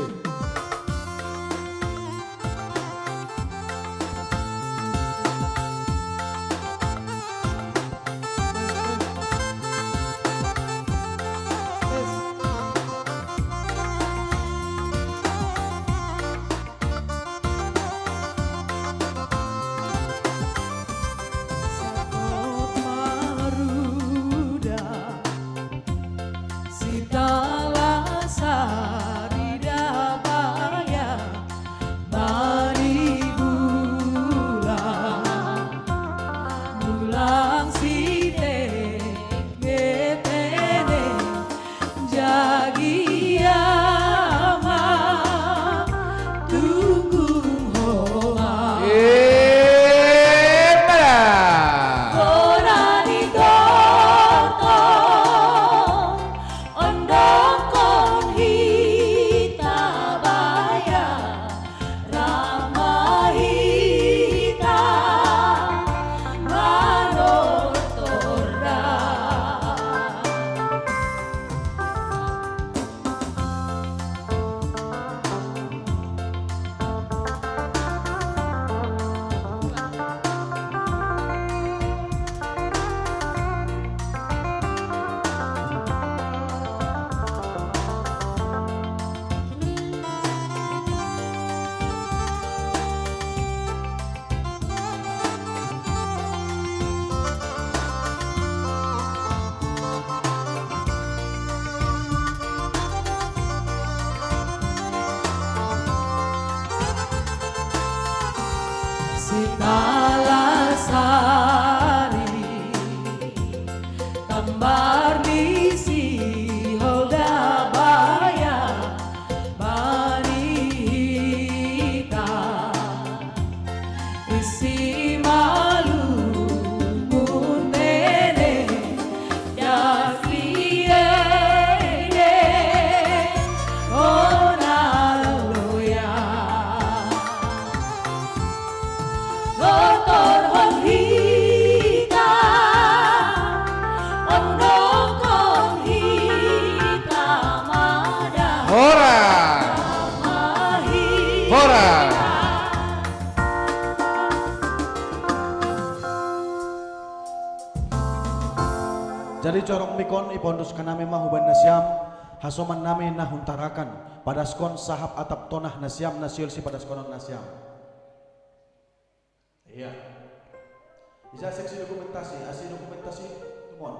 Sitala sarida baya bani bulang, bulang site gepene jagia ma tunggung homa. Ema. Kona ni toto ondokon hita baya rama hita manortorda. Sitala sari tambar ni si Holda baya bani hita. Isi malu mundene yasiene ona loya. Kotor hon hita, ondokon hita mada. Hora. Hora. Jadi corong mikon ipondus kanami ma huban nasiam, hasoman nami na huntarakan, padaskon sahap atap tonah nasiam na siol sipadaskonon nasiam. Iya. Isa seksi dokumentasi, asi dokumentasi, come on.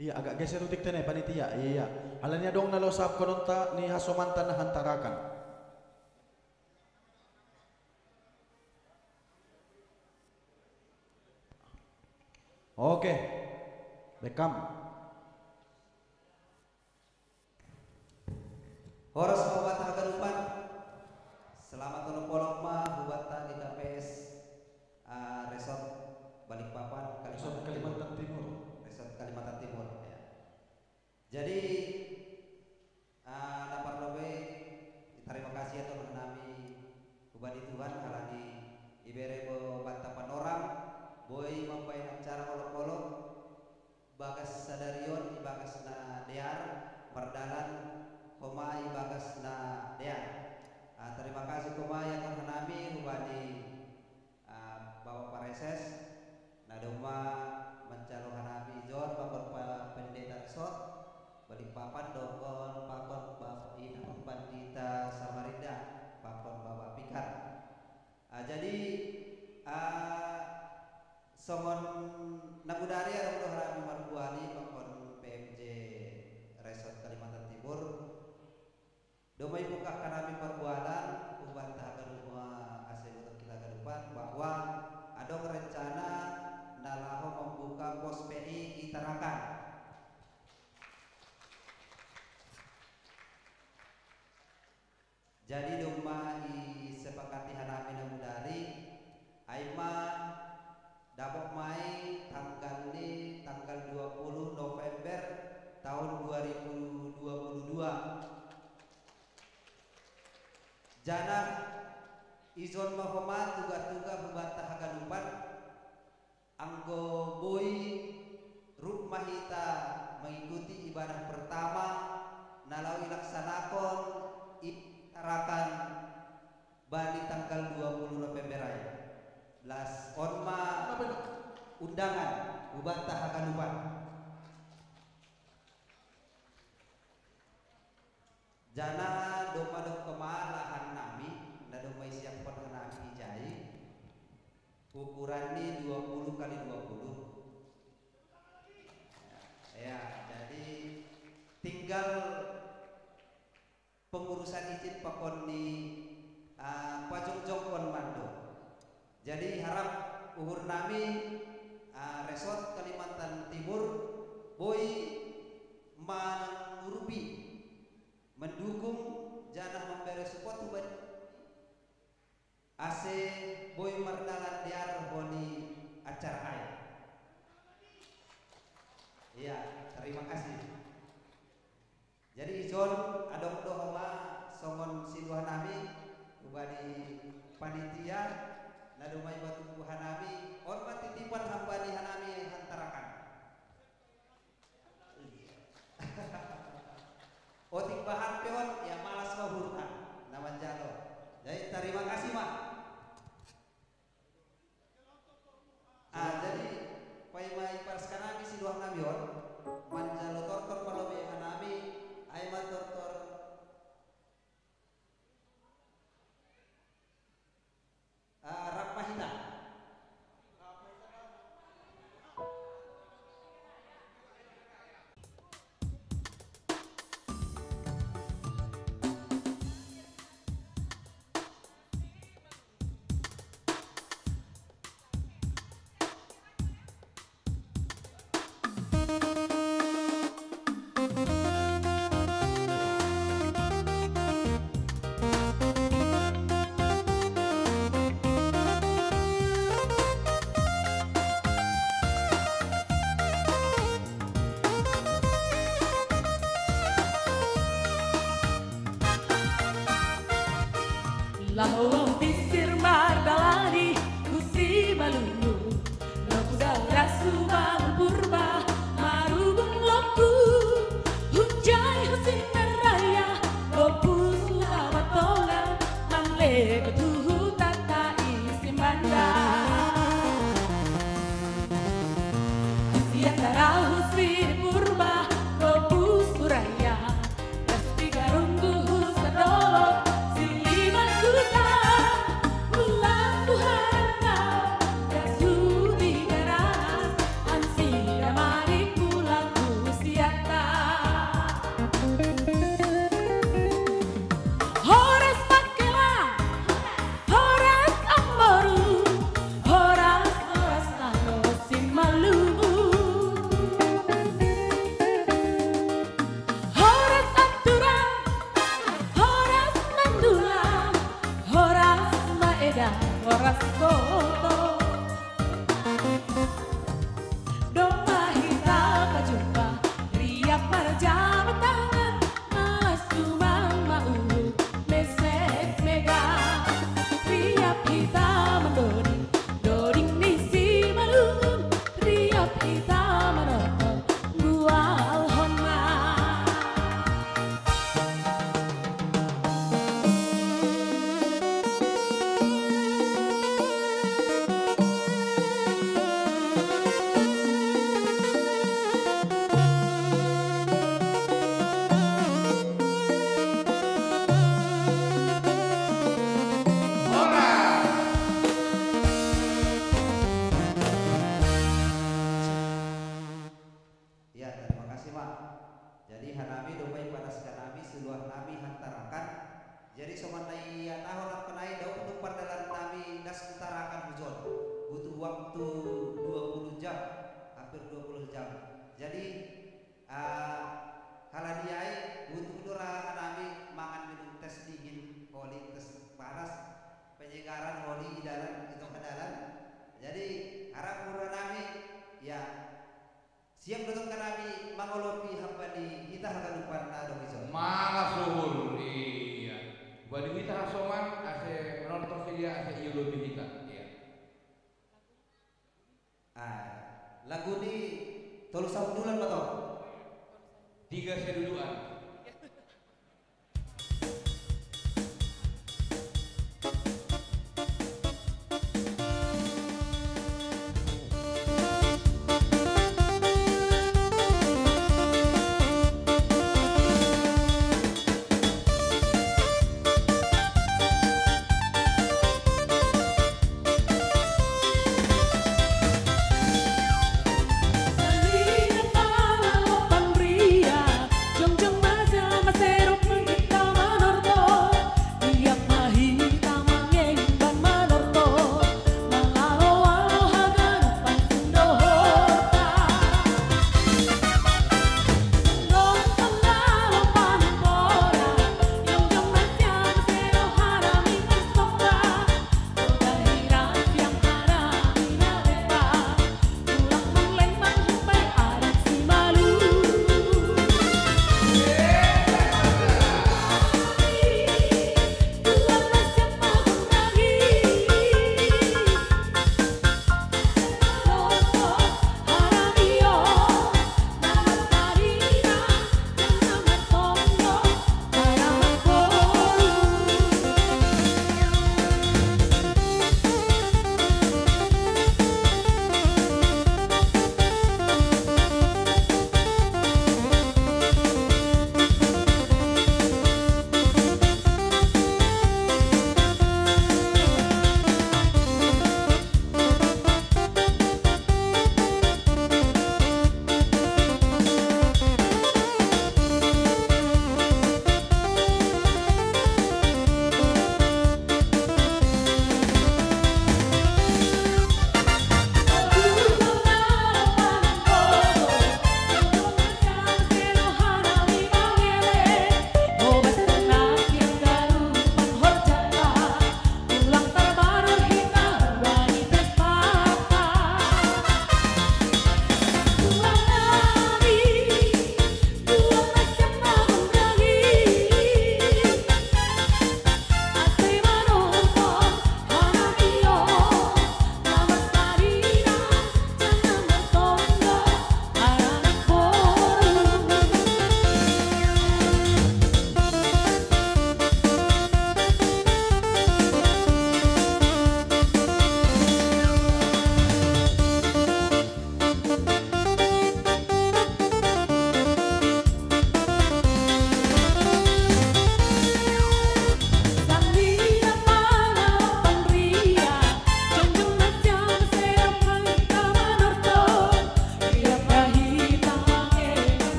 Iya, agak geser utik tene panitia. Iya. Alania dong na lo sahap kononta ni hasomanta na hantarakan. Oke. Bekam. Horas ma hubanta haganupan. Selamat olok-olok ma hubanta di K P S, ah, Resort Balikpapan, Resort Kalimantan Timur. Resort Kalimantan Timur, ya. Jadi, ah, na parlobe, tarima kasih ya Tuhan nami, hubani Tuhan, alani ibere bo banta panorang, boi mambaen acara olok-olok, bagas sadari mardalan homa i bagas na dear. Ah, tarima kasih homa iaturhon nami hubani, ah, Bapak Pareses, na domma manjalo hanami jor pakon pa-, pendeta resort, Balikpapan dohot pakon Bapak Inang Pandita Samarinda, pakon Bapak Pikar. Ah, jadi, ah, songon na mudari adong do hanami marbuali pakon P M J Resort Kalimantan Timur. Domma ibuka hanami parbualan, hubanta haganupan ase boto hita haganupan, bahwa adong rencana na laho mambuka pos P I i Tarakan. Jadi domma disepakati hanami na mudari, ai ma dapot ma i tanggal ni, tanggal dua puluh November tahun dua ribu dua puluh dua. Janah ijon ma homa tuga-tuga hubanta haganupan, anggo boi rap ma hita mengikuti ibadah pertama na laho ilaksanakon i Tarakan bani tanggal dua puluh November ai. Las on ma undangan hubanta haganupan. Janah domma dok homa lahan nami, na domma isiaphon hanami ijai, ukuran ni dua puluh kali dua puluh. Ya, jadi tinggal pengurusan izin pakon ni, ah, pajongjongkon mandok. Jadi harap uhur nami, ah, Resort Kalimantan Timur boi mangurupi, mendukung janah memberi support hubani ase boi mardalan dear homa acara ai. Iya, terima kasih. Jadi ijon adong do homa songon sindohan nami hubani panitia na domma ipatumpu hanami, on ma titipan hambani hanami han Tarakan. Otik bahan pe on, ia malas ma uhurta na manjalo. Jadi tarima kasih ma. Ah, jadi paima iparsihanami sindohan nami on, manjalo tortor ma lobi hanami, ai ma tortor. Ah, rap ma hita. Laho bisir mardalani, husi balulu, lokuda rasu bangun purba, marubung loku, hujai husin raya, loku sulawa tola, manglebe tuhu tata isi manda. Siang darau husin purba, loku suraya, Pasti garunggu husadolo, siliman kuta. Nami, dopai padas ka nami, seluah nami hantarakan. Jadi soman nai ia taho nangkin ai, dao tu pardalan nami das utarakan hujon. Butuh waktu dua puluh jam, hampir dua puluh jam. Jadi, ah, halani ai butuh do ra nami mangan minum tes dingin, holi tes panas, penyegaran holi di dalan, itu ke dalan. Jadi, harap mura nami, ya, siap do tong ka nami mangolopi hamba ni hita haganupan na adong ison. Mala suhur, iya. Bani hita hasoman, ase manortor ke dia, ase iolopi hita. Iya. Ah, lagu ni tolu sahundulan ma tong? Tiga seduduan.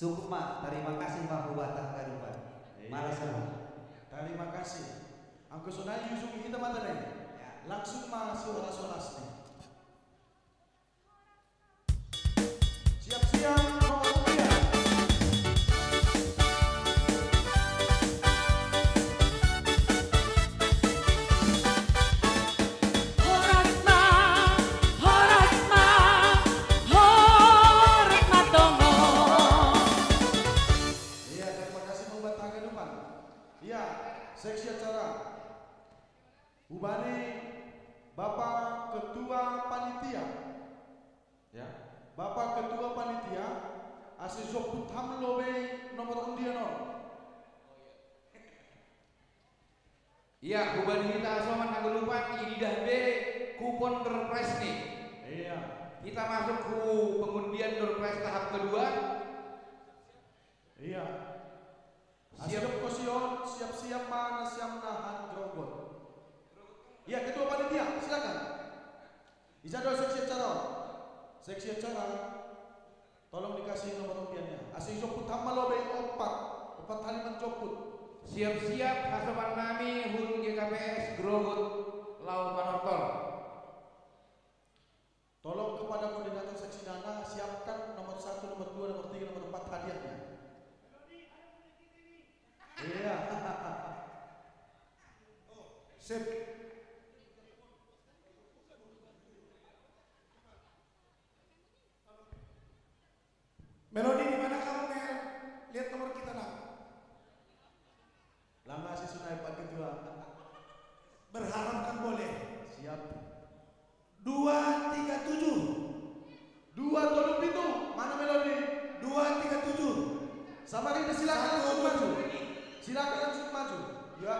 Cukup ma, tarima kasih ma hubatang ganupan. Malas ma. Tarima kasih. Angku sonai ujung hita mata deh. Langsung ma si oras-oras nih. Siap-siap, nomor tiga. Horas ma, horas ma, horek ma tongo. Iya, terima kasih membuat tangan depan. Iya, seksi acara. Hubani Bapak Ketua Panitia. Ya. Bapak Ketua Panitia, ase joput ham lobei nomor undian on. Iya, hubani hita asoman na ganupan, ididah be kupon door prize nih. Iya. Kita masuk ke pengundian door prize tahap kedua. Iya. Siap. Siap kosion, siap-siap ma nasiam nahan grogot. Iya, ketua panitia, silakan. Ijado seksi acara. Seksi acara. Tolong dikasih nomor undiannya. Ase joput ham ma lobei opat. Opat hali manjoput. Siap-siap, hasoman nami hun G K P S Grogot Lau Manortor. Tolong kepada koordinator seksi dana, siapkan nomor satu, nomor dua, nomor tiga, nomor empat hadiahnya. Iya. Sip. Melodi, di mana kamu, Mel? Lihat nomor kita, nak. Lama sih sudah Pak Ketua. Berharap kan boleh. Siap. Dua tiga tujuh. Dua tolu pitu. Mana Melodi? Dua tiga tujuh. Sama kita silakan langsung maju. Silakan langsung maju. Ya.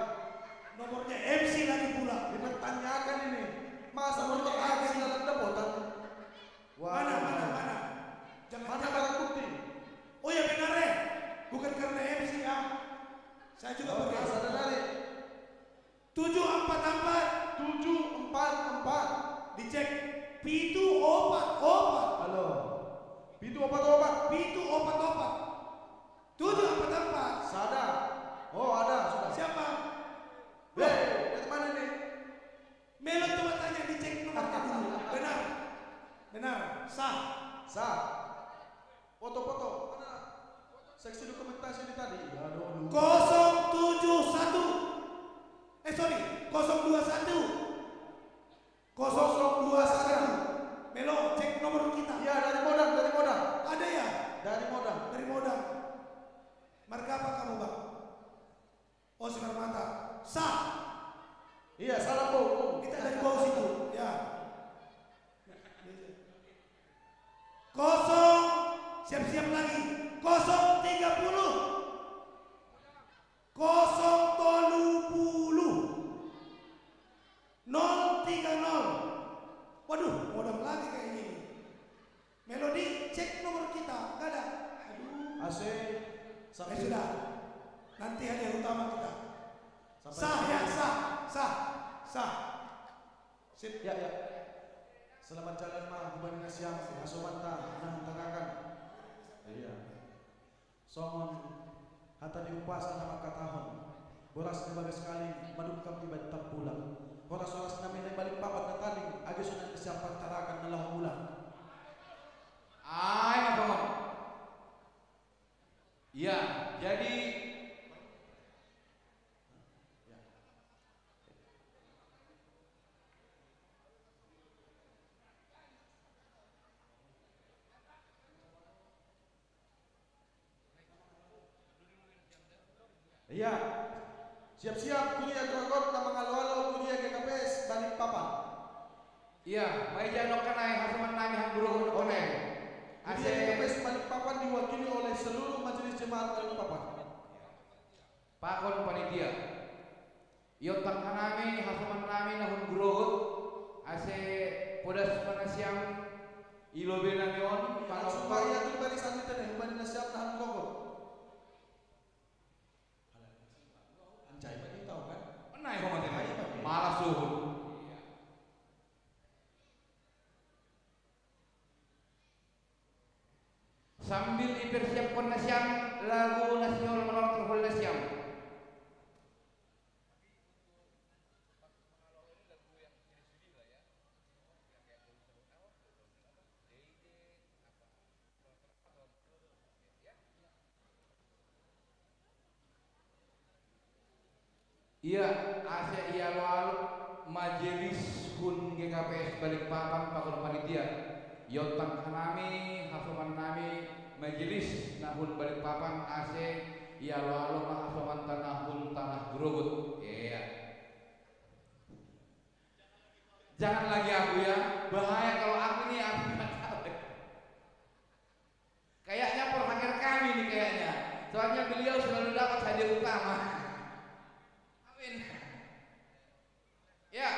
Nomornya M C lagi pula. Dipertanyakan ini. Masa nomor M C dalam dapotan? Mana, mana, mana? Jangan, mana jangan. Barang bukti? Oh ya, benar ya. Bukan karena M C ya. Saya juga pakai. Sadar dari. Tujuh empat empat. Tujuh empat empat. Dicek. Pitu opat opat. Halo. Pitu opat opat. Pitu opat opat. Tujuh empat empat. Sadar. Oh, ada sudah. Siapa? Hei, dari mana nih? Melo, coba tanya, dicek nomornya dulu. Benar. Benar. Sah. Sah. Foto-foto. Mana seksi dokumentasi ini tadi? Ya, aduh, aduh. Kosong tujuh satu. Eh, sorry, kosong dua satu. Kosong dua satu. Melo, cek nomor kita. Iya, dari Modang, dari Modang. Ada ya? Dari Modang. Dari Modang. Marga apa kamu, Bang? Oh, Soekarno Hatta. Sah. Iya, salam, Bu. Kita dari bawah situ, ya. Kosong, siap-siap lagi. Kosong tiga puluh. Kosong tolu puluh. Nol tiga nol. Waduh, modal lagi kayaknya ini. Melodi, cek nomor kita. Nggak ada. Aduh. Ase, eh, sampai sudah. Nanti hadiah utama kita. Sampai sah, ya, sah, sah, sah. Sip, ya, ya. Selamat jalan, ma, hubani nasiam, aso manta, nah, tarakan. Iya. Songon hata ni umpasa na mangkatahon, boras na bagas kaling, madungkap di bantang bulak. Horas-horas nami na i Balikpapan na tading, age songon nasiam partarakan na laho mulak. Ai ma tongon. Iya, jadi iya. Siap-siap, Kuria Grogot na mangalo-alo, Kuria G K P S Balikpapan. Iya, baen ja nongkan ae, hasoman nami hanggo dohot nongkan ae. Kuria G K P S Balikpapan diwakili oleh seluruh majelis jemaat Balikpapan. Pakon panitia. Iontang hanami, hasoman nami na hun Grogot, ase podas ma nasiam i lobei nami on. Langsung ma ia tu barisan ni tene, hubani nasiam na hun Grogot. Anjay ma di tau kan? Menai ho mati. Malas suhut. Sambil dipersiapkan nasiam, lagu nasional manortor hol nasiam. Iya, ase ialo-alo majelis hun G K P S Balikpapan pakon panitia. Iontang hanami, hasoman nami majelis na hun Balikpapan ase ialo-alo ma hasomanta na hun Tanah Grogot. Iya. Jangan lagi aku ya, bahaya kalau aku ini aku nggak tahu. Kayaknya perhaker kami nih kayaknya. Soalnya beliau selalu dapat hadiah utama. Amin. Ya,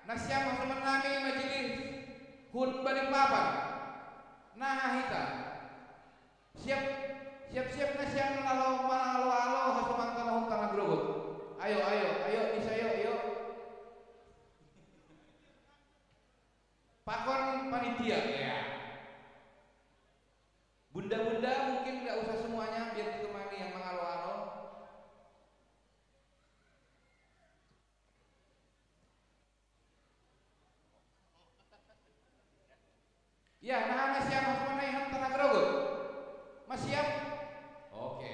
nasiam hasoman nami majelis hun Balikpapan. Nah, hita. Siap, siap-siap nasiam laho mangalo-alo hasomanta na hun Tanah Grogot. Ayo, ayo, ayo, bisa, ayo, ayo. Pakon panitia, ya. Bunda-bunda mungkin nggak usah semuanya, biar ditemani yang mangalo-alo. Ya, nah, nasiam hasoman nami han Tanah Grogot. Mas siap? Oke.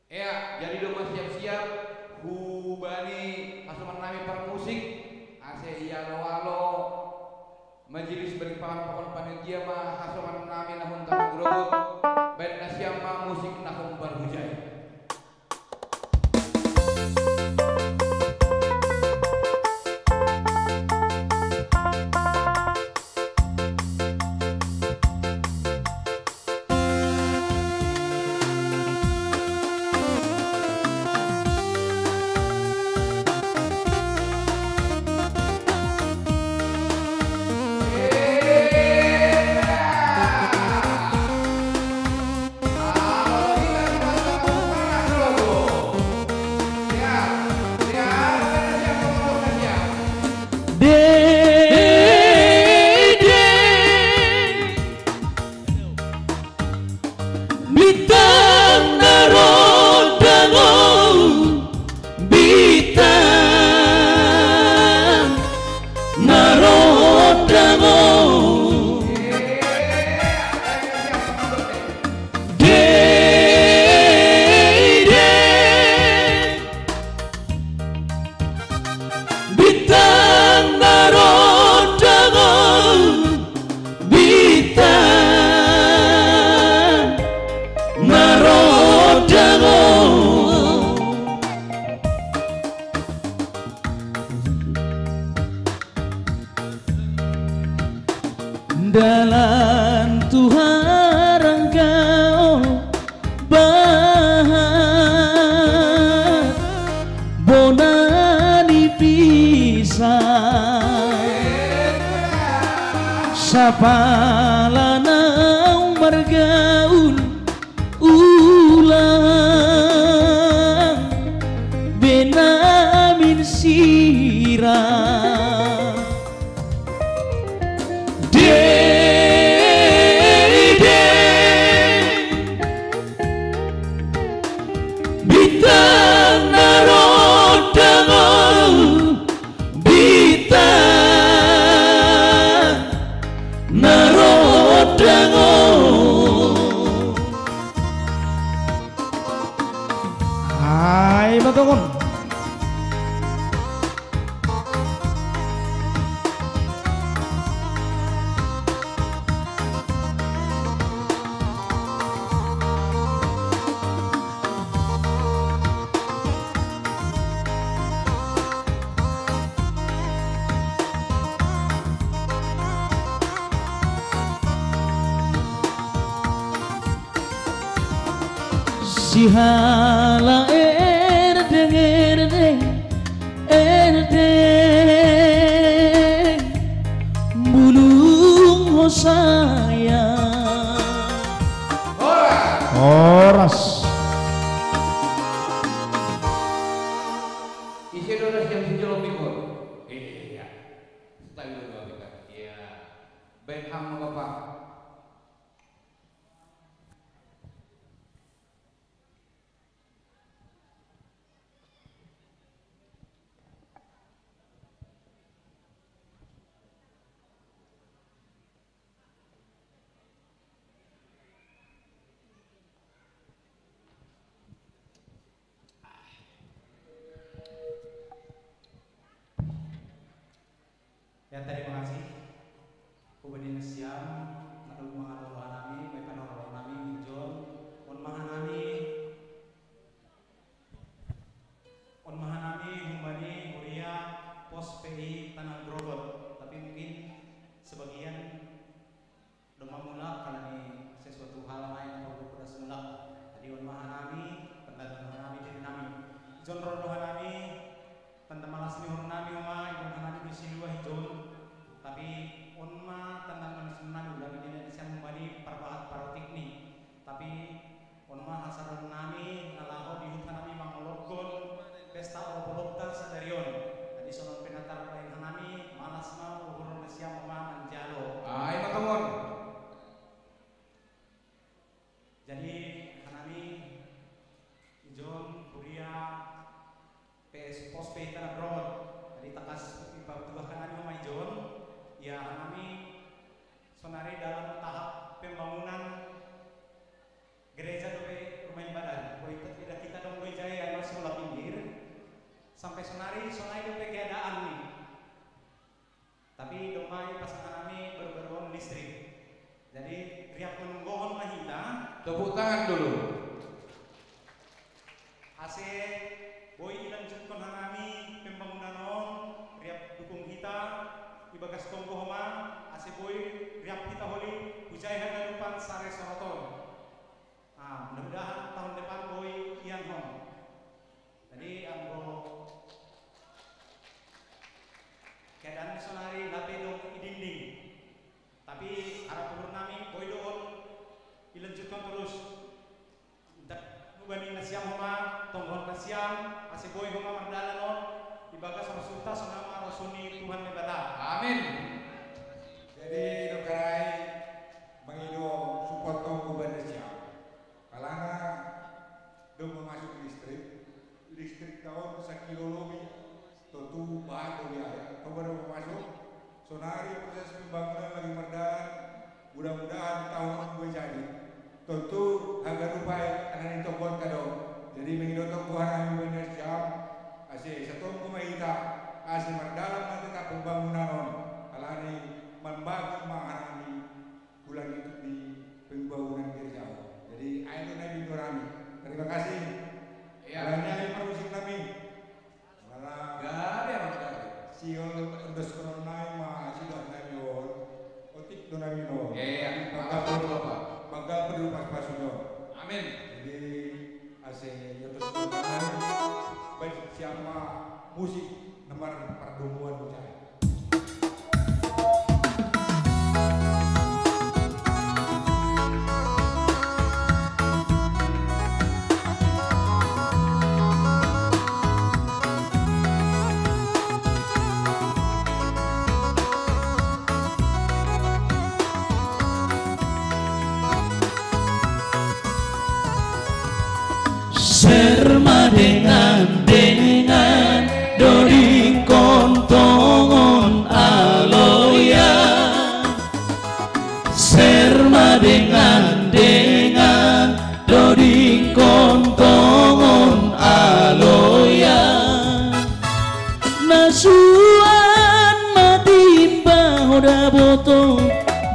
Ea, jadi domma siap-siap hubani hasoman nami parmusik, ase ialo-alo majelis Balikpapan pakon panitia ma hasoman nami na hun Tanah Grogot, baen nasiam ma musik na hombar hujai. Dede. Bintang na ro dango, bintang na ro dango. Dede. Bintang na ro dango, bintang na ro dango. Dalan tu harangkau bahat bona ni pisai. Sapala naung margaul ulang bena min sira. Dede. Bintang na ro dango, bintang na ro dango. Ai, matongon. Sihala erdeng, erdeng, erdeng, bulung hosaya. Horas. Isi dua belas jam sejauh minggu. Iya. Setelah itu dua kita. Iya. Baik, ham apa? Ya, terima kasih. Kubanding siang, aduh, mahal nami, baik kan orang nami, John, on mahanami, on mahanami, humbani, Huria, Pos P I, Tanah Grogot. Tapi mungkin sebagian Domma mulak kalani sesuatu hal main perlu pedas mulak. Jadi on mahanami, tentang mahanami diri nami. John rodo hanami, tentang malas ni hor nami oma, ibu hanami di sini wah John. Tapi on ma tentang manusia nami ulang ini dari siang mani perbahat parotik ni. Tapi on ma hasaran nami, nalaho di hutan nami mangolokkon, pesta olopolopta sadarion. Jadi sonon penatar lain nami, malas ma uhur siang oma manjalo. Ai matongon. Jadi hanami John Kuria P S Pos P Tanah Brot. Jadi takas ipatugas hanami oma John. Ya hanami sonari dalam tahap pembangunan gereja dope rumah ibadah. Boy kita, kita dong boy jaya masih sekolah pinggir. Sampai sonari sonari dope keadaan nih. Tapi domai pasangan nami baru-baruan listrik. Jadi riap menunggohon mahita. Tepuk tangan dulu. Ase boy ilanjutkon hanami pembangunan on, riap dukung hita ibagas tonggo homa, ase boy riap hita holi hujai hagadupan sare soroton. Ah, mudah-mudahan tahun depan boy ian hon. Jadi anggo keadaan sonari lape dong idinding. Tapi harap umur nami boy doon ilanjutkan terus. Nubani nasiam homa, tonggon nasiam, ase boy homa mardalan on, ibagas rosulta sonama rosuni Tuhan Debata. Amin. Jadi dokarai mangido support tonggo banda siam. Kalana dong masuk listrik, listrik tahun sakilo lobi, tentu bahan lobi ayah. Coba dong masuk, sonari proses pembangunan lagi mardalan, mudah-mudahan tahun dua jadi. Tentu hagadupa anak ni tonggon kadong. Jadi mengido tonggo hanami bener jam, ase satonggo mahita, ase mardalan ma tetap pembangunan on, alani mambangun ma hanami. Bulan itu di pembangunan gereja. Jadi ayo nabi dorami. Terima kasih. Iya. Alani ayo permusik nami. Malah gabe apa gabe? Siol endos konon nai ma sido nami on. Otik do nami on. Iya, iya. Bangga perlu apa? Bangga perlu pas-pas on. Amin. Jadi ase yotos konon nai. Baik siapa musik nomor pertemuan saya. Serma dengan-dengan doding kontongon aloya. Serma dengan-dengan doding kontongon aloya. Nasuan matimba hoda boto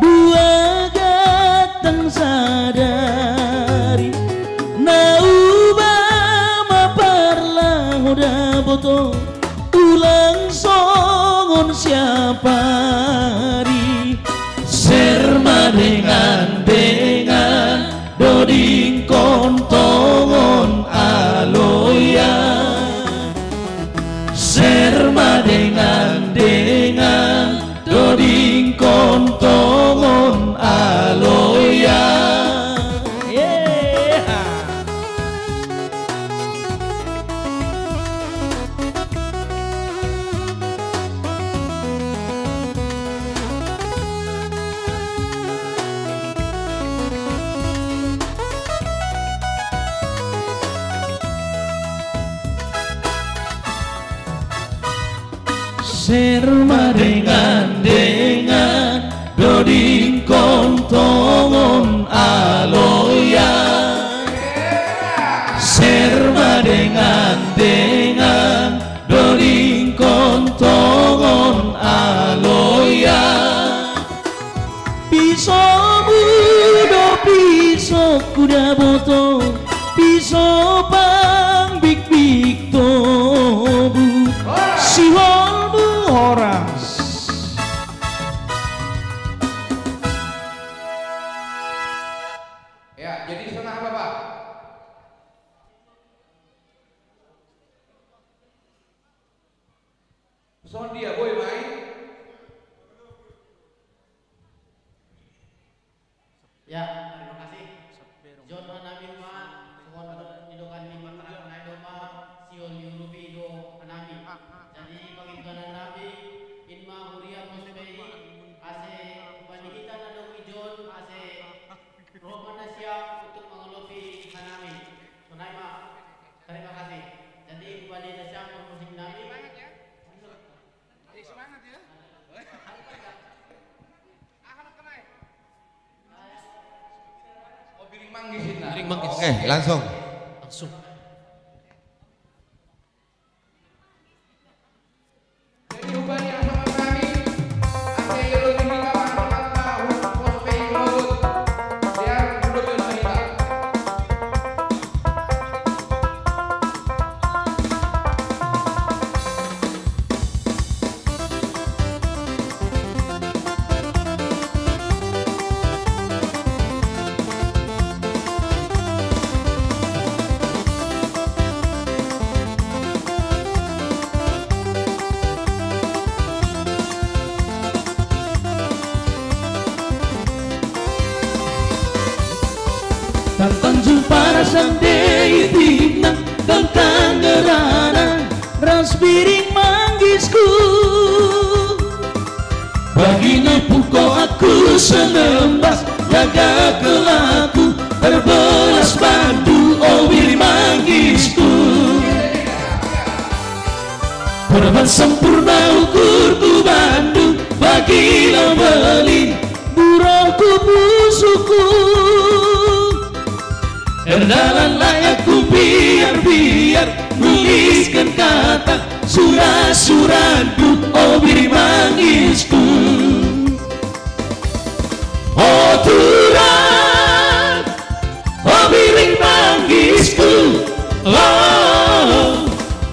dua gatang sadari. Nauba maparla hoda boto ulang songon siapari. Serma dengan-dengan doding kontongon aloya. Serma dengan-dengan doding kontongon aloya. Yeah. Serma dengan-dengan doding kontongon aloya. Serma dengan-dengan doding kontongon aloya. Piso mudo, piso kuda boto, piso pang bik-bik tobu, siholmu horas. Ya, jadi sonang apa, Pak? Sonang dia, boy, mai. Ya, terima kasih. John hanami ma, suhon didokan ni masyarakat nai doma, sihol yurupi do hanami. Jadi, pangintuan hanami, inma huria pospei, ase panihita na dong i John, ase roh ma na siap untuk mangolopi hanami. Sonai ma, terima kasih. Jadi, panihita siap musik nami. Semangat ya. Semangat ya. Oke, langsung. Langsung. Tantang jumpa rasande itinang, tantang gerana ras biring manggisku. Bagina puko aku senembas, jaga kelaku, terbelas bandu, o biring manggisku. Perban sempurna ukurku bandu, bagina belin buroku pusuku. Erdalan layakku biar-biar nuliskan kata surat-suratku, o biring manggisku. O turang, o biring manggisku, o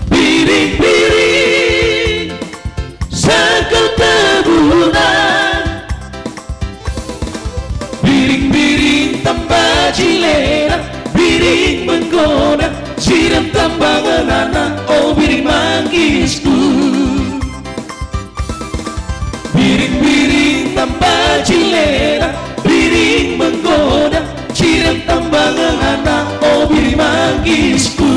biring-biring sakau tabunan. Biring-biring tamba jilena, biring menggoda, sidam tamba ngenana, o biring manggisku. Biring-biring tamba jilena, biring menggoda, sidam tamba ngenana, o biring manggisku.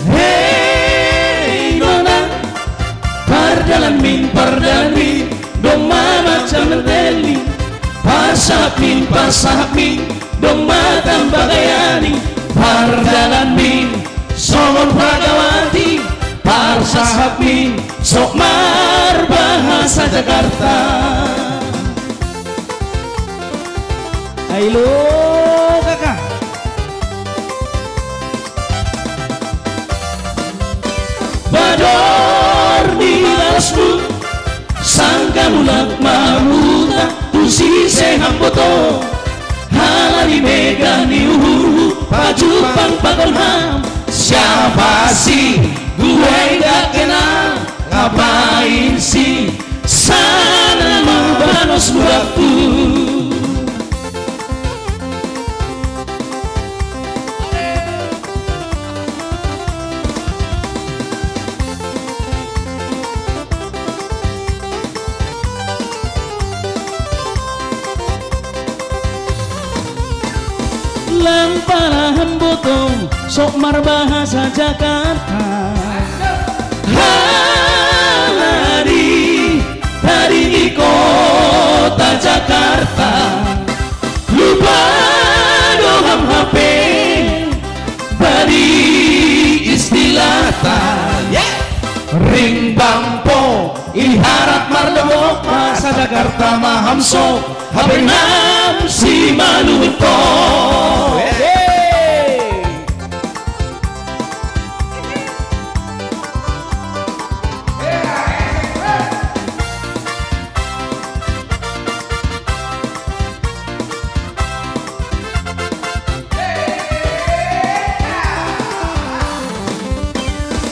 Hei nona, pardalanmin, pardalanmin, domma macam teli, pasahapmin, pasahapmin, domma tamba gayani, pardalanmin songon Pragawati, parsahapmin sok marbahasa Jakarta. Ailo, kakak. Bador ni balasmu, sangka mulak mamuta tu Sise hamboto, hala di mega ni uhuru, pajupang pagonham. Siapa si guenga kena, ngapain si sana lubanos waktu. Lampala hambotong sok marbahasa Jakarta. Haladi tadi di kota Jakarta. Lupa doham H P bari istilata. Yeah. Ring bampo iharat mardobok masa Jakarta maham so habenam si maluto.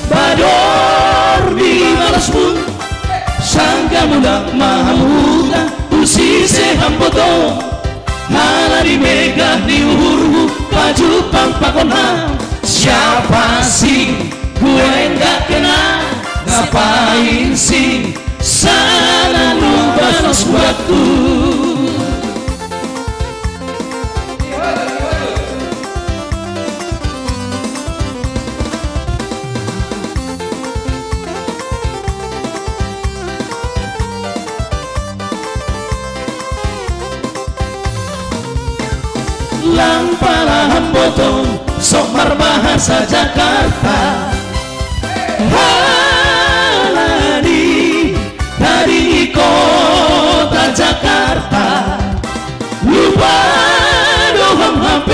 Bador di malasmu, sangka muda mahamuda, usi se hamboto, hala di mega di uhuru, pajupang pakona, siapa si guenga kena, ngapain si sana lubanos waktu. Lampala hambotong sok marbahasa Jakarta. Haladi tadi di kota Jakarta. Lupa doham H P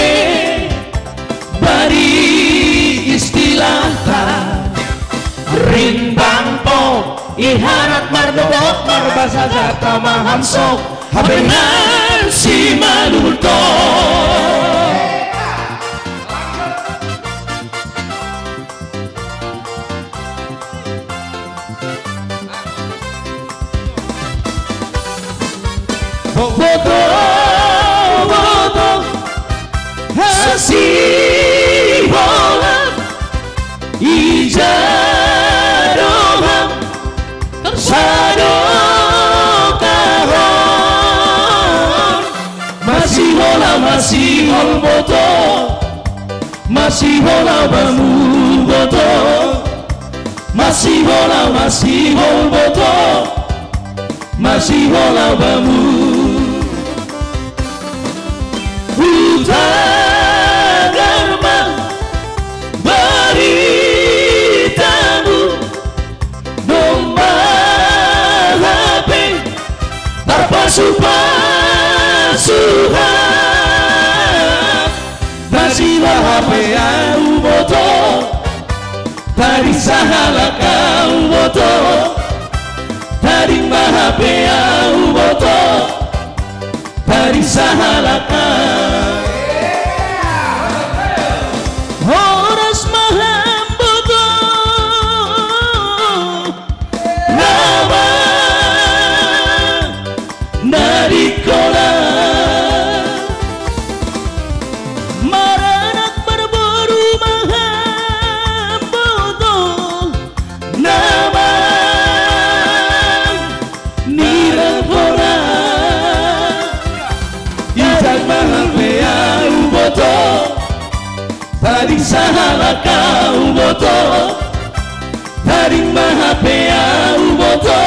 bari istilata. Ring bampo iharat mardobok marbahasa Jakarta maham sok habenam si maluto. Boto, boto, hasi hola, ija doham, sado kahon, masi hola, masi hol boto. Masi hola bamu boto, masi hola, masi hol boto, masi hola bamu. Huta garma baritamu, domba hape tarpasu-pasuhan. Tadi bahape au boto, tadi sahalak au boto, tadi bahape au boto, tadi sahalak au. Horas maham boto, nama Narikola maranak marboru maham boto, nama nirangkora. Ijak mahape au boto, tadi sahalak au boto, tadi mahape au boto,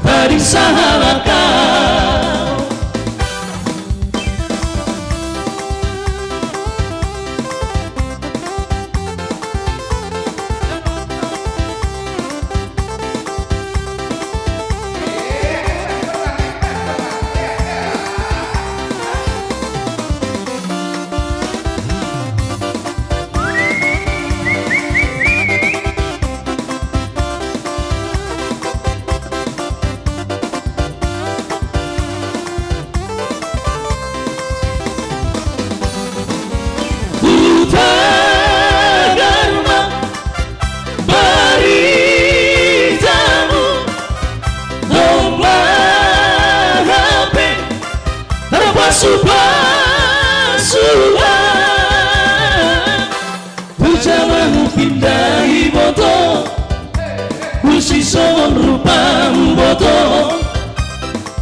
tadi sahalak au. Usi songon rupam boto,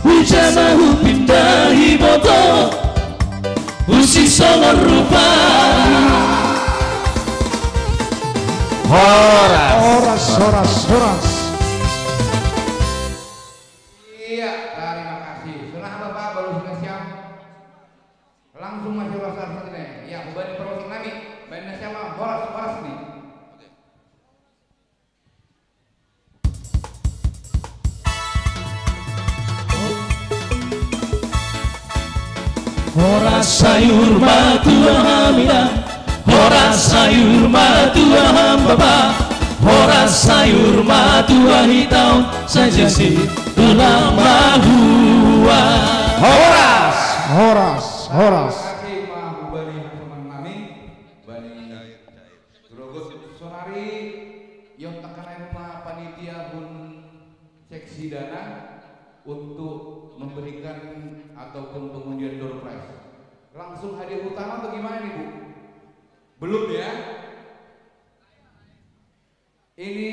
hujana hupindahi boto, usi songon rupam. Horas. Horas, horas, horas. Iya, terima kasih. Sonari Bapak, baru sudah siap. Langsung masih horas saat ini. Ya, bukan di Perosik nami. Bandnya siapa? Horas, horas nih. Horas sayur matua hamina, horas sayur matua hambapa, horas sayur matua hitaon saja si tulang mahua. Horas, horas, horas. Terima kasih, Mah Bani Hasaman Mami, Bani Grogot. Sonari, yontakan aja rumah panitia pun seksi dana untuk memberikan ataupun pengundian door prize. Langsung hadiah utama atau gimana nih, Bu? Belum ya? Ini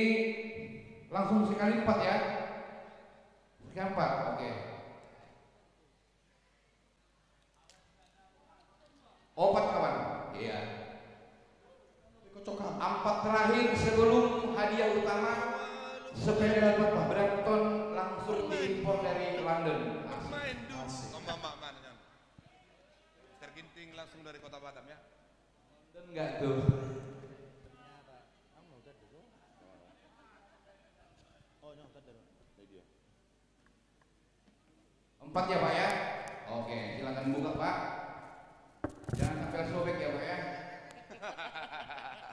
langsung sekali empat ya? Sekali empat, oke. Opat kawan, iya. Ampat terakhir sebelum hadiah utama, sepeda Brampton langsung diimpor dari London. Asik. Asik. Terginting langsung dari kota Batam ya. London nggak tuh? Empat ya, Pak, ya? Oke, silakan buka, Pak. Jangan sampai sobek ya, Pak, ya.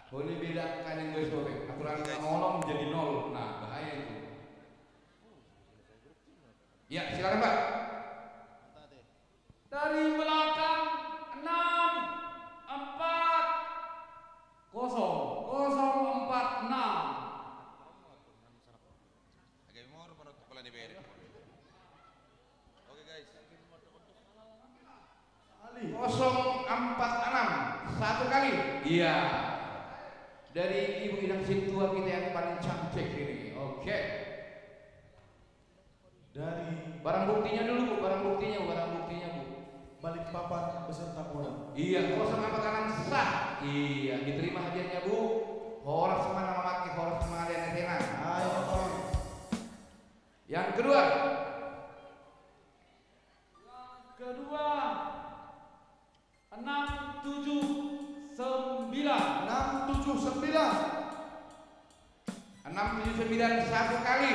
Boleh beda angka yang gue sobek. Aturan oke, guys. Nolong jadi nol. Nah, bahaya itu. Ya, silakan, Pak. Dari belakang, enam, empat, kosong, kosong empat enam. Agak mau orang pada tukul ini beri. Oke, guys. Kosong empat enam, satu kali. Iya. Dari Ibu Inang Sintua kita yang paling cantik ini. Oke. Dari barang buktinya dulu, Bu. Barang buktinya, Bu. Barang buktinya, Bu. Balikpapan beserta Polda. Iya, kosong empat enam sah. Iya, diterima hadiahnya, Bu. Horas mana mamaki, horas mana dia. Ayo, Bang. Yang kedua. Yang kedua, enam tujuh sembilan. Enam tujuh sembilan. Enam tujuh sembilan satu kali.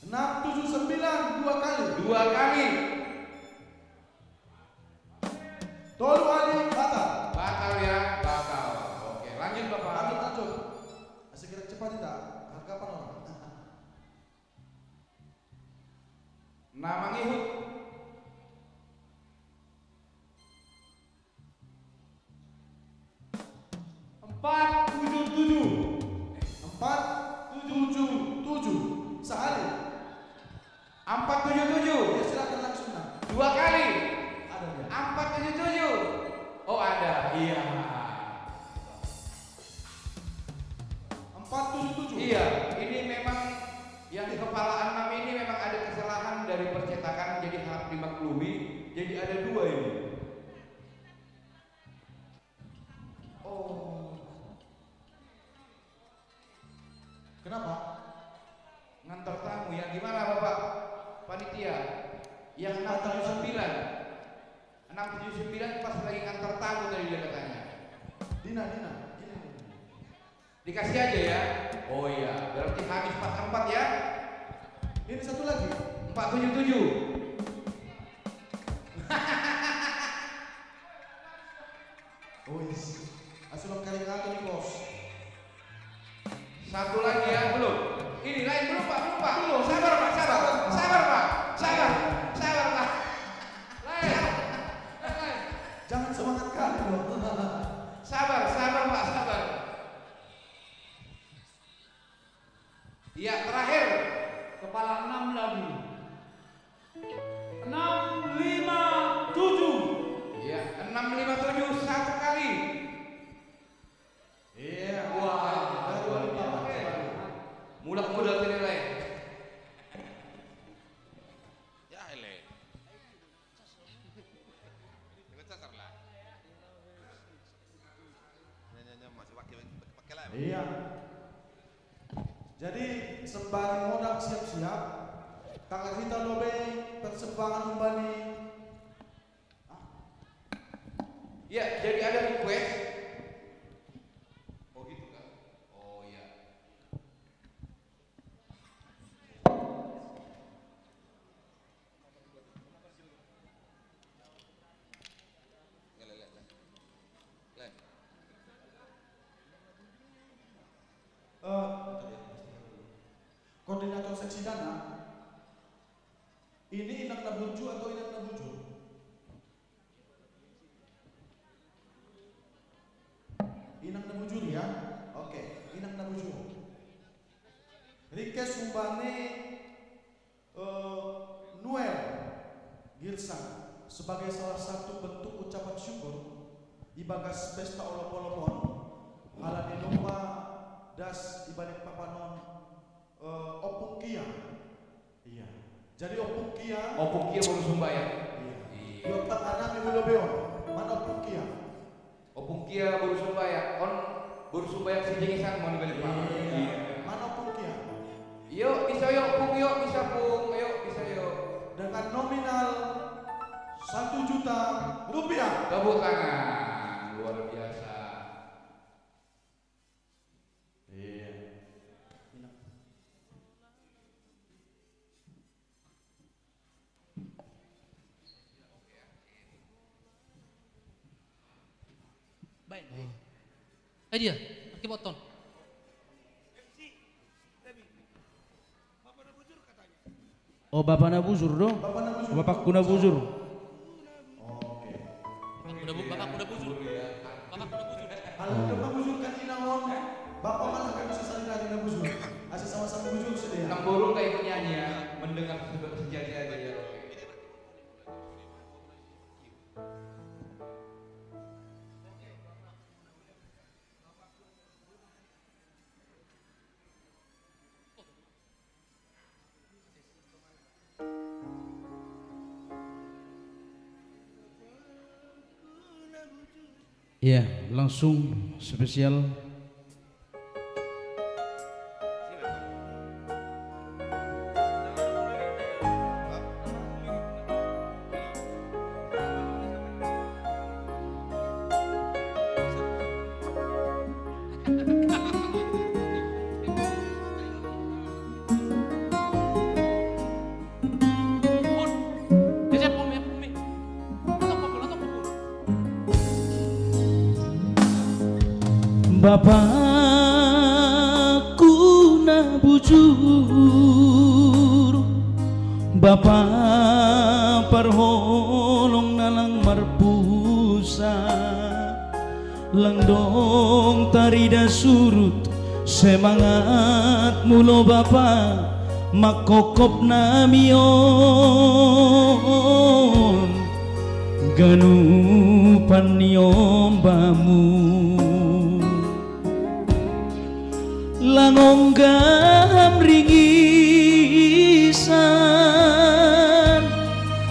Enam tujuh sembilan dua kali. Dua kali. Tolu kali batal. Batal ya, batal. Oke, lanjut, Bapak. Lanjut, lanjut. Segera cepat kita. Harga apa, Nor? Nama ngihut. Empat tujuh tujuh. Empat tujuh tujuh. Sehari. Empat tujuh tujuh. Ya, silakan langsung, nah. Dua kali. Ada dia. Empat tujuh tujuh. Oh, ada. Iya. Empat tujuh tujuh. Iya, ini memang yang di kepala enam ini memang ada kesalahan dari percetakan, jadi harap dimaklumi. Jadi ada dua ini. Oh. Kenapa? Ngantar tamu ya, gimana Bapak panitia? Yang enam tujuh sembilan. Enam tujuh sembilan pas lagi ngantar tamu tadi dia katanya. Dina, Dina, Dina. Dikasih aja ya. Oh iya, berarti habis pas empat ya. Ini satu lagi. Empat tujuh tujuh. Wis. Asuh kali ngatur nih, Bos. Satu lagi ya, belum. Ini lain belum, Pak, belum, Pak. Belum. Sabar, Pak, sabar. Sabar, Pak. Sabar. Sabar, Pak. Lain. Lain. Jangan semangat kali dong. Sabar, sabar, Pak, sabar. Iya, terakhir. Kepala enam lagi. Iya. Jadi sembari modang siap-siap, kakak kita lobe persembahan umbani. Ya, jadi ada request. Oh gitu kan? Oh ya. Eh, koordinator seksi dana, ini inang na burju atau inang na bujur? Inang na bujur ya? Oke, inang na bujur. Rike sumbane eh, Noel Girsa sebagai salah satu bentuk ucapan syukur di bagas pesta olop-olopon halani lomba das di Balikpapan on, eh, Opung Kia. Iya. Jadi Opung Kia. Opung Kia baru sumbayang. Iya. Iya. Yo tak anak ibu lobeon. Mana Opung Kia? Opung Kia baru sumbayang. On baru sumbayang si jengisan mau dibalik paman. Iya. Mana Opung Kia? Yo, bisa yo, Pung yo, bisa Pung, yo, bisa yo. Dengan nominal satu juta rupiah. Tepuk tangan, luar biasa. Baik. Eh dia, aki boton. Oh, bapa na bujur do? Bapakku na bujur. Bapakku na bujur. Bapakku na bujur. Bapakku na bujur. Kalau kita bujur kan inang on. Bapa malah kan bisa saling lagi na bujur. Asal sama-sama bujur sudah ya. Nang burung kayak penyanyi ya, mendengar sebuah senjata aja ya. Ya, langsung spesial. Bapakku na bujur, bapa parholong na lang marpusa, lang dong tarida surut semangat mulo bapa makokop namion ganupan niombamu. Langonggam ringisan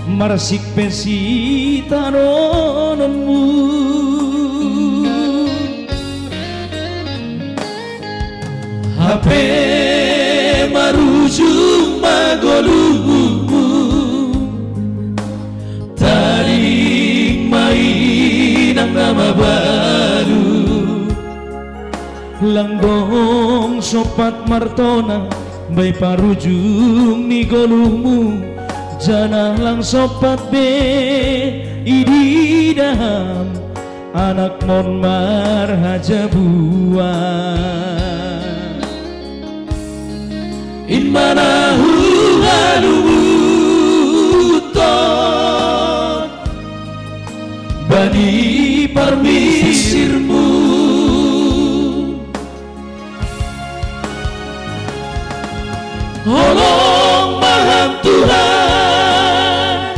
marsik pesita dononmu. Hape marujung magolumu, taling mainang na mabalu. Langdong sopat martona bai parujung ni golumu, janah lang sopat be ididaham anakmon marhajabuan. In ma na huhalumuton bani parmisirmu. Holong ma Ham Tuhan,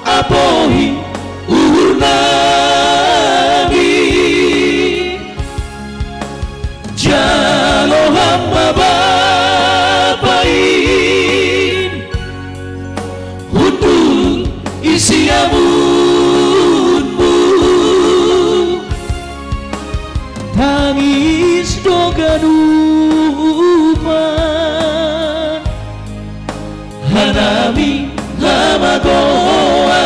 apohi uhur nami. Jalo Ham ma Bapa in hundul i siamunmu. Tangi Toganupan hanami lamagoa.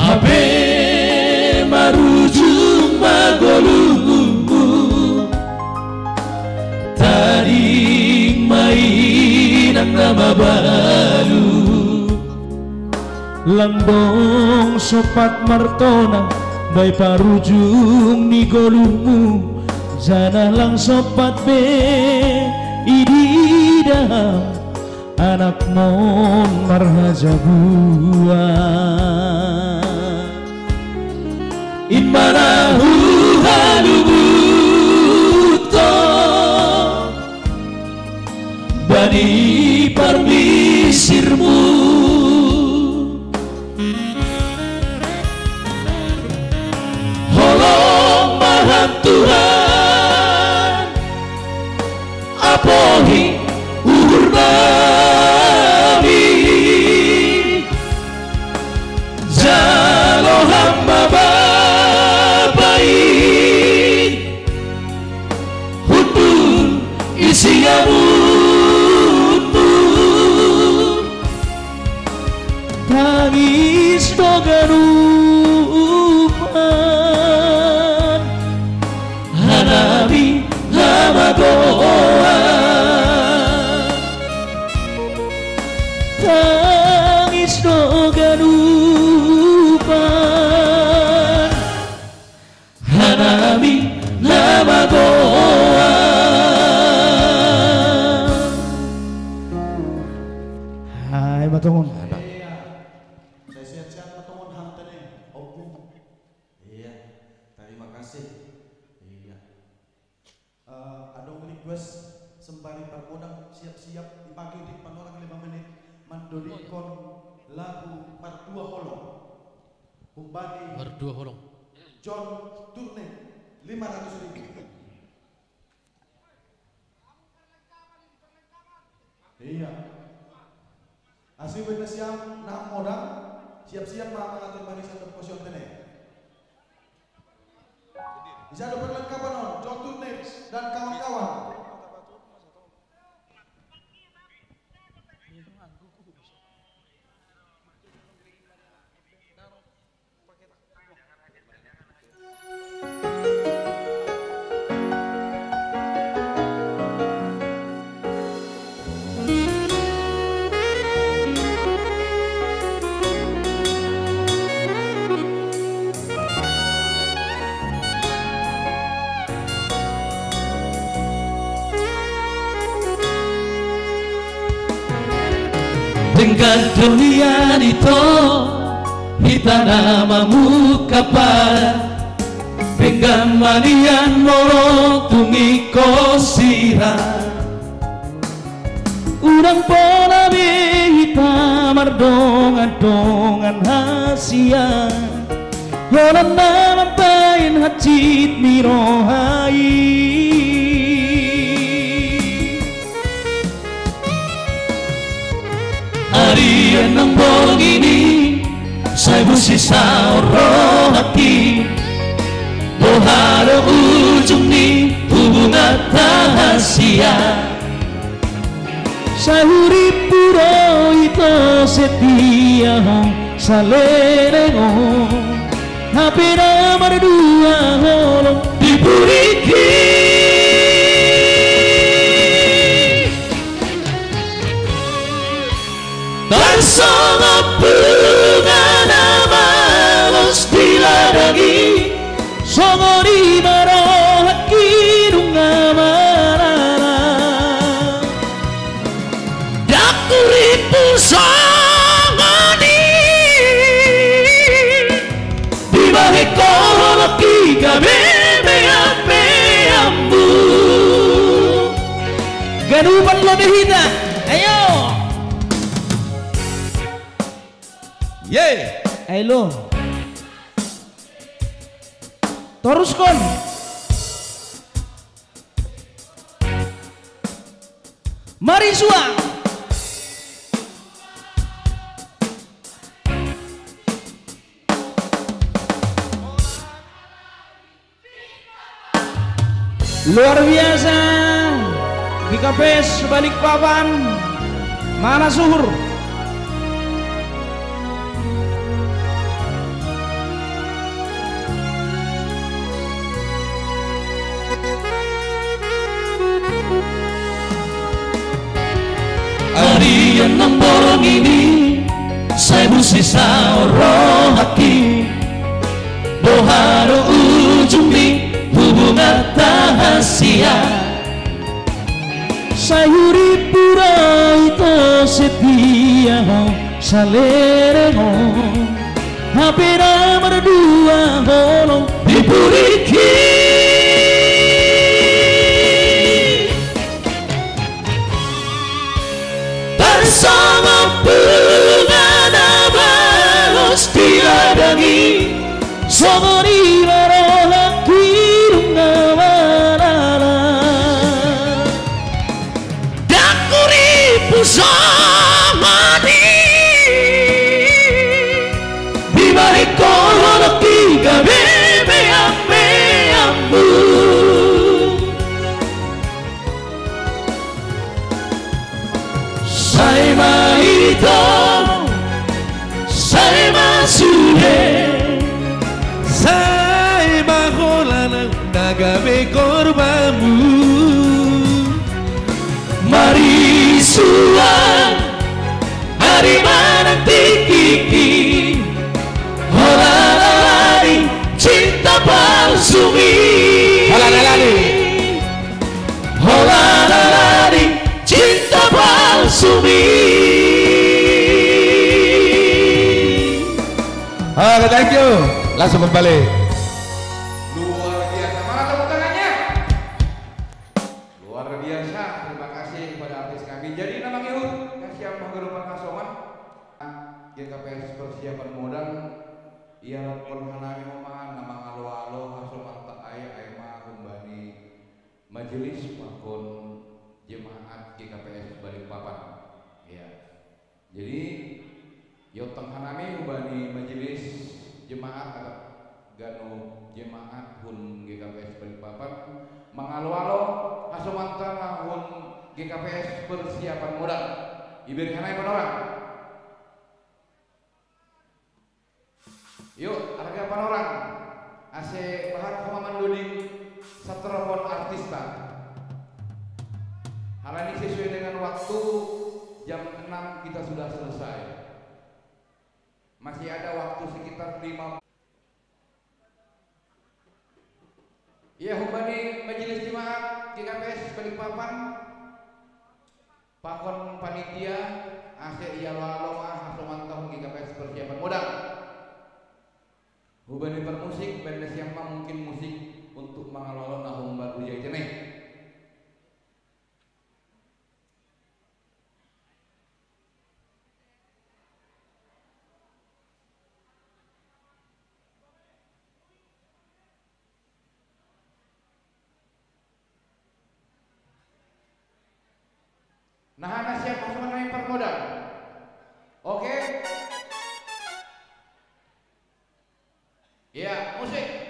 Hape marujung magolumu tading mainang na mabalu. Langdong sopat martona bai parujung ni goluhmu, janah lang sopat be ididam anakmon marhajabuan. In ma na huhalubuthon bani parmisirmu. Holong ma Ham Tuhan, apohi uhur nami. Jalo Ham ma Bapa i hundul isi amunmu. Tangis do ganupan hanami lamagoan. Tangis do ganupan hanami lamagoan. Hai, matongon. Saya siap-siap matongon Ham tene. Oke. Iya, terima kasih. Iya. Eh, adong request sembari parmodang siap-siap dipakai di panorang lima menit mandodikkon lagu Mardua Holong. Humbani Mardua Holong. John Turne, lima ratus ribu. Iya. Asi benda siap na modang, siap-siap ma mangatur barisan dob kosion tene. Bisa ada perlengkapan on, John Turnip dan kawan-kawan. Denggan duniani to hita na mamungkap pada, denggan manian molo tung ingkon sirang. Unang pola be hita mardongan-dongan hasian, holan na mambahen hansit ni roha i. Ari nang borngin i, sai busi saor rohangki. Boha do ujung ni hubunganta hasian? Sai hurippu do ito setia ho saleleng on, hape na mardua holong di pudingki. Tarsongon bunga na mangos di ladang i, songon i ma rohangki nunga marana. Ndang hurippu songon i di Pamihita. Ayo. Ye. Ayo lo. Toruskon. Mari sua. Luar biasa. G K P S Balikpapan. Mana suhur? Ari yang nembor ini, saya mesti sarohaki. Boharo ujung di hubungan tahasia. Sayuri pura ito setia ho salere ho. Hapera merdua holo dipuriki. Bersama pengana balos diladangi. Somoni barola kirung namalala. Dakuri pusomoni. Bibari koro laki gabe me ame ambu. Sai mahito, sai masude, sai mahola nang nagabe korbanmu. Mari sua, mari manang tikiki. Hola lalani cinta palsu mi. Hola lalani. Hola lalani cinta palsu mi. Oke, thank you. Langsung kembali. Luar biasa. Mana tepuk tangannya? Luar biasa. Terima kasih kepada artis kami. Jadi nama ngihut, kasih apa gerupan kasongan. G K P S persiapan modal. Iya, pon hanami mama, nama alo-alo, hasomanta aya, aya ma humbani majelis pakon jemaat G K P S Balikpapan. Iya. Jadi, yotong hanami humbani majelis jemaat atau gano jemaat hun G K P S Balikpapan, mangalo-alo hasomanta hun G K P S persiapan modal. Iberi hanami panorang. Yuk, arga panorang. Ase bahat homa mandoding satropon artista. Hal ini sesuai dengan waktu, jam enam kita sudah selesai. Masih ada waktu sekitar lima. Iya, humbani majelis jemaat G K P S Balikpapan. Pakon panitia, ase ia lalo ma hasomanta hun G K P S persiapan modal. Humbani parmusik, band siapa mungkin musik untuk mangalo-alo na humbar hujai cene. Nah, nah, siap, masuk mana yang permuda? Oke. Iya, musik.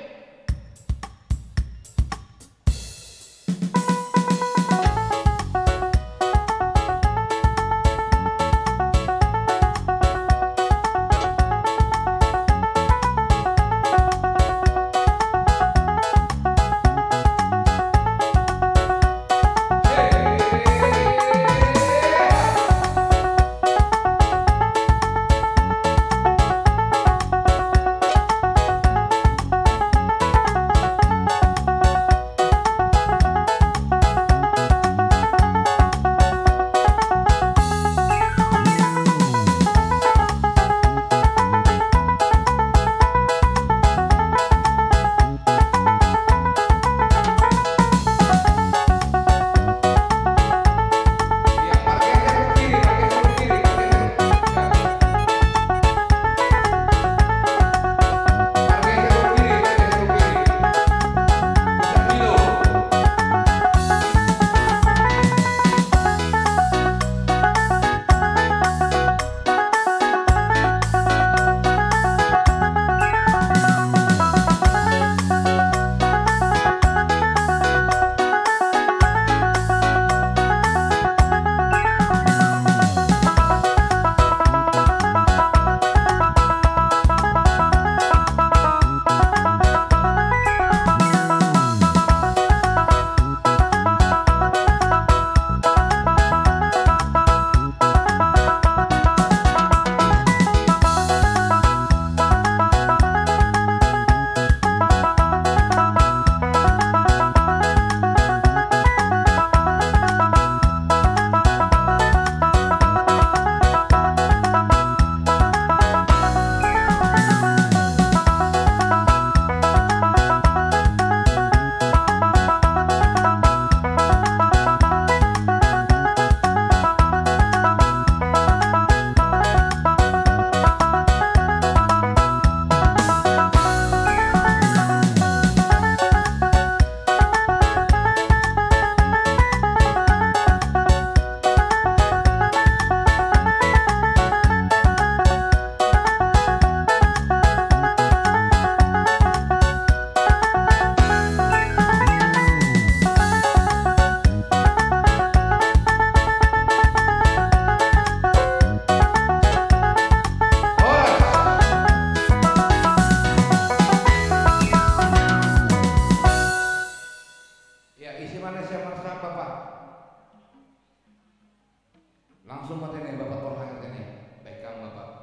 Langsung matene Bapak Polhang R T N I. Baik, Kang Bapak.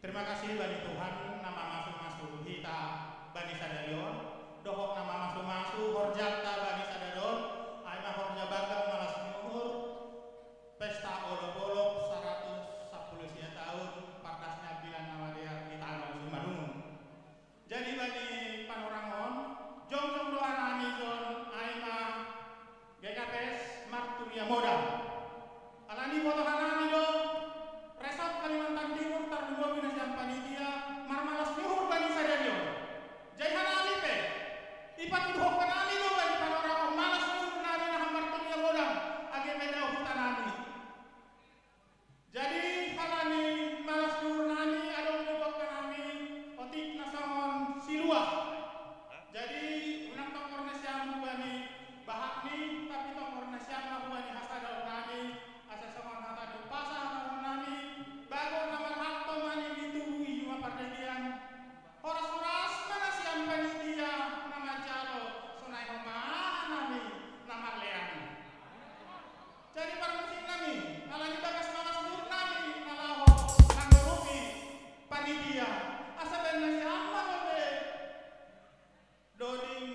Terima kasih bani Tuhan, nama masu-masu hita bani sadarion, dohot nama masu-masu horjata bani sadarion, ai ma horja bagang malas nyuhur, pesta olok-olok saratus sapuluh sia tahun, pardasna bilan na madear di tano Simalungun. Jadi bani panorangon, jongjong do hanami jon ai ma G K P S Marturia Modang. Alani boto hanami do, Resort Kalimantan Timur tarlumobi nasiam panitia marmalas nyuhur bani sadarion. Jadi hanami pe, ipatuduhon hanami do bani panorangon malas nyuhur nami na Marturia Modang, age pe dao huta nami. Jadi halani malas nyuhur nami adong di bongka nami otik na songon siluah. Jadi unang tongkor nasiam hubani bahat ni, tapi tongkor nasiam ma hubani hasadaon nami, asa songon hata ni umpasa hatahon nami, bagot na marhak tomani di tubu i juma pardagean. Horas-horas ma nasiam panitia na manjalo sonai homa nami na marlean. Jadi parmusik nami, alani bagas malas nyuhur nami na laho mangurupi panitia, asa baen nasiam ma dope doding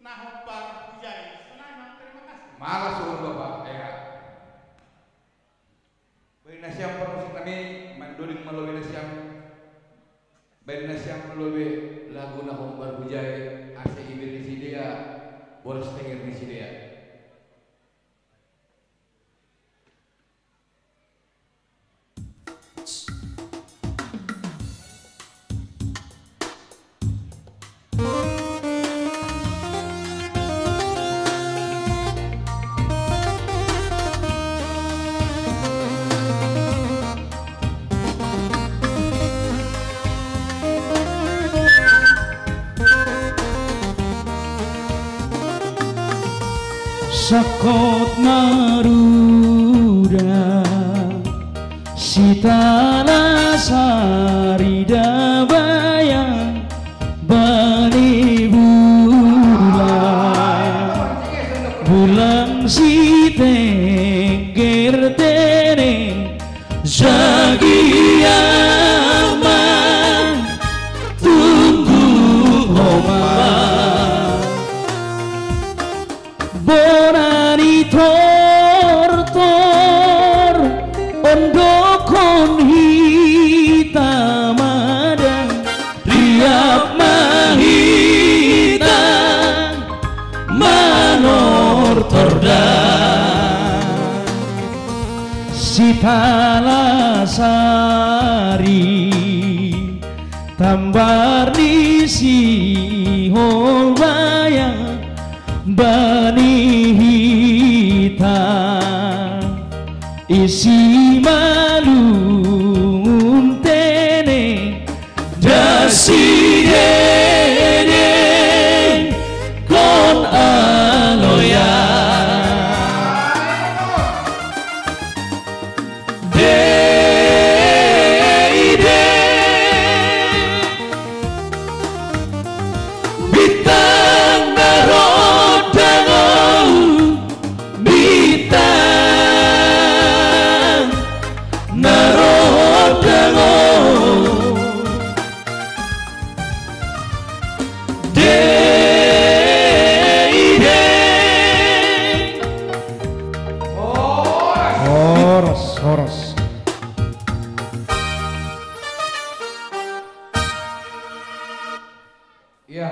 na hombar hujai. Sonai ma, terima kasih. Malas suhut Bapak, ya. Baen nasiam parmusik nami, mandoding ma lobi nasiam. Baen nasiam ma lobi lagu na hombar hujai, asa ibir ni sidea, bolas tenger ni sidea. Sangkot maruda, sitala sari da bayang bani bulan, bulan sitengger tene, sagia ma tunggu homa. Bona ni tortor, ondokkon hita madang, riap ma hita manortor da. Sitala sari tambar ni sihol bayang bani hita, i Simalungun tene, dasi dede kon aloya. Deide bintang na ro dangon, bintang na ro dangon. Deide. Horas, horas. Iya.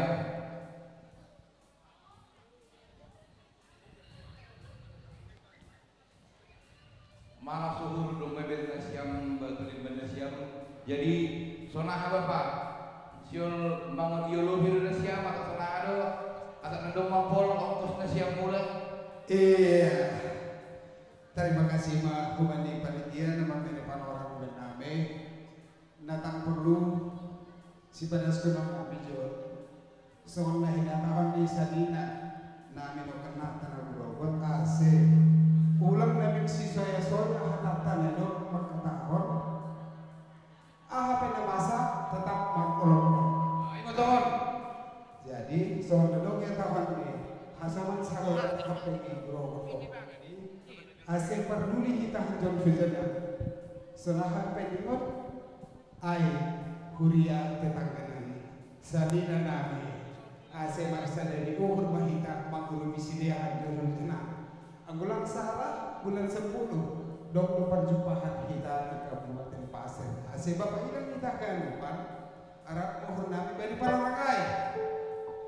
Malas suhut do, baen nasiam, batu limban nasiam. Jadi, sonaha Bapak? Siol mangon iolopi do nasiam atau sonaha do? Asa nandong mapol ongkos nasiam mulak. Iya. Terima kasih ma hubani panitia na mambere panorang udan nami. Na ndang porlu sipadaskon nami jo. Songon na hinatahon ni sanina nami do kena tanah gurogot ase. Ulang nami sisaya sona Tahan John Vision ya. Selahan penjemput ai huria tetangga nami. Sanina nami. Ase marsadari uhur mahita mangurupi sidehan John Vision. Anggulang salah bulan sepuluh. Dok perjumpaan kita di Kabupaten Pasir. Ase Bapak Ilang kita kan lupa. Arap uhur nami bani palarangai.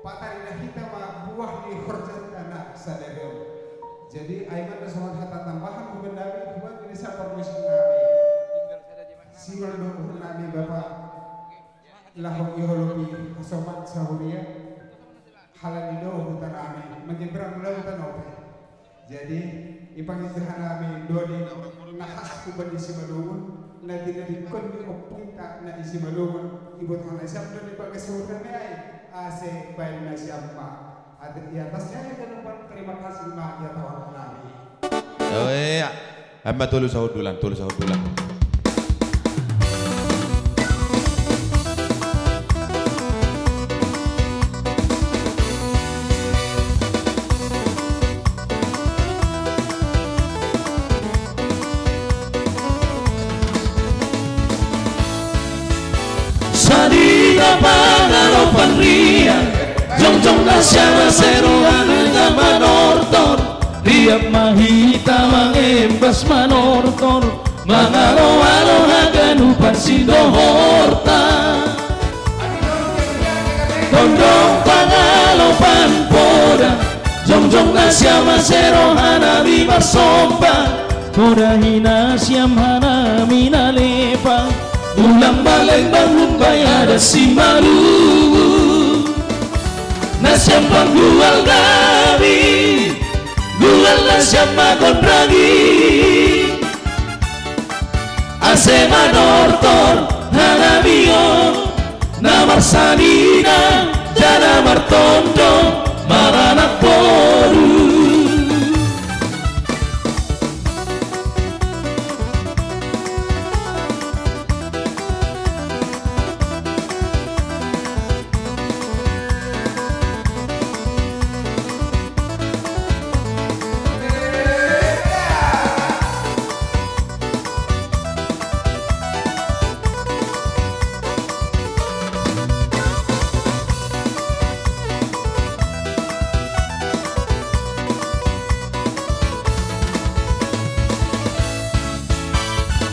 Patarina hita ma buah ni horjanta na sadari on. Jadi ai ma songon hata tambahan hubaen nami hubaen ni saparmusikan nami. Singol do uhur nami Bapak laho iholopi hasoman sahuria. Halani do huta nami menyeberang lautan ope. Jadi ipangido hanami dua di na khas hubaen ni Simalungun, na tinadingkon ni ompungta na i Simalungun, ibotohon nasiam do di bagas uhur nami ai. Ase baen nasiam ma. Ate i atasnya hita ganupan terima kasih ma ia tawar hanami. Oh iya. Amba tolu sahundulan, tolu sahundulan. Sadina pangalopan ria, jongjong nasiam ase rohana manortor. Riap ma hita mangembas manortor, mangaloalo haganupan sindohorta. Tondong pangalopan poda, jongjong nasiam ase rohanami marsomba. Podahi nasiam hanami na lepa, ulang baleng bangun bai adat Simalungun. Nasiam panggual nami, gual nasiam ma gondang i. Ase manortor hanami on, na marsanina jala martondong maranak boru.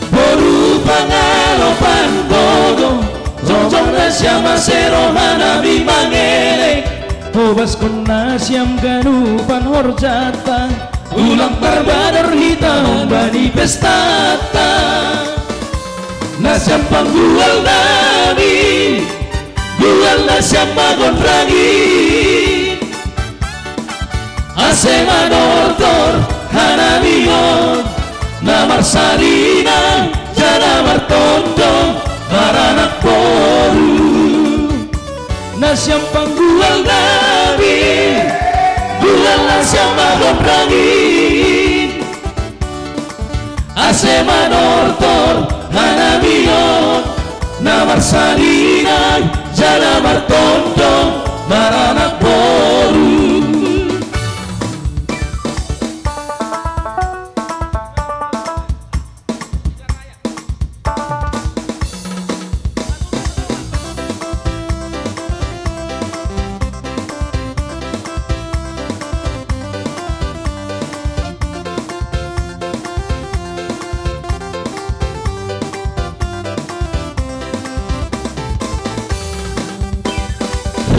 Boru pangalopan gogo, jongjong nasiam ase rohanami mangelek. Hobaskon nasiam ganupan horjanta, ulang parbadar hita ombani pestanta. Nasiam panggual nami, gual nasiam ma gondang i. Ase manortor hanami on, na marsanina jala martondong maranak boru. Nasiam panggual nami, gual nasiam ma gondang i. Ase manortor hanami on, na marsanina jala martondong maranak boru.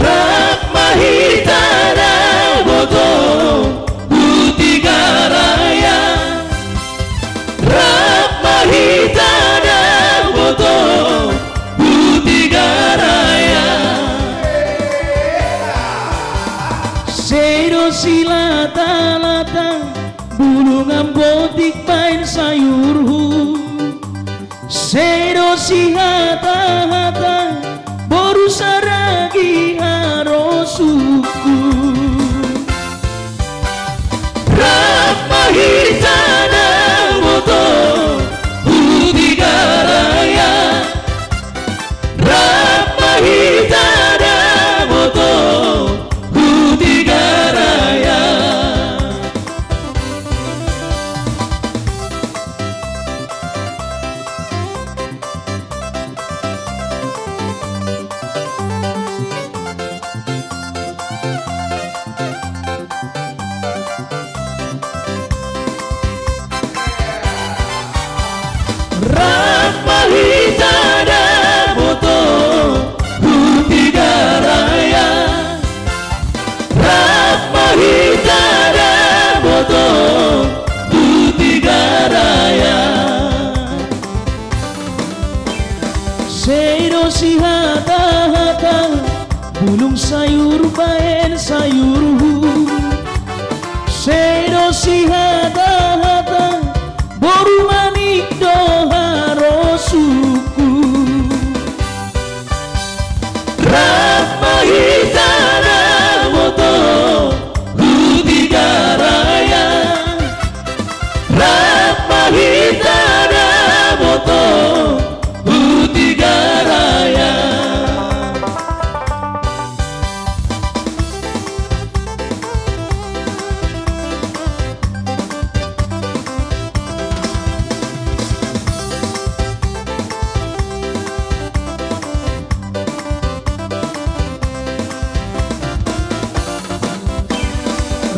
Rap ma hita na boto Butigaraya. Rap ma hita na boto Butigaraya. Sei do silatalata bulung ambotik baen sayurhu. Sei do sihatahata boru saragi harosukhu. Rap ma hita na boto Butigaraya. Rap ma hita na boto Butigaraya. Sayur baen sayur hu, sedo si hata-hata, boru manik do haro suku. Rap ma hita na boto hu Tiga Raya. Rap ma hita na boto hu Tiga Raya.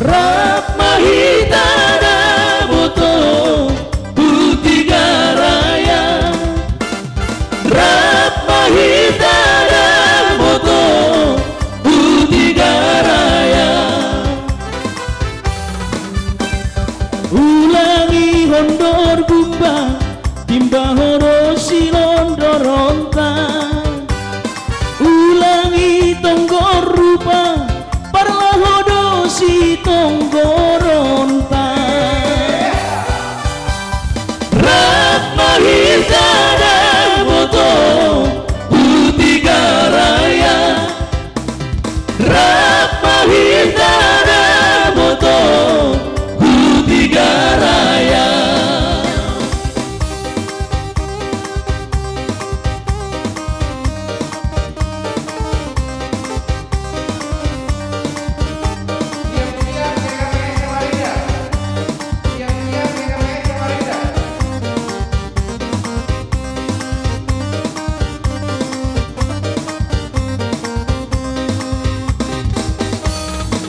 Rap ma hita na boto hu Tiga Raya. Rap ma hita na boto hu Tiga Raya. Ulangi hondor gumba, timba horo si londor onta. Ulangi tonggor rupa, parlaho do si tonggor onta. Rap ma hita na boto hu Tiga Raya. Rap ma hita na boto hu Tiga Raya.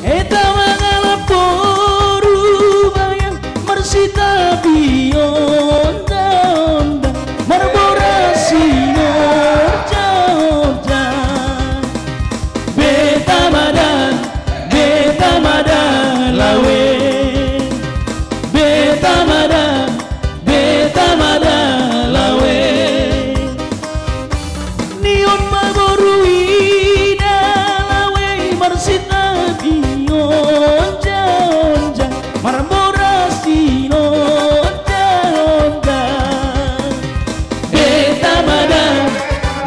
Eta mangala poru bayang marsitapi onda-onda, marborasi norja-orja. Beta madan, beta madan lawe. Beta madan, beta madan lawe. Nion ma boru ida lawe marsitapi onja-onja, marborasi onja-onja. Beta madan,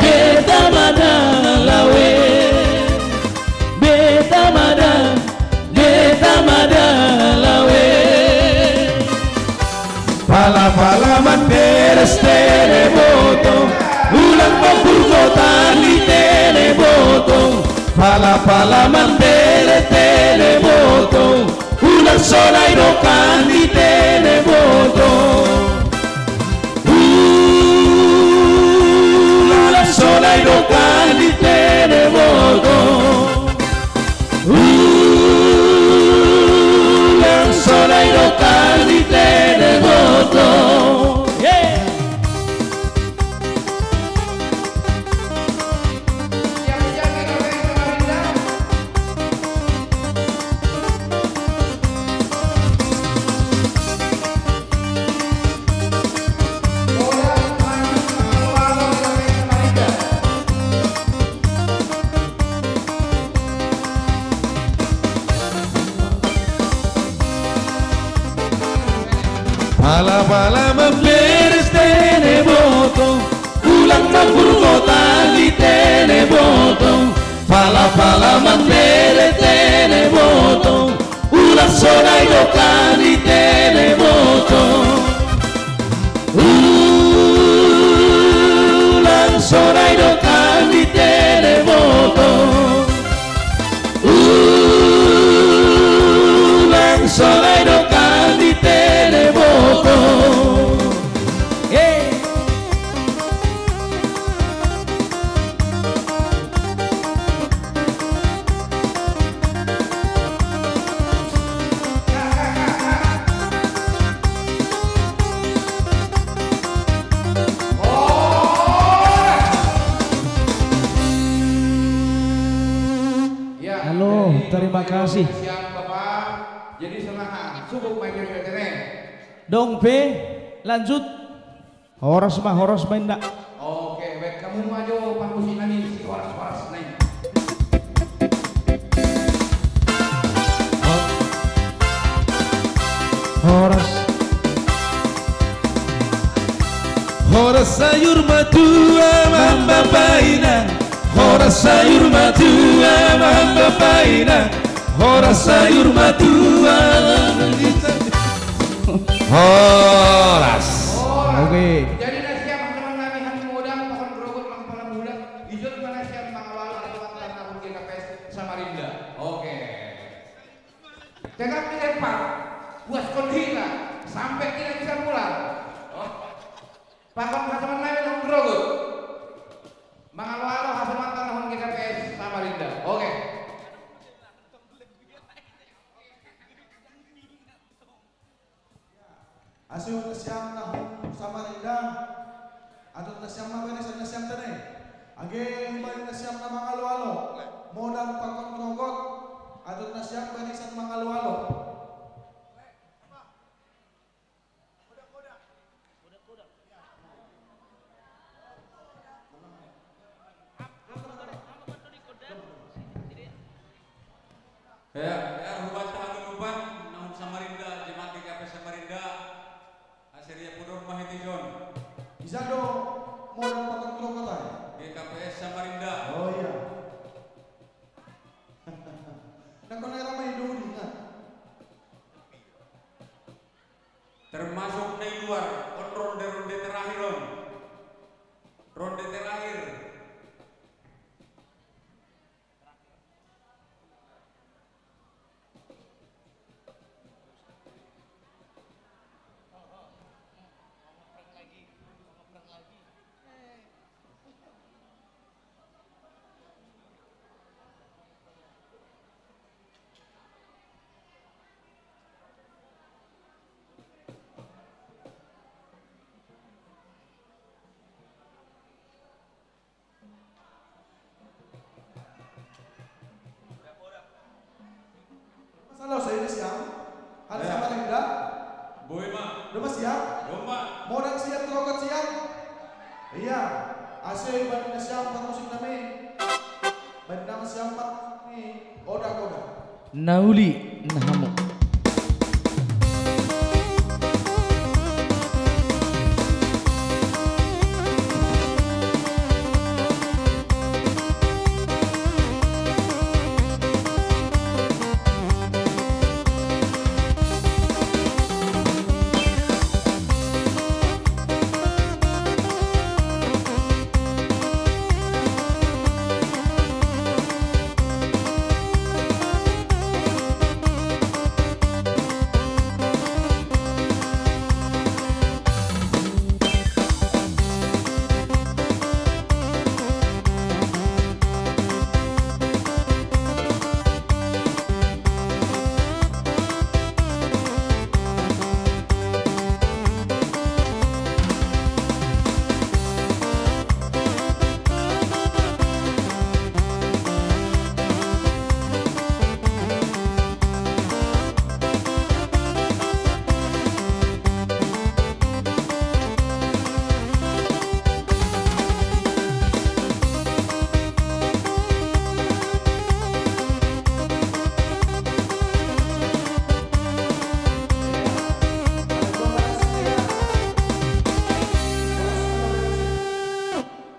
beta madan lawe. Beta madan, beta madan lawe. Pala-pala man beres tene boto, ulang papurkotan di tene boto. Pala-pala man beres tene boto, ulang sonai dokan di tene boto. Ulang sonai dokan di tene boto. Ulang sonai dokan di tene boto. Yeah. Pala-pala man beres tene boto, ulang papurkotan di tene boto. Pala-pala man beres tene boto, ulang sonai dokan di tene boto. Ulang sonai dokan di tene boto. Ulang sonai dokan di tene boto. Hey. Ya, halo, jadi terima kasih. Siap, Bapak. Jadi senang, cukup main joget-joget. Dong, P, lanjut. Horas ma, horas ma inda. Oke, baik, kamu maju, Pak Musi nami, si horas-horas nai. Horas. Horas sayur matua mamba paina. Horas sayur matua mamba paina. Horas sayur matua. Horas. Oke. Jadi nasiam teman nami han modang, pakon grogot, mang pala muda. Ijon mana siam mangawal, teman-teman, tahun G K P S Samarinda. Oke. Tetap dilempar. Buas kon hila sampai tidak bisa pulang. Oh. Pakon hasaman lain yang grogot. Mangalo-alo hasaman tanahun G K P S Samarinda. Oke. Asi nasiam nahun Samarinda. Atut nasiam ma barisan nasiam tene. Age hubani nasiam na mangalo-alo. Modang pakon grogot. Atut nasiam barisan mangalo-alo. Ya, ya, hubat tahaganupan, nahun Samarinda, jemaat G K P S Samarinda, aseria pudor mahiti John. Bisa do, mau dapat kontrol kota ya? G K P S Samarinda. Oh iya. Nah, kalau era mah itu ingat. Termasuk na i luar, on ronde-ronde terakhir on. Ronde terakhir. Masalah saya ini siang. Ada siapa yang enggak? Boy ma. Udah mas siap? Domba. Modal siap, grogot siap? Iya. Asik, banding siap, musik nami. Banding siap, nih. Oda, oda. Nauli na hamu.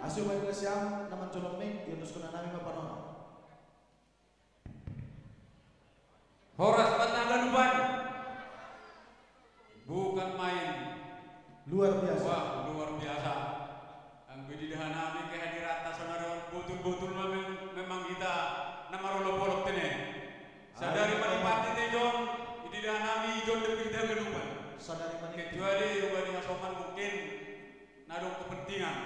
Asio balik siang, naman colong nih, ya terus kena nami apa nama? Horas Batang Ganuban. Bukan main. Luar biasa. Wah, luar biasa. Anggo ididahan nami kehadiran ta sonari on, botul-botul memang, memang hita na marolop-olop tene. Sadari manipati te John, ididahan nami John de Pita Ganuban. Sadari manipati. Kecuali ubani hasoman mungkin na adong kepentingan.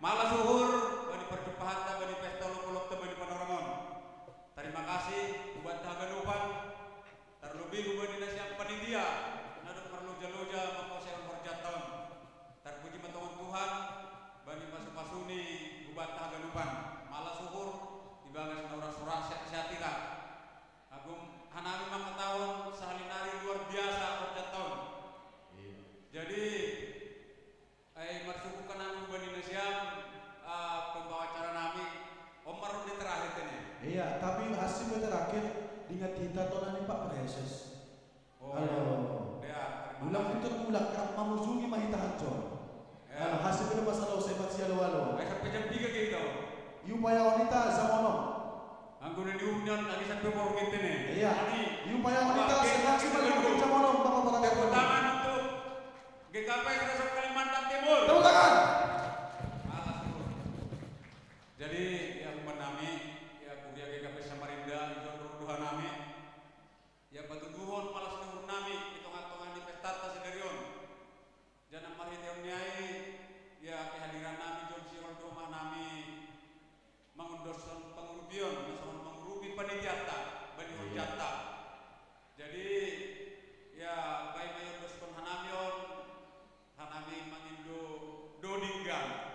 Malas uhur bani parjumpahanta, bani pesta olop-olopta, bani panorang on. Tarima kasih, hubat haganupan. Tarlobi hubani nasiam panitia, na dohot marloja-loja mangkosehon horjanta on. Tarpuji ma tongon Tuhan, bani pasu-pasuni hubanta haganupan. Malas uhur, di bagas na uras-uras sehat-sehat hita. Agung hanami mangkatahon sahali nari luar biasa horjanta on. Iya. Jadi, ai marsyukur kan nami hubani nasiam, ah, pembawa acara nami, on ma ronde terakhir tene. Iya, tapi hasil terakhir, dingat hita to nani Pak Preses. Oh, halo. Iya.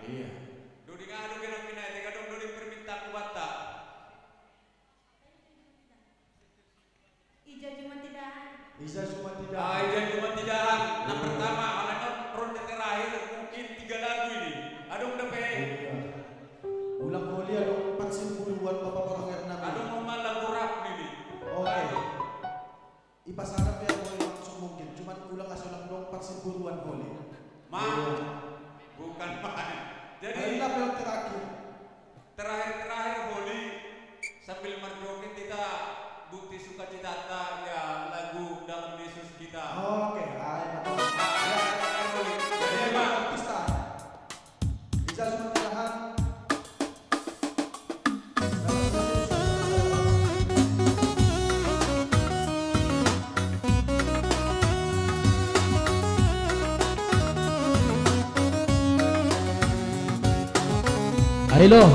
Iya. Duding ah, duding ah, minai, tiga dong, duding permintaan ku bata. Ija cuma tidak. Ija cuma tidak. Ah, ija cuma tidak. Nah, pertama, karena ronde terakhir mungkin tiga lagu ini. Adong dapat. Iya. Ulang holi adong empat puluhan bapak orang Hernando. Adong mau malam kurap ini. Oke. Ipas ada ya boleh langsung mungkin. Cuman ulang kasih ulang dong empat puluhan holi. Ma, iya. Bukan main. Jadi, ayo lah, yang terakhir. Terakhir-terakhir, Holi, sambil merjoget kita bukti sukacita ya lagu Dalam Yesus Kita. Oke, ayo. Nah, ya, terakhir, Holi. Jadi, Pak. Artista. Bisa semua tangan. Ayo lo.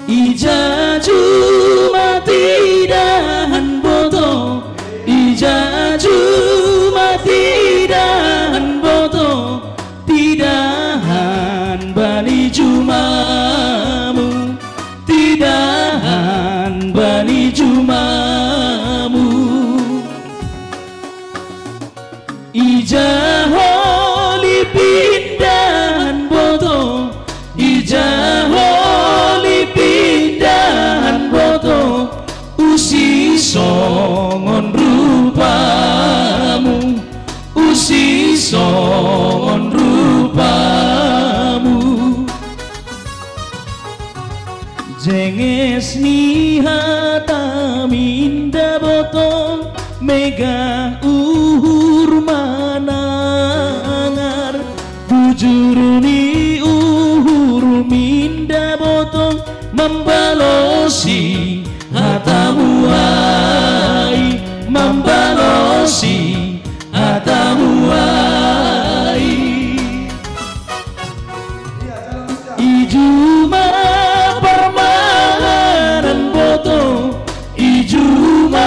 Ija cuma tidahan boto, ija cuma tidahan boto, tidahan bani jumamu, tidahan bani jumamu. Ija holi pindahan boto, ija holi pindahan boto, usi songon rupamu, usi songon rupamu. Jenges ni hata minda boto, megah uhur manangar, bujur ni uhur minda boto, mambalosi hatamu ai, mambalosi hatamu ai. I juma parmahanan boto, i juma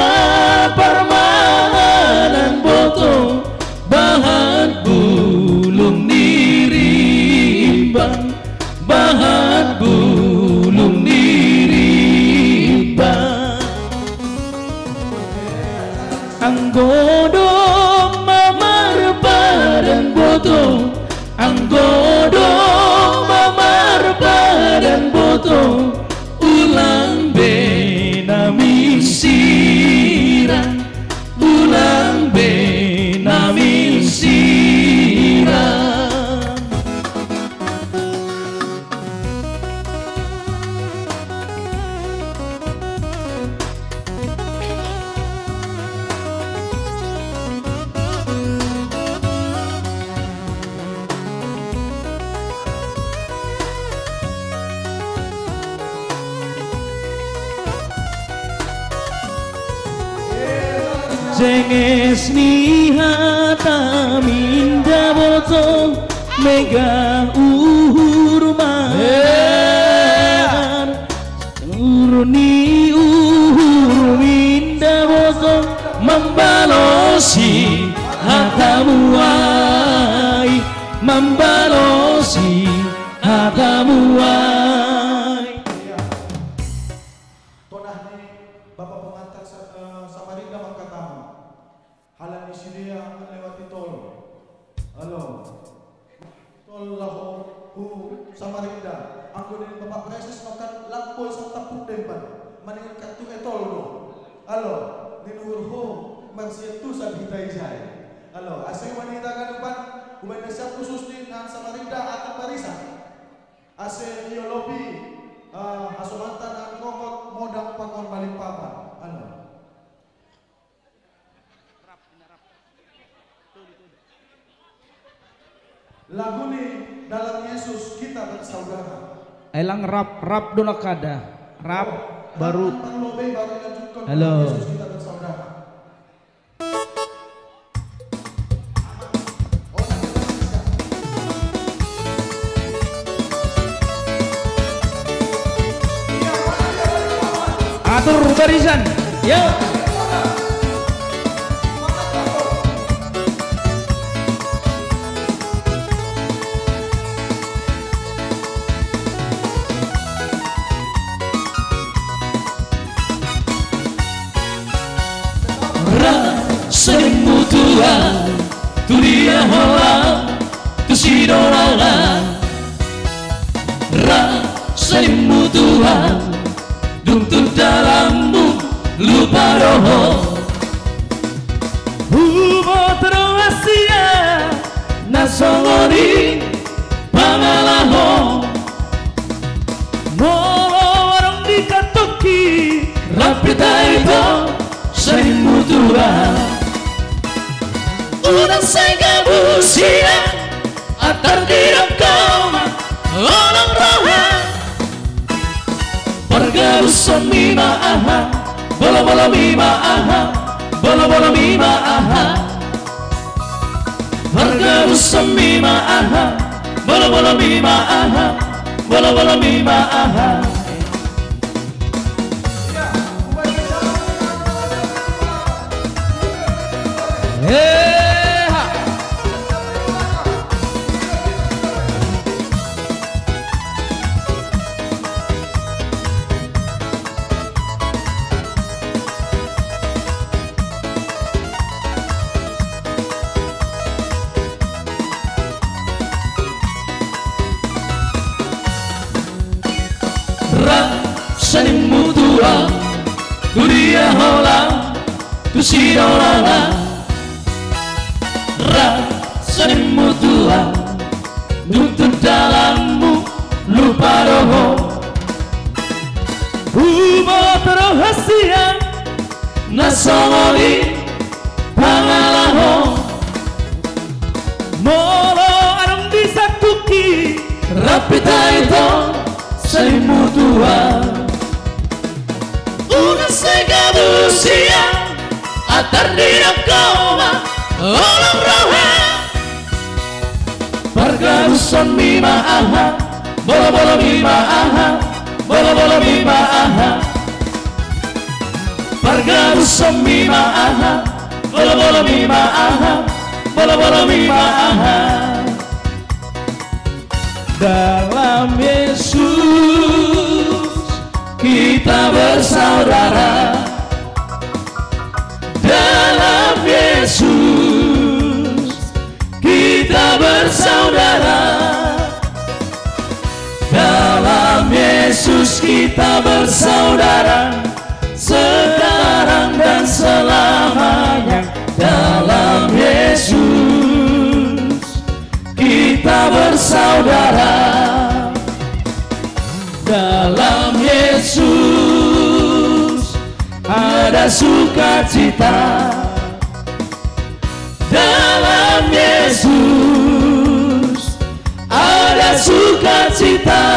parmahanan boto, bahat bulung ni rimbang, bahat bulung ni rimbang. Anggo domma marpadan boto, anggo domma marpadan boto, ulang be namin sirang, ulang be namin sirang. Jenges ni hata minda boto, megah uhur manangar, bujur ni uhur minda boto, mambalosi hatamu ai, mambalosi hatamu ai. Tonah ni Bapak pengantar sa-, eh, Samarinda mangkatahon. Halani sidea manglewati tol. Alo. Tol laho hu Samarinda. Anggo ni Bapak Preses mangkat lampoi satampuk demban. Maningan katu e tol do. Alo. Ninuhur hu marsiantusan hita ijai. Alo. Ase wanita ganupan. Ubaen nasiam khusus ni na Samarinda akan barisan. Ase iolopi, eh, hasomanta na nonggot modang pangon Balikpapan. Alo. Lagu ni Dalam Yesus Kita Bersaudara. Elang rap, rap do na kada. Rap. Oh, baru. Rap baru dilanjutkan. Halo. Dalam Yesus Kita Bersaudara. Atur barisan. Yo. Hola, tu si dola la. Ra, salimu Tuhan. Dungtu dalamu, lupa roho. Hubo terhasia, nasongori, pangalaho. Molo warong di katoki, rapitaito, salimu Tuhan. Unang sai gabusia, atar di dokoma, olong roha. Pargabuson mima aha, bolo-bolo mima aha, bolo-bolo mima aha. Pargabuson mima aha, bolo-bolo mima aha, bolo-bolo mima aha. Ra, salimu Tuhan, tu dia hola, tu si dola la. Ra, salimu Tuhan, dungtu dalamu, lupa roho. Hubo terhasia, nasongori, pangalaho. Molo adong di satuki, rapitaito, salimu Tuhan. Unang sai gabusia, atar di dokoma, olong roha. Pargabuson mima aha, bolo-bolo mima aha, bolo-bolo mima aha. Pargabuson mima aha, bolo-bolo mima aha, bolo-bolo mima aha. Dalam Yesus kita bersaudara. Dalam Yesus kita bersaudara. Dalam Yesus kita bersaudara, sekarang dan selamanya. Dalam Yesus kita bersaudara. Dalam Yesus ada sukacita. Dalam Yesus ada sukacita.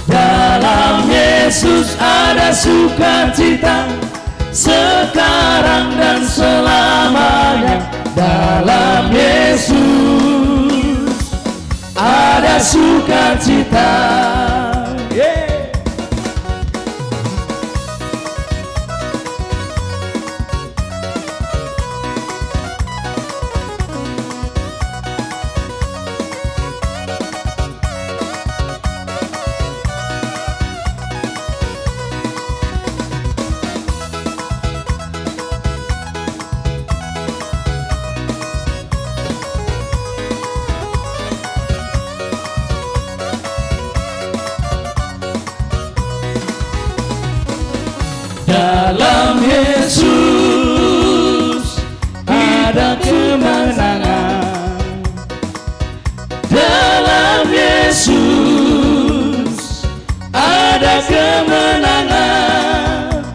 Dalam Yesus ada sukacita, sekarang dan selamanya. Dalam Yesus ada sukacita. Yeah. Dalam Yesus ada kemenangan. Dalam Yesus ada kemenangan.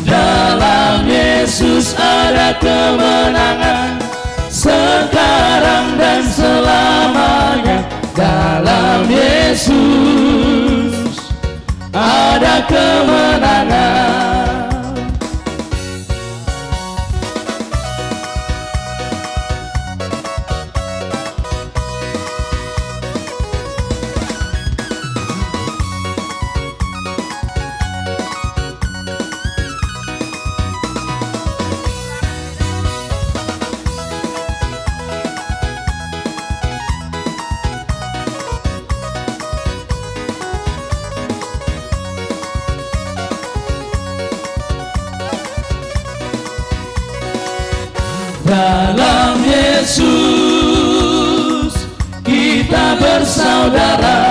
Dalam Yesus ada kemenangan. Sekarang dan selamanya. Dalam Yesus ada kemenangan. Dalam Yesus kita bersaudara.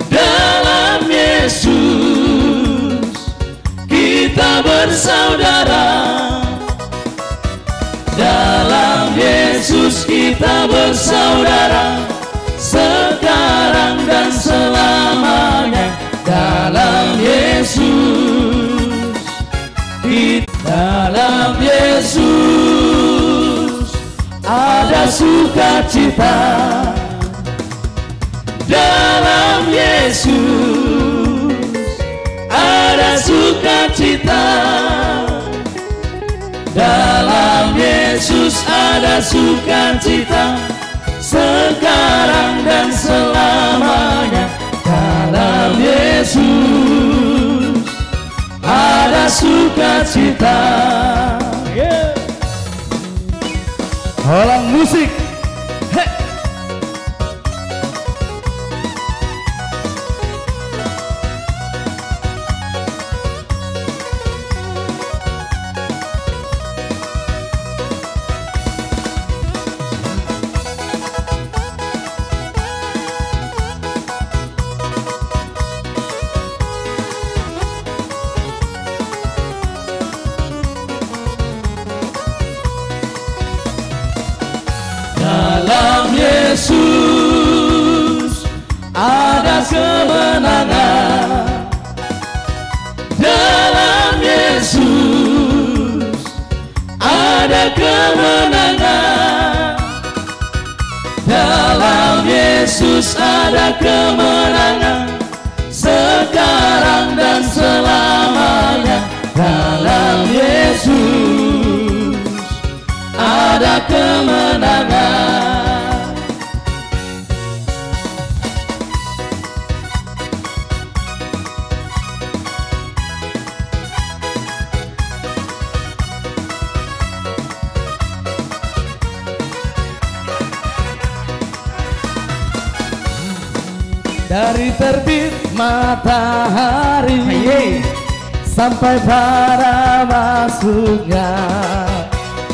Dalam Yesus kita bersaudara. Dalam Yesus kita bersaudara. Sekarang dan selamanya. Dalam Yesus. Di dalam Yesus ada sukacita. Dalam Yesus ada sukacita. Dalam Yesus ada sukacita. Sekarang dan selamanya. Dalam Yesus ada sukacita. Yeah. Holang musik. Hey. Dalam Yesus ada kemenangan. Dalam Yesus ada kemenangan. Dalam Yesus ada kemenangan. Sekarang dan selamanya. Dalam Yesus ada kemenangan. Dari terbit matahari sampai pada masuknya,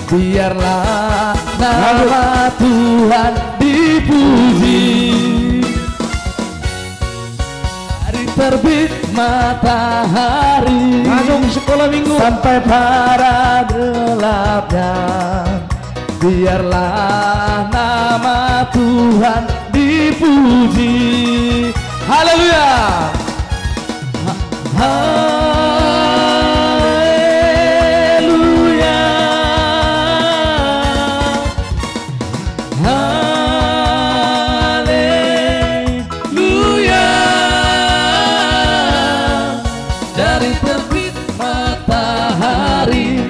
biarlah nama Tuhan dipuji. Dari terbit matahari, Agung Sekolah Minggu, sampai pada gelapnya, biarlah nama Tuhan dipuji. Haleluya. Haleluya. Haleluya. Dari terbit matahari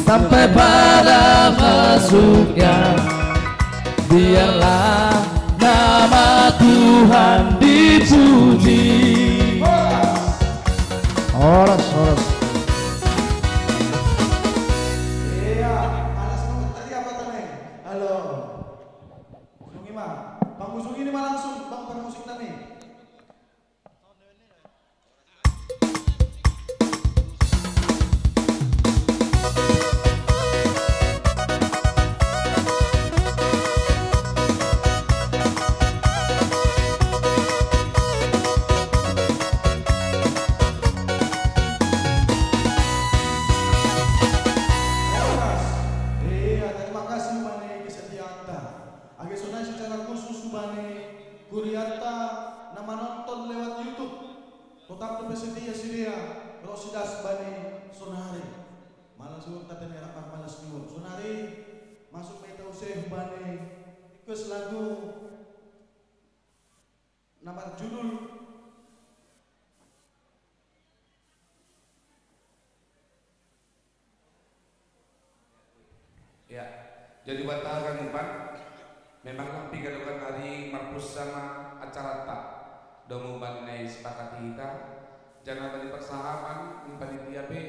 sampai pada masuknya, biarlah nama Tuhan dipuji. Horas, horas. Iya, panas banget tadi apa tadi? Halo. Sungi mah, Bang Sungi ini mah langsung, Bang, pada musik tadi. Iya, terima kasih Mane kesediaanta. Age sonari secara khusus Mane kuliahta na manonton lewat YouTube. Totap pe sedia sidea, ro sidas bani sonari. Malas uang tatene rap malas nyuwun. Sonari masuk meta useh bani request lagu nama judul Ya, jadi batakan umpan, memang lampi gadokan hari marpus sama acarata. Domu bani nai sepakati hita, jana bani persahaman, ni panitia pe,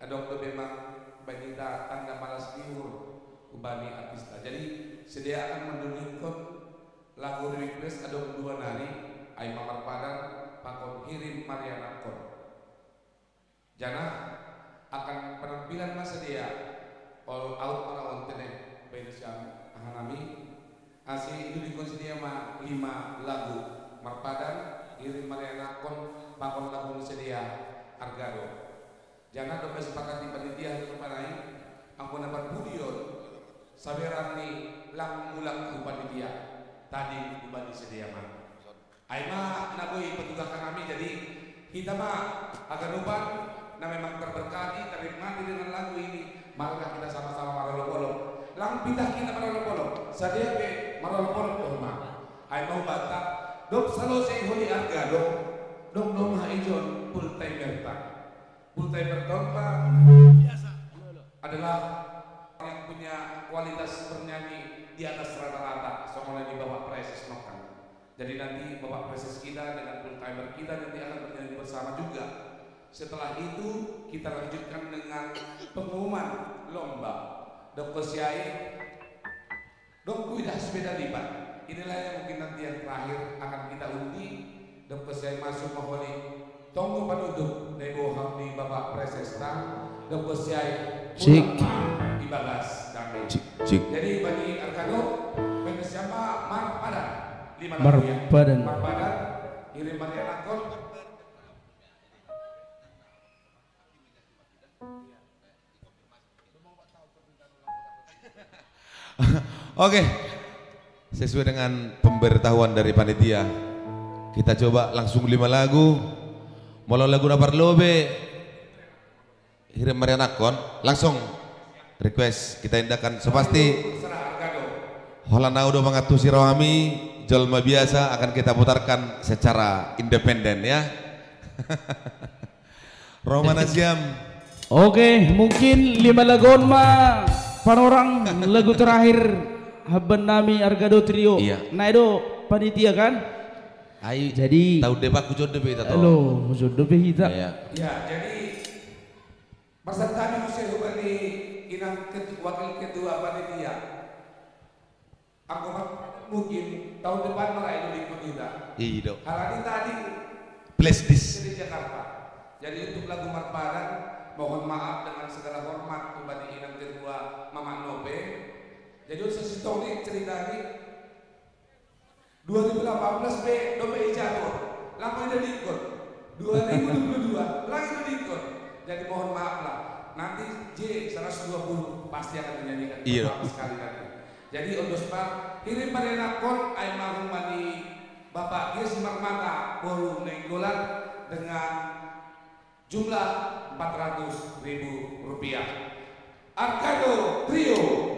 adong do memang bani hita tanda malas liur, ubani artista. Jadi, sedia akan mandulingkon lagu request adong dua nari, ai mamarpadan, pakon hirim marianakkon. Janah akan penampilan ma sidea, All out para onte ne, baina siang ahanami. Asi dudikon sedia ma lima lagu marpadan, iring marianakkon pakon lagu sedia Argado. Janah domma sepakati panitia hatu panai, anggo na parpudion, saberan ni lang mulak tu panitia, tading hubani sedia ma. Ai ma na boi patugahkan hami, jadi hita ma haganupan na memang terberkati, ternikmati dengan lagu ini, marilah kita sama-sama marolop-olop. Lang pitah kita marolop-olop, sadia pe marolop-olop do homa. Ai ma hubanta, dob salosei holi Argado, dob domma ijon full timerta. Full timerta on ma adalah yang punya kualitas bernyanyi di atas rata-rata, songon na di Bapak Preses nongkan. Jadi nanti Bapak Preses kita dengan full timer kita nanti akan bernyanyi bersama juga. Setelah itu kita lanjutkan dengan pengumuman lomba. Dok Kosiai, dong kuidah sepeda lipat. Inilah yang mungkin nanti yang terakhir akan kita undi. Dok Kosiai masuk maholi. Tonggo panutup, dai boham di Bapak Presesta, dok Kosiai. Cik. Pulang ma ibagas kami. Cik, cik. Jadi bagi Argado, pengen siapa Marpadan. Lima lagu ya. Marpadan. Marpadan, iring marianakkon. Oke, sesuai dengan pemberitahuan dari panitia, kita coba langsung lima lagu. Molo lagu na parlobei, iring marianakkon, langsung request kita indahkan. So pasti holan na do mangantusi roha hami, jolma biasa, akan kita putarkan secara independen ya. Ro ma nasiam. Oke, mungkin lima lagu on ma panorang lagu terakhir habannami Argado Trio. Iya. Na i do panitia kan? Ai, jadi taon depan hujon dope hita to. Elo, hujon dope hita. Iya. Ya, jadi marsantabi muse hubani inang ketu-, wakil ketua panitia. Anggo mungkin taon depan ma ra i do dingkon hita. I do. Halani tadi flash disk di Jakarta. Jadi untuk lagu Marpadan, mohon maaf dengan segala hormat hubani inang ketua Mamak Nope. Jadi on sasintongni cerita ni, dua ribu delapan belas be dope i jadwal. Lang i do dingkon. Dua ribu dua puluh dua, lang i do dingkon. Jadi mohon maaf lah. Nanti J seratus dua puluh pasti akan menyanyikan. Iya. Pertama sekali nanti. Jadi on dos ma, iring marianakkon, ai ma hubani Bapak Gies Marmata boru Nainggolan dengan jumlah empat ratus ribu rupiah. Argado Trio.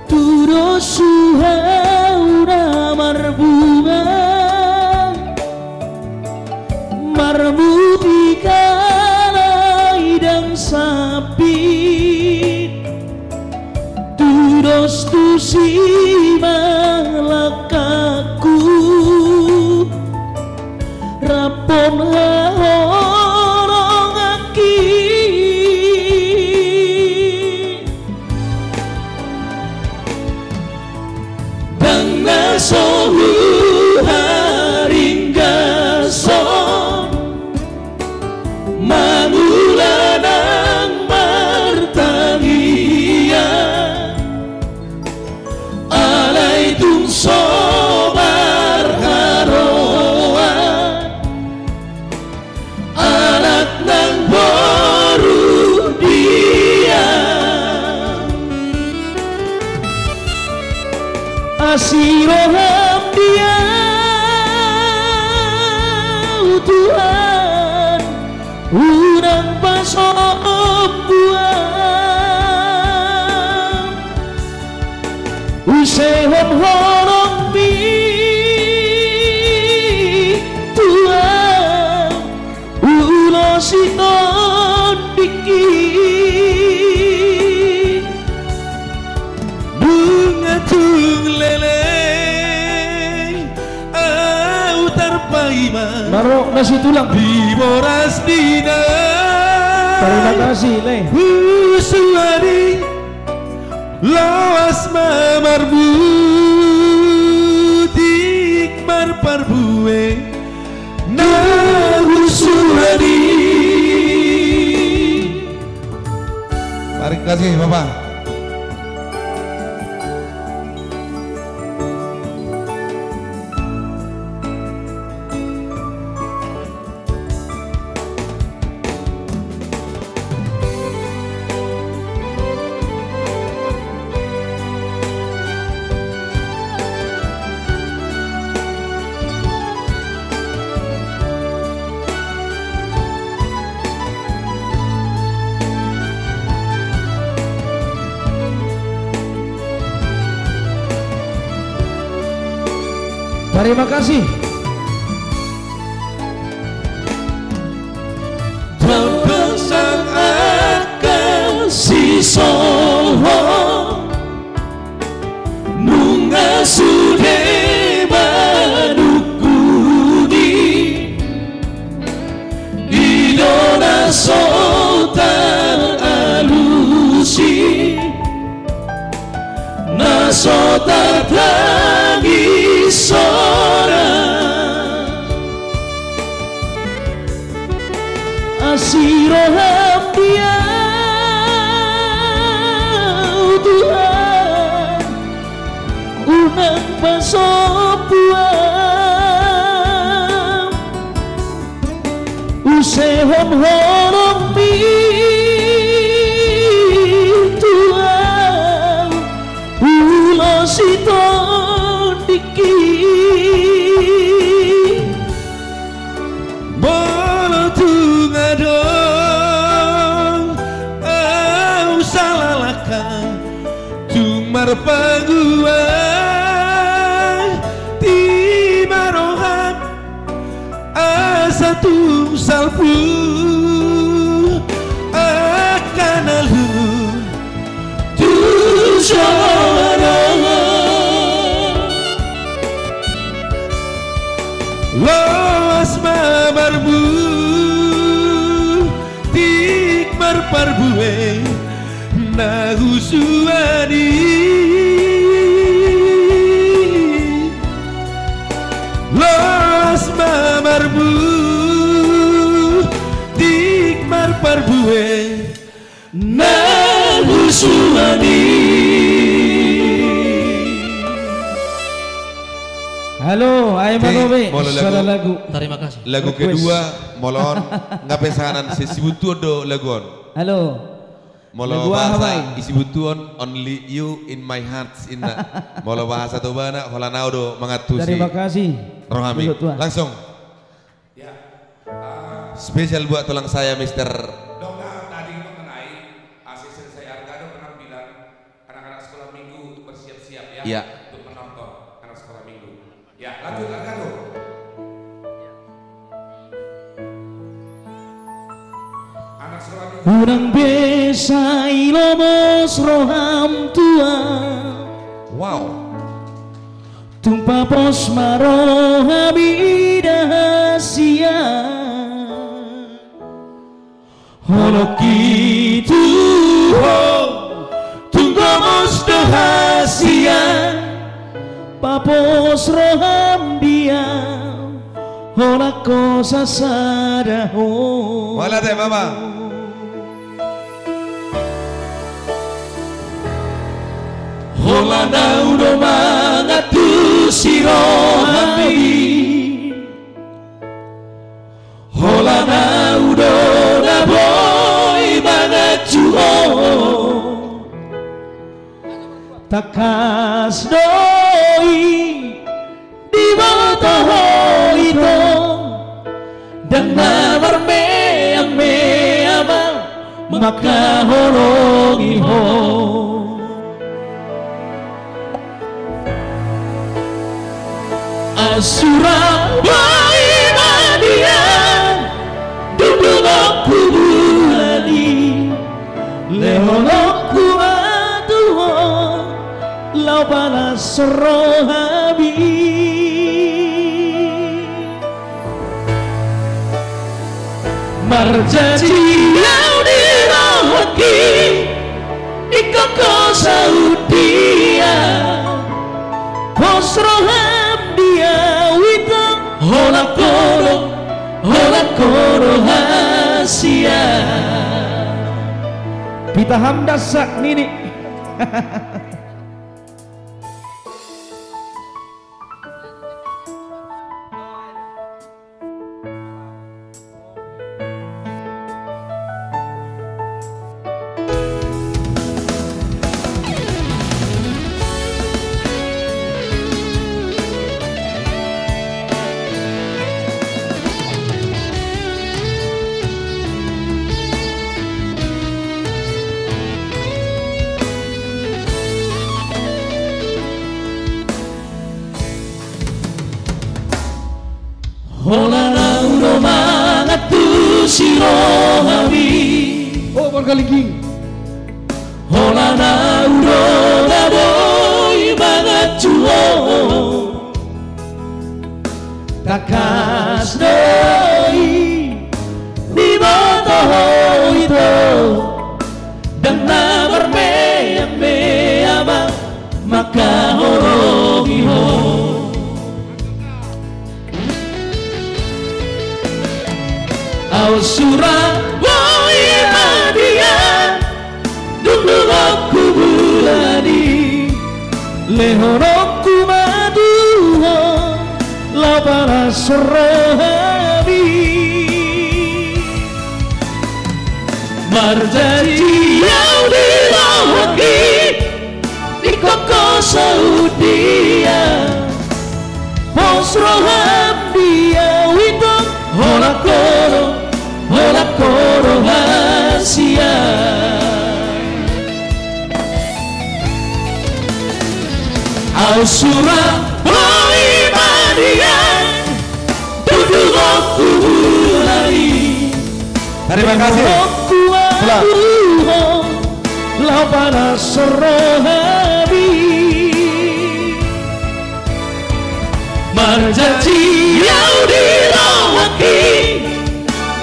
Tudos suhau na marbunga, marmutika laidang sampit, tudos tusi ma langkangku, rap dohot haholonganki. Ndang na so huharinggashon, mangula nang martangiang, alai tung so marharoan. Paiman. Maro nasi tulang. Di boras dina. Terima kasih, Le. Husuani. Lawas ma marbutik marparbue. Na husuani. Terima kasih, Bapak. Terima kasih. Tongkosang akasi soho nunga sude manukuni idona sotar alusi. Na so tartangi sora asiro hambiau Tuhan unang pasopuan. Use hom holong mi Tuhan ulos i tondiki. Molo tung adong au salalaka tung marpangua ti maroham asa tung salpu akan alu tu joro. Loas ma marbutik marparbue na husuani. Loas ma marbutik marparbue na husuani. Halo, ai. Oke, manobe molo lagu, salah lagu. Terima kasih. Lagu request kedua, molo on, nga pesanan si, si Sibutuon do lagu on. Halo. Molo lagu aha, bahasa Bai? I Sibutuon, only you in my heart, inna. Molo bahasa Tobana, holan au do mangantusi. Terima kasih. Rohami. Dulu, Tuan. Langsung. Ya. Ah, spesial buat tulang saya, Mister. Dong, nah, tadi mengenai A C C saya Argado penampilan anak-anak sekolah minggu untuk bersiap-siap ya, iya, untuk menonton anak sekolah minggu. Ya, lanjut Argado. Anak sekolah minggu. Unang be sai lomos roham Tuan. Wow. Tung papos ma roham ida hasian. Holong i tu ho tung gomos do hasian. Papos roham dia holan ho sasada ho. Holan te, Mama. Holan au do mangantusi rohami. Holan au do na boi manganju ho. Tangkas do i diboto ho ito, ndang na marmeam-meam au mangkaholongi ho. Asura boi ma dia dungdungonku bulan i, lehononku ma tu ho laho palas rohami. Jadi yang dirawaki ikoko saudia. Bos Roham dia wita. Hola koro, hola koro hasia. Pita hamdasak nini. Hola na udo mangatusi rohami. Oh, Borgalingking. Hola na udo dadoi mangatuo. Takas doi di boto ho ito. Dan na marmeang-meang ma makahorogi ho. Au sura boi madia, dundungokku bulani, lehonokku ma tu ho, laho panas rohami. Marjanji au di rohaki, ikoko saudia. Bos Roham dia wita. Hola koro, hola koro hasia. Au sura boi madia, dundungokku bulani. Terima kasih. Pulang. Laho panas rohami. Marjanji au di rohaki,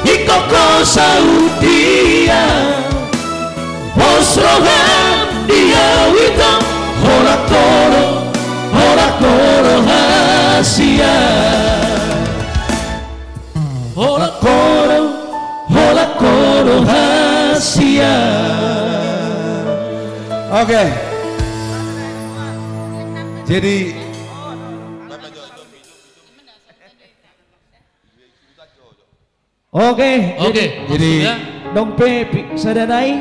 ikoko saudia. Bos Roham dia wita. Hola koro, hola koro hasia. Hola koro, hola koro hasia. Oke. Jadi, oke, oke, jadi, maksudnya? Dong pe pi-, sada nai.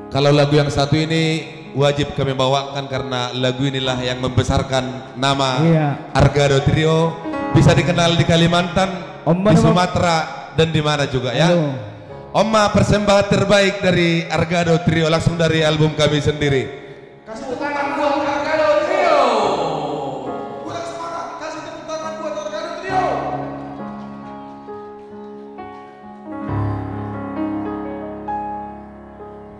Kalau lagu yang satu ini wajib kami bawakan karena lagu inilah yang membesarkan nama, iya, Argado Trio. Bisa dikenal di Kalimantan, di Sumatera, dan di mana juga ya. Oma, persembahan terbaik dari Argado Trio, langsung dari album kami sendiri. Kasih tepuk tangan buat Argado Trio. Kurang semangat, kasih tepuk tangan buat Argado Trio.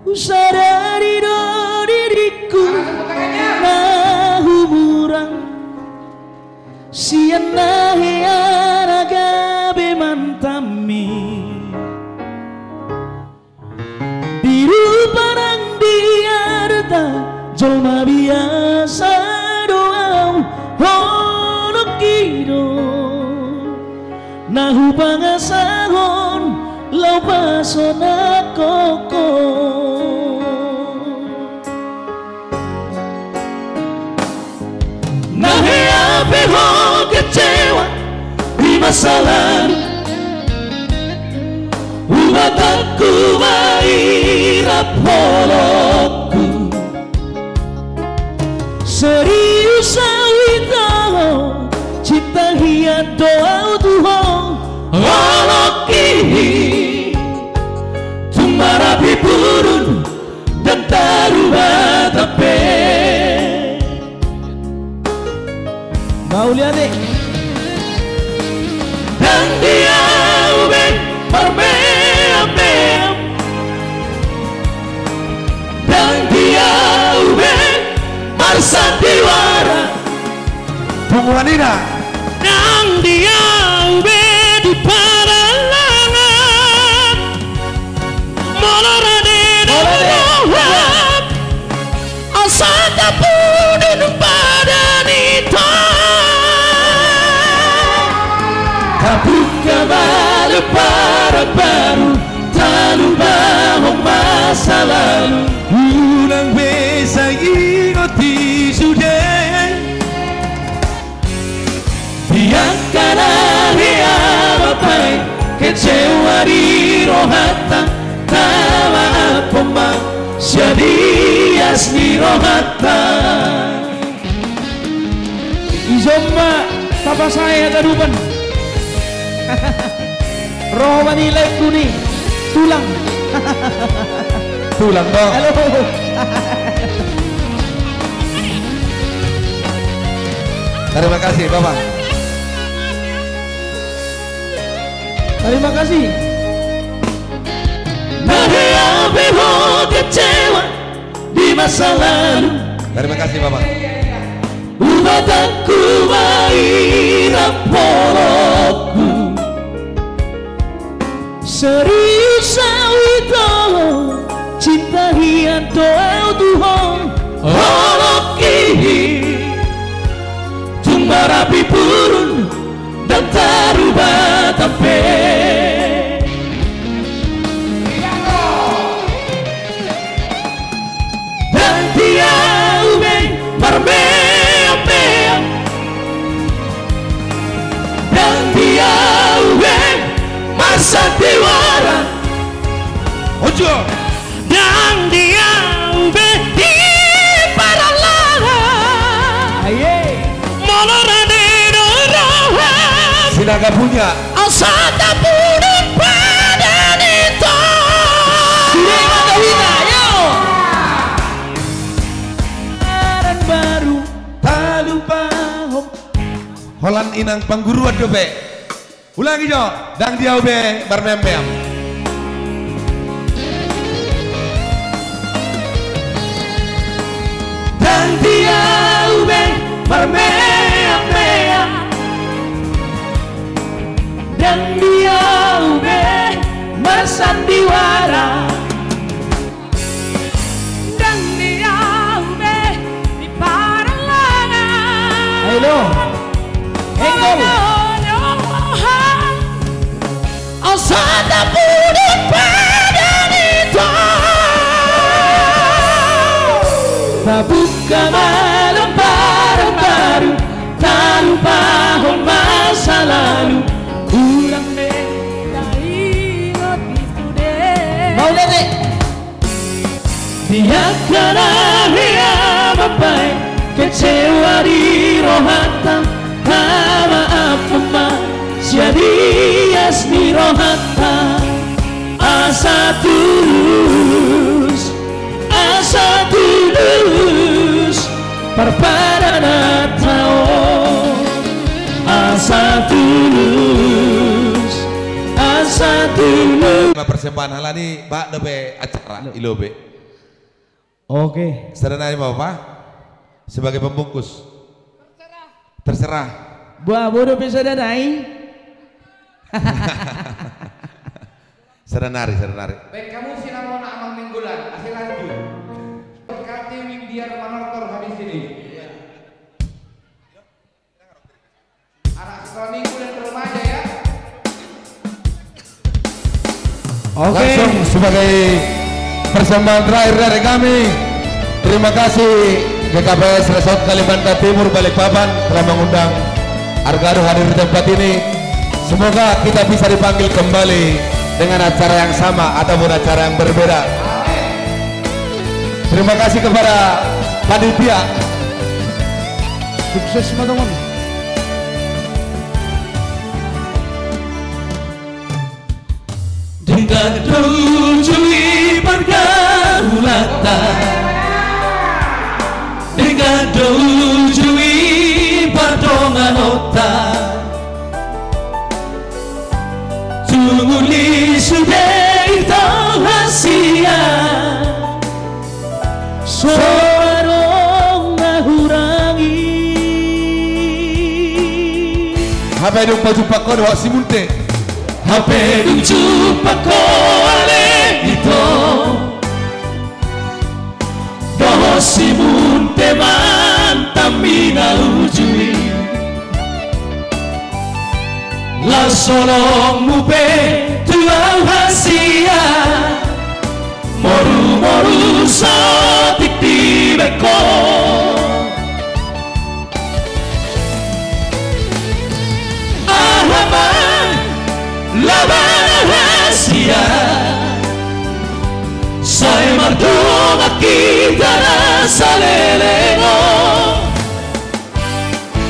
Husadari do diriku, mana tepuk tangannya? Na humurang sian na hea na gabe mantami. Di rupa nang di arta jolma biasa do au, honok i do na hupangasahon laho pasonanghon ho. Na hea pe ho kecewa di masa lalu, ubatangku ma i rap holongku. Serius au i taho, cinta hian do au tu ho. Holong i tung marapi purun dan taru batape. Mauliate. Dan dia ube marmeam-meam. Dan dia ube marsandiwara. Punguan ina. Dan dia ube di paralangan. Buka malam barang baru, tak lupa hong masa lalu. Ulang bisa ingat di sudah. Biarkan hari apa pai kecewa di rohata, tak maaf pemang siadias ni rohata. Izomba, tapasaya tadupan. Roh manilai kuni tulang. Tulang dong. Halo. Terima kasih, Bapak. Terima kasih. Nahea beho kecewa di masa lalu. Terima kasih, Bapak. Ubataku maira poroku. Serius au ito, cinta hian to au tu ho. Holok ihi, tung marapi purun dan taruba tampe. Dan dia ube marmea-mea. Dan dia ube marsandiwara. Ojo. Dan dia ube di paralada. Aye. Molora de roha. Sinaga punya. Asal tak pudun pada nito. Sudah mata wina, yo. Barang baru, tak lupa ho. Holan inang pangguruan dope. Ulangi jo, dang diau be marmea-mea. Dang diau be marmea-mea. Dang diau be marsandiwara. Dang diau be di paralada. Ayo lo. Engkol. Asal tak pudun pada nito. Tabuka malam barang baru, tak lupa ho masa lalu. Ulang me, tak ingat itu deh. Mau deh. Biarkan hari apa pai kecewa di rohata, tak maaf pemang siadias ni rohata. Asa tulus, asa tulus parpadanata. Asa tulus, asa tulus. Persembahan halani, Pak, dope acara ilobe. Oke. Sadanai, Bapak, sebagai pembungkus. Terserah. Buah bodoh pe sadanai. Sadanari, sadanari. Baik, kamu sinamona Amang Minggulan, asal lanjut. Berkati wing biar manortor habis ini. Anak sekolah minggu dan remaja ya. Oke. Langsung sebagai persembahan terakhir dari kami, terima kasih G K P S Resort Kalimantan Timur Balikpapan telah mengundang Argado hadir di tempat ini. Semoga kita bisa dipanggil kembali dengan acara yang sama ataupun acara yang berbeda. Terima kasih kepada panitia. Sukses, teman-teman. Dengan dujui pargaulata, dengan dujui pardonganota. Tumuli sude ito hasia. Soarong ahurangi. Hape dung pajumpa ko dohot si Munte. Hape dung jumpa ko ale ito. Dohot si Munte mantan mina ujui. Lasolong mupe tuang hasia, moru-moru satik di beko. Ahama, labana hasia, sai mardonga kita na salelengo.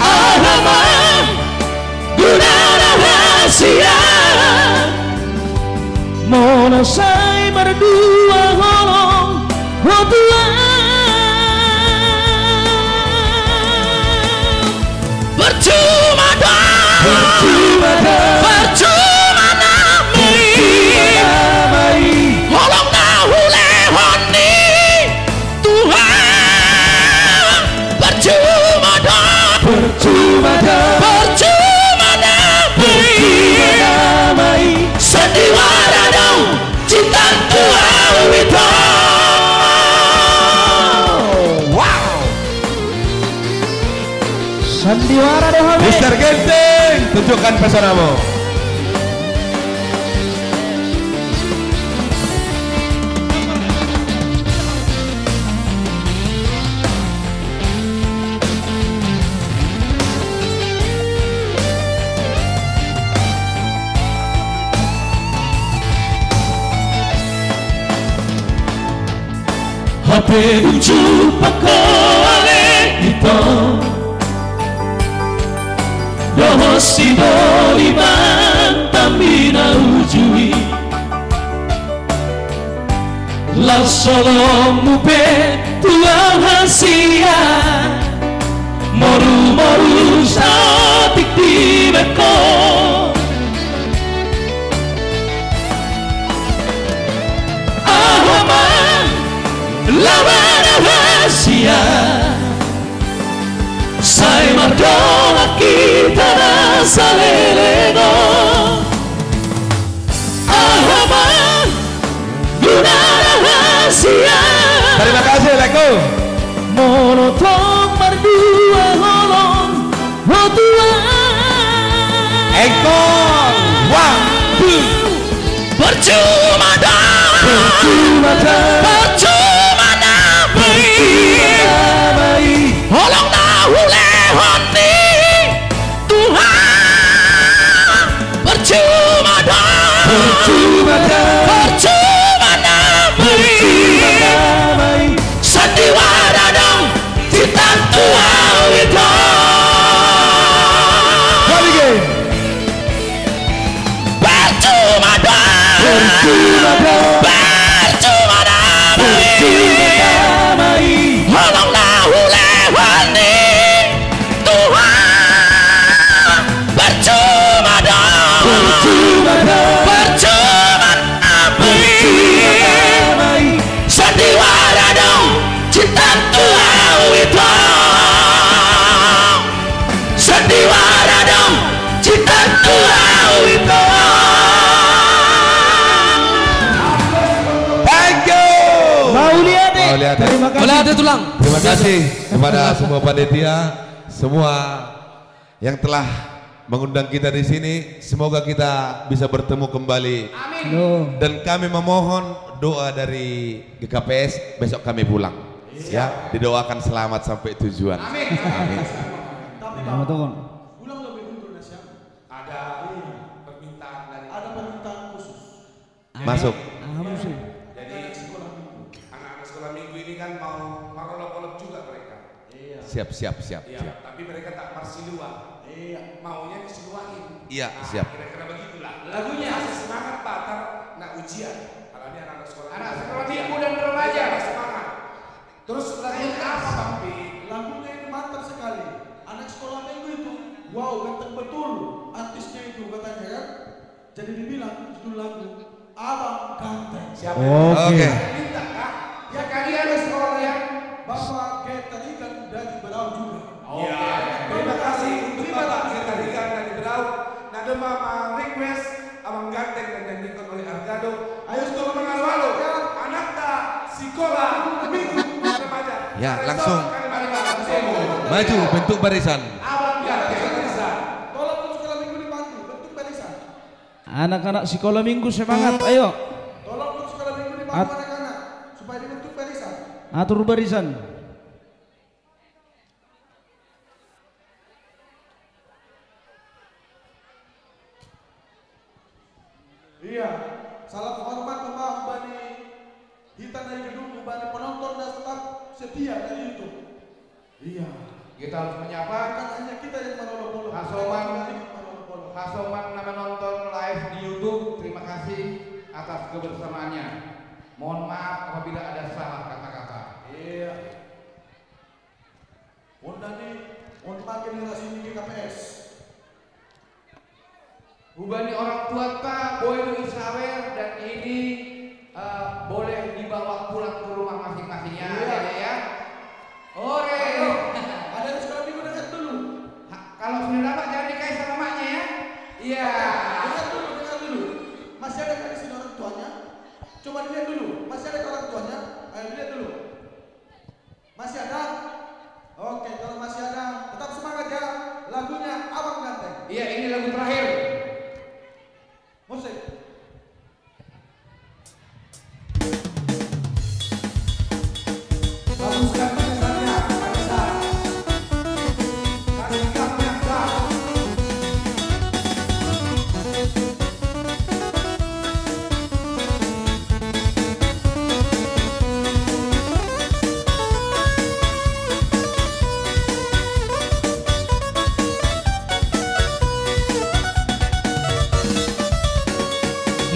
Ahama, gunana hasia, mono sai mardua holong ho tuang. Percuma dah, percuma dah, percuma namai, percuma namai. Holong na hulehon ni Tuhan, percuma dah, percuma dah, percuma dah, percuma dah, mai. Sandiwara dong, cinta tua wito. Wow. Sandiwara dong, Mister Genting, tunjukkan pesonamu. Hape unjuk pako ale ito, doho si doli mantambi na ujui. Lasolong mupe tuang hasia, moru-moru satik di beko. Ahama, labana hasia, sai mardonga kita na salelengo. Ahama, gunana hasia. Terima kasih, Leko. Mono tong mardua holong ho tuang. Engkol. One, two. Percuma dah, percuma dah, percuma namai, percuma namai. Holong na hulehon ni Tuhan, percuma dah, percuma dah, percuma namai, percuma namai. Sandiwara dong, cinta tua wito. Balik. Percuma dah, percuma dah, percuma dah, percuma dah, mai. Holong na hulehon ni Tuhan, percuma dah, percuma dah, percuma dah, mai. Percuma dah, mai. Sandiwara dong, cinta tua wito. Sandiwara dong, cinta tua wito. Thank you. Mauliate. Mauliate. Terima kasih. Mauliate tulang. Terima kasih kepada semua panitia, semua yang telah mengundang kita di sini. Semoga kita bisa bertemu kembali. Amin. Loh. Dan kami memohon doa dari G K P S, besok kami pulang. Iya. Ya, didoakan selamat sampai tujuan. Amin. Amin. Tapi, Bang, pulang lebih dulu, Nasya. Ada ini, permintaan dari, ada permintaan khusus. Masuk. Ah, masuk. Jadi, anak-anak sekolah minggu ini kan mau marolok-olok juga mereka. Iya. Siap, siap, siap, iya, siap. Tapi mereka tak marsiluah. Iya. Maunya disiluahin. Iya, nah, siap. Kira-kira begitulah. Lagunya. Kasih semangat, Pak, ntar nak ujian. Kalau dia anak sekolah, anak sekolah minggu dan remaja. Iya, semangat. Terus lagunya apa, Bang Pi? Lagunya itu mantap sekali. Anak sekolah minggu itu, wow, ganteng betul artisnya itu katanya kan. Jadi dibilang judul lagu Abang Ganteng. Siapa? Oke. Oke. Minta, Kak. Ya, kalian sekolah yang Bapak G tadi kan dari Berau juga. Oke. Iya. Terima kasih untuk Bapak G tadi kan dari Berau. Nah, ada mama request Abang Ganteng dan nyanyikan oleh Argado. Ayo, sekolah minggu, ya. Anak ta sekolah minggu remaja. Ya, langsung. Maju, bentuk barisan. Abang Ganteng, barisan. Tolong sekolah minggu dibantu, bentuk barisan. Anak-anak sekolah minggu semangat, ayo. Tolong untuk sekolah minggu dibantu At- anak-anak supaya dibentuk barisan. Atur barisan. Iya, salam hormat sama Bani Hitan dari gedung, Bani penonton dan staf setia dari YouTube. Iya. Kita harus menyapa. Bukan hanya kita yang marolo-polo. Hasoman. Kita juga ikut marolo-polo. Hasoman nama nonton live di YouTube, terima kasih atas kebersamaannya. Mohon maaf apabila ada salah kata-kata. Iya. Mun tadi, mun pakai generasi ini K P S. Hubani orang tua ta, boy nu isawer dan ini eh, boleh dibawa pulang ke rumah masing-masing ya, iya, adik-adik ya. Ore. Ayo, ada yang sudah minggu dengar dulu. Ha, kalau sudah dapat jangan dikasih sama maknya ya. Iya. Dengar dulu, dengar dulu. Masih ada kan di sini orang tuanya? Coba dilihat dulu. Masih ada orang tuanya? Ayo dilihat dulu. Masih ada? Oke, kalau masih ada, tetap semangat ya. Lagunya Abang Ganteng. Iya, ini lagu terakhir. Musik. Bagus kan penyesalannya, Pak Rizal? Kasih kami yang tahu.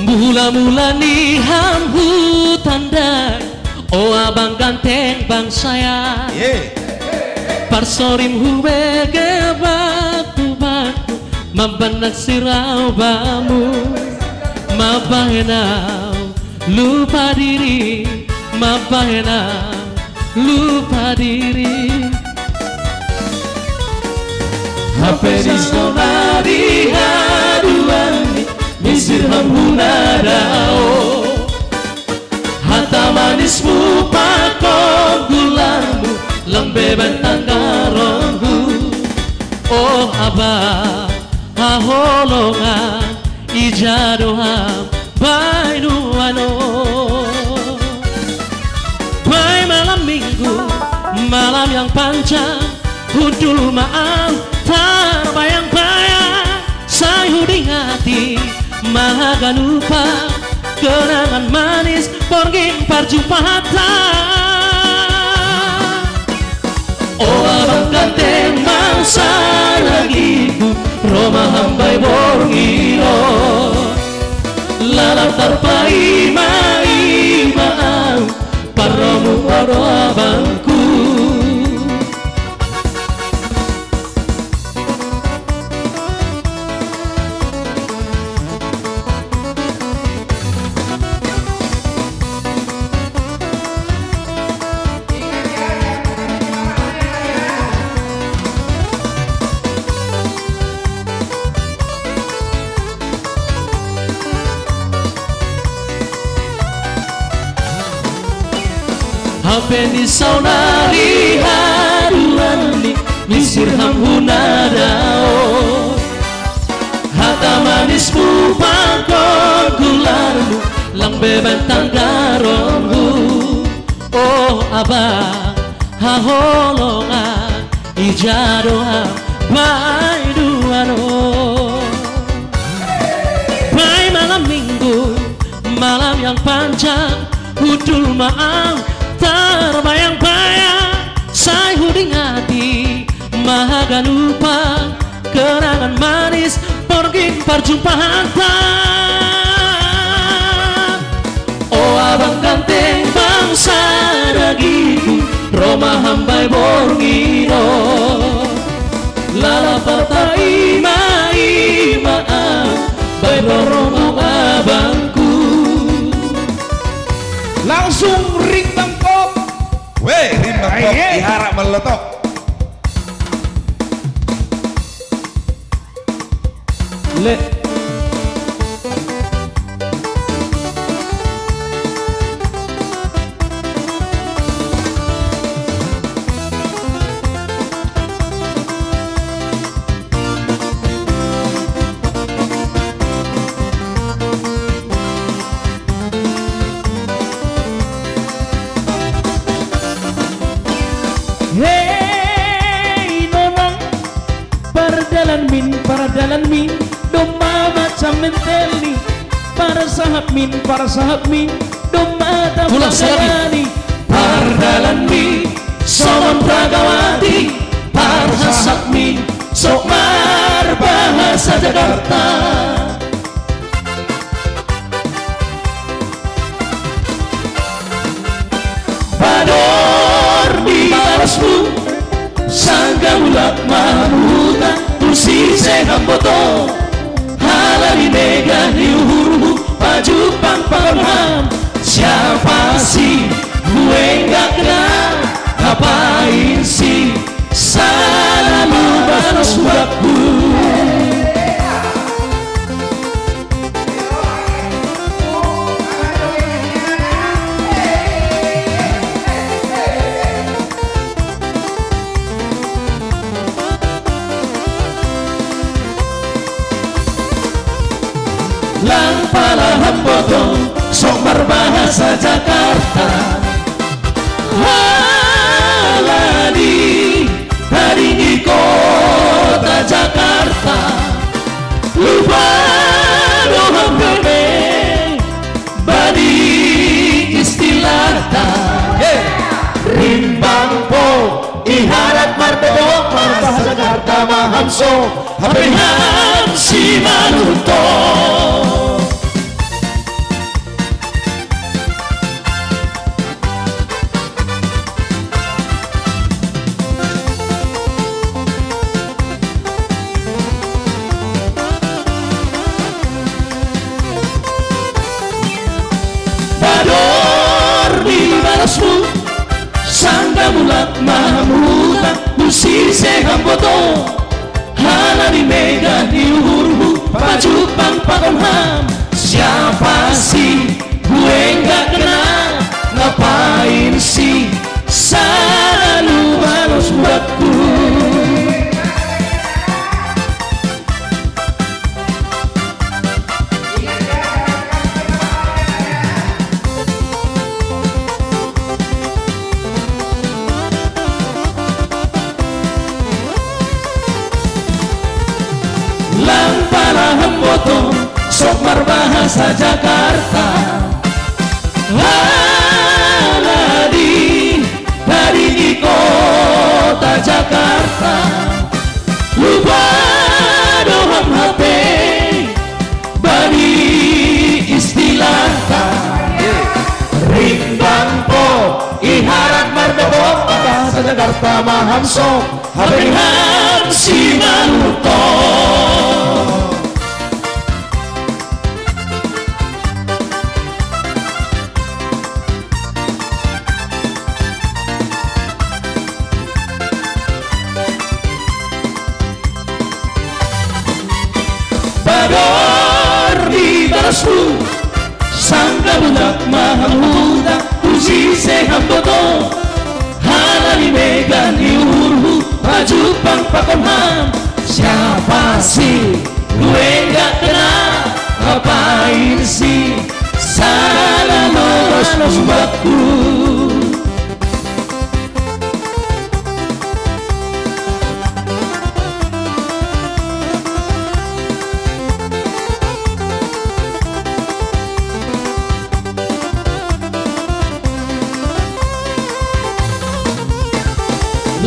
Mula-mula ni hambu tanda, o abang ganteng bang saya. Ye. Parsorim hubege baku-baku, mabanak sirau bamu, mabahenau lupa diri, mabahenau lupa diri. Hape di sonari haduan ni misir hamhuna dao. Hata manismu pakon gulamu, lembe bentang garonggu. Oh abah, haholongan, ija do ham bainu ano. Bai malam minggu, malam yang panjang, hudul maaf tarbayang-bayang. Sai hudingati mahaganupa, kenangan manis porgin parjumpahata. O abang ganteng bangsa nagiku, roma hambai borngino. Lalap tarpaima-ima au, parromu odo abangku. Hape ni saunari haduan ni misir hamhuna dao. Hata manismu pakon gulamu, lembe bentang garonggu. Oh abang, haholongan, ija do ham bainu ano. Bai malam minggu, malam yang panjang, hudul maaf tarbayang-bayang. Sai hudingati mahaganupa, kenangan manis porgin parjumpahata. O abang ganteng bangsa nagiku, roma hambai borngino. Lalap tarpaima-ima au, bain roromu abangku. Langsung ring bangkok. Weh, ring bangkok. Aye. Iharap meletok. Le. Mentelni, para sahatmin, para sahatmin, domma Pulang salami. Tampagayani, pardalanmi, Somon Pragawati, parhasahatmin, sok marbahasa Jakarta. Pador di barasmu, sangga mulak mamuta, tusi sehamboto, halani mega ni uhurmu, pajupang pakonham, siapa si, huenggakna, ngapain si, salalu balos buatku. Lang pala hambotong, sok marbahasa Jakarta. Halani tading i kota Jakarta, lupa do ham hebe bani istilahta. Rimbang po iharat mardebok, bahasa Jakarta ma ham so, hape ni ham si manuto. Pador di barasmu, sangga mulak mamuta, tusi sehamboto, halani mega ni uhurmu, pajupang pakonham, siapa si, huenggakna, ngapain si, salalu balos buatku. Lang pala hambotong, sok marbahasa Jakarta. Halani tading i kota Jakarta, lupa do ham hape bani istilahta. Rimbang po iharat mardebok, bahasa Jakarta ma ham so, hape ni ham si manuto. Pador di barasmu, sangga mulak mamuta, tusi sehamboto, halani mega ni uhurmu, pajupang pakonham, siapa si, huenggakna, ngapain si, salalu balos buatku.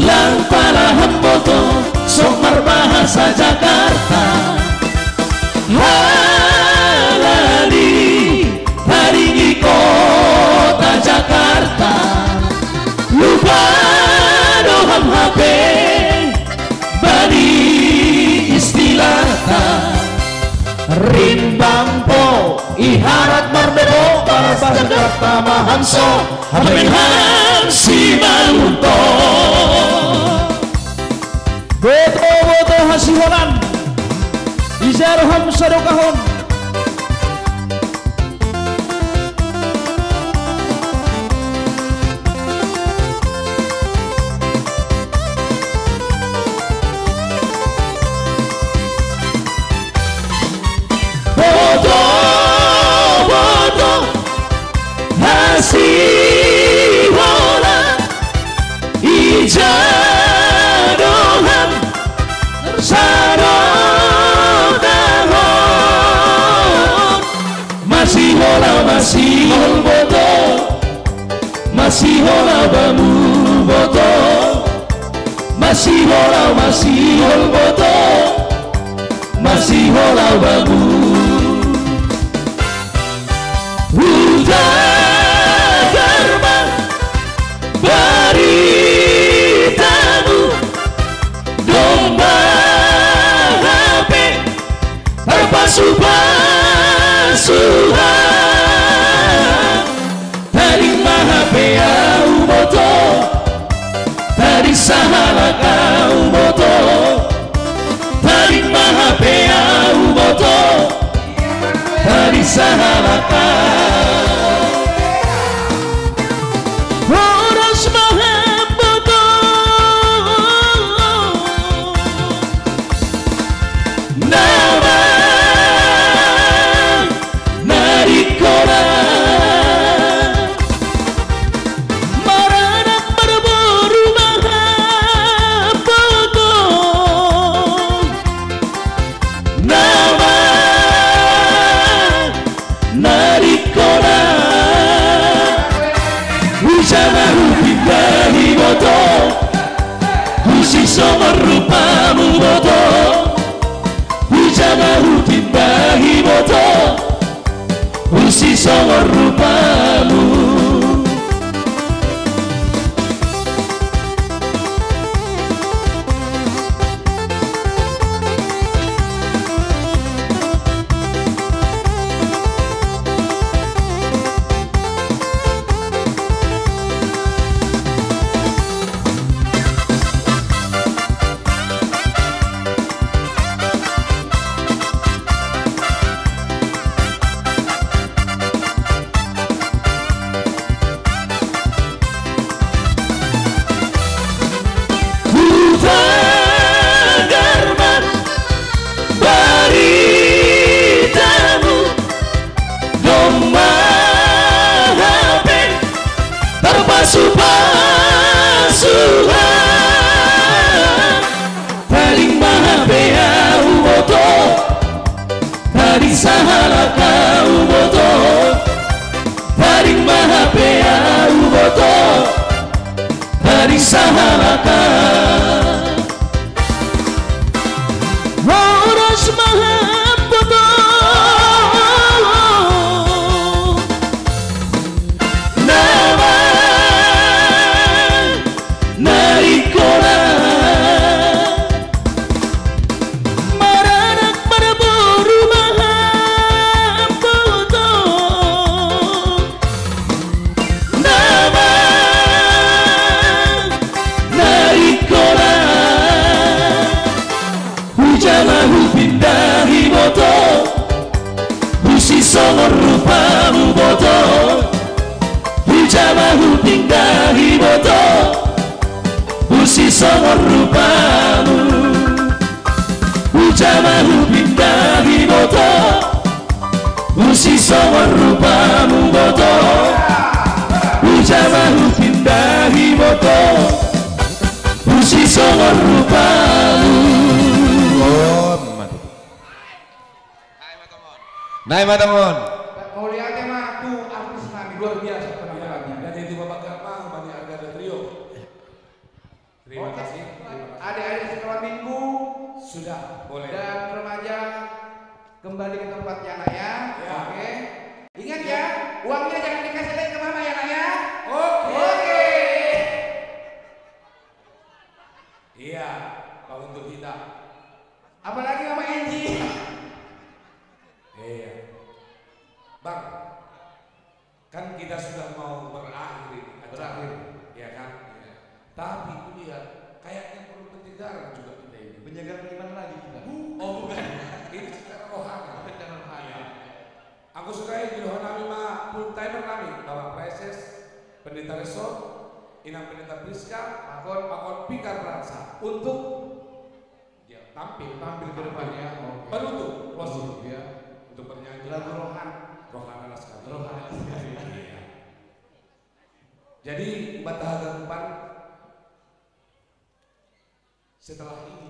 Lang pala hambotong, sok marbahasa Jakarta. Halani tading i kota Jakarta, lupa do ham hape bani istilahta. Rimbang po iharat mardebok, bahasa Jakarta ma ham so, hape ni ham si manuto. Boto, boto hasiholan. Ija roham sadokahon. Boto, boto hasiholan. Ija roham sadokahon. Masihol boto, masihol au bamu boto. Masihol au, masihol boto, masihol au bamu. Huta Garba baritamu, domba hape, tarpasu-pasuhan. Tading ma hape au boto, tading sahalak au boto. Tading ma hape au boto, tading sahalak au. Horas ma hap boto. Nama na dikora, maranak marboru ma hap boto. Nama na dikora, huja ma hupindahi boto, husi songon rupamu boto. Huja ma hupindahi boto, husi songon rupamu. Huta Garba baritamu, domba hape, tarpasu-pasuhan. Tading ma hape au boto, tading sahalak au boto. Tading ma hape au boto, tading sahalak au. Horas ma hap boto. Nama na dikora, maranak marboru ma hap boto. Nama na dikora, huja ma hupindahi boto, husi songon rupamu boto. Huja ma hupindahi boto, husi songon rupamu. Huja ma hupindahi boto, husi songon rupamu boto. Huja ma hupindahi boto, husi songon rupamu. Nai ma tongon. Mauliate ma tu artis nami, luar biasa penampilannya. Dan itu Bapak Garba, Bani Arganda Trio. Terima kasih. Adik-adik sekolah minggu sudah boleh. Dan remaja kembali ke tempatnya, Nak, ya. Ya. Oke. Ingat ya, uangnya jangan dikasih lagi ke mama ya, Nak, ya. Oke. Oke. Iya, Pak Guntur Hita. Apalagi Mama Angie. Iya. Bang, kan kita sudah mau berakhir ini acara. Berakhir. Ya kan? Iya. Tapi kulihat kayaknya perlu penyegaran juga kita ini. Penyegaran gimana lagi kita? Bu, oh bukan. Ini secara rohani. Secara rohani. Iya. Anggo songon i di roha nami ma full timer nami, Bapak Praeses, Pendeta Reso, Inang Pendeta Priska, Pakon, Pakon Fikar Ransa. Untuk dia tampil, tampil ke depan ya. Oke. Penutup, closing. Penutup, ya. Untuk bernyanyi. Lagu rohana. Rohana Laskari. Rohana Laskari. Iya. Jadi, buat tahun depan, setelah ini,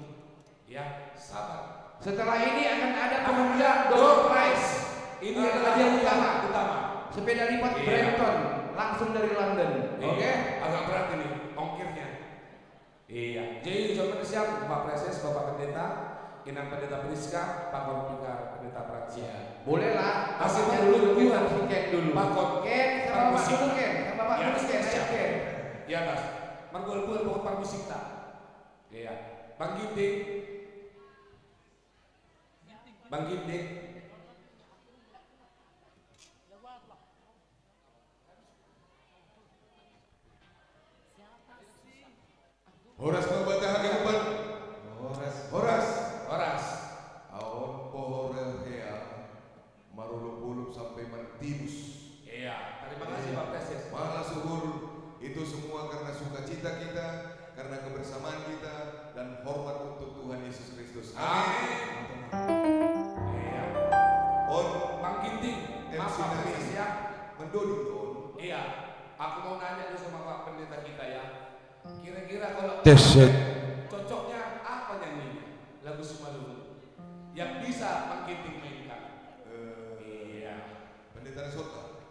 ya, sabar. Setelah ini akan ada pengumpulan door prize. Ini adalah hadiah utama. Utama. Sepeda lipat Iya. Brampton, langsung dari London. Iya. Oke? Agak berat ini ongkirnya. Iya. Jadi ucapan siap Bapak Preses, Bapak Pendeta, Inang Pendeta Priska, Pak Konvikar, Pendeta Pransia. Boleh lah. Kasih Bapak dulu, dulu, Ken dulu. Pak Kon, Ken sama Pak Permisi. Dulu, Ken. Sama Pak Ya, Dulu, Ken. Ayo, siap. Ken. Di atas. Margol-gol pokok parmusik ta. Iya. Bang Ginting. Bang Ginting. Horas mabata hagadupan. Horas. Horas. Horas. Aon poho rehea, marulup-ulup sampai martibus. Iya, terima kasih, Pak Preses. Malah suhur, itu semua karena sukacita kita, karena kebersamaan kita, dan hormat untuk Tuhan Yesus Kristus. Amin. Amin. Iya. On Bang Ginting, M C maaf, Pak Nasi. Preses, ya. Mendoding, Don. Iya. Aku mau nanya dulu sama Pak Pendeta kita, ya. Kira-kira kalau Tes, cek. Cocoknya apa nyanyinya? Lagu Simalungun. Yang bisa Bang Ginting mainkan. Eh, Iya. Pendeta Sota.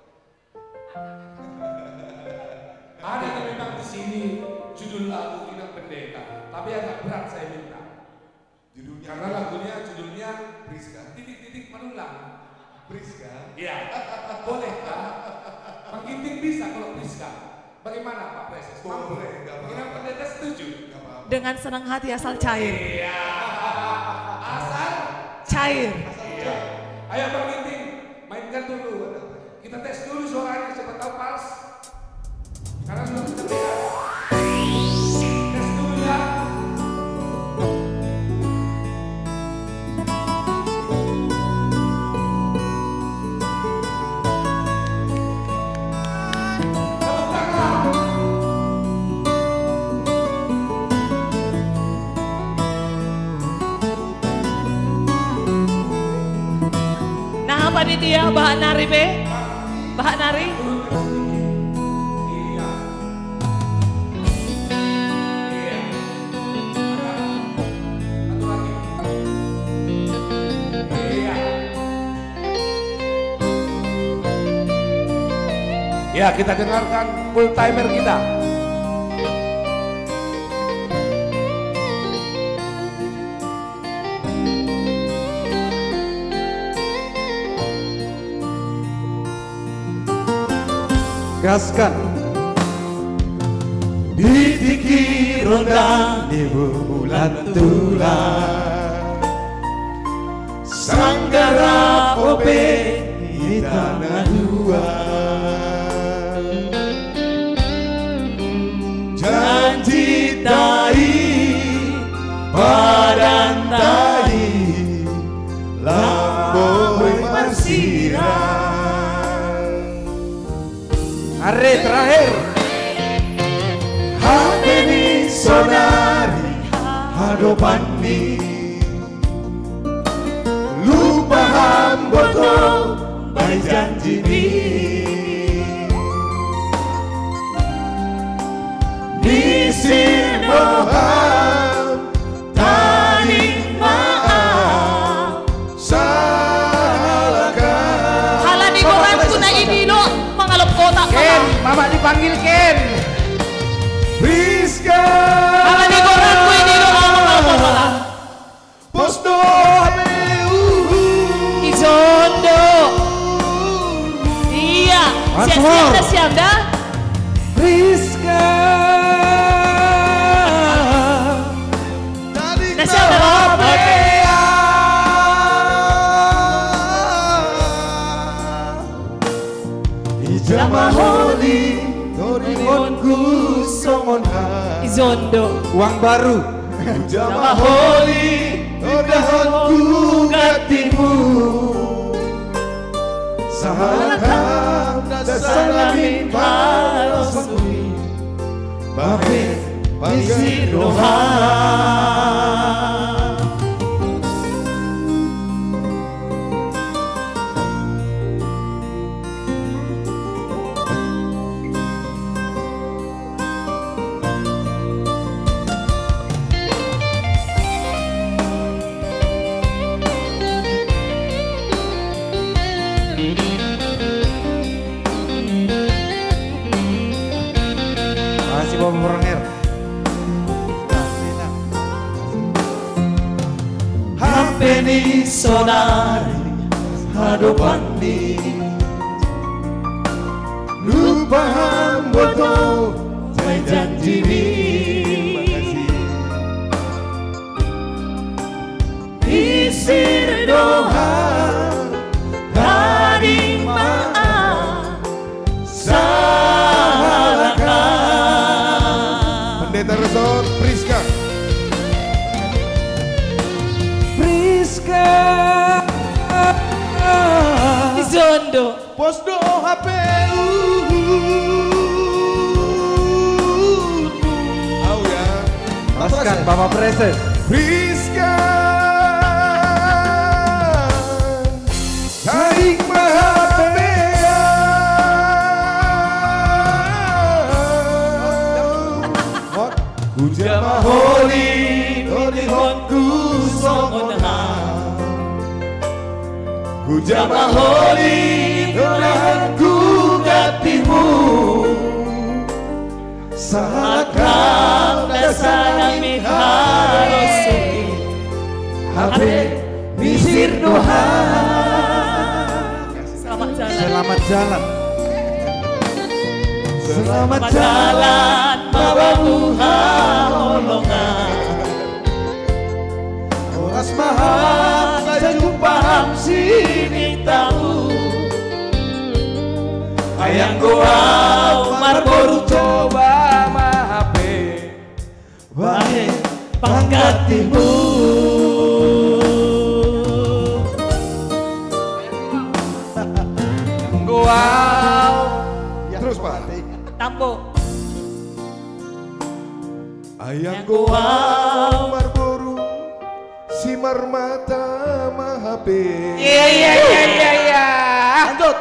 Ada yang memang di sini judul lagu Inang Pendeta, tapi agak berat saya minta. Judulnya Karena apa? Lagunya judulnya Priska. Titik-titik menulang. Priska. Iya. Boleh kan? Bang Ginting bisa kalau Priska. Bagaimana Pak Preses? Mampu? Boleh, nggak apa-apa. Inang Pendeta setuju? Nggak apa-apa. Dengan senang hati asal cair. Iya. Asal Cair. Iya. Ayo Bang Ginting, mainkan dulu. Kita tes dulu suaranya, siapa tahu pas. Sekarang sudah terdengar. Tes dulu ya. Tepuk tangan. Nah, apa di dia, Bah Nari be? Bah Nari? Ya, kita dengarkan full timer kita. Gaskan. Di tiki ronda di bulan tulah, sanggara pope di tanah dua. Janji tai, padan tai, lamboy marsirang. Are terakhir. Hateni sonari hadopanni. Lupa hamboto bai janjimi. Nisir doham tading maaf. Salahkan. Hala ni goranku na idilo, mangalop kota. Ken, mama dipanggil Ken. Priska. Hala ni goranku idilo, mangalop kota. Posdo. Izondo. Iya. Siap-siap dah, siap dah. Priska. Nasi ada apa? Ija maholi, toringonku songon ha. Izondo. Uang baru. Ija maholi, toringonku gatimu. Sahalakam dasalamin palosmi. Bahen pangisidoha. Sonari hadopan ni Lupa hamboto sai janji ni Isir doha tading ma sahalaka. Pendeta Resort, Priska. Priska. Zondo. Posdo H P U. Au ya. Laskan, Bapak Preses. Priska. Saling mahabea. Hot. Ku jama holi, holi hotku songon ha. Ku jama holi, holi hotku gantimu. Sahat kau dasana mit harosi. H P Misir doha. Selamat jalan. Selamat jalan. Selamat jalan, babamu haholongan. Horas mahap, sajumpaham sinitahu. Ayang goau marboru coba mahape. Bahen panggantimu. Goau. Terus, Pak. Tambo. Ayang goau marboru si marmata mahape. Iya, iya, iya, iya, iya. Lanjut.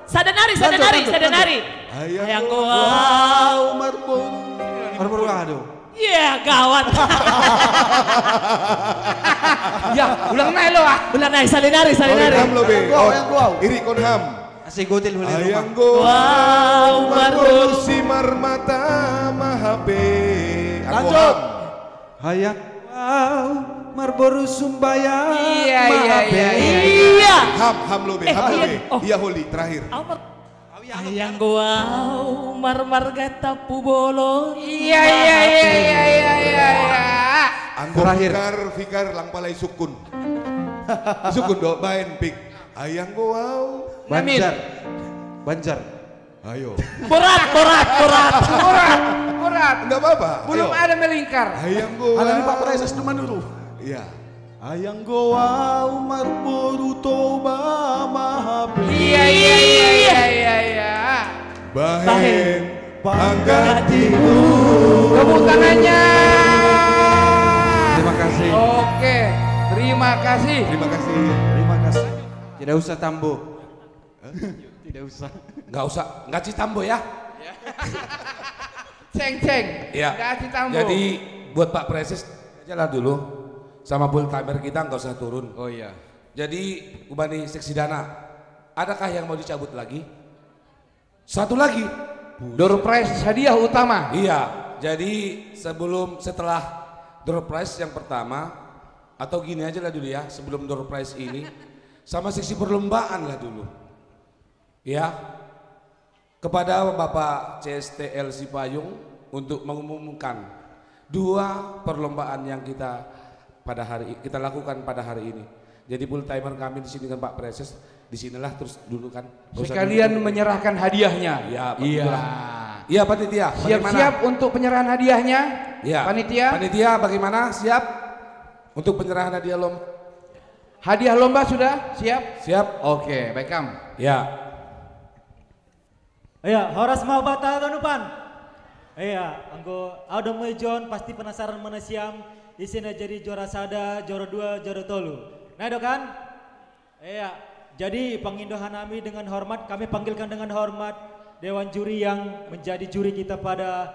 Sadanari, sadanari, sadanari. Ayang goau marboru. Marboru, aduh. Iya, gawat. Ya, ulang nae lo, ah. Ulang nae, salinari, salinari. Konham lo be. Ayang goau, ayang goau. Iri konham. Asi gotil huli rumah. Ayang goau marboru si marmata mahape. Lanjut. Ayang goau marboru sumbayang. Iya, iya, mahape. Iya, iya. Ham, ham lo be, eh, ham lo be. Oh. Iya, holi, terakhir. Apa? Ayang goau marmarga tapu bolon. Iya, iya, iya, iya, iya, iya, iya. Anggo terakhir. Fikar, Fikar lang pala isungkun. Isungkun do, baen, Pik. Ayang goau. Banjar. Banjar. Ayo. Berat, berat, berat. Berat, berat. Enggak apa-apa. Belum ada melingkar. Ayang goau. Ada di Pak Preses teman dulu. Iya. Ayang goau marboru toba mahape. Iya, iya, iya, iya, iya, iya. Bahen panggantimu. Tepuk tangannya. Terima kasih. Oke, terima kasih. Terima kasih. Terima kasih. Tidak usah tambo. Hah? Tidak usah. Nggak usah, nggak citambo ya. Ceng, ceng. Iya. Nggak citambo. Jadi buat Pak Preses aja lah dulu. Sama full timer kita nggak usah turun. Oh iya. Jadi, Ubani Seksidana, adakah yang mau dicabut lagi? Satu lagi. Door prize hadiah utama. Iya. Jadi sebelum, setelah door prize yang pertama, atau gini aja lah dulu ya, sebelum door prize ini, sama seksi perlombaan lah dulu. Ya. Kepada Bapak C S T L Sipayung untuk mengumumkan dua perlombaan yang kita pada hari i-, kita lakukan pada hari ini. Jadi full timer kami di sini dengan Pak Preses, di sinilah terus dulu kan. Nggak usah dulu. Sekalian menyerahkan hadiahnya. Ya, iya. Begitulah. Iya, panitia. Bagaimana? Siap-siap untuk penyerahan hadiahnya, iya. Panitia. Panitia, bagaimana? Siap untuk penyerahan hadiah lomba? Hadiah lomba sudah siap? Siap. Oke, baik, Kam. Ya. Iya, horas ma hubanta haganupan. Iya, anggo au do muijon pasti penasaran ma na sian, ise na jadi juara sada, juara dua, juara tolu. Nai do kan? Iya, jadi pangindo hanami dengan hormat, kami panggilkan dengan hormat dewan juri yang menjadi juri kita pada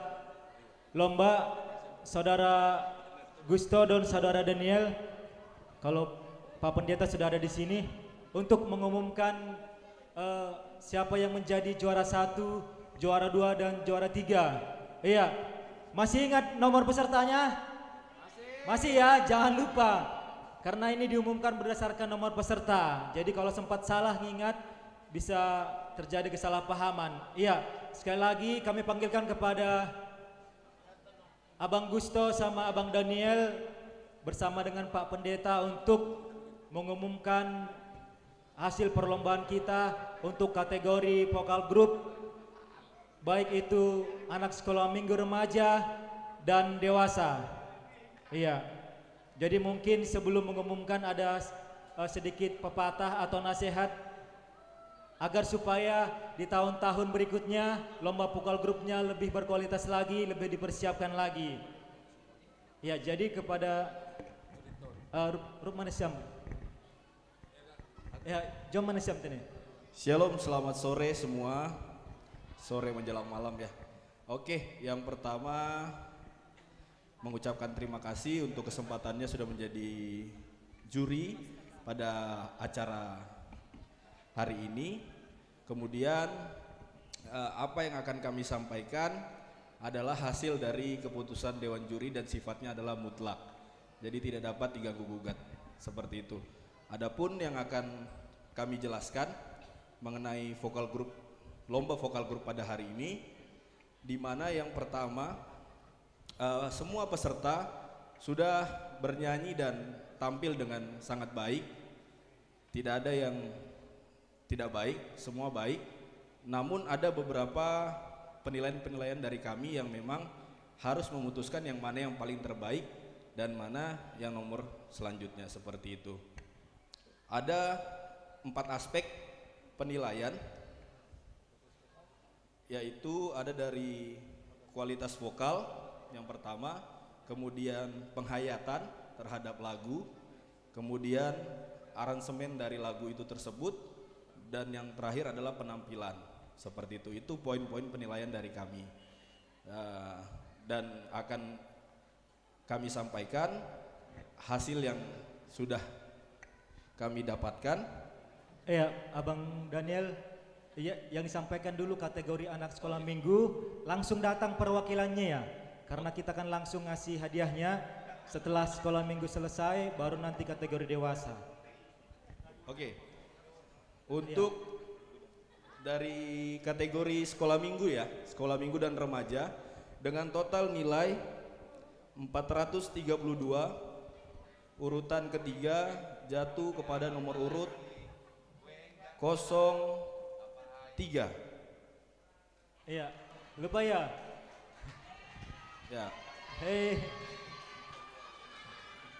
lomba, Saudara Gusto dan Saudara Daniel, kalau Pak Pendeta sudah ada di sini, untuk mengumumkan, eh, siapa yang menjadi juara satu, juara dua, dan juara tiga. Iya, masih ingat nomor pesertanya? Masih ya, jangan lupa. Karena ini diumumkan berdasarkan nomor peserta. Jadi kalau sempat salah ngingat, bisa terjadi kesalahpahaman. Iya, sekali lagi kami panggilkan kepada Abang Gusto sama Abang Daniel bersama dengan Pak Pendeta untuk mengumumkan hasil perlombaan kita untuk kategori vokal grup, baik itu anak sekolah minggu, remaja dan dewasa. Iya. Jadi mungkin sebelum mengumumkan ada, eh, sedikit pepatah atau nasihat agar supaya di tahun-tahun berikutnya lomba vokal grupnya lebih berkualitas lagi, lebih dipersiapkan lagi. Ya, jadi kepada, eh, Rup-, Rupmanis Syam. Ya, Jom Manis Syam tadi. Shalom, selamat sore semua. Sore menjelang malam ya. Oke, yang pertama mengucapkan terima kasih untuk kesempatannya sudah menjadi juri pada acara hari ini. Kemudian, eh, apa yang akan kami sampaikan adalah hasil dari keputusan dewan juri dan sifatnya adalah mutlak. Jadi tidak dapat diganggu gugat seperti itu. Adapun yang akan kami jelaskan mengenai vokal grup, lomba vokal grup pada hari ini, di mana yang pertama, eh, semua peserta sudah bernyanyi dan tampil dengan sangat baik. Tidak ada yang tidak baik, semua baik. Namun ada beberapa penilaian-penilaian dari kami yang memang harus memutuskan yang mana yang paling terbaik dan mana yang nomor selanjutnya seperti itu. Ada empat aspek penilaian, yaitu ada dari kualitas vokal yang pertama, kemudian penghayatan terhadap lagu, kemudian aransemen dari lagu itu tersebut, dan yang terakhir adalah penampilan. Seperti itu, itu poin-poin penilaian dari kami. Eh, dan akan kami sampaikan hasil yang sudah kami dapatkan. Ya, Abang Daniel, ya, yang disampaikan dulu kategori anak sekolah minggu, langsung datang perwakilannya ya. Karena kita kan langsung ngasih hadiahnya setelah sekolah minggu selesai, baru nanti kategori dewasa. Oke. Untuk dari kategori sekolah minggu ya, sekolah minggu dan remaja, dengan total nilai empat ratus tiga puluh dua, urutan ketiga jatuh kepada nomor urut kosong tiga. Iya, lupa ya. Ya. Hei.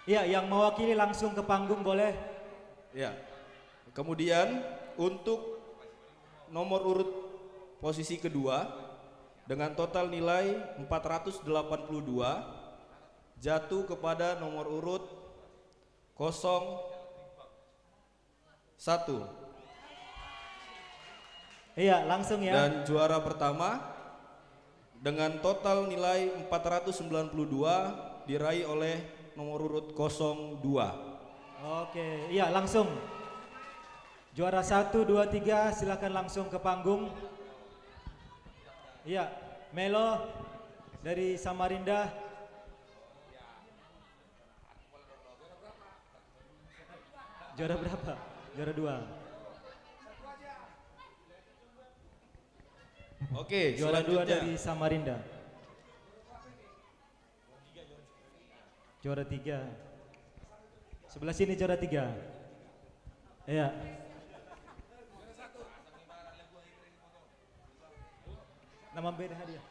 Iya, yang mewakili langsung ke panggung boleh. Ya. Kemudian untuk nomor urut posisi kedua dengan total nilai empat ratus delapan puluh dua jatuh kepada nomor urut kosong satu. Iya, langsung ya. Dan juara pertama dengan total nilai empat ratus sembilan puluh dua diraih oleh nomor urut kosong dua. Oke, iya langsung. Juara satu, dua, tiga, silakan langsung ke panggung. Iya, Melo dari Samarinda. Juara berapa? Juara dua. Oke, juara dua selanjutnya dari Samarinda. Juara tiga. Sebelah sini juara tiga. Iya. Nama beda hadiah.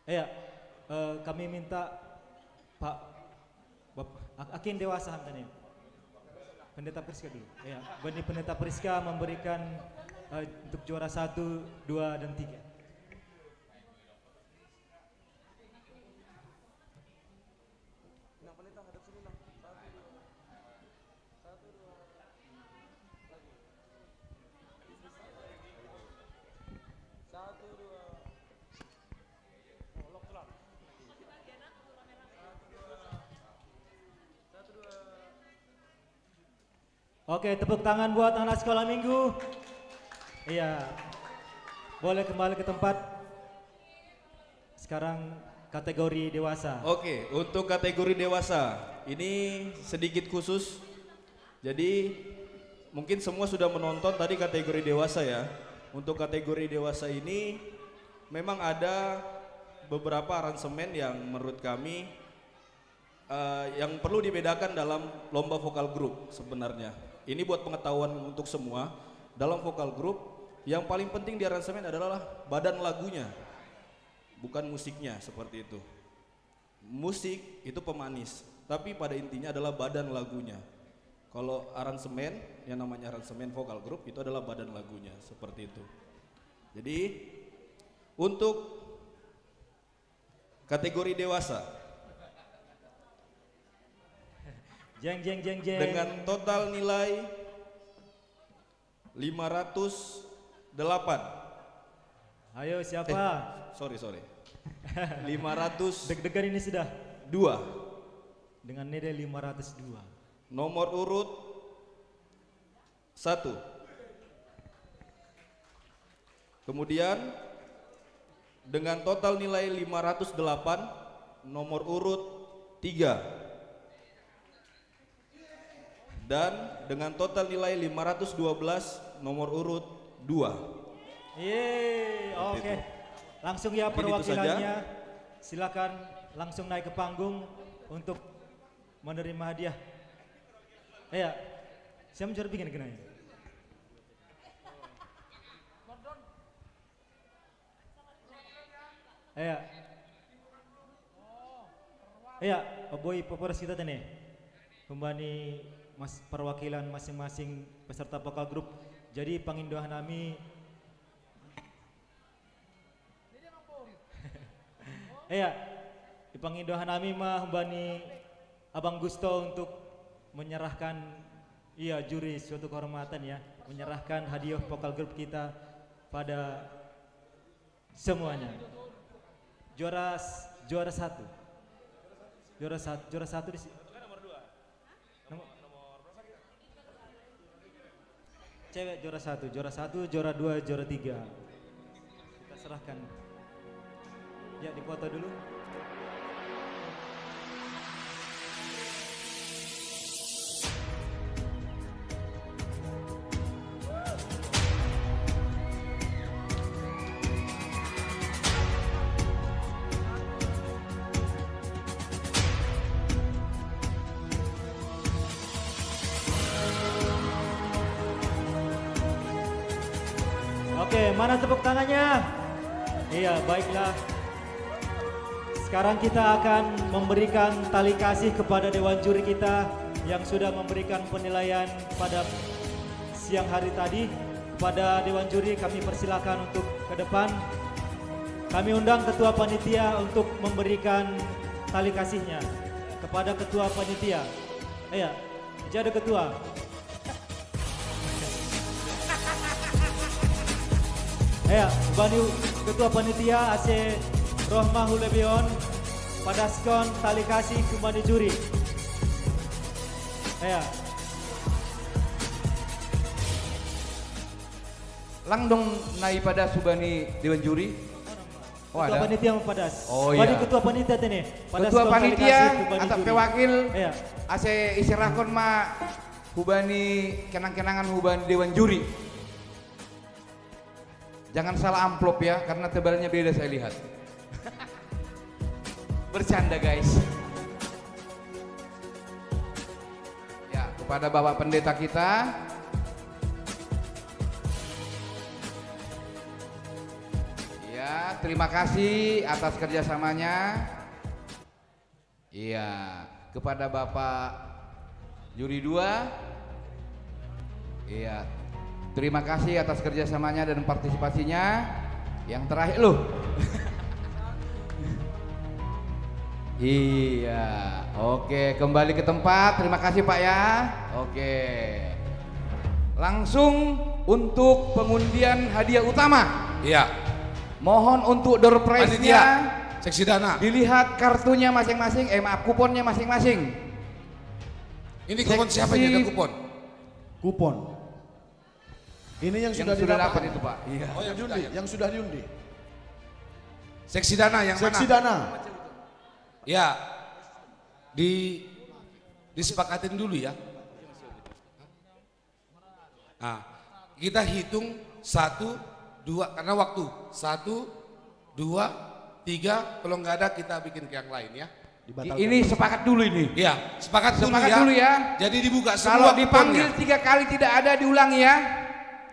Iya. Eh, kami minta Pak Bap-, ak-, akin dewasa hantanim. Pendeta Priska dulu. Iya. Bani Pendeta Priska memberikan, eh, untuk juara satu, dua, dan tiga. Oke, tepuk tangan buat anak sekolah minggu. Iya. Boleh kembali ke tempat. Sekarang kategori dewasa. Oke, untuk kategori dewasa, ini sedikit khusus Jadi mungkin semua sudah menonton tadi kategori dewasa ya. Untuk kategori dewasa ini memang ada beberapa aransemen yang menurut kami eh, yang perlu dibedakan dalam lomba vokal grup sebenarnya. Ini buat pengetahuan untuk semua. Dalam vokal grup yang paling penting di aransemen adalah badan lagunya, bukan musiknya seperti itu. Musik itu pemanis, tapi pada intinya adalah badan lagunya. Kalau aransemen, yang namanya aransemen vokal grup itu adalah badan lagunya seperti itu. Jadi untuk kategori dewasa Jeng jeng jeng jeng. dengan total nilai lima ratus delapan. Ayo siapa? Sorry, sorry. Lima ratus Deg-degan ini sudah. dua. Dengan nilai lima ratus dua. Nomor urut satu. Kemudian dengan total nilai lima ratus delapan, nomor urut tiga. Dan dengan total nilai lima ratus dua belas, nomor urut dua. Yeay, Seperti oke. itu. Langsung ya Mungkin itu saja. Perwakilannya, silakan langsung naik ke panggung untuk menerima hadiah. Iya, siapa mencari bikin kenanya? Iya. Iya, Pak Boy, Pak Polres kita tene. Kembali mas perwakilan masing-masing peserta vokal grup. Jadi pangindohan nami Iya, di pangindohan nami mah humbani Abang Gusto untuk menyerahkan, iya, juri, suatu kehormatan ya, menyerahkan hadiah vokal grup kita pada semuanya. Juara s- juara satu, juara satu, juara satu di si- nomor cewek juara satu, juara satu, juara dua, juara tiga. Kita serahkan. Ya, dipoto dulu. Oke, mana tepuk tangannya? Iya, baiklah. Sekarang kita akan memberikan tali kasih kepada dewan juri kita yang sudah memberikan penilaian pada siang hari tadi. Kepada dewan juri kami persilakan untuk ke depan. Kami undang ketua panitia untuk memberikan tali kasihnya kepada ketua panitia. Iya, jadi ketua. Iya, humbani ketua panitia ase Rohma Hulebion, padaskon tali kasih humbani juri. Iya. Lang dong nai padas humbani dewan juri. Oh, Ketua ada. Panitia mau padas. Oh, Humbani iya. Ketua panitia tene. Padas Ketua kong tali panitia kasih humbani atau juri. pewakil Iya. Ase iserahkon ma hubani kenang-kenangan hubani dewan juri. Jangan salah amplop ya, karena tebalnya beda saya lihat. Bercanda guys. Ya, kepada Bapak Pendeta kita. Ya, terima kasih atas kerjasamanya. Iya, kepada Bapak Juri dua. Iya. Terima kasih atas kerjasamanya dan partisipasinya. Yang terakhir loh. Iya, oke, kembali ke tempat. Terima kasih Pak ya. Oke. Langsung untuk pengundian hadiah utama. Iya. Mohon untuk door prize-nya Seksi dana. Dilihat kartunya masing-masing, eh maaf, kuponnya masing-masing. Ini kupon siapa ini? Ada kupon? Kupon. Ini yang, Yang sudah, sudah didapat. Dapat itu, Pak. Iya. Oh, yang Diundi, sudah, ya. Yang sudah diundi. Seksi dana yang Seksi mana? Dana. Ya. Di disepakatin dulu ya. Nah, kita hitung satu, dua, karena waktu. Satu, dua, tiga, kalau nggak ada kita bikin ke yang lain ya. Dibatalkan. Ini sepakat dulu ini. Ya, sepakat dulu. Sepakat ya. Dulu ya. Jadi dibuka semua kuponnya. Kalau dipanggil tiga kali tidak ada, diulangi ya.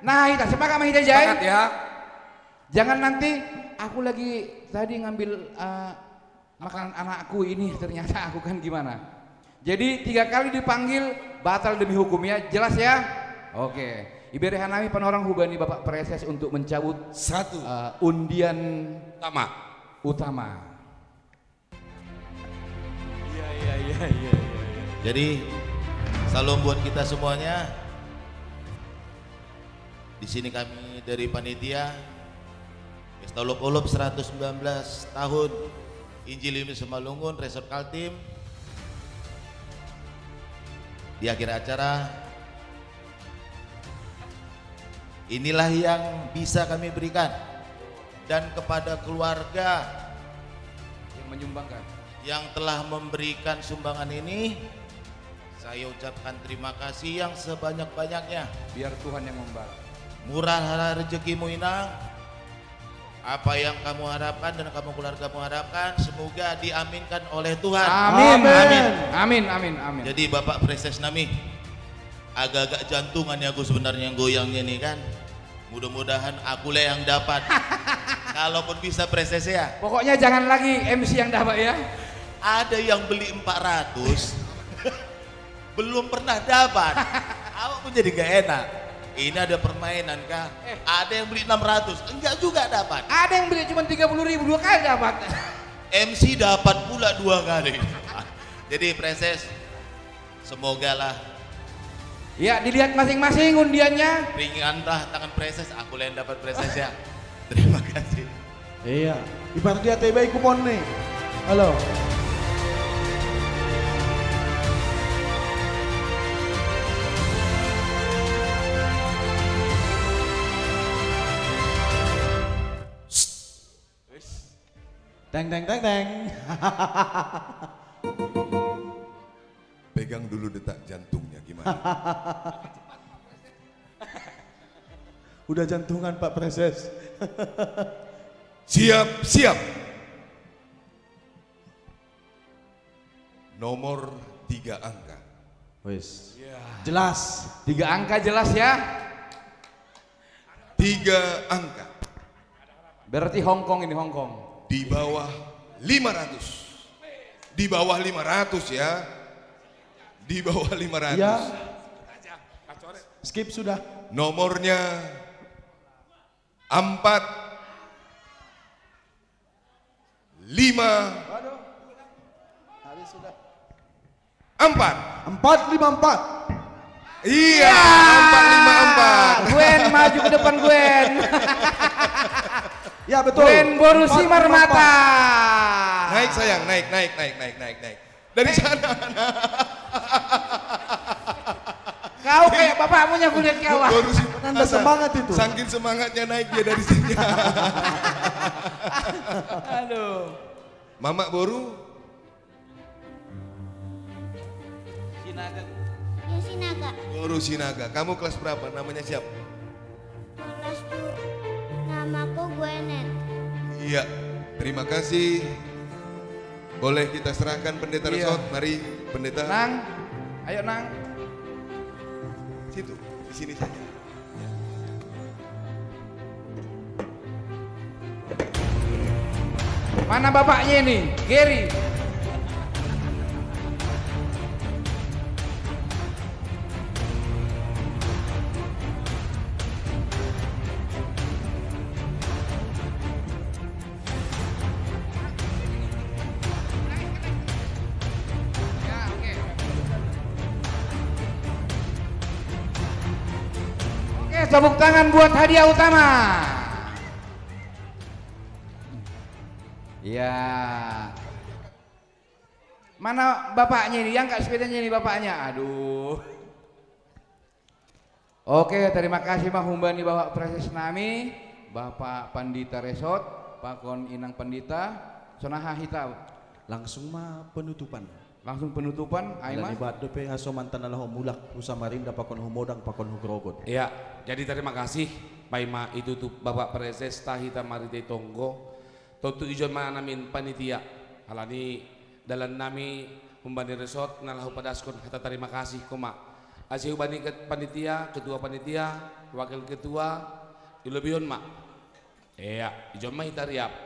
Nah, kita sepakat sama Hidayah. Sepakat ya. Jangan nanti aku lagi tadi ngambil, eh, makanan anakku ini, ternyata aku kan gimana. Jadi tiga kali dipanggil batal demi hukum ya, jelas ya? Oke. Ibere hanami panorang hubani Bapak Preses untuk mencabut satu, eh, undian utama. Utama. Iya, iya, iya, iya, iya, iya. Jadi, salam buat kita semuanya. Di sini kami dari panitia Pesta Olop-Olop seratus sembilan belas tahun Injilimi Simalungun Resort Kaltim. Di akhir acara, inilah yang bisa kami berikan. Dan kepada keluarga yang menyumbangkan, yang telah memberikan sumbangan ini, saya ucapkan terima kasih yang sebanyak-banyaknya. Biar Tuhan yang membalas. Murahlah rezekimu, Inang. Apa yang kamu harapkan dan kamu keluargamu harapkan, semoga diaminkan oleh Tuhan. Amin. Amin. Amin, amin, amin, amin. Jadi, Bapak Preses nami, agak-agak jantungan ya aku sebenarnya goyangnya nih kan. Mudah-mudahan aku lah yang dapat. Kalaupun bisa, Preses ya. Pokoknya jangan lagi M C yang dapat ya. Ada yang beli empat ratus, belum pernah dapat. Awak pun jadi gak enak. Ini ada permainan kah? Eh. Ada yang beli enam ratus, enggak juga dapat. Ada yang beli cuma tiga puluh ribu, dua kali dapat. M C dapat pula dua kali. Jadi, Preses, semogalah. Ya, dilihat masing-masing undiannya. Ringanlah tangan Preses, aku lah yang dapat, Preses ya. Terima kasih. Iya, ibarat dia tebe kupon nih. Halo. Teng, teng, teng, teng. Pegang dulu detak jantungnya, gimana? Udah jantungan, Pak Preses. Siap, siap. Nomor tiga angka. Wis. Iya. Jelas. Tiga angka jelas ya. Tiga angka. Berarti Hong Kong ini, Hong Kong. Di bawah lima ratus. Di bawah lima ratus ya. Di bawah lima ratus. Ya. Skip sudah. Nomornya empat lima. Waduh. Habis sudah. Empat. Empat lima empat. Iya, ya, empat lima empat. Gwen, maju ke depan, Gwen. Ya, betul. Gwen Boru Simarmata. Naik, sayang, naik, naik, naik, naik, naik, naik. Dari sana. Kau kayak bapakmu yang kulihat kau. Boru Simarmata. Tanda semangat itu. Saking semangatnya naik dia dari sini. Aduh. Mamak Boru. Sinaga. Ya, Sinaga. Boru Sinaga. Kamu kelas berapa? Namanya siapa? Kelas dua. Namaku Gwenen. Iya, terima kasih. Boleh kita serahkan Pendeta Resort? Mari, Pendeta. Nang, ayo, Nang. Situ, di sini saja. Mana bapaknya ini? Gary. Oke, tepuk tangan buat hadiah utama. Ya. Mana bapaknya ini? Yang angkat sepedanya ini bapaknya. Aduh. Oke, terima kasih mah humbani Bapak Preses nami, Bapak Pandita Resort, Pakon Inang Pandita, sonaha hita. Langsung mah penutupan. Langsung penutupan, Aima. Alani bat dope aso mantana laho mulak, hu Samarinda pakon hu Modang pakon hu Grogot. Ya, jadi terima kasih, Paima itu tu Bapak Presesta hita Marite Tonggo, totu ijon ma namin panitia, alani dalan nami humbani resort na laho padaskon hata terima kasih koma. Asi hubani ket-, panitia, ketua panitia, wakil ketua, ilobihon ma. Iya, ijon ma hita riap.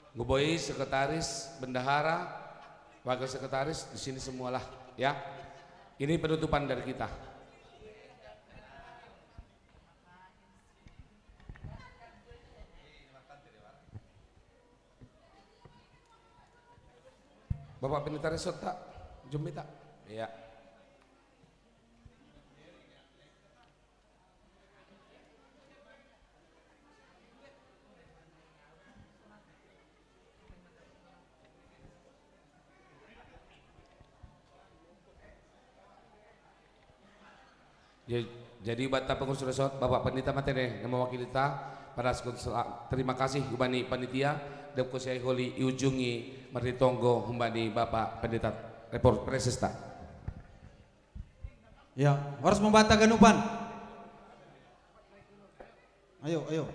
Guboi, sekretaris, bendahara, wakil sekretaris, di sini semualah, ya. Ini penutupan dari kita. Bapak Pendeta Resort tak? Jumpa tak? Iya. Ja-, jadi bata pengurus resort, Bapak Pendeta Matene, yang mewakili ta, pada sekon sela-, terima kasih hubani panitia, dan kusai holi iujungi Marite Tonggo hubani Bapak Pendeta Report Presesta. Ya, harus membata ganupan. Ayo, ayo.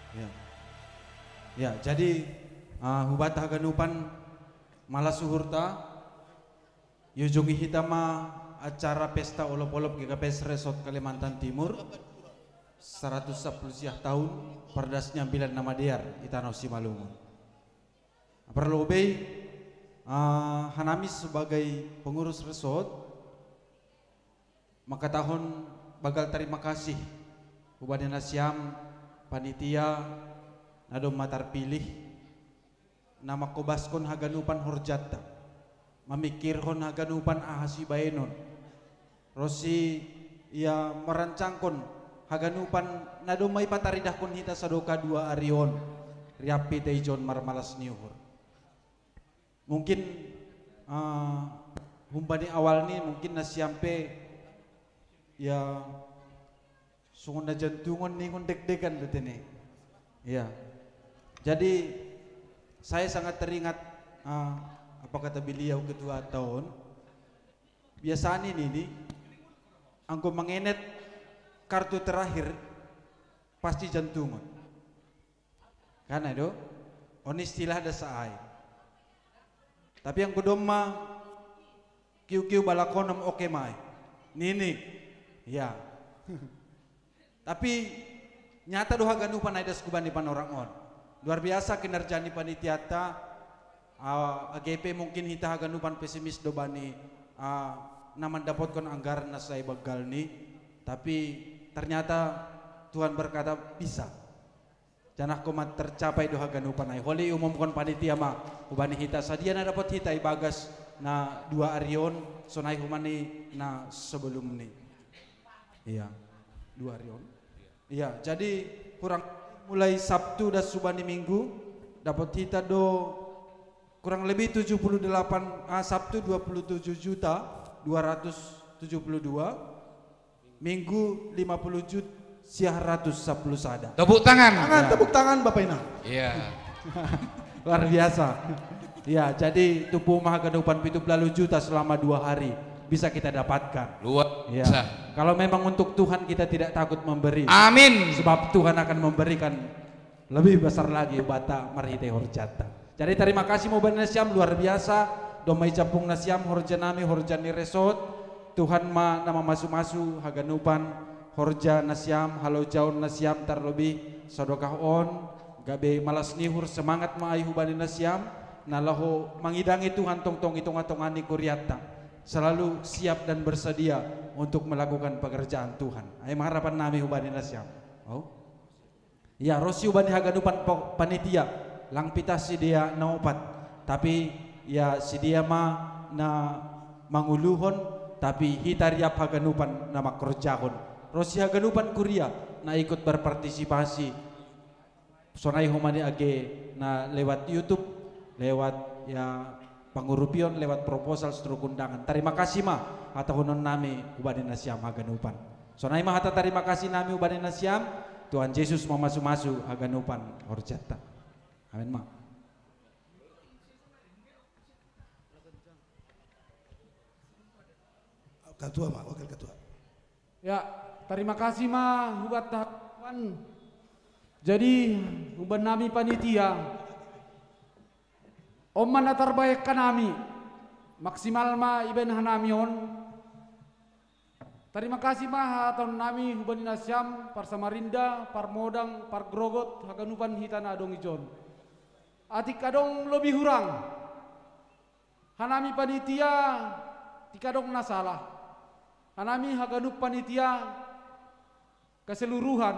Ya. Ya, jadi, ah, hubata haganupan malas uhurta, iujungi hita ma acara pesta olop-olop G K P S Resort Kalimantan Timur, saratus sampulu siah taun, pardas ni Ambilan Namadear i Tano Simalungun. Parlobei, ah, hanami sebagai pengurus resort, mangkatahon banggal tarima kasih hubani nasiam panitia na domma tarpilih, na mangkobaskon haganupan horjanta, mamikirhon haganupan aha sibaenon, ronsi ia marancangkon haganupan na domma ipataridahkon hita sadokah dua ari on, riap hita ijon marmalas ni uhur. Mungkin, eh, humbani awalni mungkin nasiam pe, ya, songon na jantungon ningon, deg-degan do tene. Ya. Jadi, saya sangat teringat, eh, apa kata beliau, ketua taon. Biasani nini, anggo mangenet kartu terakhir, pasti jantungon. Kan ai do? On istilah da sa ai. Tapi anggo domma kiu-kiu balak onom, oke ma ai. Nini. Ya. Tapi nyata do haganupan na idas hubani panorang on. Luar biasa kinerja ni panitiata, ah, age pe mungkin hita haganupan pesimis do bani, ah, na mandapotkon anggaran na sai banggalni, tapi ternyata Tuhan berkata bisa. Janah koma tercapai do haganupan ai. Holi umumkon panitia ma hubani hita sadia na dapot hita ibagas na dua ari on, sonai hubani na sebelumni. Iya, dua ari on. Iya, jadi kurang mulai Sabtu das hubani Minggu, dapot hita do kurang lebih tujuh puluh delapan, ah, Sabtu dua puluh tujuh juta dua ratus tujuh puluh dua, Minggu lima puluh jut siah ratus sampulu sada. Tepuk tangan. Tangan, ya. Tepuk tangan, Bapak Ina. Iya. Luar biasa. Ya, jadi tupu ma haganupan pitu pulu juta selama dua hari bisa kita dapatkan. Luar, ya, biasa. Kalau memang untuk Tuhan, kita tidak takut memberi. Amin. Sebab Tuhan akan memberikan lebih besar lagi hubanta marhite horjanta. Jadi terima kasih ma hubani nasiam, luar biasa. Domma ijampung nasiam horja nami, horja ni resort. Tuhan ma na mamasu-masu haganupan horja nasiam, halojaon nasiam, tarlobih sadokah on, gabe malas ni uhur, semangat ma ai hubani nasiam na laho mangidangi Tuhan tongtong i tonga-tonga ni kurianta. Selalu siap dan bersedia untuk melakukan pekerjaan Tuhan. Ai ma harapan nami hubani nasiam. Oh. Ya, ro si hubani haganupan po-, panitia, lang pitah sidea na opat, tapi ya sidea ma na manguluhon, tapi hita riap haganupan na mangkorjahon. Ro si haganupan kuria, na ikut berpartisipasi sonai homa ni age na lewat YouTube, lewat ya pangurupion, lewat proposal, struk undangan. Tarima kasih ma hata honon nami hubani nasiam haganupan. Sonai ma hata tarima kasih nami hubani nasiam. Tuhan Yesus mamasu-masu haganupan horjanta. Amin ma. Ketua ma, wakil ketua. Ya, tarima kasih ma hubat tahapan. Jadi huban nami panitia, on ma na tarbahen hanami, maksimal ma ibaen hanami on. Tarima kasih ma hataon nami hubani nasiam, par Samarinda, par Modang, par Grogot, haganupan hita na adong ijon. Atik adong lobi hurang, hanami panitia, tika adong na salah, hanami haganup panitia keseluruhan,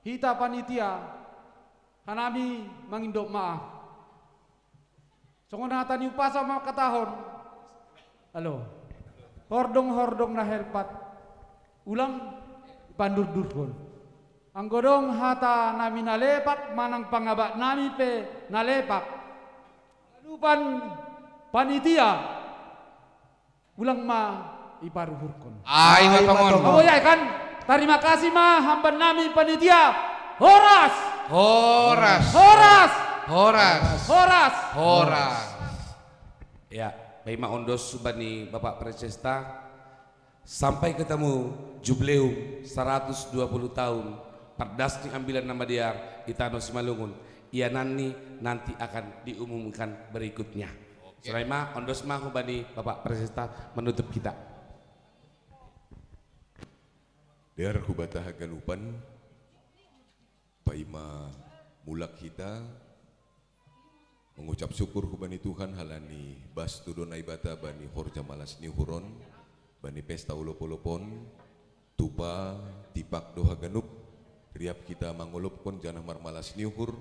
hita panitia, hanami mangindop maaf. Songon hata ni umpasa ma katahon, alo, hordong-hordong na helpat ulang pandurdurhon. Anggo adong hata nami na lepak manang pangabak nami pe na lepak, haganupan panitia, ulang ma iparuhurhon. Ai ma tongon. Oh ya kan? Tarima kasih ma hubani nami panitia. Horas. Horas. Horas. Horas. Horas. Horas. Ya, paima ondos hubani Bapak Presesta. Sampai ketemu jubileum seratus dua puluh tahun pardas ni Ambilan Namadear di Tano Simalungun. Ia nani nanti akan diumumkan berikutnya. Sonai ma, ondos ma hubani Bapak Presesta menutup kita. Dear hubata haganupan, paima mulak hita mengucap syukur hubani Tuhan halani bastu do Naibata bani horja malas ni uhur on, bani pesta olop-olop on. Tupa, tipak do haganup, riap hita mangolopkon janah marmalas ni uhur,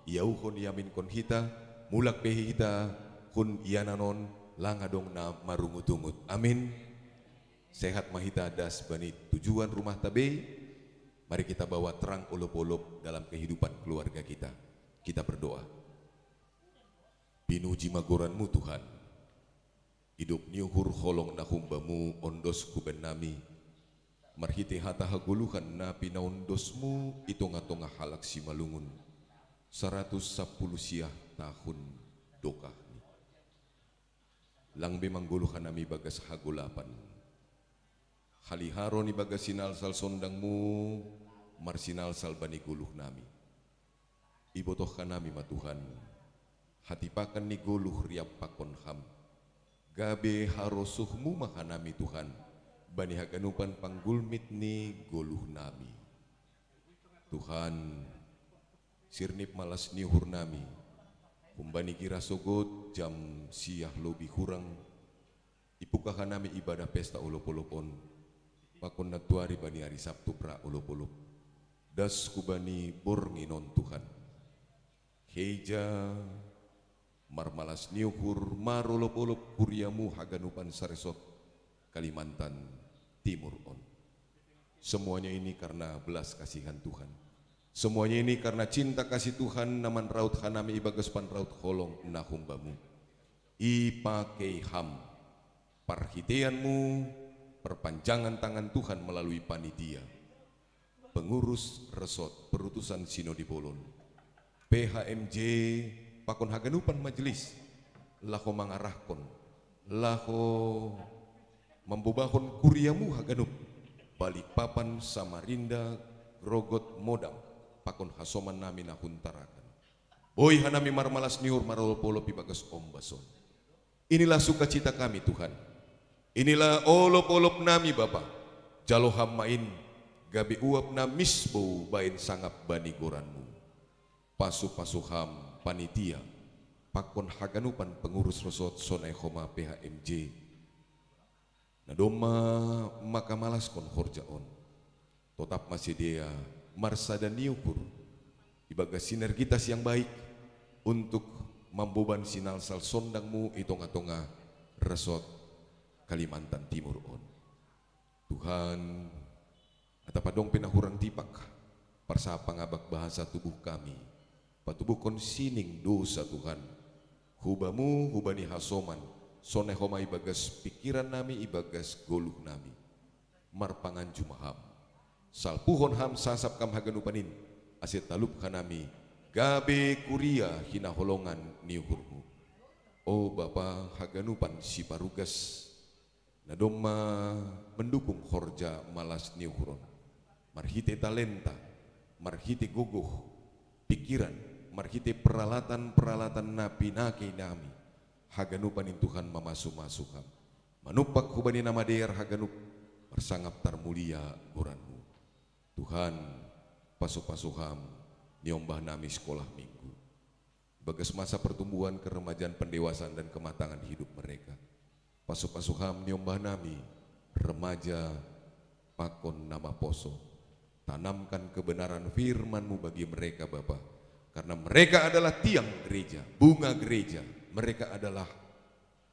iauhon iaminkon hita, mulak pe hita hun ianan on, lang adong na marungut-ungut. Amin. Sehat ma hita das bani tujuan rumahta be. Mari kita bawa terang olop-olop dalam kehidupan keluarga kita. Kita berdoa. Pinuji ma goranmu Tuhan. Idop ni uhur holong na humbamu ondos huban nami, marhite hata hagoluhan na pinaondosmu i tongah-tongah halak Simalungun, saratus sampulu siah tahun dokahni. Lang be manggoluh hanami bagas hagolapan. Haliharon ibagas sinalsal sondangmu marsinalsal bani goluh nami. Ibotoh hanami ma Tuhan, hatipakan ni goluh riap pakon Ham. Gabe harosuhmu ma hanami Tuhan, bani haganupan panggulmit ni goluh nami. Tuhan, sirnip malas ni uhur nami, humbani gira sogot jam siah lobi hurang, ipuka hanami ibadah pesta olop-olop on, pakon nantuari bani ari Sabtu pra olop-olop. Das hubani borngin on Tuhan. Heija marmalas ni uhur marolop-olop kuriamu haganupan saresot Kalimantan Timur on. Semuanya ini karena belas kasihan Tuhan. Semuanya ini karena cinta kasih Tuhan na manraut hanami ibagas panraut holong na humbamu. Ipakei Ham, parhiteianmu, perpanjangan tangan Tuhan melalui panitia, pengurus resort, perutusan sinodi bolon, P H M J, pakon haganupan majelis, laho mangarahkon, laho mambobahon kuriamu haganup, Balikpapan, Samarinda, Grogot, Modang, pakon hasoman nami na hun Tarakan. Boi hanami marmalas ni uhur marolop-olop ibagas ombas on. Inilah sukacita kami Tuhan. Inilah olop-olop nami Bapa. Jalo Ham ma in, gabe uap na misbou baen sangap bani goranmu. Pasu-pasu Ham panitia, pakon haganupan pengurus resort sonai homa P H M J. Na domma mangkamalaskon horja on. Totap ma sidea marsada ni ukur ibagas sinergitas yang baik untuk mamboban sinalsal sondangmu i tongah-tongah resort Kalimantan Timur on. Tuhan, Atap adong pe na hurang tipak, parsahap pangabak bahasa tubuh kami, patubuhkon sining dosa Tuhan. Hubamu hubani hasoman, sonai homa ibagas pikiran nami, ibagas goluh nami. Marpanganju ma Ham. Salpuhon Ham sasap kam haganupan in, ase talup hanami gabe kuria hinaholongan ni uhurMu. O Bapa haganupan siparugas, na domma mendukung horja malas ni uhur on, marhitei talenta, marhitei gogoh, pikiran, marhitei peralatan-peralatan na pinakei nami, haganupan in Tuhan mamasu-masu Ham. Manumpak hubani na madear haganup, marsangap tarmulia goranMu. Tuhan, pasu-pasu Ham niombah nami sikolah minggu. Bagas masa pertumbuhan, keremajan, pendewasaan, dan kematangan hidup mereka. Pasu-pasu Ham niombah nami, remaja pakon na maposo. Tanamkan kebenaran firman-Mu bagi mereka, Bapa. Karena mereka adalah tiang gereja, bunga gereja. Mereka adalah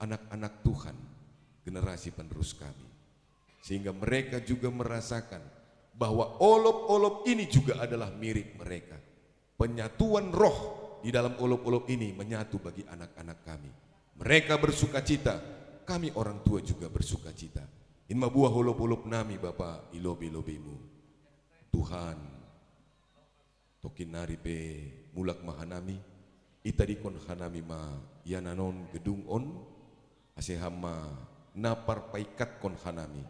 anak-anak Tuhan, generasi penerus kami. Sehingga mereka juga merasakan bahwa olop-olop ini juga adalah milik mereka. Penyatuan roh di dalam olop-olop ini menyatu bagi anak-anak kami. Mereka bersukacita, kami orang tua juga bersukacita. In mabuah olop-olop nami, Bapa, i lobei-lobei-Mu. Tuhan, tongkin nari pe mulak ma hanami, itadingkon hanami ma ianan on, gedung on, ase Ham ma na parpaingkatkon hanami.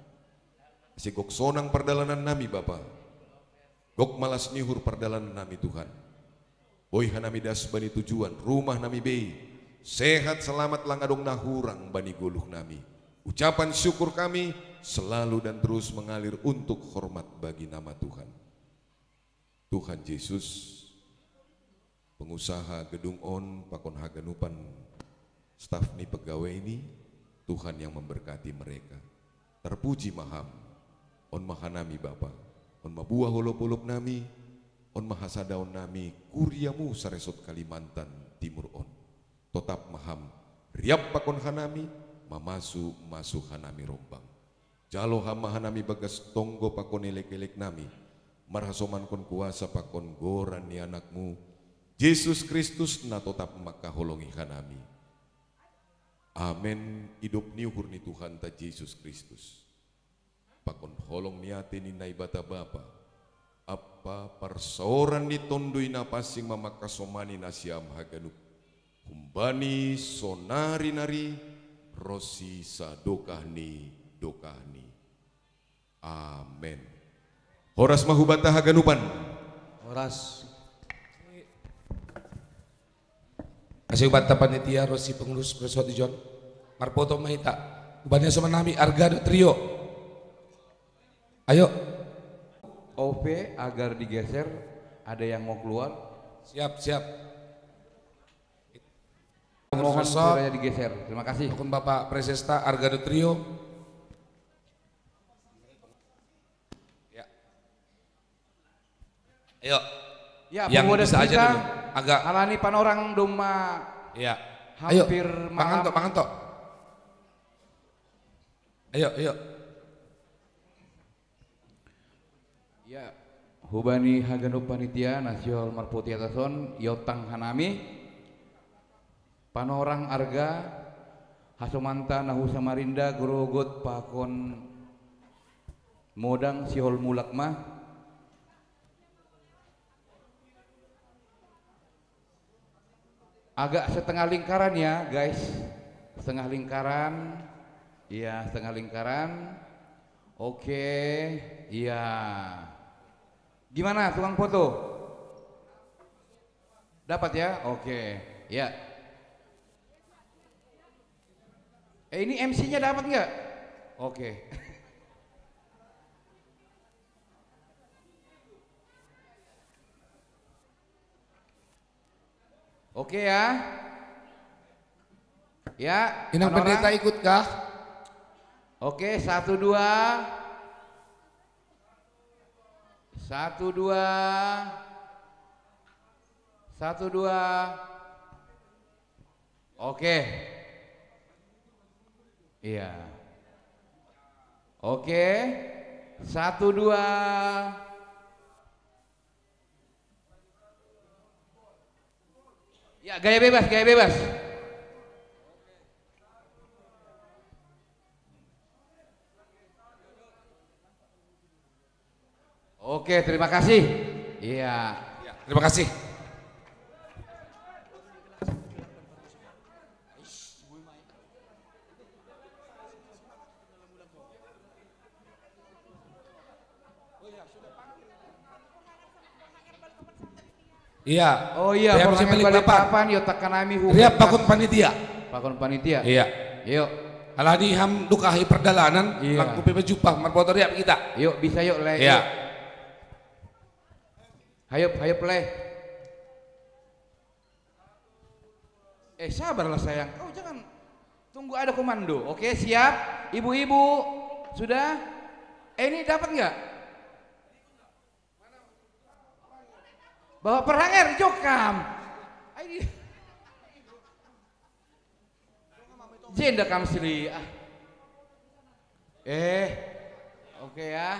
Ase gok sonang pardalanan nami, Bapa. Gok malas ni uhur pardalanan nami, Tuhan. Boi hanami das bani tujuan, rumah nami bei, sehat selamat, lang adong na hurang bani goluh nami. Ucapan syukur kami selalu dan terus mengalir untuk hormat bagi nama Tuhan. Tuhan Jesus, pengusaha gedung on pakon haganupan staf ni pegawai ni, Tuhan yang memberkati mereka. Terpuji ma Ham. On ma hanami, Bapa. On ma buah olop-olop nami, on ma hasadaon nami kuria-Mu saresot Kalimantan Timur on. Totap ma Ham riap pakon hanami, mamasu-masu hanami rombang. Jalo Ham ma hanami bagas tonggo pakon elek-elek nami, marhasomankon kuasa pakon goran ni Anak-Mu, Jesus Kristus, na totap mangkaholongi hanami. Amen. Idop ni uhur ni Tuhanta Jesus Kristus, pakon holong ni atei ni Naibata Bapa, ampa parsaoran ni Tonduy Napansing ma mangkasomani nasiam haganup, humbani sonari nari ronsi sadokah ni dokahni. Amen. Horas ma hubanta haganupan. Horas. Ase hubanta panitia ronsi pengurus bersatu John. Marpoto ma hita. Hubani hasoman nami Argado Trio. Ayo. Ove, agar digeser, ada yang mau keluar. Siap, siap. Mohon kiranya digeser. Terima kasih. Dukun Bapak Presesta, Argado Trio. Ya. Ayo. Ya, yang bisa aja dulu. Agak. Alani panorang domma. Ya. Ayo, hampir malam. Panganto, panganto. Ayo, ayo. Ya, hubani haganup panitia na sihol marpoti atas on, iotang hanami. Panorang Arga, hasomanta na hu Samarinda, Grogot pakon Modang sihol mulak ma. Agak setengah lingkaran ya, guys. Setengah lingkaran. Iya, setengah lingkaran. Oke, iya. Gimana tukang foto? Dapat ya? Oke, ya. Eh, ini M C-nya dapat nggak? Oke. Oke ya. Ya, inang pendeta ikut kah? Oke, satu, dua. Satu, dua. Satu, dua. Oke. Iya. Oke. Satu, dua. Ya, gaya bebas, gaya bebas. Oke, terima kasih. Iya. Ya, terima kasih. Iya. Oh iya, P M C Balikpapan. Balikpapan, yo, takkan nami hukum. Ria pakon panitia. Pakon panitia. Iya. Yuk. Alani ham duka hai pardalanan, iya, langku pe bajumpa, marpoto ria kita. Yuk, bisa yuk, Le. Iya. Hayop, hayop, Le. Eh, sabarlah sayang, kau jangan tunggu ada komando. Oke, siap? Ibu-ibu, sudah? Eh, ini dapat nggak? Bawa perhanger, jokam. Ai. Jenda kam sili, ah. Eh, oke ya.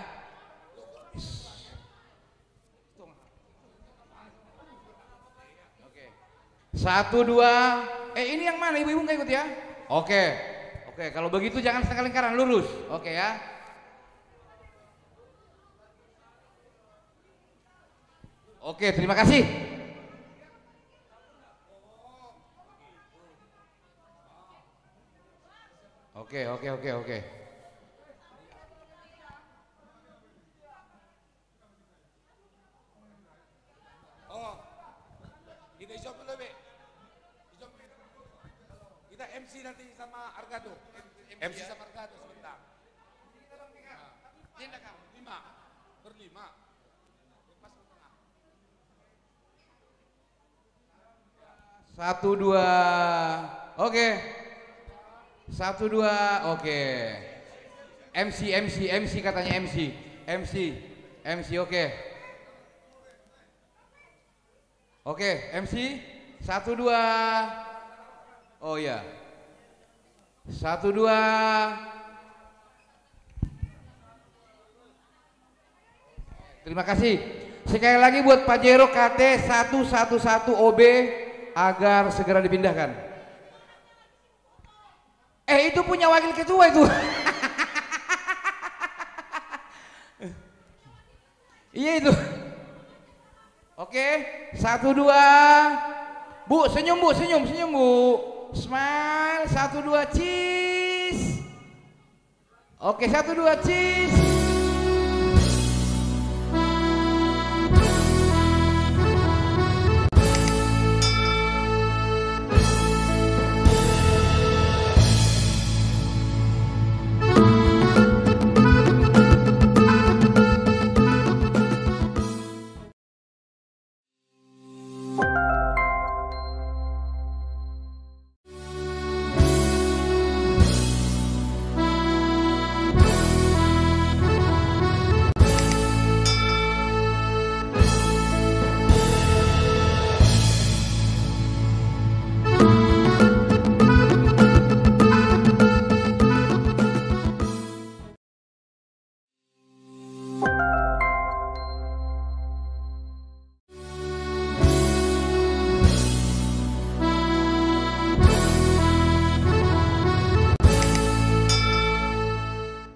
Oke. Satu, dua. Eh, ini yang mana? Ibu-ibu nggak ikut ya? Oke. Oke, kalau begitu jangan setengah lingkaran, lurus. Oke ya. Oke, terima kasih. Oke, oke, oke, oke. Oh, kita hijau dulu, Be. Hijau. Kita M C nanti sama Argado. M C sama Argado sebentar. Nah. Lima. Berlima. Pas ke tengah. Satu, dua. Oke. Satu, dua. Oke. M C, M C, M C katanya, M C. M C. M C, oke. Oke, M C. Satu, dua. Oh iya. Satu, dua. Terima kasih. Sekali lagi buat Pajero, K T satu satu satu O B, agar segera dipindahkan. Eh, itu punya wakil ketua itu. Iya itu. Oke, satu, dua. Bu, senyum, Bu, senyum, senyum, Bu. Smile, satu, dua, cheese. Oke, satu, dua, cheese.